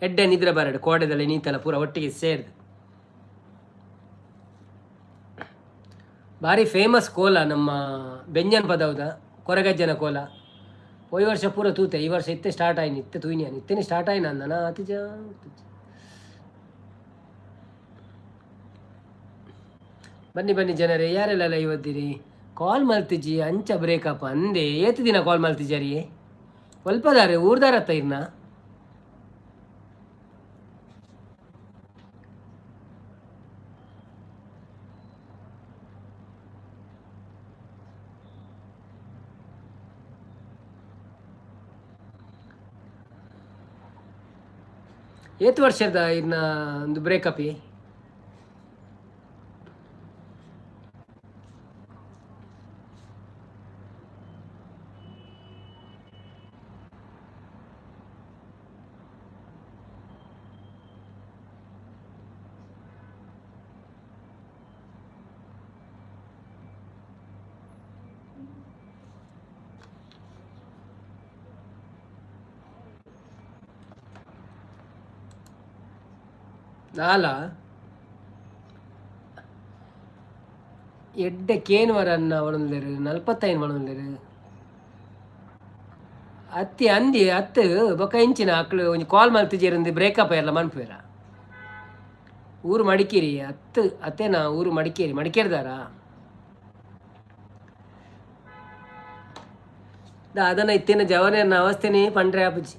ಎಡ್ಡೆ ನಿದ್ರೆ ಬರಡು ಕೋಡೆದಲ್ಲಿ ನೀತಲ ಪೂರ ಒಟ್ಟಿಗೆ ಸೇರ್ದು. ಭಾರಿ ಫೇಮಸ್ ಕೋಲ ನಮ್ಮ ಬೆಂಜನ್ ಪದವದ ಕೊರಗಜ್ಜನ ಕೋಲ. ಪೋಯಿ ವರ್ಷ ಪೂರ ತೂತೆ, ಈ ವರ್ಷ ಇತ್ತೆ ಸ್ಟಾರ್ಟ್ ಆಯ್ನಿ, ಇತ್ತೆ ತೂಯಿನಿ, ಇತ್ತೇನೆ ಸ್ಟಾರ್ಟ್ ಆಯ್ನ ಅಂದನ ಅತಿಜ. ಬನ್ನಿ ಬನ್ನಿ ಜನರೇ, ಯಾರೆಲ್ಲ ಲೈವ್ ಇದ್ದೀರಿ? ಕಾಲ್ ಮಲ್ತಿಜಿ ಅಂಚ ಬ್ರೇಕಪ್ ಅಂದೆ. ಏತು ದಿನ ಕಾಲ್ ಮಲ್ತಿಜಾರಿ? ಒಲ್ಪದಾರೆ ಊರ್ದಾರತ್ತ ಇರ್ನ? ಏತು ವರ್ಷದ ಇರ್ನ ಒಂದು ಬ್ರೇಕಪ್? ದಾಲ ಎಡ್ಡೆ ಕೇನ್ವರನ್ನ ಒಣಂದೇರು 45 ಒಣಂದೇರು ಅತ್ತಿ ಅಂದಿ ಅತ್ತು ಬೊಕ ಇಂಚಿನ ಅಕ್ಳು ಒಂಜಿ ಕಾಲ್ ಮಲ್ತಿಜೇರಂದು ಬ್ರೇಕಪ್ ಎಲ್ಲ ಮನ್ಪುವೆರ. ಊರು ಮಡಿಕೇರಿ ಅತ್ತು ಅತ್ತೇನಾ ಊರು ಮಡಿಕೇರಿ ಮಡಿಕೇರಿದಾರ. ದಾದನ ಇತ್ತಿನ ಜವನೇರ್ನ ಅವಸ್ಥೆನೇ ಪಂಡ್ರೆ ಆಪುಜಿ.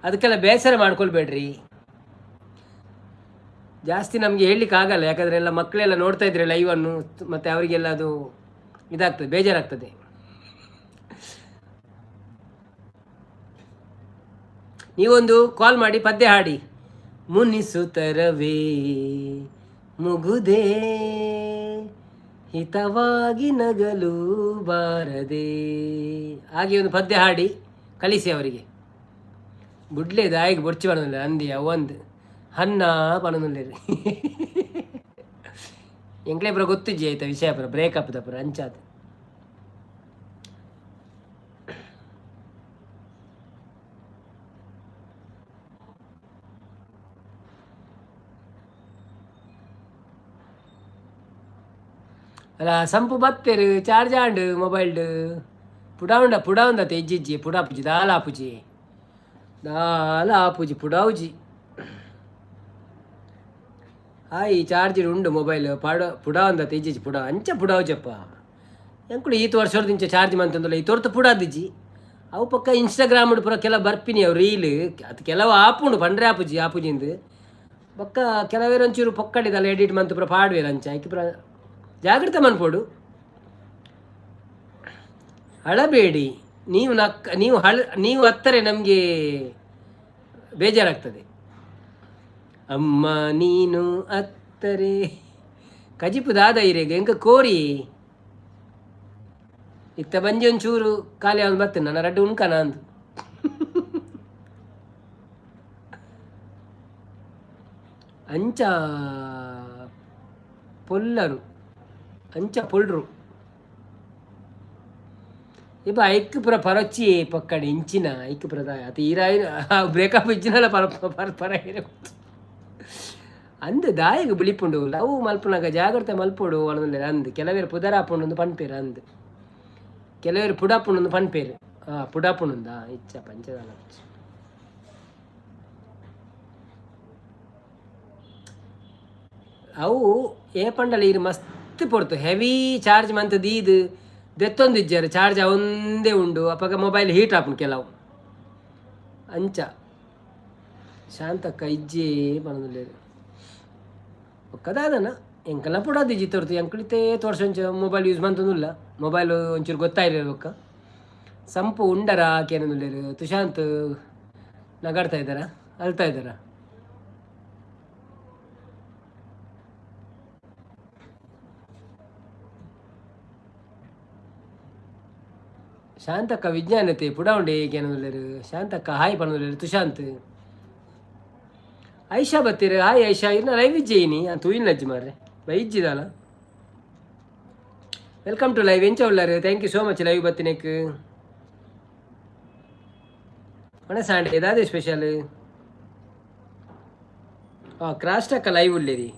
ಅದಕ್ಕೆಲ್ಲ ಬೇಸರ ಮಾಡ್ಕೊಳ್ಬೇಡ್ರಿ. ಜಾಸ್ತಿ ನಮಗೆ ಹೇಳಲಿಕ್ಕೆ ಆಗಲ್ಲ, ಯಾಕಂದರೆ ಎಲ್ಲ ಮಕ್ಕಳೆಲ್ಲ ನೋಡ್ತಾ ಇದ್ರೆ ಲೈವನ್ನು, ಮತ್ತು ಅವರಿಗೆಲ್ಲ ಅದು ಇದಾಗ್ತದೆ, ಬೇಜಾರಾಗ್ತದೆ. ನೀವೊಂದು ಕಾಲ್ ಮಾಡಿ ಪದ್ಯ ಹಾಡಿ. ಮುನಿಸುತ್ತರವೇ ಮುಗುದೇ ಹಿತವಾಗಿ ನಗಲು ಬಾರದೆ, ಹಾಗೆ ಒಂದು ಪದ್ಯ ಹಾಡಿ ಕಲಿಸಿ ಅವರಿಗೆ. ಬುಡ್ಲೆ ದಾಯಿಗೆ ಬೊಡ್ಚಿ ಪಣೊಂದುಲ್ಲೆರ್ ಅಂದಿ ಅವೊಂದು ಹನ್ನ ಪಣೊಂದುಲ್ಲೆರ್. ಎಂಕ್ಲೆ ಪೂರ ಗೊತ್ತಿಜ್ಜಿ ಆಯ್ತಾ ವಿಷಯ ಪೂರ ಬ್ರೇಕಪ್ ದ ಪೂರ ಅಂಚಾದ್. ಅಲ್ಲ ಸಂಪು ಬತ್ತೆರ್ ಚಾರ್ಜ್ ಆಂಡ್ ಮೊಬೈಲ್ಡ್ ಪುಡಾವುಂಡ ಪುಡಾವುಂದತೆ ಇಜ್ಜಿಜ್ಜಿ ಪುಡಾಪುಜಿ ದಾಲ ಆಪುಜಿ ದಾಲ ಆಪುಜಿ ಪುಡಾವುಜಿ. ಹಾಯ್ ಚಾರ್ಜ್ ಉಂಡು ಮೊಬೈಲ್ ಪಾಡ ಪುಡಾವುಂದತೆ ಇಜ್ಜಿಜ್ಜಿ ಪುಡ ಅಂಚ ಪುಡಾವುಜಪ್ಪ. ಎಂಕುಲು ಈತ್ ವರ್ಷದಿಂಚ ಚಾರ್ಜ್ ಮಂತೊಂದುಲ್ಲ ಈ ತೋರ್ತು ಪುಡಾದಿಜ್ಜಿ. ಅವು ಪಕ್ಕ ಇನ್ಸ್ಟಾಗ್ರಾಮ್ ಪೂರ ಕೆಲವು ಬರ್ಪಿನಿ ಅವು ರೀಲ್ ಅದು ಕೆಲವು ಆಪುಂಡು ಪಂಡ್ರೆ ಆಪುಜಿ ಆಪುಜಿಂದು. ಬೊಕ್ಕ ಕೆಲವೇರು ಒಂಚೂರು ಪೊಕ್ಕಡಿದಲ್ಲ ಎಡಿಟ್ ಮಂತ್ ಪೂರ ಪಾಡ್ವೇರು ಅಂಚ ಐಕ್ ಪೂರ ಜಾಗ್ರತೆ ಮನ್ಪೊಡು. ಅಳಬೇಡಿ ನೀವು, ನಕ್ಕ ನೀವು ಹಳ ನೀವು ಅತ್ತರೆ ನಮಗೆ ಬೇಜಾರಾಗ್ತದೆ. ಅಮ್ಮ ನೀನು ಅತ್ತರೆ ಕಜಿಪು ದಾದ ಇರೆಗ್ ಎಂಕ ಕೋರಿ ಇತ್ತ ಬಂಜಿ ಒಂಚೂರು ಖಾಲಿ ಅವನು ಬರ್ತೇನೆ ನನ್ನ ರಡ್ಡು ಉಣ್ಕನ ಅಂದು. ಅಂಚ ಪೊಲ್ಲರು ಅಂಚ ಪೊಲ್ರು ಇಪ್ಪ ಐಕ್ ಪೂರ ಪರೊಚ್ಚಿ ಪಕ್ಕಡೆ ಇಂಚಿನ ಐಕ್ ಪುರ ಅತ ಈರಾಯಿನ ಬ್ರೇಕಪ್ ಇಜ್ಜಿನಲ ಪರ ಪರ ಪರ ಅಂದ್ ದಾಯಗ್ ಬುಲಿಪುಂಡು ಲವ್ ಮಲ್ಪುನಗ ಜಾಗ್ರತೆ ಮಲ್ಪೊಡು ಪನೊಂದುಲ್ಲೆರ್ ಅಂದ್. ಕೆಲವೇರು ಪುದರಾಪುಂಡು ಅಂದ್ ಪನ್ಪೆರ್ ಅಂದ್, ಕೆಲವೇರು ಪುಡಾಪುಂಡು ಅಂದ್ ಪನ್ಪೆರ್. ಪುಡಾಪುಂಡುಂದಾ ಇಚ್ಚ ಪಂಚದಾಲ ಅವು ಏ ಪಂಡಲ ಈರ್ ಮಸ್ತ್ ಪೊರ್ತು ಹೆವಿ ಚಾರ್ಜ್ ಮಂತ್ ದೀದ್ ದೆತ್ತೊಂದಿಜ್ಜಾರ್ ಚಾರ್ಜ್ ಅವಂದೇ ಉಂಡು. ಅಪಗ ಮೊಬೈಲ್ ಹೀಟ್ ಆಪುಂಡು ಕೆಲವು ಅಂಚ. ಶಾಂತಕ್ಕ ಇಜ್ಜಿ ಪನೊಂದುಲ್ಲೆರ್. ಬೊಕ್ಕ ದಾದನ ಎಂಕಲ್ನ ಪುಡಾದಿಜ್ಜಿ ತೋರ್ತು ಎಂಕುಲು ಇತ್ತೆ ತೋರ್ಸ ಒಂಚ ಮೊಬೈಲ್ ಯೂಸ್ ಮಂತೊಂದುಲ್ಲ ಮೊಬೈಲ್ ಒಂಚೂರು ಗೊತ್ತಾಯಿಲ್ಲ. ಬೊಕ್ಕ ಸಂಪು ಉಂಡರ ಕೇನೊಂದುಲ್ಲೆರ್. ತುಶಾಂತ್ ನಗಾಡ್ತಾ ಇದ್ದಾರಾ ಅಳ್ತಾ ಇದ್ದಾರಾ? ಶಾಂತಕ್ಕ ವಿಜ್ಞಾನತೆ ಪುಡಾವುಂಡೆ ಕೇನೊಂದುಲ್ಲೆರ್. ಶಾಂತಕ್ಕ ಹಾಯ್ ಪನೊಂದುಲ್ಲೆರ್ ತುಶಾಂತ್. ಐಷಾ ಬತ್ತೀರ್, ಹಾಯ್ ಐಷಾ. ಇರ್ನ ಲೈವ್ ಇಜ್ಜೇನಿ ತೂಯಿನಜ್ಜಿ ಮಾರ್ರೆ ಬೈಜ್ಜಿದಾಲ. Welcome to live. ಎಂಚ ಉಳ್ಳಾರು? Thank you so much live ಬತ್ತಿನೆಕ್. ಒಣಸಾಂಡೆ ದಾದೆ ಸ್ಪೆಷಲ್? ಕ್ರಾಸ್ಟಕ್ಕ ಲೈವ್ ಉಳ್ಳೇರಿ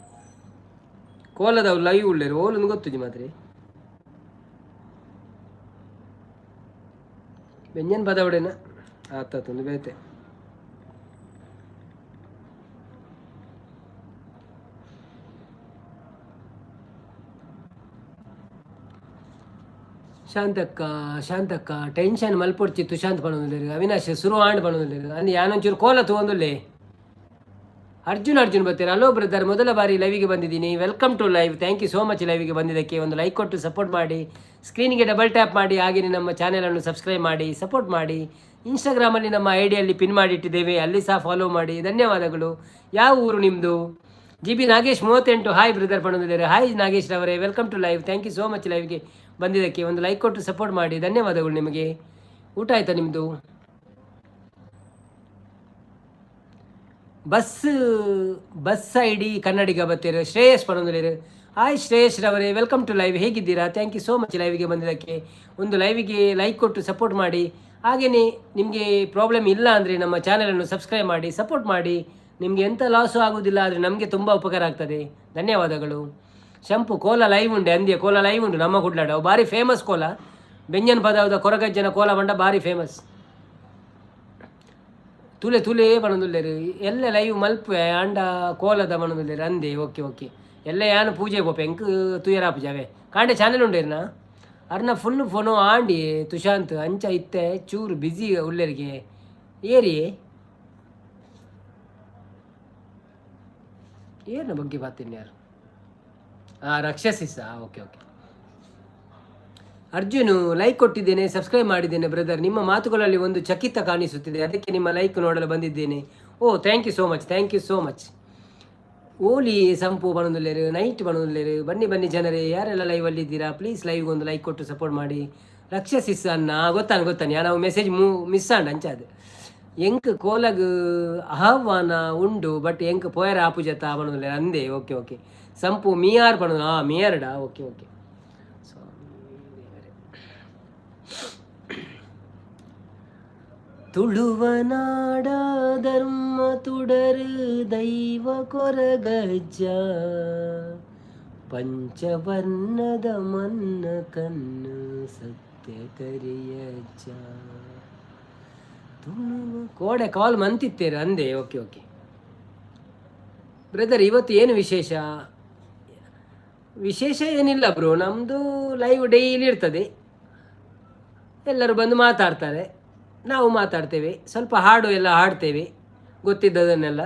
ಕೋಲದವು ಲೈವ್ ಉಳ್ಳೇರಿ ಓಲೊಂದು ಗೊತ್ತುಜಿ ಮಾತ್ರೆ. ವ್ಯಂಜನ್ ಪದವಡೇನ ಆತತ್ತೊಂದು ಬೇತೆ. ಶಾಂತಕ್ಕ ಶಾಂತಕ್ಕ ಟೆನ್ಷನ್ ಮಲ್ಪೊಡ್ಚಿ ತುಶಾಂತ್ ಪನೊಂದುಲ್ಲೆರ್. ಅವಿನಾಶ್ ಸುರು ಆಂಡ್ ಪನೊಂದುಲ್ಲೆರ್. ಅಂದ್ ಯಾನೊಂಚೂರು ಕೋಲ ತೂವೊಂದುಲ್ಲೆ. ಅರ್ಜುನ್ ಅರ್ಜುನ್ ಬರ್ತೀರ. ಹಲೋ ಬ್ರದರ್, ಮೊದಲ ಬಾರಿ ಲೈವಿಗೆ ಬಂದಿದ್ದೀನಿ. Welcome to live. Thank you so much ಲೈವಿಗೆ ಬಂದಿದ್ದಕ್ಕೆ. ಒಂದು ಲೈಕ್ ಕೊಟ್ಟು ಸಪೋರ್ಟ್ ಮಾಡಿ, ಸ್ಕ್ರೀನಿಗೆ ಡಬಲ್ ಟ್ಯಾಪ್ ಮಾಡಿ, ಹಾಗೆಯೇ ನಮ್ಮ ಚಾನೆಲನ್ನು ಸಬ್ಸ್ಕ್ರೈಬ್ ಮಾಡಿ ಸಪೋರ್ಟ್ ಮಾಡಿ. ಇನ್ಸ್ಟಾಗ್ರಾಮಲ್ಲಿ ನಮ್ಮ ಐಡಿಯಲ್ಲಿ ಪಿನ್ ಮಾಡಿಟ್ಟಿದ್ದೇವೆ, ಅಲ್ಲಿ ಸಹ ಫಾಲೋ ಮಾಡಿ. ಧನ್ಯವಾದಗಳು. ಯಾವ ಊರು ನಿಮ್ಮದು? G B Nagesh 38 hi brother ಪಣದಿದ್ದಾರೆ. ಹಾಯ್ ನಾಗೇಶ್ ಅವರೇ, welcome to live. Thank you so much ಲೈವ್ಗೆ ಬಂದಿದ್ದಕ್ಕೆ. ಒಂದು ಲೈಕ್ ಕೊಟ್ಟು ಸಪೋರ್ಟ್ ಮಾಡಿ. ಧನ್ಯವಾದಗಳು ನಿಮಗೆ. ಊಟ ಆಯಿತಾ ನಿಮ್ಮದು? ಬಸ್ ಬಸ್ ಐಡಿ ಕನ್ನಡಿಗ ಬತ್ತೀರು. ಶ್ರೇಯಸ್ ಪಣಂದುಲೇರು. ಹಾಯ್ ಶ್ರೇಯಸ್ ರವರೇ, welcome to live. ಹೇಗಿದ್ದೀರಾ? Thank you so much ಲೈವ್ಗೆ ಬಂದಿದ್ದಕ್ಕೆ. ಒಂದು ಲೈವಿಗೆ ಲೈಕ್ ಕೊಟ್ಟು ಸಪೋರ್ಟ್ ಮಾಡಿ. ಹಾಗೆಯೇ ನಿಮಗೆ ಪ್ರಾಬ್ಲಮ್ ಇಲ್ಲ ಅಂದರೆ ನಮ್ಮ ಚಾನಲನ್ನು ಸಬ್ಸ್ಕ್ರೈಬ್ ಮಾಡಿ, ಸಪೋರ್ಟ್ ಮಾಡಿ. ನಿಮಗೆ ಎಂಥ ಲಾಸು ಆಗುವುದಿಲ್ಲ, ಆದರೆ ನಮಗೆ ತುಂಬ ಉಪಕಾರ ಆಗ್ತದೆ. ಧನ್ಯವಾದಗಳು. ಶಂಪು ಕೋಲ ಲೈವ್ ಉಂಡೆ ಅಂದ್ಯ? ಕೋಲ ಲೈವ್ ಉಂಡು ನಮ್ಮ ಕುಡ್ಲಾಡ. ಅವು ಭಾರಿ ಫೇಮಸ್ ಕೋಲ. ಬೆಂಜನ್ ಪದವದ ಕೊರಗಜ್ಜನ ಕೋಲ ಬಂಡ ಭಾರಿ ಫೇಮಸ್. ತುಲೆ ತುಲೆ ಪಣೊಂದುಲ್ಲೆರ್. ಎಲ್ಲ ಲೈವ್ ಮಲ್ಪುವೆ ಆಂಡ ಕೋಲದ ಪಣೊಂದುಲ್ಲೆರ್ ಅಂದೆ. ಓಕೆ ಓಕೆ, ಎಲ್ಲ ಯಾನ್ ಪೂಜೆ ಪೋಪೆ, ಎಂಕ್ ತುಯರ ಪೂಜಾವೆ. ಕಾಂಡೆ ಚಾನೆಲ್ ಉಂಡೇರ್ನ ಅರ್ನ ಫುಲ್ ಫೋನು ಆಂಡಿ ತುಶಾಂತ್ ಅಂಚ ಇತ್ತೆ ಚೂರು ಬ್ಯುಸಿ ಉಲ್ಲೆರಿಗೆ. ಏರಿ ಏರ್ನ ಬಗ್ಗೆ ಬಾತೀನಿ ಯಾರು? ಹಾಂ, ರಕ್ಷಸಿಸ. Okay okay. ಅರ್ಜುನ್, ಲೈಕ್ ಕೊಟ್ಟಿದ್ದೇನೆ, ಸಬ್ಸ್ಕ್ರೈಬ್ ಮಾಡಿದ್ದೇನೆ ಬ್ರದರ್. ನಿಮ್ಮ ಮಾತುಗಳಲ್ಲಿ ಒಂದು ಚಕಿತ ಕಾಣಿಸುತ್ತಿದೆ, ಅದಕ್ಕೆ ನಿಮ್ಮ ಲೈಕ್ ನೋಡಲು ಬಂದಿದ್ದೇನೆ. Oh, thank you so much, thank you so much. ಓಲಿ ಸಂಪು ಬಣದುಲ್ಲೇರು, ನೈಟ್ ಬಣದುಲ್ಲೇರು. ಬನ್ನಿ ಬನ್ನಿ ಜನರೇ, ಯಾರೆಲ್ಲ ಲೈವಲ್ಲಿ ಇದ್ದೀರಾ, ಪ್ಲೀಸ್ ಲೈವ್ ಒಂದು ಲೈಕ್ ಕೊಟ್ಟು ಸಪೋರ್ಟ್ ಮಾಡಿ. ರಕ್ಷಸಿಸ್ ಅನ್ನ ಗೊತ್ತಾನ ಗೊತ್ತಾನೆ, ನಾವು ಮೆಸೇಜ್ ಮೂ ಮಿಸ್ ಆಂಡ್ ಅಂಚಾದ. ಎಂಕ್ ಕೋಲಗ್ ಆಹ್ವಾನ ಉಂಡು, ಬಟ್ ಎಂಕ್ ಪೋಯರ ಆಪುಜತ ಬಣದುಲ್ಲೇರು ಅಂದೆ. Okay okay. ಸಂಪು ಮಿಯಾರ್ ಪಣದು. ಹಾಂ, ಮಿಯಾರ್ಡಾ? Okay okay. ತುಳುವನಾಡ ಧರ್ಮ ತುಡರು ದೈವ ಕೊರಗಜ್ಜ, ಪಂಚವರ್ಣದ ಮನ್ನ ಕಣ್ಣು ಸತ್ಯ ಕರಿಯಜ್ಜ. ತುಳುವ ಕೋಡೆ ಕಾಲ್ ಮಂತಿತ್ತೇರು ಅಂದೆ. ಓಕೆ ಓಕೆ ಬ್ರದರ್, ಇವತ್ತು ಏನು ವಿಶೇಷ? ವಿಶೇಷ ಏನಿಲ್ಲ ಬ್ರೋ, ನಮ್ಮದು ಲೈವ್ ಡೈಲಿ ಇರ್ತದೆ. ಎಲ್ಲರೂ ಬಂದು ಮಾತಾಡ್ತಾರೆ, ನಾವು ಮಾತಾಡ್ತೇವೆ, ಸ್ವಲ್ಪ ಹಾಡು ಎಲ್ಲ ಹಾಡ್ತೇವೆ ಗೊತ್ತಿದ್ದದನ್ನೆಲ್ಲ.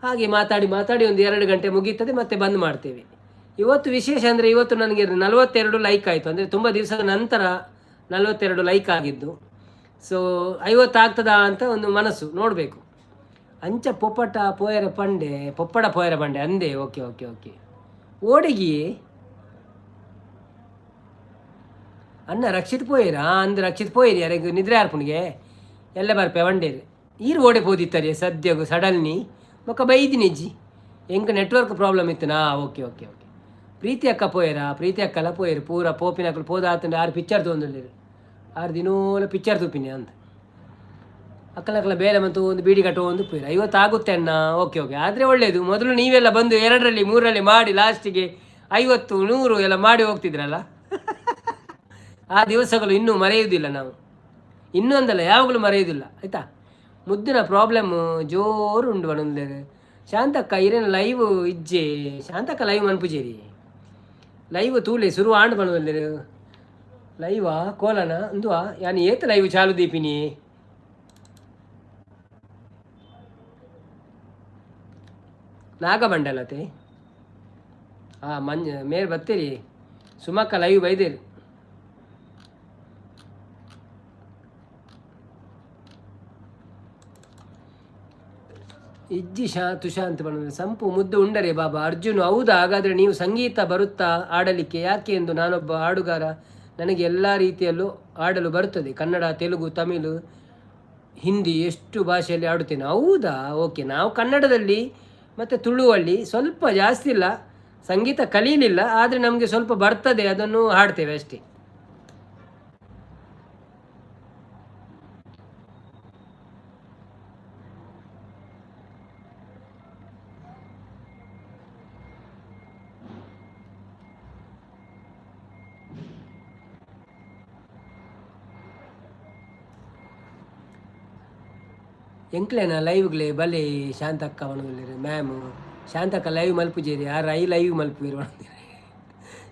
ಹಾಗೆ ಮಾತಾಡಿ ಮಾತಾಡಿ ಒಂದು 2 ಗಂಟೆ ಮುಗೀತದೆ, ಮತ್ತೆ ಬಂದ್ ಮಾಡ್ತೇವೆ. ಇವತ್ತು ವಿಶೇಷ ಅಂದರೆ ಇವತ್ತು ನನಗೆ 42 ಲೈಕ್ ಆಯಿತು. ಅಂದರೆ ತುಂಬ ದಿವಸದ ನಂತರ 42 ಲೈಕ್ ಆಗಿದ್ದು. ಸೊ 50 ಆಗ್ತದಾ ಅಂತ ಒಂದು ಮನಸ್ಸು, ನೋಡಬೇಕು. ಅಂಚ ಪೊಪ್ಪಟ ಪೋಯರ ಪಂಡೆ, ಪೊಪ್ಪಡ ಪೋಯರ ಪಂಡೆ ಅಂದೆ. Okay okay okay. ಓಡಿಗಿ ಅಣ್ಣ ರಕ್ಷಿತ್ ಪೋಯಿರಾ ಅಂದ್? ರಕ್ಷಿತ್ ಪೋಯಿರಿ, ಯಾರಿಗೆ ನಿದ್ರೆ ಆರ್ಪುಣಿಗೆ ಎಲ್ಲ ಬರ್ಪೆ ವಂಡೇರು. ಈರು ಓಡೆ ಪೋದಿತ್ತಾರೆ ಸದ್ಯಗು ಸಡನ್ಲಿ ಬೊಕ್ಕ ಬೈದಿನಿ ಅಜ್ಜಿ. ಎಂಕ್ ನೆಟ್ವರ್ಕ್ ಪ್ರಾಬ್ಲಮ್ ಇತ್ತನಾ? Okay okay okay. ಪ್ರೀತಿ ಅಕ್ಕ ಪೋಯರಾ? ಪ್ರೀತಿ ಅಕ್ಕಲ ಪೋಯರು. ಪೂರ ಪೋಪಿನಕುಲು ಪೋದ ಆತಂಡ. ಆರು ಪಿಕ್ಚರ್ ತೊಗೊಂಡಿರು, ಆರು ದಿನೋಲ ಪಿಕ್ಚರ್ ತೂಪಿನಿ ಅಂತ. ಅಕ್ಕಲಕ್ಕಲ ಬೇರೆ ಮತ್ತು ಒಂದು ಬೀಡಿ ಕಟ್ಟುವ ಒಂದು ಪೋಯಿರು. 50 ಆಗುತ್ತೆ ಅಣ್ಣ. ಓಕೆ ಓಕೆ, ಆದರೆ ಒಳ್ಳೆಯದು. ಮೊದಲು ನೀವೆಲ್ಲ ಬಂದು 2ರಲ್ಲಿ 3ರಲ್ಲಿ ಮಾಡಿ ಲಾಸ್ಟಿಗೆ 50 100 ಎಲ್ಲ ಮಾಡಿ ಹೋಗ್ತಿದ್ರಲ್ಲ, ಆ ದಿವಸಗಳು ಇನ್ನೂ ಮರೆಯುವುದಿಲ್ಲ ನಾವು. ಇನ್ನೊಂದಲ್ಲ, ಯಾವಾಗಲೂ ಮರೆಯುವುದಿಲ್ಲ, ಆಯಿತಾ? ಮುದ್ದಿನ ಪ್ರಾಬ್ಲಮ್ ಜೋರು ಉಂಡು ಬಣಂದೇರು. Shantakka ಇರೇನ live ಇಜ್ಜೆ? Shantakka live ಮನ್ಪುಜೇರಿ. Live ತೂಲೆ ಶುರು ಆಂಡ್ ಬಣಂದೇರು. ಲೈವಾ ಕೋಲನ ಅಂದುವಾ? ಯಾನ್ ಏತ್ ಲೈವ್ ಚಾಲು ದೀಪಿನಿ. ನಾಗಬಂಡಲತೆ. ಹಾಂ, ಮಂಜ ಮೇರ್ ಬತ್ತೀರಿ. ಸುಮಕ್ಕ ಲೈವ್ ಬೈದೇರು. ಇಜ್ಜಿ ಶಾ ತುಶಾಂತ್ ಬಣ್ಣ ಸಂಪು ಮುದ್ದು ಉಂಡರೆ ಬಾಬಾ. ಅರ್ಜುನ್, ಹೌದಾ? ಹಾಗಾದರೆ ನೀವು ಸಂಗೀತ ಬರುತ್ತಾ ಆಡಲಿಕ್ಕೆ? ಯಾಕೆ ಎಂದು ನಾನೊಬ್ಬ ಹಾಡುಗಾರ. ನನಗೆ ಎಲ್ಲ ರೀತಿಯಲ್ಲೂ ಹಾಡಲು ಬರುತ್ತದೆ. ಕನ್ನಡ, ತೆಲುಗು, ತಮಿಳು, ಹಿಂದಿ, ಎಷ್ಟು ಭಾಷೆಯಲ್ಲಿ ಹಾಡುತ್ತೇನೆ. ಹೌದಾ? ಓಕೆ. ನಾವು ಕನ್ನಡದಲ್ಲಿ ಮತ್ತು ತುಳುವಲ್ಲಿ ಸ್ವಲ್ಪ, ಜಾಸ್ತಿ ಇಲ್ಲ. ಸಂಗೀತ ಕಲೀಲಿಲ್ಲ, ಆದರೆ ನಮಗೆ ಸ್ವಲ್ಪ ಬರ್ತದೆ, ಅದನ್ನು ಹಾಡ್ತೇವೆ ಅಷ್ಟೇ. ಎಂಕ್ಲೆನ ಲೈವ್ಗ್ಲೆ ಬಲೆ ಶಾಂತಕ್ಕ ಪನೊಂದುಲ್ಲೆರ್ ಮ್ಯಾಮ್. ಶಾಂತಕ್ಕ ಲೈವ್ ಮಲ್ಪುಜೇರಿ, ಆರ್ I live ಮಲ್ಪುವೆರ್ ಪನೊಂದುಲ್ಲೆರ್.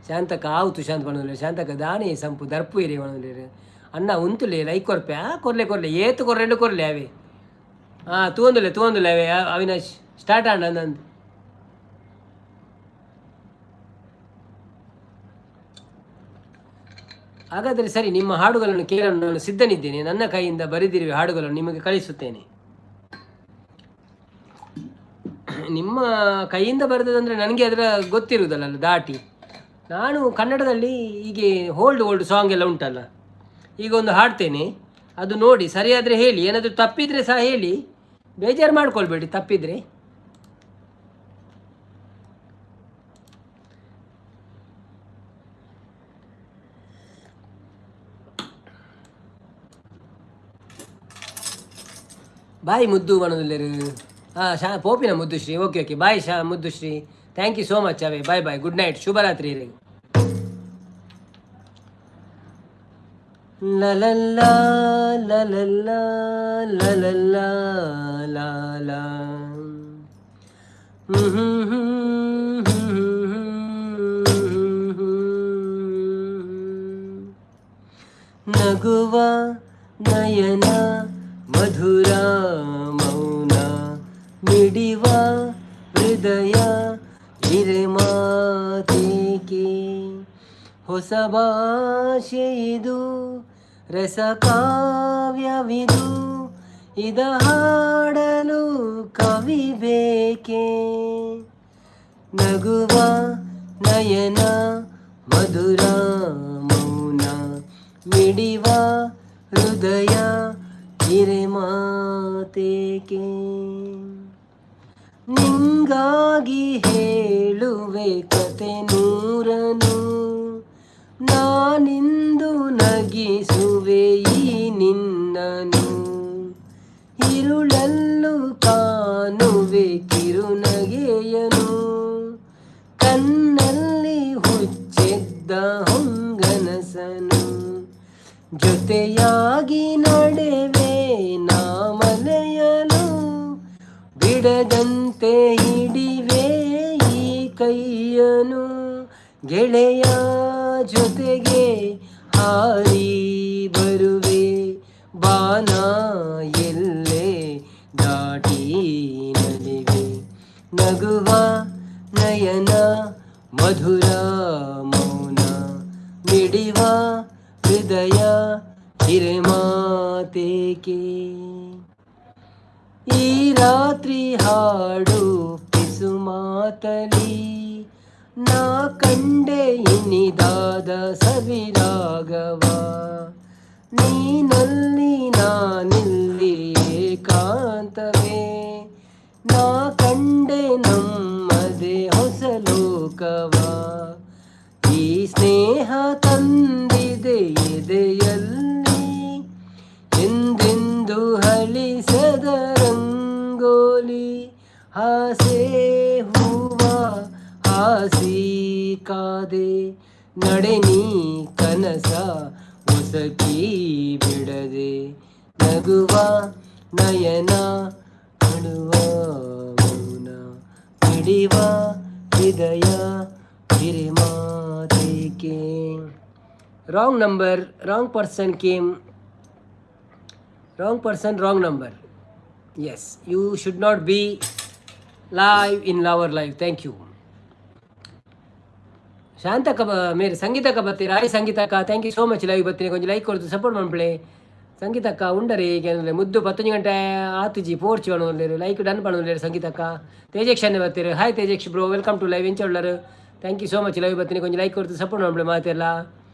ಶಾಂತಕ್ಕ ಆವು ತುಶಾಂತ್ ಪನೊಂದುಲ್ಲೆರ್. ಶಾಂತಕ್ಕ ದಾನೆ ಸಂಪು ದರ್ಪುವೆರ್ ಪನೊಂದುಲ್ಲೆರ್. ಅಣ್ಣ ಉಂತುಲೆ, ಲೈಕ್ ಕೊರ್ಪೆ. ಆ, ಕೊರ್ಲೆ ಕೊರ್ಲೆ, ಏತ್ ಕೊರ್ರೆಂಡು ಕೊರ್ಲೆ ಅವೆ. ಹಾಂ, ತೂವೊಂದುಲ್ಲೆ ತೂವೊಂದುಲ್ಲೆ ಅವೆ. ಅವಿನಾಶ್ ಸ್ಟಾರ್ಟ್ ಆಂಡ ಅಂದಂದು. ಹಾಗಾದರೆ ಸರಿ, ನಿಮ್ಮ ಹಾಡುಗಳನ್ನು ಕೇಳಲು ನಾನು ಸಿದ್ಧನಿದ್ದೇನೆ. ನನ್ನ ಕೈಯಿಂದ ಬರೆದಿರುವ ಹಾಡುಗಳನ್ನು ನಿಮಗೆ ಕಳಿಸುತ್ತೇನೆ. ನಿಮ್ಮ ಕೈಯಿಂದ ಬರೆದದಂದರೆ ನನಗೆ ಅದರ ಗೊತ್ತಿರುವುದಲ್ಲ ದಾಟಿ. ನಾನು ಕನ್ನಡದಲ್ಲಿ ಹೀಗೆ ಓಲ್ಡ್ ಓಲ್ಡ್ ಸಾಂಗ್ ಎಲ್ಲ ಉಂಟಲ್ಲ, ಈಗ ಒಂದು ಹಾಡ್ತೇನೆ, ಅದು ನೋಡಿ ಸರಿಯಾದರೆ ಹೇಳಿ, ಏನಾದರೂ ತಪ್ಪಿದರೆ ಸಹ ಹೇಳಿ, ಬೇಜಾರು ಮಾಡ್ಕೊಳ್ಬೇಡಿ ತಪ್ಪಿದರೆ. ಬಾಯ್ ಮುದ್ದು ಪನೊಂದುಲ್ಲೆರ್. ಹಾಂ, ಶಾ ಪೋಪಿನ ಮುದ್ದುಶ್ರೀ. ಓಕೆ ಓಕೆ, ಬಾಯ್ ಶಾ Muddushree. Thank you so much away. Bye bye, good night, ಶುಭರಾತ್ರಿ ರೀ. ಲಲಲ್ಲ ಲಲಲ್ಲ ಲಲಲ್ಲ ಲಾಲ ಹ್ಮ್ ಹ್ಮ್ ಹ್ಮ್ ಹ್ಮ್ ಹ್ಮ್. ನಗುವ ನಯನ ಮಧುರ ಮೌನ ಮಿಡಿವ ಹೃದಯ ಮಾತೇಕೆ, ಹೊಸ ಭಾಷೆ ಇದು, ರಸಕಾವ್ಯವಿದು, ಇದ ಹಾಡಲು ಕವಿ ಬೇಕೆ? ನಗುವ ನಯನ ಮಧುರ ಮೌನ ಮಿಡಿವ ಹೃದಯ ಮಾತೇಕೆ, ನಿಂಗಾಗಿ ಹೇಳುವೆ ಕತೆ ನೂರನು, ನಾನಿಂದು ನಗಿಸುವೆ ಈ ನಿನ್ನನು, ಇರುಳಲ್ಲೂ ಕಾಣುವೆ ಕಿರುನಗೆಯನು, ಕಣ್ಣಲ್ಲಿ ಹುಚ್ಚೆದ್ದ ಹೊಂಗನಸನು, ಜೊತೆಯಾಗಿ ನಡೆವೆ ನಾ ಮಲೆಯಲು, ಬಿಡದಂತೆ ಹಿಡಿವೆ ಈ ಕೈಯನು, ಗೆಳೆಯ ಜೊತೆಗೆ ಹಾರಿ ಬರುವೆ, ಬಾನ ಎಲ್ಲೆ ದಾಟಿ ನಲಿವೆ. ನಗುವ ನಯನ ಮಧುರ ಮೌನ ಮಿಡಿವ ಹೃದಯ ಮಾತೇಕೆ, ಈ ರಾತ್ರಿ ಹಾಡು ಪಿಸು ಮಾತಲಿ, ನಾ ಕಂಡೆ ಇನಿದಾದ ಸವಿರಾಗವ, ನೀನಲ್ಲಿ ನಾನಿಲ್ಲಿ ಏಕಾಂತವೇ, ನಾ ಕಂಡೆ ನಮ್ಮದೇ ಹೊಸ ಲೋಕವ, ಈ ಸ್ನೇಹ ತಂದಿದೆ ಎದೆಯಲ್ಲಿ ಎಂದೆಂದು ಅಳಿಸದ ರಂಗೋಲಿ, ಹಾಸೆ ಹೂವ ಹಾಸಿ ಕಾದೆ, ನಡೆ ನೀ ಕನಸ ಒಸಕಿ ಬಿಡದೆ. ನಗುವ ನಯನ ನಡುವ ಮೌನ ಮಿಡಿವ ಹೃದಯ ಮಾತೇಕೆ. Wrong number, wrong person came. Wrong person, wrong number. Yes, you should not be live in our live. Thank you. ಶಾಂತಕ್ಕ ಮೇರೆ ಸಂಗೀತಕ್ಕ ಬತ್ತೀರ. ಹಾಯ್ ಸಂಗೀತಕ್ಕ, thank you so much. Live ಬತ್ತೀನಿ, ಕೊಂಚ ಲೈಕ್ ಕೊಡ್ತು ಸಪೋರ್ಟ್ ಮನ್ಪುಲೆ. ಸಂಗೀತಕ್ಕ ಉಂಡರಿ ಕೇಂದ್ರ ಮುದ್ದು 10 ಗಂಟೆ ಆತುಜಿ ಪೋರ್ಚು ಪಣೊಂದುಲ್ಲೆರ್. ಲೈಕ್ ಡನ್ ಪಣೊಂದುಲ್ಲೆರ್ ಸಂಗೀತಕ್ಕ. ತೇಜಕ್ಷ್ ಅಣ್ಣೆ ಬತ್ತೀರು. Hi Tejaksh bro, welcome to live. ಎಂಚ ಉಳ್ಳರು? Thank you so much. Live ಬತ್ತೀನಿ, ಕೊಂಚ ಲೈಕ್ ಕೊಡ್ತು ಸಪೋರ್ಟ್ ಮನ್ಪುಲೆ ಮಾತೆಲ್ಲ.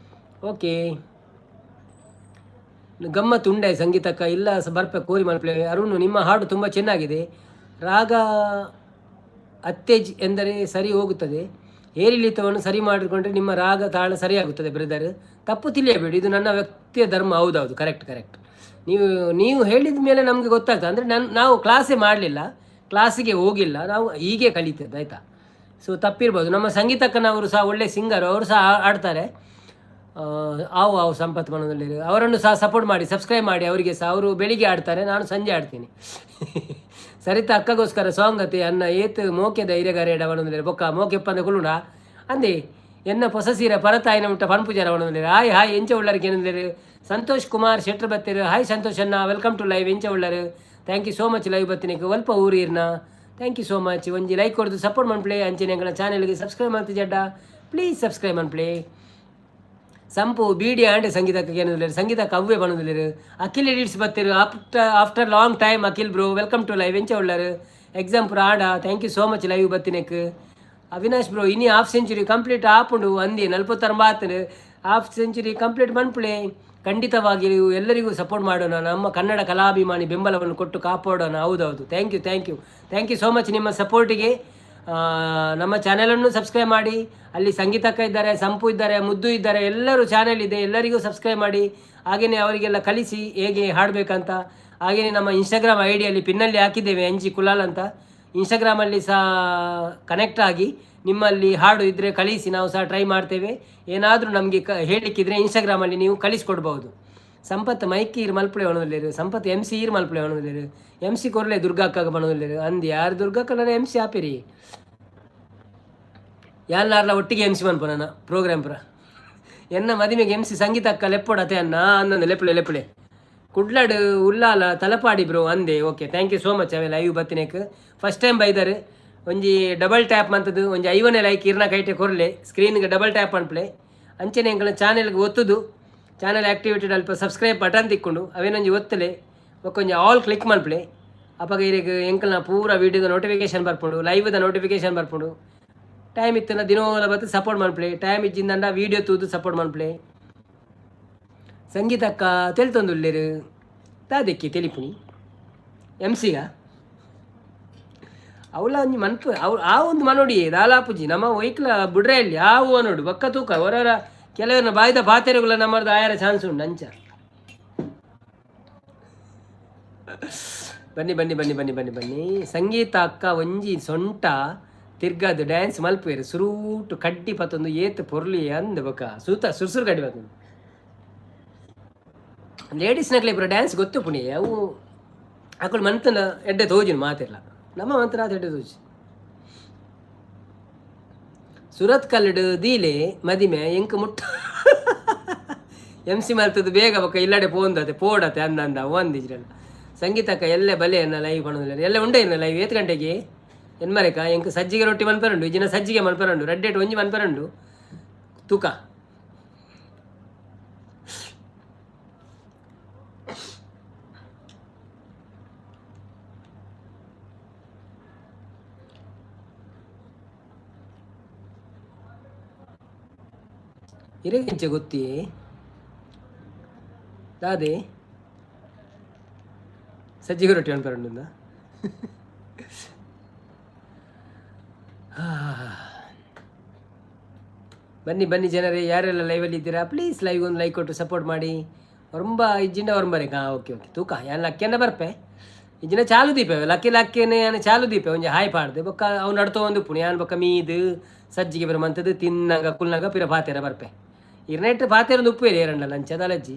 ಓಕೆ, ಗಮ್ಮತ್ತು ಉಂಡೆ ಸಂಗೀತಕ್ಕ ಇಲ್ಲ ಬರ್ಪೆ ಕೋರಿ ಮಲ್ಪಲೆ. ಅರುಣ್, ನಿಮ್ಮ ಹಾಡು ತುಂಬ ಚೆನ್ನಾಗಿದೆ. ರಾಗ ಅತ್ತೇಜ್ ಎಂದರೆ ಸರಿ ಹೋಗುತ್ತದೆ. ಏರಿಳಿತವನ್ನು ಸರಿ ಮಾಡಿಕೊಂಡ್ರೆ ನಿಮ್ಮ ರಾಗ ತಾಳ ಸರಿಯಾಗುತ್ತದೆ. ಬ್ರದರ್, ತಪ್ಪು ತಿಳಿಯಬೇಡಿ, ಇದು ನನ್ನ ವ್ಯಕ್ತಿಯ ಧರ್ಮ. ಹೌದೌದು, ಕರೆಕ್ಟ್ ಕರೆಕ್ಟ್. ನೀವು ನೀವು ಹೇಳಿದ ಮೇಲೆ ನಮಗೆ ಗೊತ್ತಾಗ್ತದೆ. ಅಂದರೆ ನಾವು ಕ್ಲಾಸೇ ಮಾಡಲಿಲ್ಲ, ಕ್ಲಾಸಿಗೆ ಹೋಗಿಲ್ಲ, ನಾವು ಹೀಗೆ ಕಲಿತದ್ದು, ಆಯಿತಾ? ಸೊ ತಪ್ಪಿರ್ಬೋದು. ನಮ್ಮ ಸಂಗೀತಕ್ಕನವರು ಸಹ ಒಳ್ಳೆ ಸಿಂಗರು, ಅವರು ಸಹ ಆಡ್ತಾರೆ. ಆವು ಆವು ಸಂಪತ್ ಮನದಲ್ಲಿ ಅವರನ್ನು ಸಹ ಸಪೋರ್ಟ್ ಮಾಡಿ, ಸಬ್ಸ್ಕ್ರೈಬ್ ಮಾಡಿ ಅವರಿಗೆ ಸಹ. ಅವರು ಬೆಳಿಗ್ಗೆ ಆಡ್ತಾರೆ, ನಾನು ಸಂಜೆ ಆಡ್ತೀನಿ. ಸರಿತಾ ಅಕ್ಕಗೋಸ್ಕರ ಸಾಂಗ್ ಅತಿ ಅನ್ನ ಏತ್ ಮೋಕೆದ ಹಿರೇಗಾರೇಡ ಪನೊಂದುಲ್ಲೆರ್. ಬೊಕ್ಕ ಮೋಕೆಪ್ಪಂದ ಕುಲ್ಲುಂಡ ಅಂದೆ ಎನ್ನ ಪೊಸ ಸೀರೆ ಪರತಾಯಿನ ಮುಟ್ಟ ಪನ್ಪುಜಾರ ಪನೊಂದುಲ್ಲೆರ್. ಹಾಯ್ ಹಾಯ್, ಎಂಚ ಉಳ್ಳರ್ ಕೇನೊಂದುಲ್ಲೆರ್. ಸಂತೋಷ್ ಕುಮಾರ್ ಶೆಟ್ರ್ ಬತ್ತೆರ್. ಹಾಯ್ ಸಂತೋಷ್ ಅಣ್ಣ, welcome to live. ಎಂಚ ಉಳ್ಳರ್? Thank you so much. Live ಬತ್ತಿನಕ್ಕೆ ಒಲ್ಪ ಊರಿರ್ನ. Thank you so much. ಒಂಜಿ ಲೈಕ್ ಕೊಡ್ದು ಸಪೋರ್ಟ್ ಮನ್ಪುಲೆ. ಅಂಚನೆ ಎಂಕಲ್ನ ಚಾನೆಲ್ಗೆ ಸಬ್ಸ್ಕ್ರೈಬ್ ಮಲ್ತಿಜಡ ಪ್ಲೀಸ್ ಸಬ್ಸ್ಕ್ರೈಬ್ ಮನ್ಪುಲೆ. ಸಂಪು ಬೀಡಿ ಆಂಡೆ ಸಂಗೀತಕ್ಕೆ ಕೇನೊಂದುಲ್ಲೆರ್. ಸಂಗೀತಕ್ಕೆ ಅವ್ವೆ ಪನೊಂದುಲ್ಲೆರ್. ಅಖಿಲ್ ಎಡಿಟ್ಸ್ ಬತ್ತೆರ್. After long time Akhil bro, welcome to live. ಎಂಚ ಉಳ್ಳರ್? ಎಕ್ಸಾಮ್ ಪೂರ ಆಂಡ? Thank you so much live ಬತ್ತಿನೆಕ್. ಅವಿನಾಶ್ bro, ಇನಿ ಹಾಫ್ ಸೆಂಚುರಿ ಕಂಪ್ಲೀಟ್ ಆಪುಂಡು ಅಂದಿ 49. ಹಾಫ್ ಸೆಂಚುರಿ ಕಂಪ್ಲೀಟ್ ಮನ್ಪುಲೆ. ಖಂಡಿತವಾಗಿಯೂ ಎಲ್ಲರಿಗೂ ಸಪೋರ್ಟ್ ಮಾಡೋಣ. ನಮ್ಮ ಕನ್ನಡ ಕಲಾಭಿಮಾನಿ ಬೆಂಬಲವನ್ನು ಕೊಟ್ಟು ಕಾಪಾಡೋಣ. ಹೌದೌದು. Thank you, thank you, thank you so much ನಿಮ್ಮ ಸಪೋರ್ಟಿಗೆ. ನಮ್ಮ ಚಾನಲನ್ನು ಸಬ್ಸ್ಕ್ರೈಬ್ ಮಾಡಿ. ಅಲ್ಲಿ ಸಂಗೀತಕ್ಕ ಇದ್ದಾರೆ, ಸಂಪು ಇದ್ದಾರೆ, ಮುದ್ದು ಇದ್ದಾರೆ, ಎಲ್ಲರೂ ಚಾನೆಲ್ ಇದೆ. ಎಲ್ಲರಿಗೂ ಸಬ್ಸ್ಕ್ರೈಬ್ ಮಾಡಿ. ಹಾಗೆಯೇ ಅವರಿಗೆಲ್ಲ ಕಲಿಸಿ ಹೇಗೆ ಹಾಡಬೇಕಂತ. ಹಾಗೆಯೇ ನಮ್ಮ ಇನ್ಸ್ಟಾಗ್ರಾಮ್ ಐಡಿಯಲ್ಲಿ ಪಿನ್ನಲ್ಲಿ ಹಾಕಿದ್ದೇವೆ ಎನ್ ಜಿ ಕುಲಾಲ್ ಅಂತ. ಇನ್ಸ್ಟಾಗ್ರಾಮಲ್ಲಿ ಸಹ ಕನೆಕ್ಟ್ ಆಗಿ ನಿಮ್ಮಲ್ಲಿ ಹಾಡು ಇದ್ದರೆ ಕಳಿಸಿ, ನಾವು ಸಹ ಟ್ರೈ ಮಾಡ್ತೇವೆ. ಏನಾದರೂ ನಮಗೆ ಹೇಳಲಿಕ್ಕಿದ್ರೆ ಇನ್ಸ್ಟಾಗ್ರಾಮಲ್ಲಿ ನೀವು ಕಳಿಸ್ಕೊಡ್ಬೋದು. ಸಂಪತ್ ಮೈಕ್ ಈರ್ ಮಲ್ಪುಳೆ ಒಣದಲ್ಲೇರು. ಸಂಪತ್ ಎಮ್ ಸಿ ಈರ್ ಮಲ್ಪುಳೆ ಒಣದಲ್ಲೇರು. ಎಮ್ ಸಿ ಕೊರ್ಲೆ ದುರ್ಗಾಕ್ಕಗ ಬಣದಲ್ಲೇರು ಅಂದ್. ಯಾರು ದುರ್ಗಾಕ್ಕ ಎಮ್ ಸಿ ಆಪಿರಿ? ಯಾಲ್ನಾರ್ಲ ಒಟ್ಟಿಗೆ ಎಮ್ ಸಿ ಮನ್ಪು ನನ್ನ ಪ್ರೋಗ್ರಾಮ್ ಪುರ. ಎನ್ನ ಮದಿಮೆಗೆ ಎಮ್ ಸಿ ಸಂಗೀತ ಅಕ್ಕ ಲೆಪ್ಪೊಡತೆ ಅನ್ನ ಅಂದಂದು. ಲೆಪ್ಪುಲೆ ಲೆಪ್ಪುಲೆ. ಕುಡ್ಲಡ್ ಉಲ್ಲಾಲ ತಲಪಾಡಿ ಬ್ರೋ ಅಂದೆ. Okay, thank you so much. ಅವೆ ಲೈವ್ ಬತ್ತಿನೇಕ್ ಫಸ್ಟ್ ಟೈಮ್ ಬೈದಾರೆ. ಒಂಜಿ ಡಬಲ್ ಟ್ಯಾಪ್ ಮಂತದ್ದು ಒಂಜಿ 50ನೇ ಲೈಕ್ ಇರ್ನ ಕೈಟೆ ಕೊರ್ಲೆ. ಸ್ಕ್ರೀನ್ಗೆ ಡಬಲ್ ಟ್ಯಾಪ್ ಅನ್ಪ್ಲೆ. ಅಂಚನೆ ಎಂಕಲ್ನ ಚಾನೆಲ್ಗೆ ಒತ್ತುದು ಚಾನೆಲ್ ಆಕ್ಟಿವೇಟೆಡ್ ಅಲ್ಪ ಸಬ್ಸ್ಕ್ರೈಬ್ ಬಟನ್ ತಿಕ್ಕೊಂಡು ಅವೇನೊಂಜಿ ಒತ್ತಲೆ, ಬೊಕ್ಕೊಂಜಿ ಆಲ್ ಕ್ಲಿಕ್ ಮನ್ಪ್ಲೆ. ಅಪಗ ಇರೆಗ್ ಎಂಕಲ್ನ ಪೂರ ವೀಡಿಯೋದ ನೋಟಿಫಿಕೇಶನ್ ಬರ್ಪುಂಡು, ಲೈವ್ದ ನೋಟಿಫಿಕೇಶನ್ ಬರ್ಪುಂಡು. ಟೈಮ್ ಇತ್ತನ ದಿನೋಲ ಬತ್ತು ಸಪೋರ್ಟ್ ಮನ್ಪ್ಲೆ. ಟೈಮ್ ಇಜ್ಜಿಂದಂಡ ವೀಡಿಯೋ ತೂದು ಸಪೋರ್ಟ್ ಮನ್ಪ್ಲೆ. ಸಂಗೀತಕ್ಕ ತೆಲ್ತೊಂದುಲ್ಲೇರು ದಾದೆಕ್ಕಿ ತೆಲಿಪುಣಿ ಎಮ್ ಸಿಗ ಅವಳ ಒಂಜಿ ಮನ್ಪು ಅವು ಆ ಒಂದು ಮನೋಡಿ ದಾಲಾಪುಜಿ. ನಮ್ಮ ಒಯ್ಕ್ಲ ಬುಡ್ರೆ ಅಲ್ಲಿ ಆ ಹೂವ ನೋಡು ಬೊಕ್ಕ ತೂಕ. ಹೊರರ ಕೆಲವರನ್ನ ಬಾಯ್ದ ಪಾತೆರುಗಳ ನಮ್ಮದು ಆಯಾರ ಚಾನ್ಸ್ ಉಂಟು ಅಂಚ. ಬನ್ನಿ ಬನ್ನಿ ಬನ್ನಿ ಬನ್ನಿ ಬನ್ನಿ ಬನ್ನಿ. ಸಂಗೀತ ಅಕ್ಕ ಒಂಜಿ ಸೊಂಟ ತಿರ್ಗಾದು ಡ್ಯಾನ್ಸ್ ಮಲ್ಪುವೆರು. ಸುರೂಟು ಕಡ್ಡಿ ಪತ್ತೊಂದು ಏತ್ ಪೊರ್ಲಿ ಅಂದ್. ಬೊಕ ಸೂತ ಸುರ್ಸುರು ಕಡ್ಡಿ ಪತ್ತೊಂದು. ಲೇಡೀಸ್ನಕ್ಲೆ ಪೂರ ಡ್ಯಾನ್ಸ್ ಗೊತ್ತು ಪುಣಿ. ಅವು ಅಕುಲು ಮಂತನ ಎಡ್ಡೆ ತೋಜಿನ ಮಾತಿರ್ಲ. ನಮ್ಮ ಮಂತನ ಆತ ಎಡ್ಡೆ ತೋಜಿ. ಸುರತ್ ಕಲ್ಲಡು ದೀಲೆ ಮದಿಮೆ ಎಂಕ್ ಮುಟ್ಟ ಎಮ್ ಸಿ ಮಲ್ತದ್ದು ಬೇಗ ಬೊಕ್ಕ ಇಲ್ಲಡೆ ಪೋಂದತೆ ಪೋಡತೆ ಅಂದ ಅಂದ ಒಂದಿಜ್ರಲ್ಲ. ಸಂಗೀತಕ್ಕ ಎಲ್ಲೆ ಬಲೆ ಎನ್ನ ಲೈವ್ ಪಣೋದಿಲ್ಲ. ಎಲ್ಲೆ ಉಂಡೆ ಎನ್ನ ಲೈವ್ ಏತ್ ಗಂಟೆಗೆ ಎನ್ಮರೇಕ? ಎಂಕ್ ಸಜ್ಜಿಗೆ ರೊಟ್ಟಿ ಮನ್ಪರುಂಡು. ಇಜಿನ ಸಜ್ಜಿಗೆ ಮನ್ಪರುಂಡು. ರಡ್ಡೆಟ್ ಒಂಜಿ ಮನ್ಪರುಂಡು ತೂಕ. ಇರೆಗಿಂಚ ಗೊತ್ತಿ ದಾದೆ? ಸಜ್ಜಿಗೆ ರೊಟ್ಟಿ ಮನ್ಪರುಂಡು. ಬನ್ನಿ ಬನ್ನಿ ಜನರೇ, ಯಾರೆಲ್ಲ ಲೈವಲ್ಲಿ ಇದ್ದೀರಾ ಪ್ಲೀಸ್ ಲೈವ್ ಒಂದು ಲೈಕ್ ಕೊಟ್ಟು ಸಪೋರ್ಟ್ ಮಾಡಿ. ಹೊರಂಬ ಇಜ್ಜಿಂಡ ಹೊರಂಬರೆ. ಹಾಂ, ಓಕೆ ಓಕೆ. ತೂಕ ಯಾನ್ ಲಕ್ಕೆನ ಬರ್ಪೆ. ಇಜ್ಜಿನ ಚಾಲು ದೀಪೆ ಲಕ್ಕಿ ಲಕ್ಕೆನೆ ಯಾನ್ ಚಾಲು ದೀಪೆ. ಒಂಜಿ ಹಾಯ್ ಪಾಡ್ದೆ ಬೊಕ್ಕ ಅವು ನಡ್ತೊ ಒಂದು ಪುಣಿ. ಯಾನ್ ಬೊಕ್ಕ ಮೀದು ಸಜ್ಜಿಗೆ ಬರ ಮಂತದ್ದು ತಿನ್ನಾಗ ಕುಲ್ನಾಗ ಪಿರ ಪಾತೆರ ಬರ್ಪೆ. ಇರ್ನೆಟ್ ಪಾತೆರ ಉಪ್ಪು ಏರಂಡಲ್ಲ ಅಂಚದಲಜ್ಜಿ.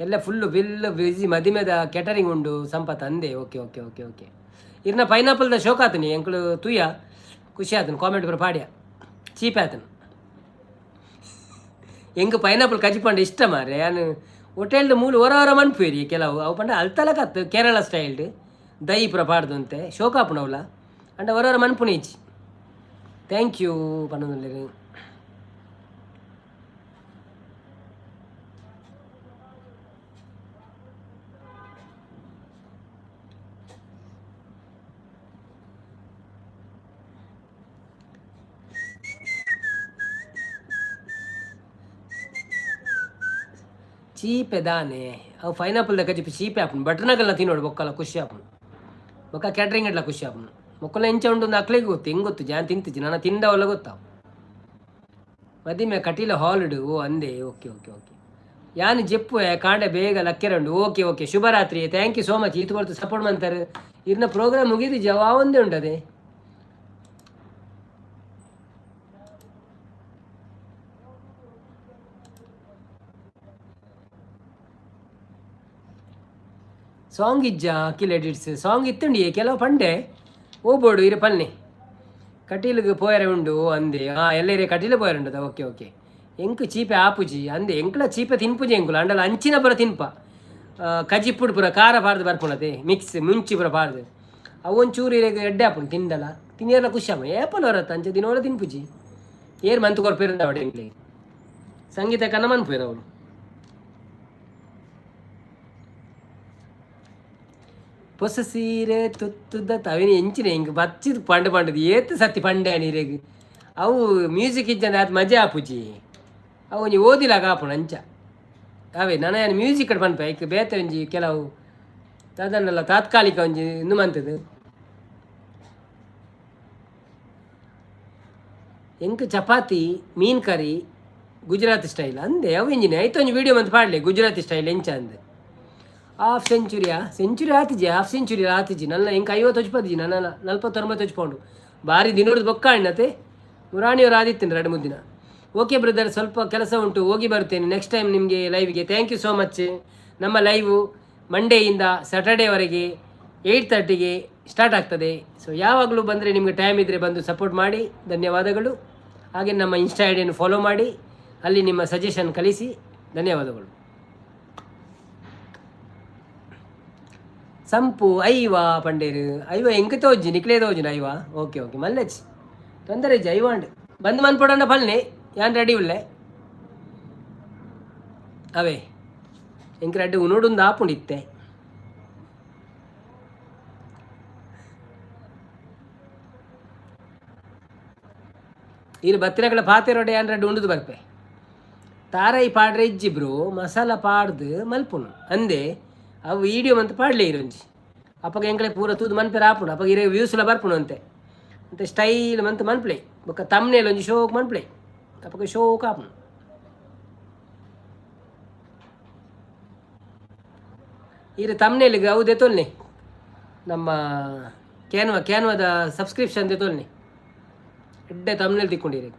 ಎಲ್ಲ ಫುಲ್ಲು ಬಿಲ್ ಬಿಸಿ. ಮದಿಮೆದ ಕೆಟರಿಂಗ್ ಉಂಡು ಸಂಪತ್ ಅಂದೆ. Okay okay okay okay. ಇರ್ನ ಪೈನಾಪಲ್ದ ಶೋಕ್ ಆತನಿ. ಎಂಕುಲು ತೂಯ ಖುಷಿ ಆತನು. ಕಾಮೆಂಟ್ ಬರ ಪಾಡ್ಯ ಚೀಪ್ ಆತನು. ಎಂಕ್ ಪೈನಾಪಲ್ ಕಜಿಪಂಡ ಇಷ್ಟ ಮಾರೆ. ಯಾನ್ ಹೋಟೆಲ್ಡ್ ಮೂಲು ಹೊರ ಹೊರ ಮನ್ಪುವೆರಿ ಕೆಲವು. ಅವು ಪಂಡ ಅಲ್ತಲಕತ್ತು ಕೇರಳ ಸ್ಟೈಲ್ಡ್ ದೈ ಪೂರ ಪಾಡ್ದುಂತೆ ಶೋಕ ಆಪುಂಡು. ಅಂಡ ಹೊರ ಹೊರ ಮನ್ಪುನ ಇಜ್ಜಿ. Thank you ಪನೊಂದುಲ್ಲೆರ್. ಚೀಪೆ ದಾನೆ ಅವು ಪೈನಾಪಲ್ ದ ಕಜಿಪು ಚೀಪೆ ಆಪುಂಡು. ಬಟರ್ನಗಲ್ನ ತಿನ್ನೋಡು ಬೊಕ್ಕಲ ಖುಷಿ ಆಪುಂಡು. ಬೊಕ್ಕ ಕ್ಯಾಟ್ರಿಂಗ್ ಎಡ್ಲ ಖುಷಿ ಆಪುಂಡು. ಮೊಕ್ಕಲ ಎಂಚ ಉಂಡು ಅಕ್ಲೆಗ್ ಗೊತ್ತು. ಹೆಂಗ್ ಗೊತ್ತು? ಜಾನ್ ತಿಂತಿಜಿ ನನ್ನ ತಿಂದವಲ್ಲ ಗೊತ್ತಾವು. ಮದಿಮೆ ಕಟೀಲ ಹಾಲ್ಡ್ ಓ ಅಂದೆ. Okay okay okay. ಯಾನ್ ಜೆಪ್ಪು ಕಾಂಡೆ ಬೇಗ ಲಕ್ಕೆರಂಡು. ಓಕೆ ಓಕೆ, ಶುಭರಾತ್ರಿ. Thank you so much. ಈತು ಕೊಡ್ತು ಸಪೋರ್ಟ್ ಮಾಡ್ತಾರೆ. ಇರ್ನ ಪ್ರೋಗ್ರಾಮ್ ಮುಗಿದಿಜ್ಜಿ ಒಂದೇ ಉಂಟದೆ. ಸಾಂಗ್ ಇಜ್ಜ ಅಖಿಲ್ ಎಡಿಟ್ಸ್? ಸಾಂಗ್ ಇತ್ತುಂಡಿ ಕೆಲವು ಪಂಡೆ. ಓಬೋಡು ಇರು ಪನ್ನೆ. ಕಟೀಲಿಗೆ ಪೋಯರೆ ಉಂಡು ಅಂದೆ. ಹಾಂ, ಎಲ್ಲರೇ ಕಟೀಲು ಪೋಯರೆ ಉಂಡದ. Okay okay. ಎಂಕ್ ಚೀಪೆ ಆಪುಜಿ ಅಂದೆ. ಎಂಕ್ಲ ಚೀಪೆ ತಿನ್ಪುಜಿ ಎಂಕುಲು. ಅಂಡಲ ಅಂಚಿನ ಪೂರ ತಿನ್ಪ. ಕಜಿಪುಡು ಪೂರ ಖಾರ ಪಾಡ್ದು ಬರ್ಪುಂಡತೆ ಮಿಕ್ಸ್ ಮುಂಚಿ ಪೂರ ಪಾಡ್ದು. ಅವು ಒಂಚೂರು ಇರೆಗ್ ಎಡ್ಡೆ ಆಪುಂಡು. ತಿಂಡಲ ತಿನಿಯಲ್ಲ ಖುಷಿ ಆಮ. ಏಪಲ ಹೊರತ್ತ ಅಂಚ ದಿನೋಲ ತಿನ್ಪುಜಿ. ಏರ್ ಮಂತ್ ಕೊರ್ಪೇರು ಅವಡೆ ಎಂಕ್ಲೆ. ಸಂಗೀತ ಕನ್ನ ಮನ್ಪುವೆರ್ ಅವಳು. ಪೊಸ ಸೀರೆ ತುತ್ತುದ ತವಿನ ಎಂಚಿನ ಹಿಂಗೆ ಬಚ್ಚಿದ್ ಪಂಡ ಪಂಡದು ಏತ್ ಸತಿ ಪಂಡೆ ನೀರೆಗ್. ಅವು ಮ್ಯೂಸಿಕ್ ಇಜ್ಜಂದೆ ಅದು ಮಜಾ ಆಪುಜಿ. ಅವು ಒಂಜಿ ಓದಿಲಾಗ ಆಪುಂಡು ಅಂಚ. ಅವೇ ನನ ಯಾನ್ ಮ್ಯೂಸಿಕ್ ಪನ್ಪೆ. ಐಕ್ ಬೇತೆ ಒಂಜಿ ಕೆಲವು ದಾದನ್ನೆಲ್ಲ ತಾತ್ಕಾಲಿಕ ಒಂಜಿ ಇಂದು ಮಂತದು. ಎಂಕ್ ಚಪಾತಿ ಮೀನ್ ಕರಿ ಗುಜರಾತಿ ಸ್ಟೈಲ್ ಅಂದೆ. ಅವು ಇಂಜಿನ ಐತೆ ಒಂಜಿ ವೀಡಿಯೋ ಮಂತ್ ಪಾಡ್ಲೆ ಗುಜರಾತಿ ಸ್ಟೈಲ್ ಎಂಚ ಅಂದೆ. ಹಾಫ್ ಸೆಂಚುರಿಯಾ? ಸೆಂಚುರಿ ಆತಿಜಿ, ಹಾಫ್ ಸೆಂಚುರಿ ಆತಿಜಿ. ನನ್ನ ಇಂಕ 50 ಹೊಚ್ಪದಿಜಿ, ನನ್ನ 49 ಹೊಚ್ಪೌಂಡು. ಬಾರಿ ದಿನೋರ್ದು ಬೊಕ್ಕ ಅಣ್ಣತೆ ಮುರಾಣಿಯವರು ಆದಿತ್ತಿನ 2-3 ದಿನ. ಓಕೆ ಬ್ರದರ್, ಸ್ವಲ್ಪ ಕೆಲಸ ಉಂಟು, ಹೋಗಿ ಬರ್ತೇನೆ. ನೆಕ್ಸ್ಟ್ ಟೈಮ್ ನಿಮಗೆ ಲೈವ್ಗೆ. Thank you so much. ನಮ್ಮ ಲೈವು ಮಂಡೇಯಿಂದ ಸ್ಯಾಟರ್ಡೇವರೆಗೆ 8:30ಗೆ ಸ್ಟಾರ್ಟ್ ಆಗ್ತದೆ. ಸೊ ಯಾವಾಗಲೂ ಬಂದರೆ, ನಿಮಗೆ ಟೈಮ್ ಇದ್ದರೆ ಬಂದು ಸಪೋರ್ಟ್ ಮಾಡಿ. ಧನ್ಯವಾದಗಳು. ಹಾಗೆ ನಮ್ಮ ಇನ್ಸ್ಟಾ ಐಡಿಯನ್ನು ಫಾಲೋ ಮಾಡಿ, ಅಲ್ಲಿ ನಿಮ್ಮ ಸಜೆಷನ್ ಕಳಿಸಿ. ಧನ್ಯವಾದಗಳು. ಸಂಪು ಐವಾ ಪಂಡೇರು ಐವ ಎಂಕ್ ತೋಜಿ, ನಿಕ್ಲೇ ತೋಜಿನ ಐವಾ. ಓಕೆ ಓಕೆ, ಮಲ್ಲೆಚ್ ತೊಂದರೆ ಇಜ್ಜಿ. ಐವಾಂಡ್ ಬಂದ್ ಮನ್ಪೊಡಂಡ ಪಲ್ನೆ, ಯಾನ್ ರೆಡಿ ಉಲ್ಲೆ. ಅವೇ ಎಂಕ್ ರಡ್ಡ್ ಉನುಡುಂದು ಆಪುಂಡು ಇತ್ತೆ. ಈರ್ ಬತ್ತಿನಕಲ ಪಾತೆರೊಡೆ ಯಾನ್ ರಡ್ಡ್ ಉಂಡುದು ಬರ್ಪೆ. ತಾರೈ ಪಾಡ್ರೆ ಇಜ್ಜಿ ಬ್ರೋ, ಮಸಾಲ ಪಾಡ್ದು ಮಲ್ಪುನು ಅಂದೆ. ಅವು ವೀಡಿಯೋ ಮಂತ್ ಪಾಡ್ಲೆ ಇರೊಂಜಿ, ಅಪಗ ಎಂಕಲೆ ಪೂರ ತೂದು ಮನ್ಪೆರ ಆಪುಂಡು. ಅಪಗ ಇರೆ ವ್ಯೂಸ್ಲ ಬರ್ಪುಂಡು ಅಂತೆ ಅಂತೆ. ಸ್ಟೈಲ್ ಮಂತ್ ಮನ್ಪ್ಲೆ, ಬೊಕ್ಕ ತಮ್ನೇಲ್ ಒಂಜಿ ಶೋಕ್ ಮನ್ಪ್ಲೆ, ಅಪಗ ಶೋಕ್ ಆಪುಂಡು. ಈರ್ ತಮ್ನೇಲ್ಗ್ ಅವು ದೆತೊಲ್ನೆ, ನಮ್ಮ ಕ್ಯಾನ್ವಾ, ಕ್ಯಾನ್ವಾದ ಸಬ್ಸ್ಕ್ರಿಪ್ಷನ್ ದೆತೊಲ್ನೆ. ಎಡ್ಡೆ ತಮ್ನೇಲ್ ತಿಕ್ಕೊಂಡಿರಿ.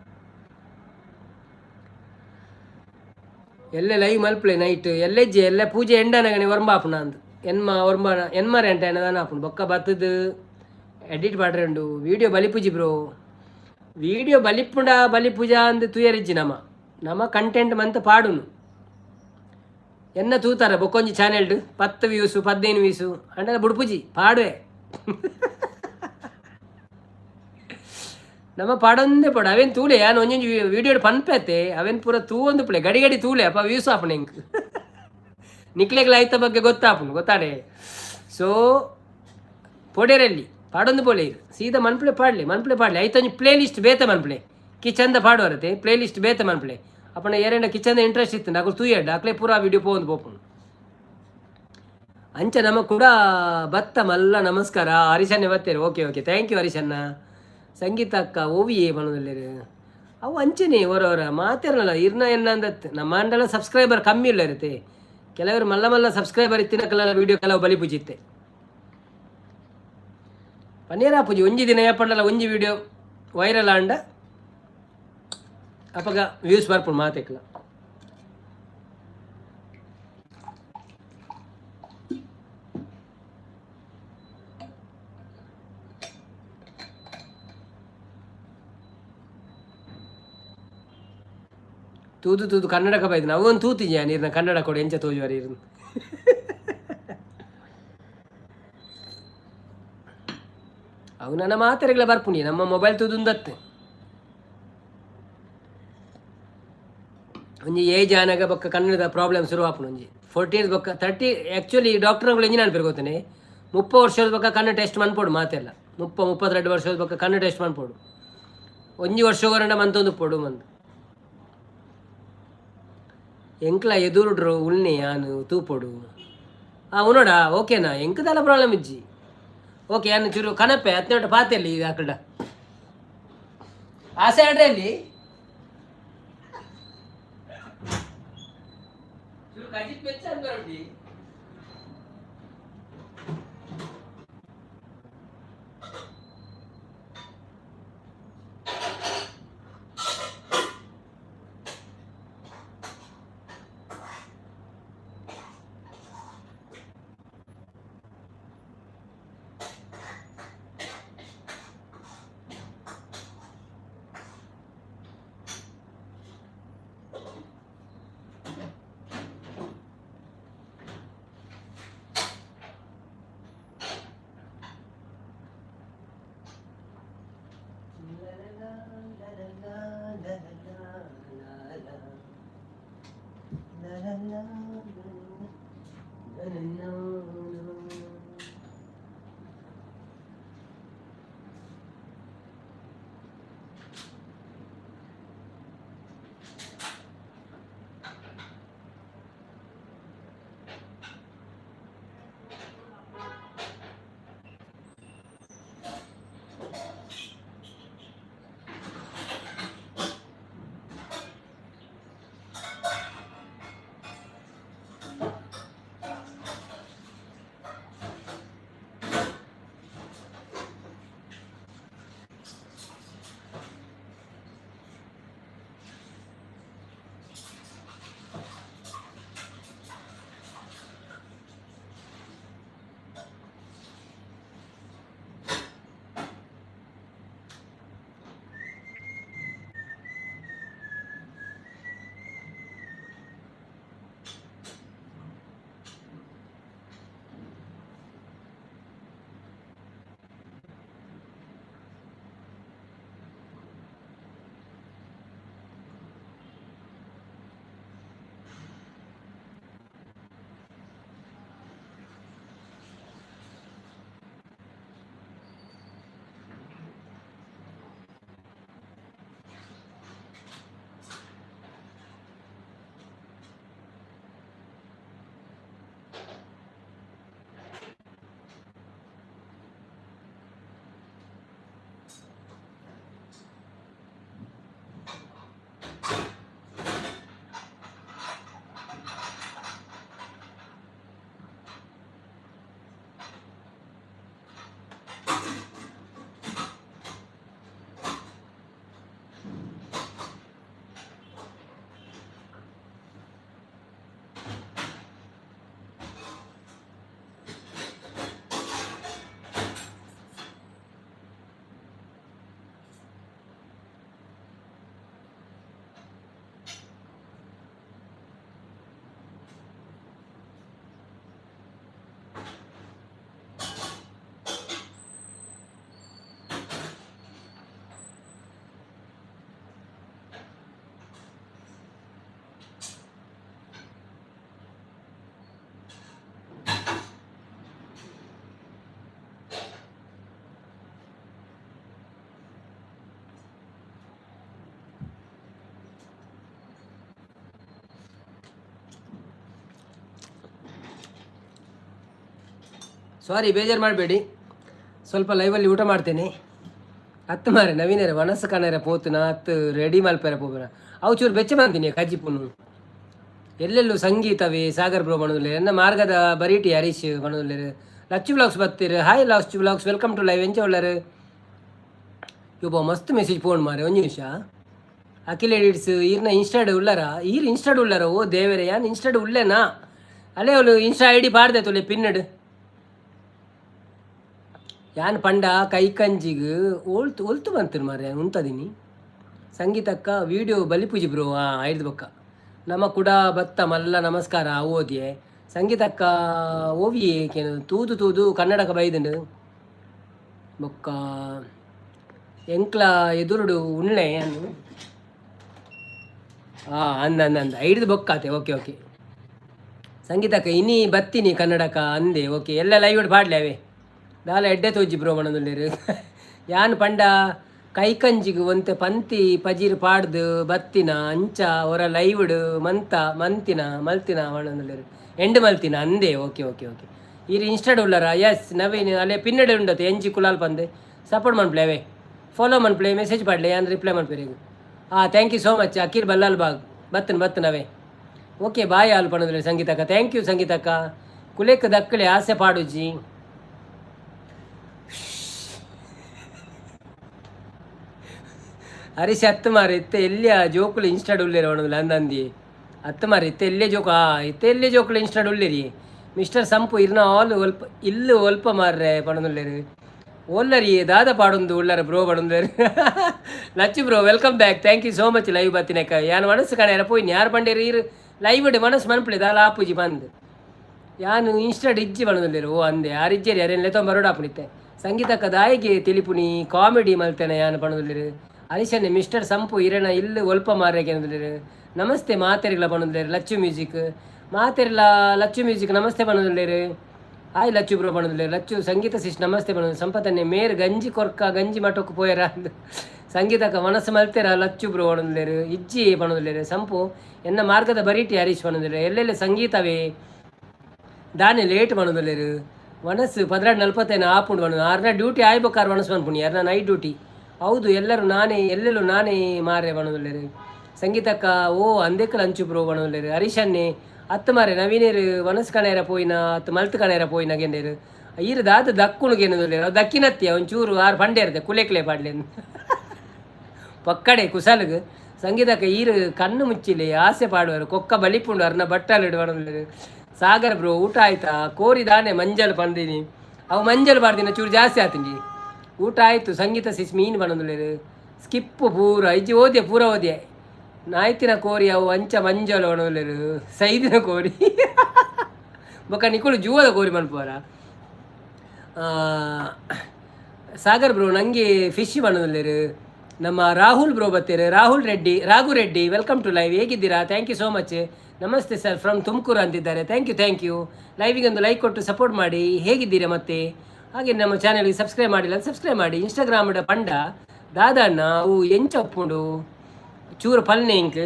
ಎಲ್ಲೆ ಲೈವ್ ಮಲ್ಪಲೆ ನೈಟ್ ಎಲ್ಲೆಜ್ಜಿ ಎಲ್ಲ ಪೂಜೆ ಎಂಡನಗನೆ ಒರ್ಂಬ ಆಪುಣ ಅಂದ್ ಎನ್ಮ ಒರ್ಂಬ ಎನ್ಮರೆ ಅಂಟ ಎನ್ನದಾನ ಆಪುಂಡು. ಬೊಕ್ಕ ಬತ್ತದು ಎಡಿಟ್ ಪಾಡ್ರೆ ಉಂಡು. ವೀಡಿಯೋ ಬಲಿಪುಜಿ ಬ್ರೋ, ವೀಡಿಯೋ ಬಲಿಪುಂಡ ಬಲಿಪೂಜ ಅಂದ್ ತುಯರಿಜ್ಜಿ. ನಮ ನಮ ಕಂಟೆಂಟ್ ಮಂತ್ ಪಾಡುನು. ಎನ್ನ ತೂತಾರ ಬೊಕ್ಕೊಂಜಿ ಚಾನೆಲ್ಡ್ 10 ವ್ಯೂಸು, 15 ವ್ಯೂಸು ಅಂಡ ಬುಡ್ಪುಜಿ, ಪಾಡುವೆ. ನಮ್ಮ ಪಾಡೊಂದೇ ಪಡ ಅವೇನು ತೂಲೆ. ಯಾನ್ ಒಂಜೊಂಜಿ ವೀಡಿಯೋ ಪನ್ಪೆತೆ, ಅವೇನು ಪೂರ ತೂವೊಂದು ಪ್ಲೆ ಗಡಿ ಗಡಿ ತೂಲೆ. ಅಪ್ಪ ವ್ಯೂಸ್ ಆಪುಂಡು ಎಂಕ್, ನಿಕ್ಲೆಗ್ಲ ಐತ ಬಗ್ಗೆ ಗೊತ್ತಾಪುಂಡು, ಗೊತ್ತಾಡೆ. ಸೊ ಪೊಡೆರಲ್ಲಿ ಪಾಡೊಂದು ಪೋಲೆ ಇರು, ಸೀದಾ ಮನ್ಪ್ಲೆ ಪಾಡ್ಲೆ, ಮನ್ಪ್ಲೆ ಪಾಡ್ಲೆ. ಐತೊಂಜಿ ಪ್ಲೇ ಲಿಸ್ಟ್ ಬೇತೆ ಮನ್ಪ್ಲೆ, ಕಿಚನ್ದ ಪಾಡುವರತೆ ಪ್ಲೇ ಲಿಸ್ಟ್ ಬೇತೆ ಮನ್ಪ್ಲೆ. ಅಪ್ಪಣ ಏರೆಂಡ ಕಿಚನ್ದ ಇಂಟ್ರೆಸ್ಟ್ ಇತ್ತು ಅಕುಲು ತೂಯಡ್ಡ, ಅಕ್ಲೆ ಪೂರಾ ವೀಡಿಯೋ ಪೋವೊಂದು ಪೋಪುಂಡು. ಅಂಚ ನಮ ಕೂಡ ಬತ್ತ ಮಲ್ಲ. ನಮಸ್ಕಾರ ಹರೀಶನ್ನೇ ಬತ್ತೇರು. ಓಕೆ ಓಕೆ, thank you ಹರೀಶಣ್ಣ. ಸಂಗೀತ ಅಕ್ಕ ಓವಿಯೇ ಪನೊಂದುಲ್ಲೆರ್. ಅವು ಅಂಚನೆ ಹೊರ ಮಾತೆರ್ನಲ್ಲ ಇರ್ನ ಎನ್ನ ಅಂದತ್. ನಮ್ಮ ಅಂಡಲ ಸಬ್ಸ್ಕ್ರೈಬರ್ ಕಮ್ಮಿ ಇಲ್ಲ ಇರುತ್ತೆ. ಕೆಲವರು ಮಲ್ಲ ಮಲ್ಲ ಸಬ್ಸ್ಕ್ರೈಬರ್ ಇತ್ತಿನ ವೀಡಿಯೋ ಕೆಲವು ಬಲಿ ಪೂಜಿತ್ತೆ ಪನ್ನೀರ ಪೂಜೆ. ಒಂಜಿ ದಿನ ಏಪಂಡಲ ಒಂಜಿ ವಿಡಿಯೋ ವೈರಲ್ ಆಂಡ ಅಪಗ ವ್ಯೂಸ್ ಬರ್ಪುಂಡು ಮಾತೆಕ್ಲ. ತೂದು ತೂದು ಕನ್ನಡಕ ಬೈದು ನಾವು ಒಂದು ತೂತಿದ್ಯಾ ನೀರಿನ ಕನ್ನಡ ಕೊಡು ಎಂಚ ತೋಜುವರ ಇರು. ಅವು ನನ್ನ ಮಾತೆರೆಗಳ ಬರ್ಪುಣಿ ನಮ್ಮ ಮೊಬೈಲ್ ತೂದುಂದತ್ತೆ. ಒಂಜಿ ಏಜ್ ಆನಾಗ ಬೊಕ್ಕ ಕನ್ನಡದ ಪ್ರಾಬ್ಲಮ್ ಶುರು ಆಪುಂಡು. ಒಂಜಿ 40 ಇಯರ್ಸ್ ಬೊಕ್ಕ 30. ಆ್ಯಕ್ಚುಲಿ ಡಾಕ್ಟರ್ಗಳು ಎಂಜಿನ ಅನ್ಪೇರು ಗೊತ್ತೇನೆ? 30 ವರ್ಷದ ಬೊಕ್ಕ ಕಣ್ಣು ಟೆಸ್ಟ್ ಮನ್ಪೊಡು ಮಾತೆಲ್ಲ. 30 32 ವರ್ಷದ ಬೊಕ್ಕ ಕಣ್ಣು ಟೆಸ್ಟ್ ಮನ್ಪೊಡು. ಒಂಜಿ ವರ್ಷ ಗೊರಂಡ ಮಂತೊಂದು ಪೊಡು ಮಂದು. ಎಂಕ್ಲ ಎದುರುಡ್ರು ಉಳ್ನೆ ಯಾನು ತೂಪೊಡು. ಆ ಉನೋಡ ಓಕೆನಾ? ಎಂಕದಲ್ಲ ಪ್ರಾಬ್ಲಮ್ ಇಜ್ಜಿ. ಓಕೆ, ಯಾನು ಚೂರು ಕನಪೆ ಹದಿನೆಂಟು ಪಾತೆಲ್ಲಿ ಇದು ಆಕಡ ಆಸೆ ಆಡ್ರಲ್ಲಿ ಚೂರು ಕಜಿತ್ ಬೆಚ್ಚ ಅಂದ್ರೊಡ್ಡಿ. ಸಾರಿ, ಬೇಜಾರು ಮಾಡಬೇಡಿ, ಸ್ವಲ್ಪ ಲೈವಲ್ಲಿ ಊಟ ಮಾಡ್ತೇನೆ. ಅತ್ತು ಮಾರೆ ನವೀನರೆ ವನಸ ಕಣರೆ ಪೋತುನ ಅತ್ತು ರೆಡಿ ಮಲ್ಪೆರೆ ಪೋಪುನ ಅವು ಚೂರು ಬೆಚ್ಚ ಬಂತೀನಿ ಕಜ್ಜಿಪುನು. ಎಲ್ಲೆಲ್ಲೂ ಸಂಗೀತವೇ ಸಾಗರ್ ಬ್ರೋ ಬಣದುಲ್ಲೇರು. ಎನ್ನ ಮಾರ್ಗದ ಬರೀಟಿ ಹರೀಶ್ ಬಣದುಲ್ಲೇರು. ಲಚ್ಚು ಬ್ಲಾಗ್ಸ್ ಬತ್ತೀರು. Hi Lachchu vlogs, welcome to live. ಎಂಚ ಉಳ್ಳರು? ಯೋಬ ಮಸ್ತ್ ಮೆಸೇಜ್ ಫೋನ್ ಮಾರೆ, ಒಂಜಿ ನಿಮಿಷ. ಅಖಿಲ್ ಎಡಿಟ್ಸ್ ಈರ್ನ ಇನ್ಸ್ಟಾಡ್ ಉಳ್ಳಾರ? ಈರ್ ಇನ್ಸ್ಟಾಡ್ ಉಳ್ಳಾರ? ಓ ದೇವರೇ, ಯಾನ್ ಇನ್ಸ್ಟಾಡ್ ಉಲ್ಲೇನಾ? ಅಲ್ಲೇ ಅವಳು ಇನ್ಸ್ಟಾ ಐಡಿ ಪಾಡ್ದೆ ತುಲೆ ಪಿನ್ನಡ್. ಯಾನ್ ಪಂಡ ಕೈಕಂಜಿಗ್ ಓಲ್ತು ಒಲ್ತು ಬಂತು ಮಾರೆ ಉಂತದಿನಿ. ಸಂಗೀತಕ್ಕ ವೀಡಿಯೋ ಬಲಿಪೂಜಿ ಬ್ರೋ. ಹಾಂ, ಐದು ಬೊಕ್ಕ ನಮ್ಮ ಕುಡ ಬತ್ತ ಮಲ್ಲ ನಮಸ್ಕಾರ. ಓದಿಯೆ ಸಂಗೀತಕ್ಕ ಓವಿ ಕೇನು ತೂದು ತೂದು ಕನ್ನಡಕ ಬೈದುಂಡು. ಬೊಕ್ಕ ಎಂಕ್ಲ ಎದುರುಡು ಉಳ್ಳೆ ಅನ್ನು. ಹಾಂ, ಅಂದ ಅಂದ ಅಂದ ಐದು ಬೊಕ್ಕಾತೆ. ಓಕೆ ಓಕೆ ಸಂಗೀತಕ್ಕ, ಇನಿ ಬತ್ತೀನಿ ಕನ್ನಡಕ ಅಂದೆ. ಓಕೆ, ಎಲ್ಲ ಲೈವ್ ಪಾಡ್ಲೆ ಅವೇ ದಾಲ ಎಡ್ಡೆ ತೋಜಿ ಬ್ರೋ ಮಣದುಲ್ಲೇರು. ಯಾನ್ ಪಂಡ ಕೈಕಂಜಿಗ್ ಒಂತೆ ಪಂತಿ ಪಜಿರ್ ಪಾಡ್ದು ಬತ್ತಿನ ಅಂಚ ಹೊರ ಲೈವ್ಡ್ ಮಂತ ಮಂತಿನ ಮಲ್ತಿನ ಮಣದುಲ್ಲೇರು. ಎಂಡ್ ಮಲ್ತಿನ ಅಂದೆ. ಓಕೆ ಓಕೆ ಓಕೆ ಈರ್ ಇನ್ಸ್ಟಾಡ್ ಉಳ್ಳಾರ? ಎಸ್ ನವೀನ್, ಅಲ್ಲೇ ಪಿನ್ನಡೆ ಉಂಡತೆ. ಎಂಜಿ ಕುಲಾಲ್ ಪಂದೆ ಸಪೋರ್ಟ್ ಮನ್ಪ್ಲೆ ಅವೇ. ಫಾಲೋ ಮನ್ಪ್ಲೆ, ಮೆಸೇಜ್ ಪಾಡ್ಲೆ, ಯಾನ್ ರಿಪ್ಲೈ ಮನ್ಪೇರೆ. ಹಾಂ, thank you so much Akhil Ballal Bagh. ಬತ್ತನ್ ಬತ್ತನ್ ಅವೇ. ಓಕೆ, ಬಾಯ್ ಆಲ್ ಪಣದುಲ್ಲೆ ಸಂಗೀತಕ್ಕ. Thank you ಸಂಗೀತಕ್ಕ. ಕುಲೇಕ್ ದಕ್ಕಲೆ ಆಸೆ ಪಾಡುಜಿ. ಹರೀಶ್ ಅತ್ತು ಮಾರೆ, ಇತ್ತೆ ಎಲ್ಲಿಯ ಜೋಕುಲು ಇನ್ಸ್ಟಾಡ್ ಉಲ್ಲೇರ ಒಣದುಲ್ಲ ಅಂದಂದಿ. ಅತ್ತು ಮಾರೆ, ಇತ್ತೆ ಎಲ್ಲೇ ಜೋಕು ಆ ಇತ್ತೆ ಎಲ್ಲೇ ಜೋಕುಲು ಇನ್ಸ್ಟಾಡ್ ಉಲ್ಲೇರಿ. ಮಿಸ್ಟರ್ ಸಂಪು ಇರ್ನ ಆಲ್ ಒಲ್ಪ ಇಲ್ಲು ಒಲ್ಪ ಮಾರ್ರೆ ಪಣದುಲ್ಲೇರು. ಓಲ್ಲರಿ ದಾದ ಪಾಡೊಂದು ಉಳ್ಳಾರ ಬ್ರೋ ಪಡೊಂದೇರು. Lachchu bro, welcome back. Thank you so much live ಬತ್ತಿನಕ. ಯಾನ್ ಮನಸ್ಸು ಕಣೆರ ಪೋಯಿನಿ. ಯಾರು ಪಂಡೇರು ಈರು ಲೈವ್ ಮನಸ್ಸು ಮನ್ಪುಲೆ ದಾಲ ಆಪುಜಿ ಬಂದ್. ಯಾನು ಇನ್ಸ್ಟಾಡ್ ಇಜ್ಜಿ ಪಣದುಲ್ಲೇರು. ಓ ಅಂದೆ, ಯಾರು ಇಜ್ಜೇರಿ ಯಾರೇನು ಲೆತ್ತೊಂದು ಬರೋಡಾಪುನಿತ್ತೆ. ಸಂಗೀತಕ್ಕ ದಾಯಿಗೆ ತಿಳಿಪುನಿ? ಕಾಮಿಡಿ ಮಲ್ತೇನೆ ಯಾನು ಪಣದುಲ್ಲೇರು. ಹರೀಶನ್ನೆ ಮಿಸ್ಟರ್ ಸಂಪು ಇರೇನ ಇಲ್ಲು ಒಲ್ಪ ಮಾರ್ರೆ. ನಮಸ್ತೆ ಮಾತೆರಿಗ್ಲ ಪಣದುಲ್ಲೇರು. ಲಚ್ಚು ಮ್ಯೂಸಿಕ್ ಮಾತೆರ್ಲ ಲಚ್ಚು ಮ್ಯೂಸಿಕ್ ನಮಸ್ತೆ ಪಣದುಲ್ಲೇರು. ಹಾಯ್ ಲಚ್ಚು ಬ್ರೋ ಪಣದುಲ್ಲೇರು. ಲಚ್ಚು ಸಂಗೀತ ಸಿಸ್ ನಮಸ್ತೆ ಪಣದು. ಸಂಪತನ್ನೆ ಮೇರ್ ಗಂಜಿ ಕೊರ್ಕ ಗಂಜಿ ಮಠಕ್ಕೆ ಪೋಯರ. ಸಂಗೀತಕ್ಕ ಮನಸ್ಸು ಮಲ್ತೇರ ಲಚ್ಚು ಬ್ರೋ ಪಣದುಲ್ಲೇರು. ಇಜ್ಜಿ ಪಣದುಲ್ಲೇರು. ಸಂಪು ಎನ್ನ ಮಾರ್ಗದ ಬರೀಟಿ ಹರೀಶ್ ಪಣದುಲ್ಲೇರು. ಎಲ್ಲೆಲ್ಲಿ ಸಂಗೀತವೇ ದಾನೆ ಲೇಟ್ ಪಣದುಲ್ಲೇರು. ವನಸ್ಸು 12:45 ಆಪುಂಡು ಪಣದು. ಆರ್ನ ಡ್ಯೂಟಿ ಆಯ್ಬೇಕಾರ್ ವನಸ್ಸು ಮನ್ಪುಣಿ ಯಾರನ್ನ ನೈಟ್ ಡ್ಯೂಟಿ. ಹೌದು, ಎಲ್ಲರೂ ನಾನೇ ಎಲ್ಲೆಲ್ಲೂ ನಾನೇ ಮಾರೆ ಪಣದುಲ್ಲೇರು. ಸಂಗೀತಕ್ಕ ಓ ಅಂದೆಕ್ಕಲ ಅಂಚು ಬ್ರೋ ಪಣದುಲ್ಲೇರು. ಹರೀಶನ್ನೆ ಅತ್ತು ಮಾರೆ ನವೀನೇರು ವನಸ್ ಕಣೇರ ಪೋಯಿನ ಅತ್ತು ಮಲ್ತು ಕಣೇರ ಪೋಯಿನ ಗೆಂದೇರು. ಈರು ದಾದ ದಕ್ಕುಣು ಗೆನ್ನದುಲ್ಲೇರು. ಅವು ದಕ್ಕಿನತ್ತಿ ಒಂಚೂರು ಆರು ಪಂಡೇರ್ದೆ ಕುಲೆಕ್ಲೆ ಪಾಡ್ಲೆ ಪಕ್ಕಡೆ ಕುಸಲ್ಗ್. ಸಂಗೀತಕ್ಕ ಈರು ಕಣ್ಣು ಮುಚ್ಚಿಲೆ ಆಸೆ ಪಾಡುವರು ಕೊಕ್ಕ ಬಲಿಪುಂಡು ಅರ್ನ ಬಟ್ಟಲು ಇಡುವಣುಲ್ಲೇರು. ಸಾಗರ್ ಬ್ರೋ, ಊಟ ಆಯ್ತಾ? ಕೋರಿ ದಾನೆ ಮಂಜಲ್ ಪಂದಿನಿ. ಅವು ಮಂಜಲ್ ಪಾಡ್ದಿನ ಚೂರು ಜಾಸ್ತಿ ಆತಂಗಿ. ಊಟ ಆಯಿತು ಸಂಗೀತ ಸಿಸ್. ಮೀನು ಪನೊಂದುಲ್ಲೇರು. ಸ್ಕಿಪ್ಪು ಪೂರ ಇಜ್ಜಿ ಓದ್ಯ ಪೂರ ಓದ್ಯ. ನಾಯ್ತಿನ ಕೋರಿ ಅವು ಅಂಚ ಮಂಜಲ್ ಪನೊಂದುಲ್ಲೇರು. ಸೈದಿನ ಕೋರಿ ಬೊಕ್ಕ ನಿಕುಲು ಜೂವದ ಕೋರಿ ಮನ್ಪುವರ. ಸಾಗರ್ ಬ್ರೋ ನಂಗೆ ಫಿಶ್ ಪನೊಂದುಲ್ಲೇರು. ನಮ್ಮ ರಾಹುಲ್ ಬ್ರೋ ಬತ್ತೀರು. Rahul Reddy, Raghu Reddy, welcome to live. ಹೇಗಿದ್ದೀರಾ? Thank you so much. ನಮಸ್ತೆ ಸರ್ ಫ್ರಮ್ ತುಮಕೂರು ಅಂತಿದ್ದಾರೆ. Thank you, thank you. ಲೈವಿಗೆ ಒಂದು ಲೈಕ್ ಕೊಟ್ಟು ಸಪೋರ್ಟ್ ಮಾಡಿ. ಹೇಗಿದ್ದೀರಾ ಮತ್ತೆ? ಹಾಗೆ ನಮ್ಮ ಚಾನಲ್ಗೆ ಸಬ್ಸ್ಕ್ರೈಬ್ ಮಾಡಿಲ್ಲ, ಸಬ್ಸ್ಕ್ರೈಬ್ ಮಾಡಿ. ಇನ್ಸ್ಟಾಗ್ರಾಮ್ ಪಂಡ ದಾದಣ್ಣ ಅವು ಎಂಚ ಉಪ್ಪುಂಡು ಚೂರು ಪಲ್ನೆ ಇಂಕ್.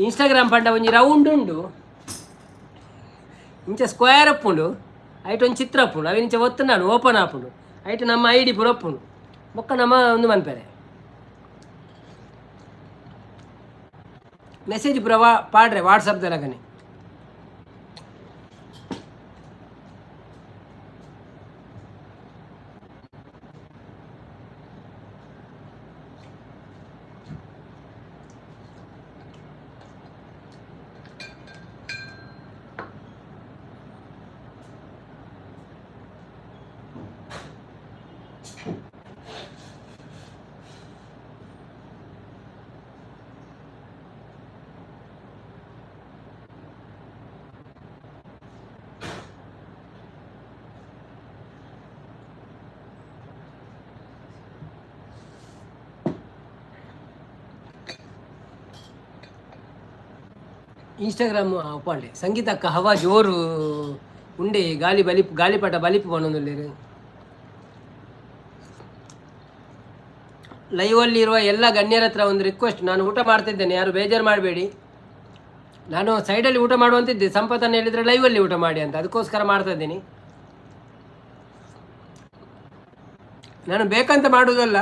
ಇನ್ಸ್ಟಾಗ್ರಾಮ್ ಪಂಡ ಒಂಜಿ ರೌಂಡ್ ಉಂಡು, ಇಂಚ ಸ್ಕ್ವೇರ್ ಉಪ್ಪುಂಡು, ಐಟ್ ಒಂಜಿ ಚಿತ್ರ ಉಪ್ಪುಂಡು. ಅವು ಇಂಚ ಒತ್ತು ನಾನು ಓಪನ್ ಆಪುಂಡು. ಐಟ್ ನಮ್ಮ ಐಡಿ ಪೂರ ಉಪ್ಪುಂಡು. ಬೊಕ್ಕ ನಮ್ಮ ಒಂದು ಮನ್ಪೆರೆ ಮೆಸೇಜ್ ಪೂರ ಪಾಡ್ರೆ ವಾಟ್ಸಪ್ದಲಗನೆ. ಇನ್ಸ್ಟಾಗ್ರಾಮ್ ಪಾಡ್ಲೆ. ಸಂಗೀತಕ್ಕ ಹವಾ ಜೋರು ಉಂಡೆ ಗಾಲಿ ಬಲಿಪ್ ಗಾಲಿಪಟ ಬಲಿಪು ಪನೊಂದುಲ್ಲೆರ್. ಲೈವಲ್ಲಿರುವ ಎಲ್ಲ ಗಣ್ಯರ ಹತ್ರ ಒಂದು ರಿಕ್ವೆಸ್ಟ್, ನಾನು ಊಟ ಮಾಡ್ತಿದ್ದೇನೆ, ಯಾರು ಬೇಜಾರು ಮಾಡಬೇಡಿ. ನಾನು ಸೈಡಲ್ಲಿ ಊಟ ಮಾಡುವಂತಿದ್ದೆ, ಸಂಪತ್ತನ್ನು ಹೇಳಿದರೆ ಲೈವಲ್ಲಿ ಊಟ ಮಾಡಿ ಅಂತ, ಅದಕ್ಕೋಸ್ಕರ ಮಾಡ್ತಾ ಇದ್ದೀನಿ. ನಾನು ಬೇಕಂತ ಮಾಡುವುದಲ್ಲ,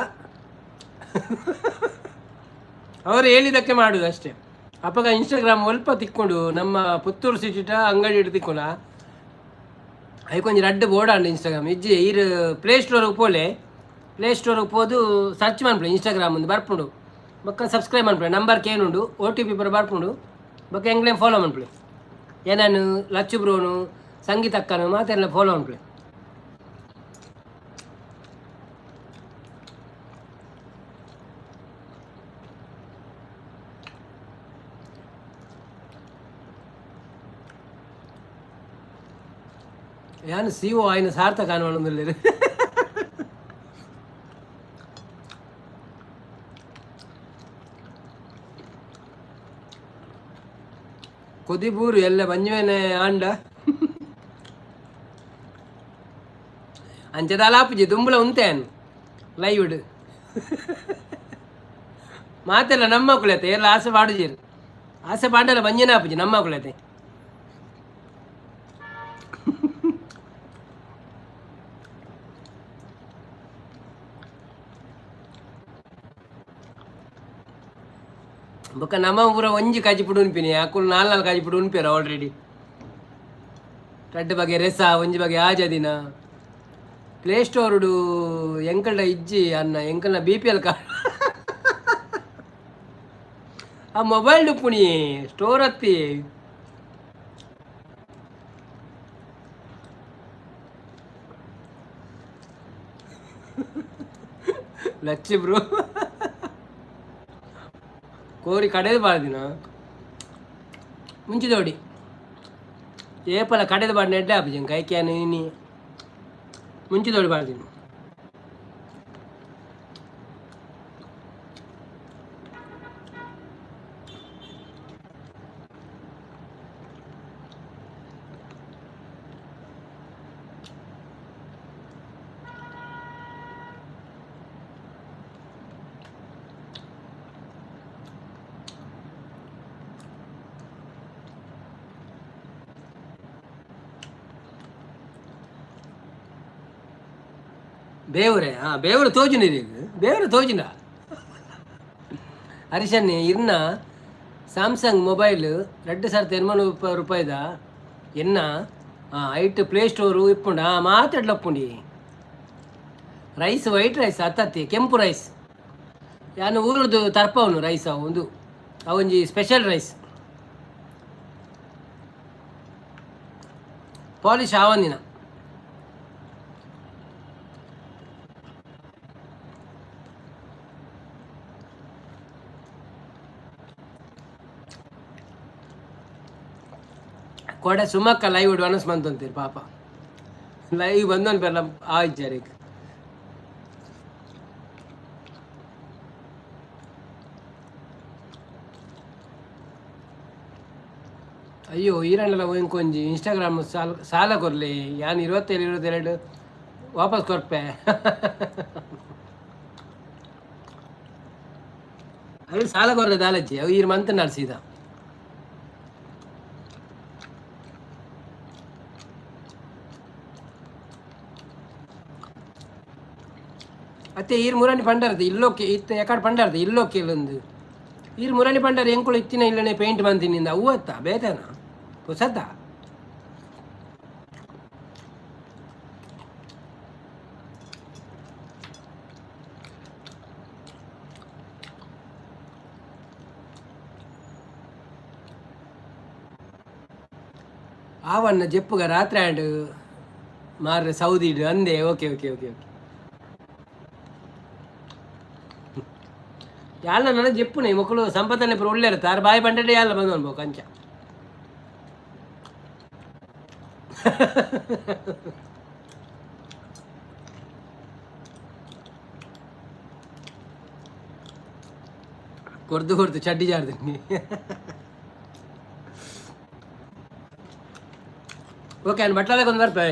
ಅವರು ಹೇಳಿದ್ದಕ್ಕೆ ಮಾಡುವುದು ಅಷ್ಟೇ. ಅಪ್ಪಗ ಇನ್ಸ್ಟಾಗ್ರಾಮ್ ಒಲ್ಪ ತಿಕ್ಕೊಂಡು ನಮ್ಮ ಪುತ್ತೂರು ಸಿಟಿಟ ಅಂಗಡಿ ಹಿಡ್ದು ತಿಕ್ಕೊಂಡ ಐಕೊಂಜಿ ರಡ್ಡ್ ಬೋರ್ಡ್ ಇನ್ಸ್ಟಾಗ್ರಾಮ್ ಇಜ್ಜಿ. ಈರ್ ಪ್ಲೇ ಸ್ಟೋರ್ಗೆ ಪೋಲೆ, ಪ್ಲೇ ಸ್ಟೋರ್ಗೆ ಪೋದು ಸರ್ಚ್ ಮನ್ಪುಲೆ ಇನ್ಸ್ಟಾಗ್ರಾಮ್ ಒಂದು ಬರ್ಪುಂಡು. ಬೊಕ್ಕ ಸಬ್ಸ್ಕ್ರೈಬ್ ಮನ್ಪುಲೆ, ನಂಬರ್ ಕೇನುಂಡು, ಓಟಿಪಿ ಪೂರ ಬರ್ಪುಂಡು. ಬೊಕ್ಕ ಎಂಕ್ಲೇನ್ ಫಾಲೋ ಮನ್ಪುಲೆ. ಏನಾನು ಲಚ್ಚು ಬ್ರೋನು, ಸಂಗೀತ ಅಕ್ಕನು ಮಾತೆಲ್ಲ ಫಾಲೋ ಮನ್ಪುಲೆ. ಯಾನ್ ಸಿಒ ಆಯ್ನ ಸಾರ್ಥಕ ಅನ್ವೊಂದುಲ್ಲೆರ್. ಕೊದಿಬೂರು ಎಲ್ಲ ಬಂಜುವೆನೆ ಆಂಡ ಅಂಚದಾಲ ಆಪುಜಿ, ದುಂಬುಲ ಉಂತೇನ್ ಲೈವ್ಡ್ ಮಾತೆಲ್ಲ ನಮ್ಮ ಕುಲತೆ ಎಲ್ಲ ಆಸೆ ಪಾಡುಜೀರು. ಆಸೆ ಪಾಂಡಲ ಬಂಜನೆ ಆಪುಜಿ ನಮ್ಮ ಕುಲತೆ. ಬೊಕ್ಕ ನಮ್ಮ ಪೂರ ಒಂಜಿ ಕಾಜಿಪುಡು ಉನ್ಪಿನಿ, ಅಕುಲು ನಾಲ್ ನಾಲ್ ಕಾಜಿಪುಡು ಉನ್ಪೇರ ಆಲ್ರೆಡಿ. ರಡ್ಡ್ ಬಗೆ ರೆಸ, ಒಂಜಿ ಬಗೆ ಆಜದಿನ. ಪ್ಲೇ ಸ್ಟೋರ್ಡು ಎಂಕಲ್ಡ ಇಜ್ಜಿ ಅನ್ನ, ಎಂಕಲ್ನ ಬಿಪಿಎಲ್ ಕಾರ್ಡ್. ಆ ಮೊಬೈಲ್ ಉಪ್ಪುಣಿ ಸ್ಟೋರ್ ಅತ್ತಿ. ಲಚ್ಚಿ ಬ್ರೋ, ಕೋರಿ ಕಡೆದು ಬಾರ್ದಿನ ಮುಂಚಿದೋಡಿ ಏಪಲ ಕಡೆದು ಬಾಡಿನ ಎಡ್ಡೆ ಆಪುಜಿ ಕೈಕ್ಯಾನು ಇನಿ ಮುಂಚಿದೋಡಿ ಬಾರ್ದಿನ. ಬೇವ್ರೆ, ಹಾಂ, ಬೇವ್ರೆ ತೋಜಿನ, ಬೇವ್ರೆ ತೋಜಿನ. ಹರೀಶನ್ನಿ ಇರ್ನ ಸ್ಯಾಮ್ಸಂಗ್ ಮೊಬೈಲ್ 2080 ರೂಪಾಯಿದ ಎನ್ನ ಐಟ್ ಪ್ಲೇ ಸ್ಟೋರು ಇಪ್ಪುಂಡು. ಹಾಂ, ಮಾತಾಡ್ಲಪ್ಪುಂಡಿ. ರೈಸ್ ವೈಟ್ ರೈಸ್ ಅತ್ತತ್ತಿ, ಕೆಂಪು ರೈಸ್. ಯಾನು ಊರುದು ತರ್ಪವನು ರೈಸ್ ಅವು ಒಂದು, ಅವೊಂಜಿ ಸ್ಪೆಷಲ್ ರೈಸ್, ಪಾಲಿಶ್ ಆವಂದಿನ. ಕೋಡೆ ಸುಮಕ್ಕ ಲೈವ್ ಅನೌನ್ಸ್ ಮಂತೊಂತೀರಿ. ಪಾಪ, ಲೈವ್ ಬಂದೊನ್ ಪೆರ್ಲ ಆಯ್ಚಾರಿಗೆ. ಅಯ್ಯೋ, ಈರಂಡಲ ಒಂಕೊಂಜಿ ಇನ್ಸ್ಟಾಗ್ರಾಮ್ ಸಾಲ ಸಾಲ ಕೊರ್ಲಿ. ಯಾನ್ 27 22 ವಾಪಸ್ ಕೊರ್ಪೆ. ಅದು ಸಾಲ ಕೊರ್ರೆ ದಾಲಜ್ಜಿ, ಅವು ಈರ್ ಮಂತ್ ನಡ್ಸಿದ. ಅತ್ತೆ, ಈರ್ ಮುರಾನಿ ಪಂಡರ್ದು ಇಲ್ಲೋಕೆ ಇತ್ತ ಎಕಡೆ ಪಂಡರ್ದು ಇಲ್ಲೋಕೆ ಇಲ್ಲೊಂದು. ಈರ್ ಮುರಾನಿ ಪಂಡರ್ ಎಂಕುಲು ಇತ್ತಿನ ಇಲ್ಲನೆ ಪೇಂಟ್ ಬಂದಿನಿಂದ ಅವು ಅತ್ತ ಬೇತನ ಹೊಸತ. ಆವನ್ನ ಜೆಪ್ಪುಗ ರಾತ್ರಿ ಆಂಡ್ ಮಾರ್ರೆ ಸೌದಿಡು ಅಂದೆ. ಓಕೆ ಓಕೆ ಓಕೆ ಓಕೆ, ಯಾಲ ನನ್ನ ಜೆಪ್ಪುನೆ ಮಕ್ಕಳು ಸಂಪತ್ತನೆ ಪೂರ ಒಳ್ಳೆ ಇರುತ್ತೆ. ಬಾಯಿ ಬಂಡೆ ಯಾಲ ಬಂದು ಅನ್ಬೇಕು ಅಂಚ. ಕೊರ್ದು ಕೊರ್ದು ಚಡ್ಡಿ ಜಾರ್ದಿನಿ. ಓಕೆ, ನಾನು ಬಟ್ಲಾದಾಗ ಒಂದು ಬರ್ಪೆ.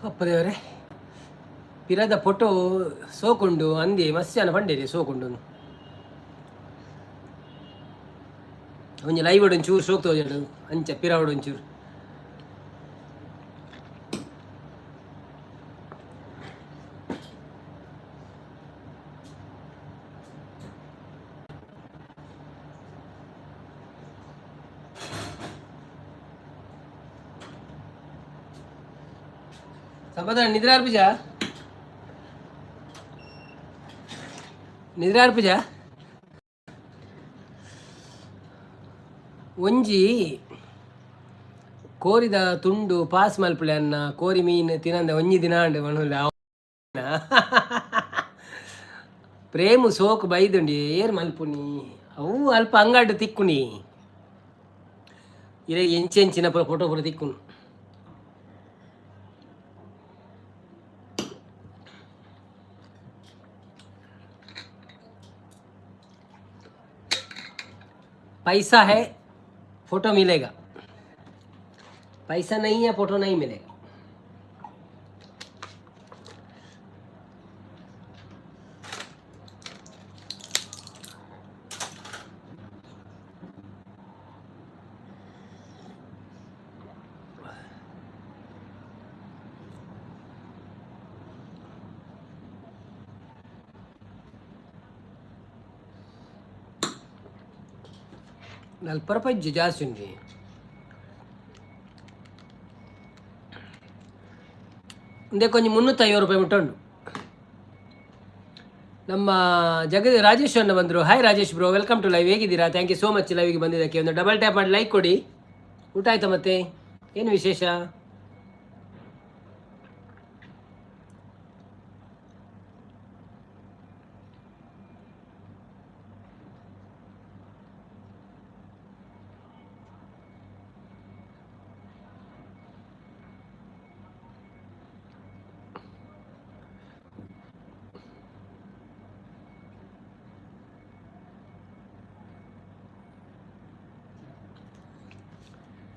ಅಪ್ಪದೇವರೇ, ಪಿರದ ಫೋಟೋ ಸೋಕುಂಡು ಅಂದಿ ಮಸ್ತ್ ಜನ ಪಂಡೇರಿ ಸೋಕುಂಡು. ಒಂಜಿ ಲೈವ್ ಒಂಚೂರು ಸೋಕ್ ತೋಜಡು ಅಂಚ ಪಿರವಡು ಒಂಚೂರು. ಸಂಪಾದನೆ ನಿದ್ರೆ ಅರ್ಪಿಜ, ನಿದ್ರೆ ಅರ್ಪಿಜ. ಒಂಜಿ ಕೋರಿದ ತುಂಡು ಪಾಸ್ ಮಲ್ಪುಲೆ ಅನ್ನ, ಕೋರಿ ಮೀನು ತಿನಂದ ಒಂಜಿ ದಿನ ಅಂಡು ಮನುಲ್ಲ. ಪ್ರೇಮ ಸೋಕು ಬೈದುಂಡಿ, ಏರ್ ಮಲ್ಪುನಿ? ಅವು ಅಲ್ಪ ಅಂಗಾಡು ತಿಕ್ಕುನಿ. ಇರೆ ಎಂಚೆಂಚಿನ ಪೂರ ಫೋಟೋ ಪೂರ ತಿಕ್ಕುನು. पैसा है, फोटो मिलेगा। पैसा नहीं है, फोटो नहीं मिलेगा। ನಲ್ಪ ರೂಪಾಯಿ ಜಾಸ್ತಿ ಉಂಟು. ಇಂದೇ ಕೊಂಚ 350 ರೂಪಾಯಿ ಮುಟ್ಟ ಉಂಟು. ನಮ್ಮ ಜಗದ ರಾಜೇಶ್ ಅಣ್ಣ ಬಂದರು. Hi Rajesh bro, welcome to live. ಹೇಗಿದ್ದೀರಾ? Thank you so much ಲೈವ್ಗೆ ಬಂದಿದ್ದಕ್ಕೆ. ಒಂದು ಡಬಲ್ ಟ್ಯಾಪ್ ಮಾಡಿ ಲೈಕ್ ಕೊಡಿ. ಊಟ ಆಯ್ತಾ? ಮತ್ತೆ ಏನು ವಿಶೇಷ?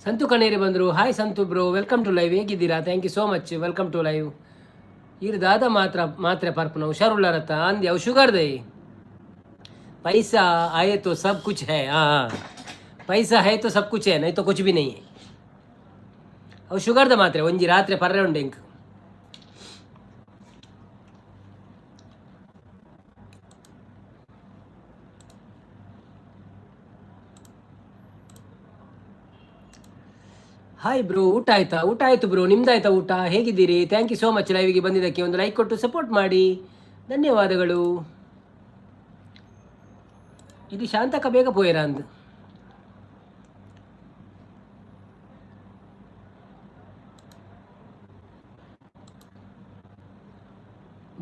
ಸಂತು ಕಣೇರಿ ಬಂದರು. Hi Santu bro, welcome to live. ಹೇಗಿದ್ದೀರಾ? Thank you so much, welcome to live. ಇರು ದಾದ ಮಾತ್ರ ಮಾತ್ರೆ ಪರ್ಪನ ಹುಷಾರುಳ್ಳಾರತ್ತ ಅಂದಿ. ಅವು ಶುಗರ್ ದೈ. पैसा आए तो सब कुछ है। हाँ हाँ, पैसा है तो सब कुछ है, नहीं तो कुछ भी नहीं है. ಅವು ಶುಗರ್ದ ಮಾತ್ರೆ ಒಂಜಿ ರಾತ್ರಿ ಪರ್ರೆ ಉಂಡು ಇಂಕ್. ಹಾಯ್ ಬ್ರೋ, ಊಟ ಆಯ್ತಾ? ಊಟ ಆಯಿತು ಬ್ರೋ, ನಿಮ್ದಾಯ್ತಾ ಊಟ? ಹೇಗಿದ್ದೀರಿ? Thank you so much ಲೈವಿಗೆ ಬಂದಿದ್ದಕ್ಕೆ. ಒಂದು ಲೈಕ್ ಕೊಟ್ಟು ಸಪೋರ್ಟ್ ಮಾಡಿ, ಧನ್ಯವಾದಗಳು. ಇದು ಶಾಂತಕ ಬೇಗ ಪೋಯರ ಅಂದ್.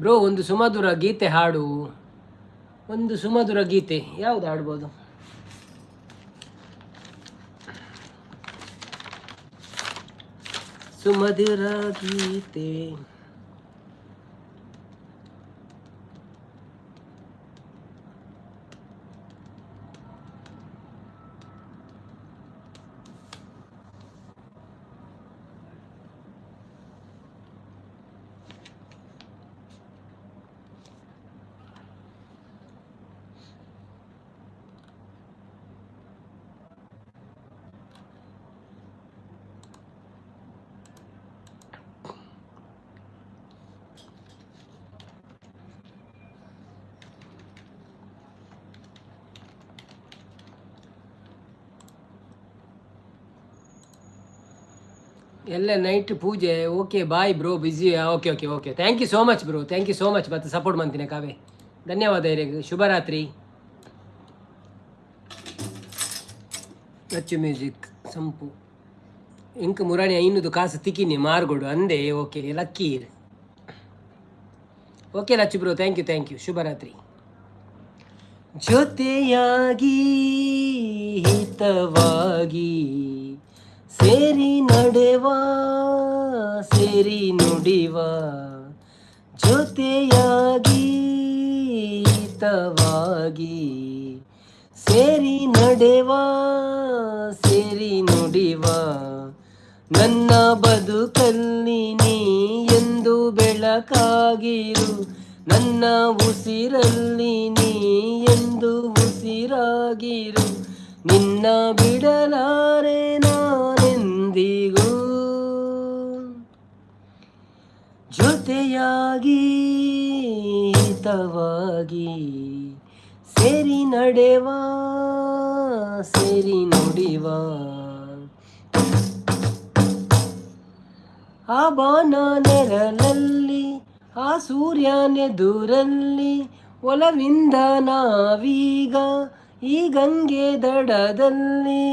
ಬ್ರೋ, ಒಂದು ಸುಮಧುರ ಗೀತೆ ಹಾಡು. ಒಂದು ಸುಮಧುರ ಗೀತೆ ಯಾವುದು ಹಾಡ್ಬೋದು? ಸುಮಧುರ ಗೀತೆ. ಎಲ್ಲ ನೈಟ್ ಪೂಜೆ. Okay, bye bro, busy. Okay okay okay, thank you so much bro, thank you so much. ಮತ್ತೆ ಸಪೋರ್ಟ್ ಮಾಡ್ತೀನಿ ಕಾವೆ. ಧನ್ಯವಾದ ಇರಿಗೆ, ಶುಭರಾತ್ರಿ. ನಚ್ಚು ಮ್ಯೂಸಿಕ್ ಸಂಪು ಇಂಕ್ ಮುರಾಣಿ ಐನೂದು ಕಾಸು ತಿಕ್ಕಿನಿ ಮಾರ್ಗೋಡು ಅಂದೆ. Okay lucky. Okay Lachchu bro, thank you, thank you, ಶುಭರಾತ್ರಿ. ಜೊತೆಯಾಗಿ ಹಿತವಾಗಿ ಸೇರಿ ನಡೆವ, ಸೇರಿ ನುಡಿವ, ಜೊತೆಯಾಗಿ ಹಿತವಾಗಿ ಸೇರಿ ನಡೆವ, ಸೇರಿ ನುಡಿವ, ನನ್ನ ಬದುಕಲ್ಲಿ ನೀ ಬೆಳಕಾಗಿರು. ನನ್ನ ಉಸಿರಲ್ಲಿ ನೀ ಎಂದು ಉಸಿರಾಗಿರು. ನಿನ್ನ ಬಿಡಲಾರೆ ನಾನೆಂದಿಗೂ. ಜೊತೆಯಾಗಿ, ಹಿತವಾಗಿ ಸೇರಿ ನಡೆವ, ಸೇರಿ ನುಡಿವ. ಆ ಬಾನ ನೆರಳಲ್ಲಿ, ಆ ಸೂರ್ಯನೆದುರಲ್ಲಿ, ಒಲವಿಂದ ನಾವೀಗ ಈ ಗಂಗೆ ದಡದಲ್ಲಿ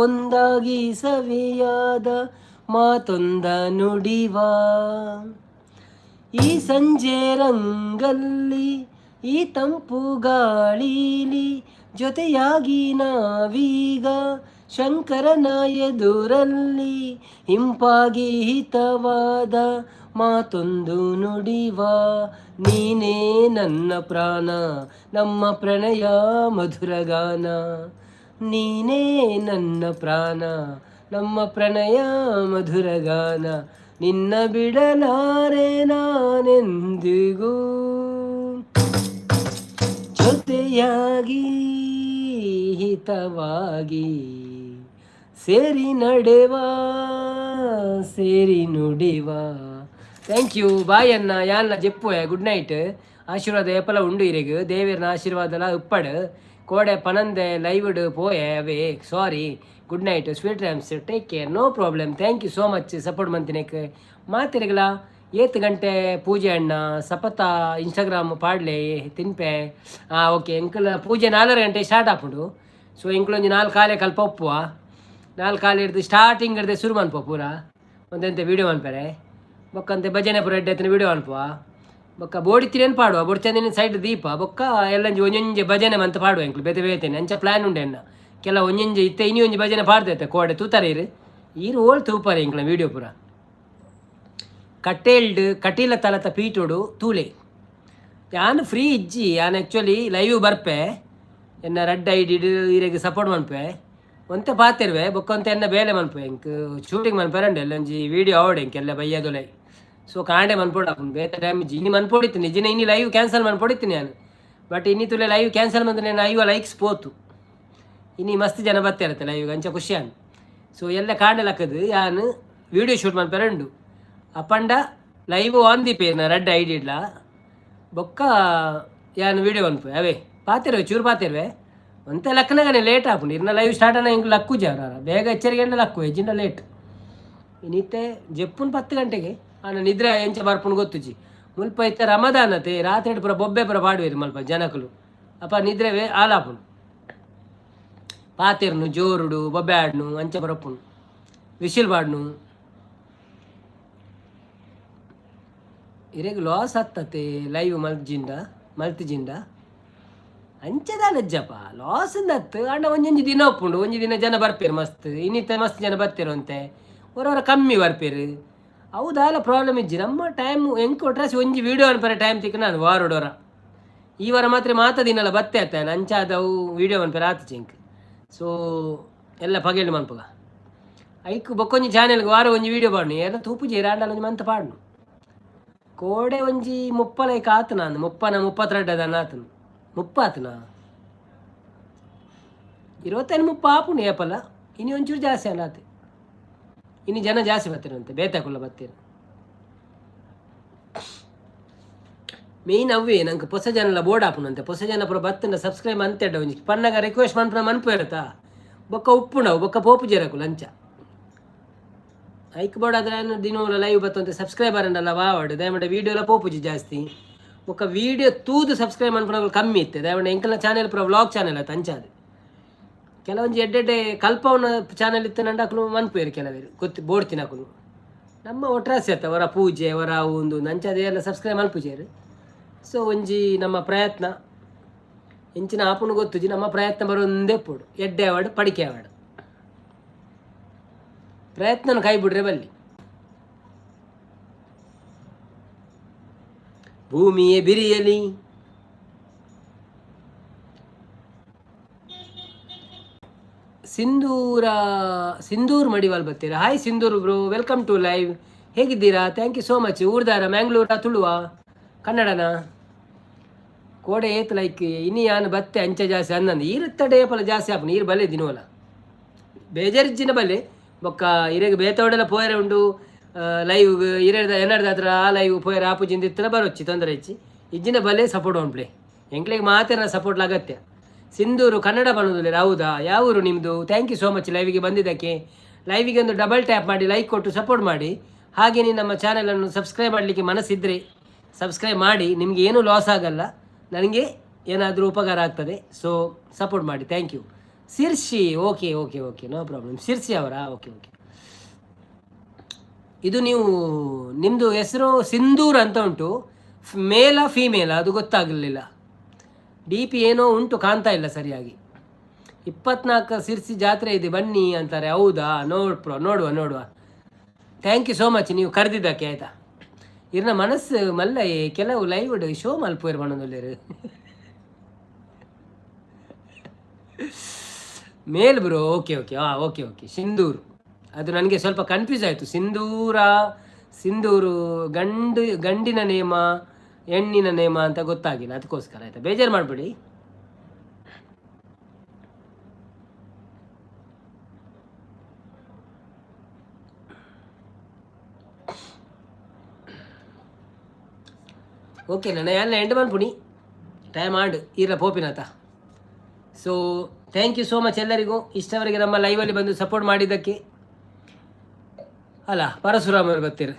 ಒಂದಾಗಿ ಸವಿಯಾದ ಮಾತೊಂದ ನುಡಿವ. ಈ ಸಂಜೆ ರಂಗಲ್ಲಿ, ಈ ತಂಪು ಗಾಳೀಲಿ, ಜೊತೆಯಾಗಿ ನಾವೀಗ ಶಂಕರನ ಎದುರಲ್ಲಿ ಇಂಪಾಗಿ ಹಿತವಾದ ಮಾತೊಂದು ನುಡಿವ. ನೀನೇ ನನ್ನ ಪ್ರಾಣ, ನಮ್ಮ ಪ್ರಣಯ ಮಧುರಗಾನ. ನೀನೇ ನನ್ನ ಪ್ರಾಣ, ನಮ್ಮ ಪ್ರಣಯ ಮಧುರಗಾನ. ನಿನ್ನ ಬಿಡಲಾರೆ ನಾನೆಂದಿಗೂ. ಜೊತೆಯಾಗಿ, ಹಿತವಾಗಿ ಸೇರಿ ನಡೆವ, ಸೇರಿ ನುಡಿವ. Thank you, ಬಾಯ್ ಅನ್ನ. ಯಾನ್ಲ ಜೆಪ್ಪುವೆ. Good night. ಆಶೀರ್ವಾದ ಏಪಲ ಉಂಡು ಇರೆಗ್. ದೇವೆರ್ನ ಆಶೀರ್ವಾದಲ ಉಪ್ಪಡ್. ಕೋಡೆ ಪನಂದೆ ಲೈವ್ಡ್ ಪೋಯೆ, ಅವೇ sorry. Good night, sweet dreams, take care. No problem. Thank you so much support ಮಂತಿನೆಕ್. ಮಾತೆರೆಗ್ಲ. ಏತ್ ಗಂಟೆ ಪೂಜೆ ಅಣ್ಣ? ಸಪತ ಇನ್ಸ್ಟಾಗ್ರಾಮ್ ಪಾಡ್ಲೆ ತಿನ್ಪೆ. ಹಾಂ, ಓಕೆ. ಎಂಕಲ್ ಪೂಜೆ 4:30 ಗಂಟೆ ಸ್ಟಾರ್ಟ್ ಆಪುಂಡು. ಸೊ ಎಂಕುಲೊಂಜಿ ನಾಲ್ಕು ಕಾಲೆ ಕಲ್ಪ ಒಪ್ಪುವ. ನಾಲ್ಕು ಕಾಲು ಹಿಡ್ದು ಸ್ಟಾರ್ಟಿಂಗ್ ಹಿಡ್ದು ಶುರು ಮನ್ಪುವ ಪೂರ. ಒಂದೆಂತೆ ವೀಡಿಯೋ ಮನ್ಪರೆ. ಬೊಕ್ಕಂತೆ ಭಜನೆ ಪೂರ ಎಡ್ಡೆ ವೀಡಿಯೋ ಮನ್ಪುವ. ಬೊಕ್ಕ ಬೋಡಿತ್ತಿನೇನು ಪಾಡುವ, ಬೊಡ್ಚಂದಿನ ಸೈಡ್ ದೀಪ. ಬೊಕ್ಕ ಎಲ್ಲಂಜಿ ಒಂಜೊಂಜಿ ಭಜನೆ ಮಂತ ಪಾಡುವ ಎಂಕ್ಲು ಬೇತೆ ಬೇತೆನೆ. ಅಂಚ ಪ್ಲ್ಯಾನ್ ಉಂಡೆ ಎನ್ನ. ಕೆಲ ಒಂಜೊಂಜಿ ಇತ್ತೆ ಇನಿ ಒಂಜಿ ಭಜನೆ ಪಾಡ್ದೈತೆ ಕೋಡೆ. ತೂತಾರೆ ಇರು ಈರು ಓಲ್ ತೂಪಾರೆ ಎಂಕ್ಲ ವೀಡಿಯೋ ಪೂರ. ಕಟ್ಟೇಲ್ಡ್ ಕಟೀಲ ತಲತ ಪೀಟೋಡು ತೂಲೆ. ಯಾನ್ ಫ್ರೀ ಇಜ್ಜಿ. ಯಾನ್ ಆ್ಯಕ್ಚುಲಿ ಲೈವ್ ಬರ್ಪೆ. ಎನ್ನ ರಡ್ಡ್ ಐಡಿ ಇರೆಗ್ ಸಪೋರ್ಟ್ ಮನ್ಪೆ. ಒಂತೆ ಪಾತೆರ್ವೆ, ಬೊಕ್ಕ ಒಂತೆ ಎನ್ನ ಬೇಲೆ ಮನ್ಪೆ. ಎಂಕ್ ಶೂಟಿಂಗ್ ಮನ್ಪೆರಂಡೆ ಎಲ್ಲೊಂಜಿ ವೀಡಿಯೋ ಆವಡೆ ಎಂಕ್ ಎಲ್ಲ ಬಯ್ಯದೊಲೈ. ಸೊ ಕಾಂಡೆ ಮನ್ಪೊಡು ಆಪುಂಡು, ಬೇತೆ ಟೈಮ್ ಇಜ್ಜಿ. ಇನಿ ಮನ್ಪೊಡಿತ್ತಿನಿ ಇಜ್ಜಿನ ಇನಿ ಲೈವ್ ಕ್ಯಾನ್ಸಲ್ ಮನ್ಪೊಡಿತ್ತಿನಿ ಯಾನ್. ಬಟ್ ಇನಿ ತುಲೆ ಲೈವ್ ಕ್ಯಾನ್ಸಲ್ ಮಂತ್ ನಾನು 50 ಲೈಕ್ಸ್ ಪೋತು. ಇನಿ ಮಸ್ತ್ ಜನ ಬತ್ತೇರತ್ತೆ ಲೈವ್, ಅಂಚ ಖುಷಿ ಆಂಡ್. ಸೊ ಎಲ್ಲ ಕಾಂಡೆ ಲಕ್ಕದು ಯಾನ್ ವೀಡಿಯೋ ಶೂಟ್ ಮನ್ಪೆರೆ ಉಂಡು. ಅಪಂಡ ಲೈವ್ ಆನ್ ದೀಪೇರ್ ನಾ ರಡ್ಡ್ ಐಡಿ ಇಡ್ಲ. ಬೊಕ್ಕ ಯಾನ್ ವೀಡಿಯೋ ಮನ್ಪುವೆ. ಅವೇ ಪಾತೆರ್ವೆ, ಚೂರು ಪಾತೆರ್ವೆ. ಒಂತೆ ಲಕ್ಕನಗನೆ ಲೇಟ್ ಆಪುಂಡು. ಇರ್ನ ಲೈವ್ ಸ್ಟಾರ್ಟ್ ಆನ ಎಂಕ್ ಲಕ್ಕುಜಿ. ಅವರ ಬೇಗ ಎಚ್ಚರಿಕೆ ಲಕ್ಕು ಎಜ್ಜಿಂಡ ಲೇಟ್. ಇನಿತ್ತೆ ಜೆಪ್ಪುನ್ 10 ಗಂಟೆಗೆ. ಆನ ನಿದ್ರೆ ಎಂಚ ಬರ್ಪುಂಡು ಗೊತ್ತುಜಿ. ಮುಲ್ಪ ಇತ್ತೆ ರಮದಾನತೆ, ರಾತ್ರಿ ಪೂರ ಬೊಬ್ಬೆ ಪೂರ ಪಾಡುವೆರು ಮಲ್ಪ ಜನಕುಲು. ಅಪ್ಪ ನಿದ್ರೆ ಆಲಾಪುಂಡು. ಪಾತೆರ್ನು ಜೋರುಡು, ಬೊಬ್ಬೆ ಆಡ್ನು, ಅಂಚ ಬರಪುಂಡು, ವಿಶಿಲ್ ಪಾಡ್ನು. ಇರೆಗ್ ಲಾಸ್ ಆತ್ತತೆ ಲೈವ್ ಮಲ್ಜಿಂಡ ಮಲ್ತಿಜಿಂಡ. ಅಂಚದ ಲಜ್ಜಪ್ಪ ಲಾಸ್ ಅತ್ತು. ಅಂಡ ಒಂಜೊಂಜಿ ದಿನ ಉಪ್ಪುಂಡು. ಒಂಜಿ ದಿನ ಜನ ಬರ್ಪೇರು ಮಸ್ತ್, ಇನ್ನಿತ್ತ ಮಸ್ತ್ ಜನ ಬರ್ತಿರುವಂತೆ. ಹೊರವರ ಕಮ್ಮಿ ಬರ್ಪೇರು. ಅವು ಪ್ರಾಬ್ಲಮ್ ಇಜ್ಜಿ. ನಮ್ಮ ಟೈಮ್ ಎಂಕ್ ಒಟ್ರಾಸಿ ಒಂಜಿ ವೀಡಿಯೋ ಅನ್ಪರೆ ಟೈಮ್ ತಿಕ್ಕ ನಾನು ವಾರಡೋರ. ಈ ವಾರ ಮಾತ್ರ ಮಾತ ದಿನಲ ಬತ್ತೆ ಆತ ಅಂಚಾದವು ವೀಡಿಯೋ ಮನ್ಪರೆ ಆತು ಎಂಕ್. ಸೊ ಎಲ್ಲ ಪಗೆಲ್ ಮನ್ಪುಗ. ಐಕ್ ಬೊಕ್ಕೊಂಜಿ ಚಾನೆಲ್ಗೆ ವಾರ ಒಂಜಿ ವೀಡಿಯೋ ಪಾಡ್ನು. ಎಲ್ಲ ತೂಪುಜಿ ರಾಂಡಲ ಒಂಜಿ ಮಂತ ಪಾಡ್ನು. ಕೋಡೆ ಒಂಜಿ 30 ಲೈಕ್ ಆತು. ನಾನು 30ನ 32 ಅದನ್ನ ಆತನು. 30 ಆತನ, 25 30 ಆಪುಂಡು ಏಪಲ್ಲ. ಇನಿ ಒಂಚೂರು ಜಾಸ್ತಿ ಅಲ್ಲ ಆತು. ಇನ್ನು ಜನ ಜಾಸ್ತಿ ಬರ್ತಿರಂತೆ, ಬೇತಾಕುಲ್ಲ ಬರ್ತೀರ. ಮೇಯ್ನ್ ಅವೇ ನಂಗೆ ಹೊಸ ಜನಲ ಬೋರ್ಡ್ ಆಪುನಂತೆ. ಹೊಸ ಜನ ಪೂರ ಬತ್ತಂಡ ಸಬ್ಸ್ಕ್ರೈಬ್ ಅಂತೆಡ್ಡ ಒಂಜಿ ಪನ್ನಗ ರಿಕ್ವೆಸ್ಟ್ ಮನ್ಪುನ ಮನ್ಪು ಇರುತ್ತಾ. ಬೊಕ್ಕ ಉಪ್ಪುಂಡವು, ಬೊಕ್ಕ ಪೋಪು ಜೇರಕು ಲಂಚ ಐಕ್ ಬೋರ್ಡ್. ಆದ್ರೆ ದಿನ ಲೈವ್ ಬತ್ತಂತೆ ಸಬ್ಸ್ಕ್ರೈಬರ್ ಅಂಡಲ್ಲ ವಾವಡ್. ದಯಮಾಡಿ ವೀಡಿಯೋಲ ಪೋಪುಜಿ ಜಾಸ್ತಿ. ಬೊಕ್ಕ ವೀಡಿಯೋ ತೂದು ಸಬ್ಸ್ಕ್ರೈಬ್ ಮನ್ಪುನಗಳು ಕಮ್ಮಿ ಇತ್ತೆ. ದಯಮಾಡಿ ಎಂಕಲ್ನ ಚಾನೆಲ್ ಪೂರ ವ್ಲಾಗ್ ಚಾನೆಲ್ ಆತ ಅಂಚಾದ. ಕೆಲವೊಂಜಿ ಎಡ್ಡೆಡ್ಡೆ ಕಲ್ಪವನ ಚಾನೆಲ್ ಇತ್ತು ನಂಡ ಅಕುಲು ಮನ್ಪುವೆರು. ಕೆಲವರು ಗೊತ್ತು ಬೋರ್ಡ್ ತಿನ್ನಕುಲು. ನಮ್ಮ ಒಟ್ರಾಸಿ ಆತ ವರ ಪೂಜೆ ವರ ಒಂದು ಅಂಚಾದ ಎಲ್ಲ ಸಬ್ಸ್ಕ್ರೈಬ್ ಮಲ್ಪುಜೇರು. ಸೊ ಒಂಜಿ ನಮ್ಮ ಪ್ರಯತ್ನ ಎಂಚಿನ ಆಪುನು ಗೊತ್ತುಜಿ. ನಮ್ಮ ಪ್ರಯತ್ನ ಬರೋಂದೇ ಪೋಡು. ಎಡ್ಡೆ ಅವಾಡು, ಪಡಿಕೆ ಅವಾಡು, ಪ್ರಯತ್ನನ ಕೈ ಬಿಡ್ರೆ ಬಲ್ಲಿ. ಭೂಮಿಯೇ ಬಿರಿಯಲಿ. ಸಿಂಧೂರ, ಸಿಂಧೂರ್ ಮಡಿವಾಲ್ ಬರ್ತೀರಾ. Hi Sindhur bro, welcome to live. ಹೇಗಿದ್ದೀರಾ? Thank you so much. ಊರ್ದಾರ ಮ್ಯಾಂಗ್ಳೂರ, Tuluva, ಕನ್ನಡನ? ಕೋಡೆ ಏತ್ ಲೈಕ್ ಇನಿ ಯಾನ್ ಬತ್ತೆ ಅಂಚ ಜಾಸ್ತಿ ಅನ್ನಂದು ಈರುತ್ತಡೆ ಪಲ ಜಾಸ್ತಿ ಆಪುಂಡು. ಈರು ಬಲೆ ದಿನೋಲ ಬೇಜಾರಿಜ್ಜಿನ ಬಲೆ ಬೊಕ್ಕ ಇರೆಗ್ ಬೇತೋಡೆಲ ಪೋಯರೆ ಉಂಡು. ಲೈವ್ ಇರೆದ ಎನ್ನಡ್ದ ಹತ್ರ ಆ ಲೈವ್ ಪೋಯರೆ ಆಪುಜಿಂದ ಇತ್ತಲ ಬರೊಚ್ಚಿ, ತೊಂದರೆ ಇಚ್ಚಿ. ಇಜ್ಜಿನ ಬಲೆ ಸಪೋರ್ಟ್ ಪ್ಲೇ ಎಂಕ್ಲೆಗ್ ಮಾತೆರ್ನ ಸಪೋರ್ಟ್ ಅಗತ್ಯ. ಸಿಂಧೂರು ಕನ್ನಡ ಬನ್ನೋದಿಲ್ಲ, ಹೌದಾ? ಯಾವ ಊರು ನಿಮ್ಮದು? Thank you so much ಲೈವಿಗೆ ಬಂದಿದ್ದಕ್ಕೆ. ಲೈವಿಗೆ ಒಂದು ಡಬಲ್ ಟ್ಯಾಪ್ ಮಾಡಿ, ಲೈಕ್ ಕೊಟ್ಟು ಸಪೋರ್ಟ್ ಮಾಡಿ. ಹಾಗೆಯೇ ನಮ್ಮ ಚಾನಲನ್ನು ಸಬ್ಸ್ಕ್ರೈಬ್ ಮಾಡಲಿಕ್ಕೆ ಮನಸ್ಸಿದ್ದರೆ ಸಬ್ಸ್ಕ್ರೈಬ್ ಮಾಡಿ. ನಿಮಗೆ ಏನೂ ಲಾಸ್ ಆಗಲ್ಲ, ನನಗೆ ಏನಾದರೂ ಉಪಕಾರ ಆಗ್ತದೆ. ಸೊ ಸಪೋರ್ಟ್ ಮಾಡಿ. Thank you. Sirsi, okay okay okay, no problem. Sirsi ಅವರಾ? Okay okay. ಇದು ನೀವು ನಿಮ್ಮದು ಹೆಸರು ಸಿಂಧೂರ್ ಅಂತ ಉಂಟು. ಮೇಲ ಫೀಮೇಲ ಅದು ಗೊತ್ತಾಗಲಿಲ್ಲ. ಡಿ ಪಿ ಏನೋ ಉಂಟು, ಕಾಣ್ತಾ ಇಲ್ಲ ಸರಿಯಾಗಿ. 24 ಸಿರ್ಸಿ ಜಾತ್ರೆ ಇದೆ, ಬನ್ನಿ ಅಂತಾರೆ. ಹೌದಾ? ನೋಡುವ ನೋಡುವ. Thank you so much ನೀವು ಕರೆದಿದ್ದಕ್ಕೆ, ಆಯಿತಾ? ಇರ್ನ ಮನಸ್ಸು ಮಲ್ಲ ಕೆಲವು ಲೈವ್ ಶೋ ಮಲ್ಪುವೆರ್ ಪನೊಂದುಲ್ಲೆರ್. ಮೇಲ್ ಬ್ರೋ, ಓಕೆ ಓಕೆ, ಹಾಂ, ಓಕೆ ಓಕೆ. ಸಿಂಧೂರು, ಅದು ನನಗೆ ಸ್ವಲ್ಪ ಕನ್ಫ್ಯೂಸ್ ಆಯಿತು. ಸಿಂಧೂರ, ಸಿಂಧೂರು ಗಂಡು, ಗಂಡಿನ ನೇಮ ಹೆಣ್ಣಿನ ನೇಮ ಅಂತ ಗೊತ್ತಾಗಿಲ್ಲ, ಅದಕ್ಕೋಸ್ಕರ, ಆಯಿತಾ? ಬೇಜಾರು ಮಾಡಬೇಡಿ. ಓಕೆ, ನನ್ನ ಎಲ್ಲ ಎಂಡ್ ಮನ್ಪುಣಿ ಟೈಮ್ ಆಂಡ್ ಈರ ಪೋಪಿನಾತ. So thank you so much ಎಲ್ಲರಿಗೂ, ಇಷ್ಟವರೆಗೆ ನಮ್ಮ ಲೈವಲ್ಲಿ ಬಂದು ಸಪೋರ್ಟ್ ಮಾಡಿದ್ದಕ್ಕೆ. ಅಲ್ಲ, ಪರಶುರಾಮರು ಬರ್ತೀರಿ.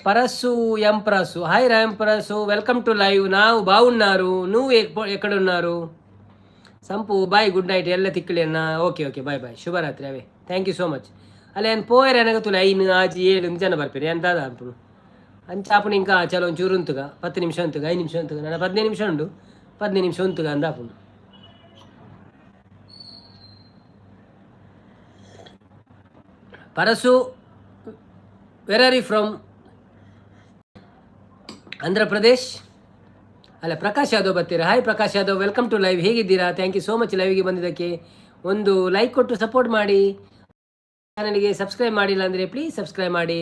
Parasu M Parasu, hi Ram Parasu, welcome to live. ನಾವು ಬಾವುన్నారు, ನೀವು ಎಕ್ಕಡುన్నారు? ಸಂಪು ಬಾಯ್, ಗುಡ್ ನೈಟ್ ಎಲ್ಲ ತಿಕ್ಕಳಿ ಅಣ್ಣ. ಓಕೆ ಓಕೆ, ಬಾಯ್ ಬಾಯ್, ಶುಭರಾತ್ರಿ ಅವೇ. Thank you so much. ಅಲ್ಲ, ಏನು ಪೋಯರ್ ಏನಾಗತ್ತಲ್ಲ, 5 6 7 ಜನ ಬರ್ತೀರಿ ಅಂತ ಅನ್ಪುನು. ಅಂಚ ಆಪುನು ఇంకా ಚಲೋ ಒಂಚೂರು ಉಂತುಗ, 10 ನಿಮಿಷ ಉಂತುಗ, 5 ನಿಮಿಷ ಉಂತುಗ, ನನ್ನ 15 ನಿಮಿಷ ಉಂಡು, 15 ನಿಮಿಷ ಉಂತುಗ ಅಂದ ಆಪುನು. Parasu, where are you from? Andhra Pradesh? ಅಲ್ಲ, ಪ್ರಕಾಶ್ ಯಾದವ್ ಬರ್ತೀರಾ. Hi Prakash Yadav, welcome to live. ಹೇಗಿದ್ದೀರಾ? Thank you so much ಲೈವ್ಗೆ ಬಂದಿದ್ದಕ್ಕೆ. ಒಂದು ಲೈಕ್ ಕೊಟ್ಟು ಸಪೋರ್ಟ್ ಮಾಡಿ. ಚಾನಲ್ಗೆ ಸಬ್ಸ್ಕ್ರೈಬ್ ಮಾಡಿಲ್ಲ ಅಂದರೆ ಪ್ಲೀಸ್ ಸಬ್ಸ್ಕ್ರೈಬ್ ಮಾಡಿ.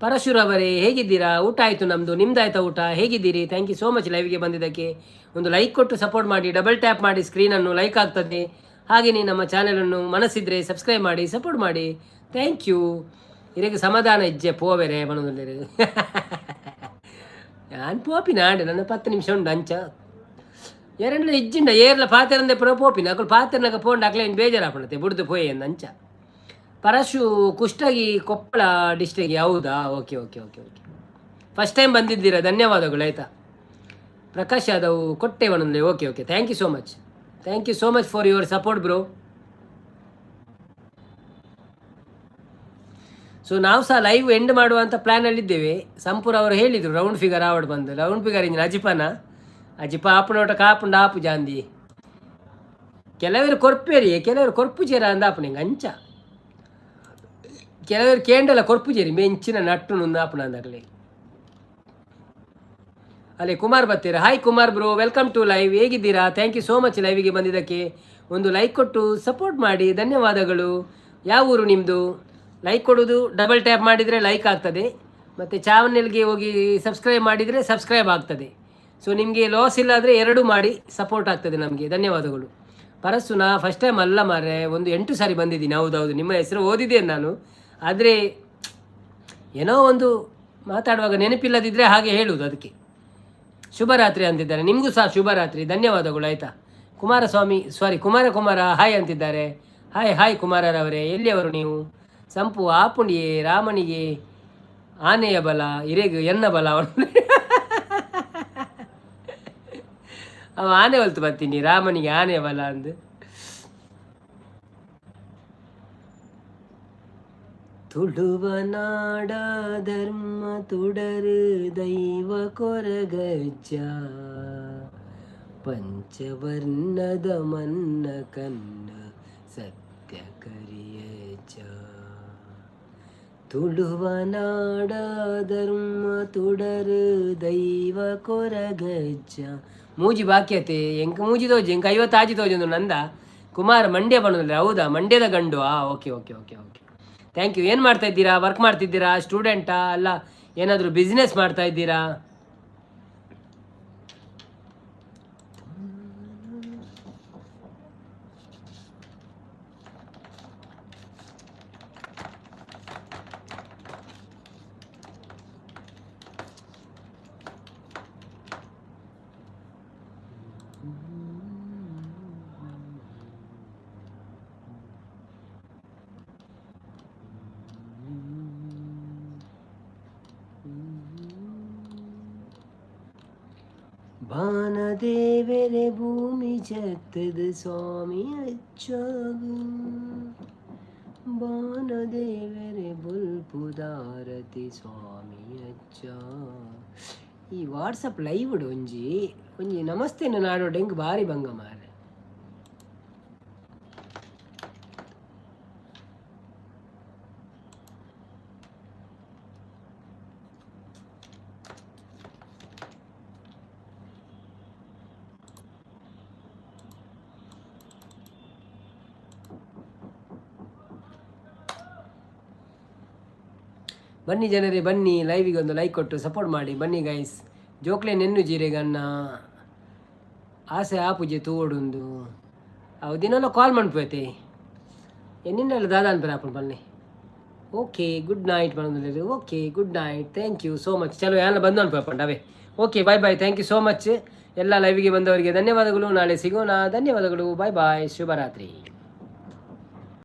ಪರಶುರವರೇ, ಹೇಗಿದ್ದೀರಾ? ಊಟ ಆಯಿತು ನಮ್ಮದು, ನಿಮ್ದಾಯ್ತಾ ಊಟ? ಹೇಗಿದ್ದೀರಿ? Thank you so much ಲೈವ್ಗೆ ಬಂದಿದ್ದಕ್ಕೆ. ಒಂದು ಲೈಕ್ ಕೊಟ್ಟು ಸಪೋರ್ಟ್ ಮಾಡಿ. ಡಬಲ್ ಟ್ಯಾಪ್ ಮಾಡಿ ಸ್ಕ್ರೀನನ್ನು, ಲೈಕ್ ಆಗ್ತದೆ. ಹಾಗೆಯೇ ನಮ್ಮ ಚಾನಲನ್ನು ಮನಸ್ಸಿದ್ರೆ ಸಬ್ಸ್ಕ್ರೈಬ್ ಮಾಡಿ, ಸಪೋರ್ಟ್ ಮಾಡಿ. Thank you. ಇರೆಗ್ ಸಮಾಧಾನ ಇಜ್ಜೆ ಪೋವೆರೆ ಪನೊಂದುಲ್ಲೆರ್. ಯಾನ್ ಪೋಪಿನ ಆಂಡ್ ನನ್ನ 10 ನಿಮಿಷ ಉಂಡು ಅಂಚ. ಎರಡ್ಲ ಇಜ್ಜಿಂಡ ಏರ್ಲ ಪಾತೆರಂದೆ ಪುರ ಪೋಪಿನ. ಅಕುಲು ಪಾತೆರ್ನಗ ಪೋಂಡ ಅಕ್ಲೆ ಏನು ಬೇಜಾರಾಪುಂಡತೆ, ಬುಡ್ದು ಪೋಯೆ ಅಂಚ. ಪರಶು ಕುಷ್ಟಗಿ ಕೊಪ್ಪಳ ಡಿಸ್ಟ್ರಿಕ್ಟ್, ಹೌದಾ? Okay okay okay okay. First time ಬಂದಿದ್ದೀರಾ, ಧನ್ಯವಾದಗಳು, ಆಯಿತಾ? ಪ್ರಕಾಶ್ ಯಾದವ್ ಕೊಟ್ಟೆ ಒಂದೊಂದೇ. Okay okay, thank you so much, thank you so much for your support bro. So ನಾವು ಸಹ ಲೈವ್ ಎಂಡ್ ಮಾಡುವಂಥ ಪ್ಲ್ಯಾನಲ್ಲಿದ್ದೇವೆ. ಸಂಪೂರ್ ಅವರು ಹೇಳಿದರು ರೌಂಡ್ ಫಿಗರ್ ಆವಡ್ ಬಂದು. ರೌಂಡ್ ಫಿಗರ್ ಇಂಜಿನ ಅಜಿಪನ ಅಜಿಪ ಆಪುನೋಟ ಕಾಪುಂಡ ಆಪು ಜಾಂದಿ. ಕೆಲವರು ಕೊರ್ಪೇರಿ, ಕೆಲವರು ಕೊರ್ಪು ಚೇರ ಅಂದ ಆಪು ನಿಂಗೆ ಅಂಚ. ಕೆಲವರು ಕೇಂಡಲ ಕೊರ್ಪು ಚೇರಿ ಮೆಂಚಿನ ನಟ್ಟು ನುಂದ ಆಪುನ ಅಂದಾಗಲೇ. ಅಲ್ಲೇ ಕುಮಾರ್ ಬರ್ತೀರಾ. Hi Kumar bro, welcome to live. ಹೇಗಿದ್ದೀರಾ? Thank you so much ಲೈವಿಗೆ ಬಂದಿದ್ದಕ್ಕೆ. ಒಂದು ಲೈಕ್ ಕೊಟ್ಟು ಸಪೋರ್ಟ್ ಮಾಡಿ, ಧನ್ಯವಾದಗಳು. ಯಾವ ಊರು ನಿಮ್ಮದು? ಲೈಕ್ ಕೊಡೋದು ಡಬಲ್ ಟ್ಯಾಪ್ ಮಾಡಿದರೆ ಲೈಕ್ ಆಗ್ತದೆ, ಮತ್ತು ಚಾನಲ್ಗೆ ಹೋಗಿ ಸಬ್ಸ್ಕ್ರೈಬ್ ಮಾಡಿದರೆ ಸಬ್ಸ್ಕ್ರೈಬ್ ಆಗ್ತದೆ. ಸೊ ನಿಮಗೆ ಲಾಸ್ ಇಲ್ಲ ಅಂದರೆ ಎರಡೂ ಮಾಡಿ, ಸಪೋರ್ಟ್ ಆಗ್ತದೆ ನಮಗೆ. ಧನ್ಯವಾದಗಳು. ಪರಸ್ಸು, ನಾ ಫಸ್ಟ್ ಟೈಮ್ ಅಲ್ಲ ಮಾರ್ರೆ, ಒಂದು 8 ಸಾರಿ ಬಂದಿದ್ದೀನಿ. ಹೌದೌದು, ನಿಮ್ಮ ಹೆಸರು ಓದಿದ್ದೇನೆ ನಾನು. ಆದರೆ ಏನೋ ಒಂದು ಮಾತಾಡುವಾಗ ನೆನಪಿಲ್ಲದಿದ್ದರೆ ಹಾಗೆ ಹೇಳುವುದು, ಅದಕ್ಕೆ. ಶುಭರಾತ್ರಿ ಅಂತಿದ್ದಾರೆ, ನಿಮಗೂ ಸಹ ಶುಭರಾತ್ರಿ, ಧನ್ಯವಾದಗಳು, ಆಯಿತಾ? ಕುಮಾರಸ್ವಾಮಿ, ಸಾರಿ, ಕುಮಾರ ಕುಮಾರ ಹಾಯ್ ಅಂತಿದ್ದಾರೆ. ಹಾಯ್ ಹಾಯ್ ಕುಮಾರರವರೇ, ಎಲ್ಲಿಯವರು ನೀವು? ಸಂಪು ಆಪುಂಡಿಯೇ ರಾಮನಿಗೆ ಆನೆಯ ಬಲ ಇರೆಗು ಎನ್ನ ಬಲ. ಅವನು ಅವ ಆನೆ ಹೊಲ್ತು ಬರ್ತೀನಿ, ರಾಮನಿಗೆ ಆನೆಯ ಬಲ ಅಂದು. ತುಳುವ ನಾಡ ಧರ್ಮ ತುಡರು ದೈವ ಕೊರಗಜ್ಜ, ಪಂಚವರ್ಣದ ಮನ್ನ ಕನ್ನ ಸತ್ಯ ಕರಿಯಜ್ಜ. ತುಳುವ ನಾಡ ಧರ್ಮ ತುಡರು ದೈವ ಕೊರಗಜ್ಜ. ಮೂಜಿ ಬಾಕಿ ಅತೆ ಎಂಕ್ ಮೂಜಿ ತೋಜಿ, ಎಂಕ್ 50 ಆಜಿ ತೋಜೊಂದು ನಂದ. ಕುಮಾರ್ ಮಂಡ್ಯ ಬಣ್ಣದಲ್ಲಿ, ಹೌದಾ? ಮಂಡ್ಯದ ಗಂಡು. ಆ, okay okay okay okay. Thank you. ಏನು ಮಾಡ್ತಾ ಇದ್ದೀರಾ? ವರ್ಕ್ ಮಾಡ್ತಿದ್ದೀರಾ, ಸ್ಟೂಡೆಂಟಾ, ಅಲ್ಲ ಏನಾದರೂ ಬಿಸ್ನೆಸ್ ಮಾಡ್ತಾ ಇದ್ದೀರಾ? ಬಾನದೇವರೆ ಭೂಮಿ ಜತ್ತದ ಸ್ವಾಮಿ ಅಚ್ಚಾಗು, ಬಾನದೇವರೆ ಬುಲ್ಪುದಾರತಿ ಸ್ವಾಮಿ ಅಚ್ಚ. ಈ ವಾಟ್ಸಪ್ ಲೈವ್ ಒಂಜಿ ಒಂಜಿ ನಮಸ್ತೆ ನಾಡೋ ಡೆಂಗ್ ಬಾರಿ ಬಂಗ ಮಾರೆ. ಬನ್ನಿ ಜನರೇ, ಬನ್ನಿ, ಲೈವಿಗೆ ಒಂದು ಲೈಕ್ ಕೊಟ್ಟು ಸಪೋರ್ಟ್ ಮಾಡಿ. ಬನ್ನಿ ಗೈಸ್. ಜೋಕ್ಲೆ ನೆನ್ನು ಜೀರೆಗನ್ನ ಆಸೆ ಆಪುಜೆ ತೂವೊಡುಂದು. ಅವು ದಿನಲ ಕಾಲ್ ಮನ್ಪುವತೆ ಎನ್ನಿಂಡಲ ದಾದ ಅನ್ಪರ ಆಪುಂಡು ಬನ್ನಿ. ಓಕೆ, ಗುಡ್ ನೈಟ್ ಪನೊಂದುಲ್ಲೆರ್. Okay, good night, thank you so much. ಚಲೋ, ಯಾನ್ಲ ಬಂದು ಅನ್ಪಂಡ ಅವೇ. Okay, bye bye, thank you so much. ಎಲ್ಲ ಲೈವಿಗೆ ಬಂದವರಿಗೆ ಧನ್ಯವಾದಗಳು. ನಾಳೆ ಸಿಗೋಣ. ಧನ್ಯವಾದಗಳು, ಬಾಯ್ ಬಾಯ್, ಶುಭರಾತ್ರಿ.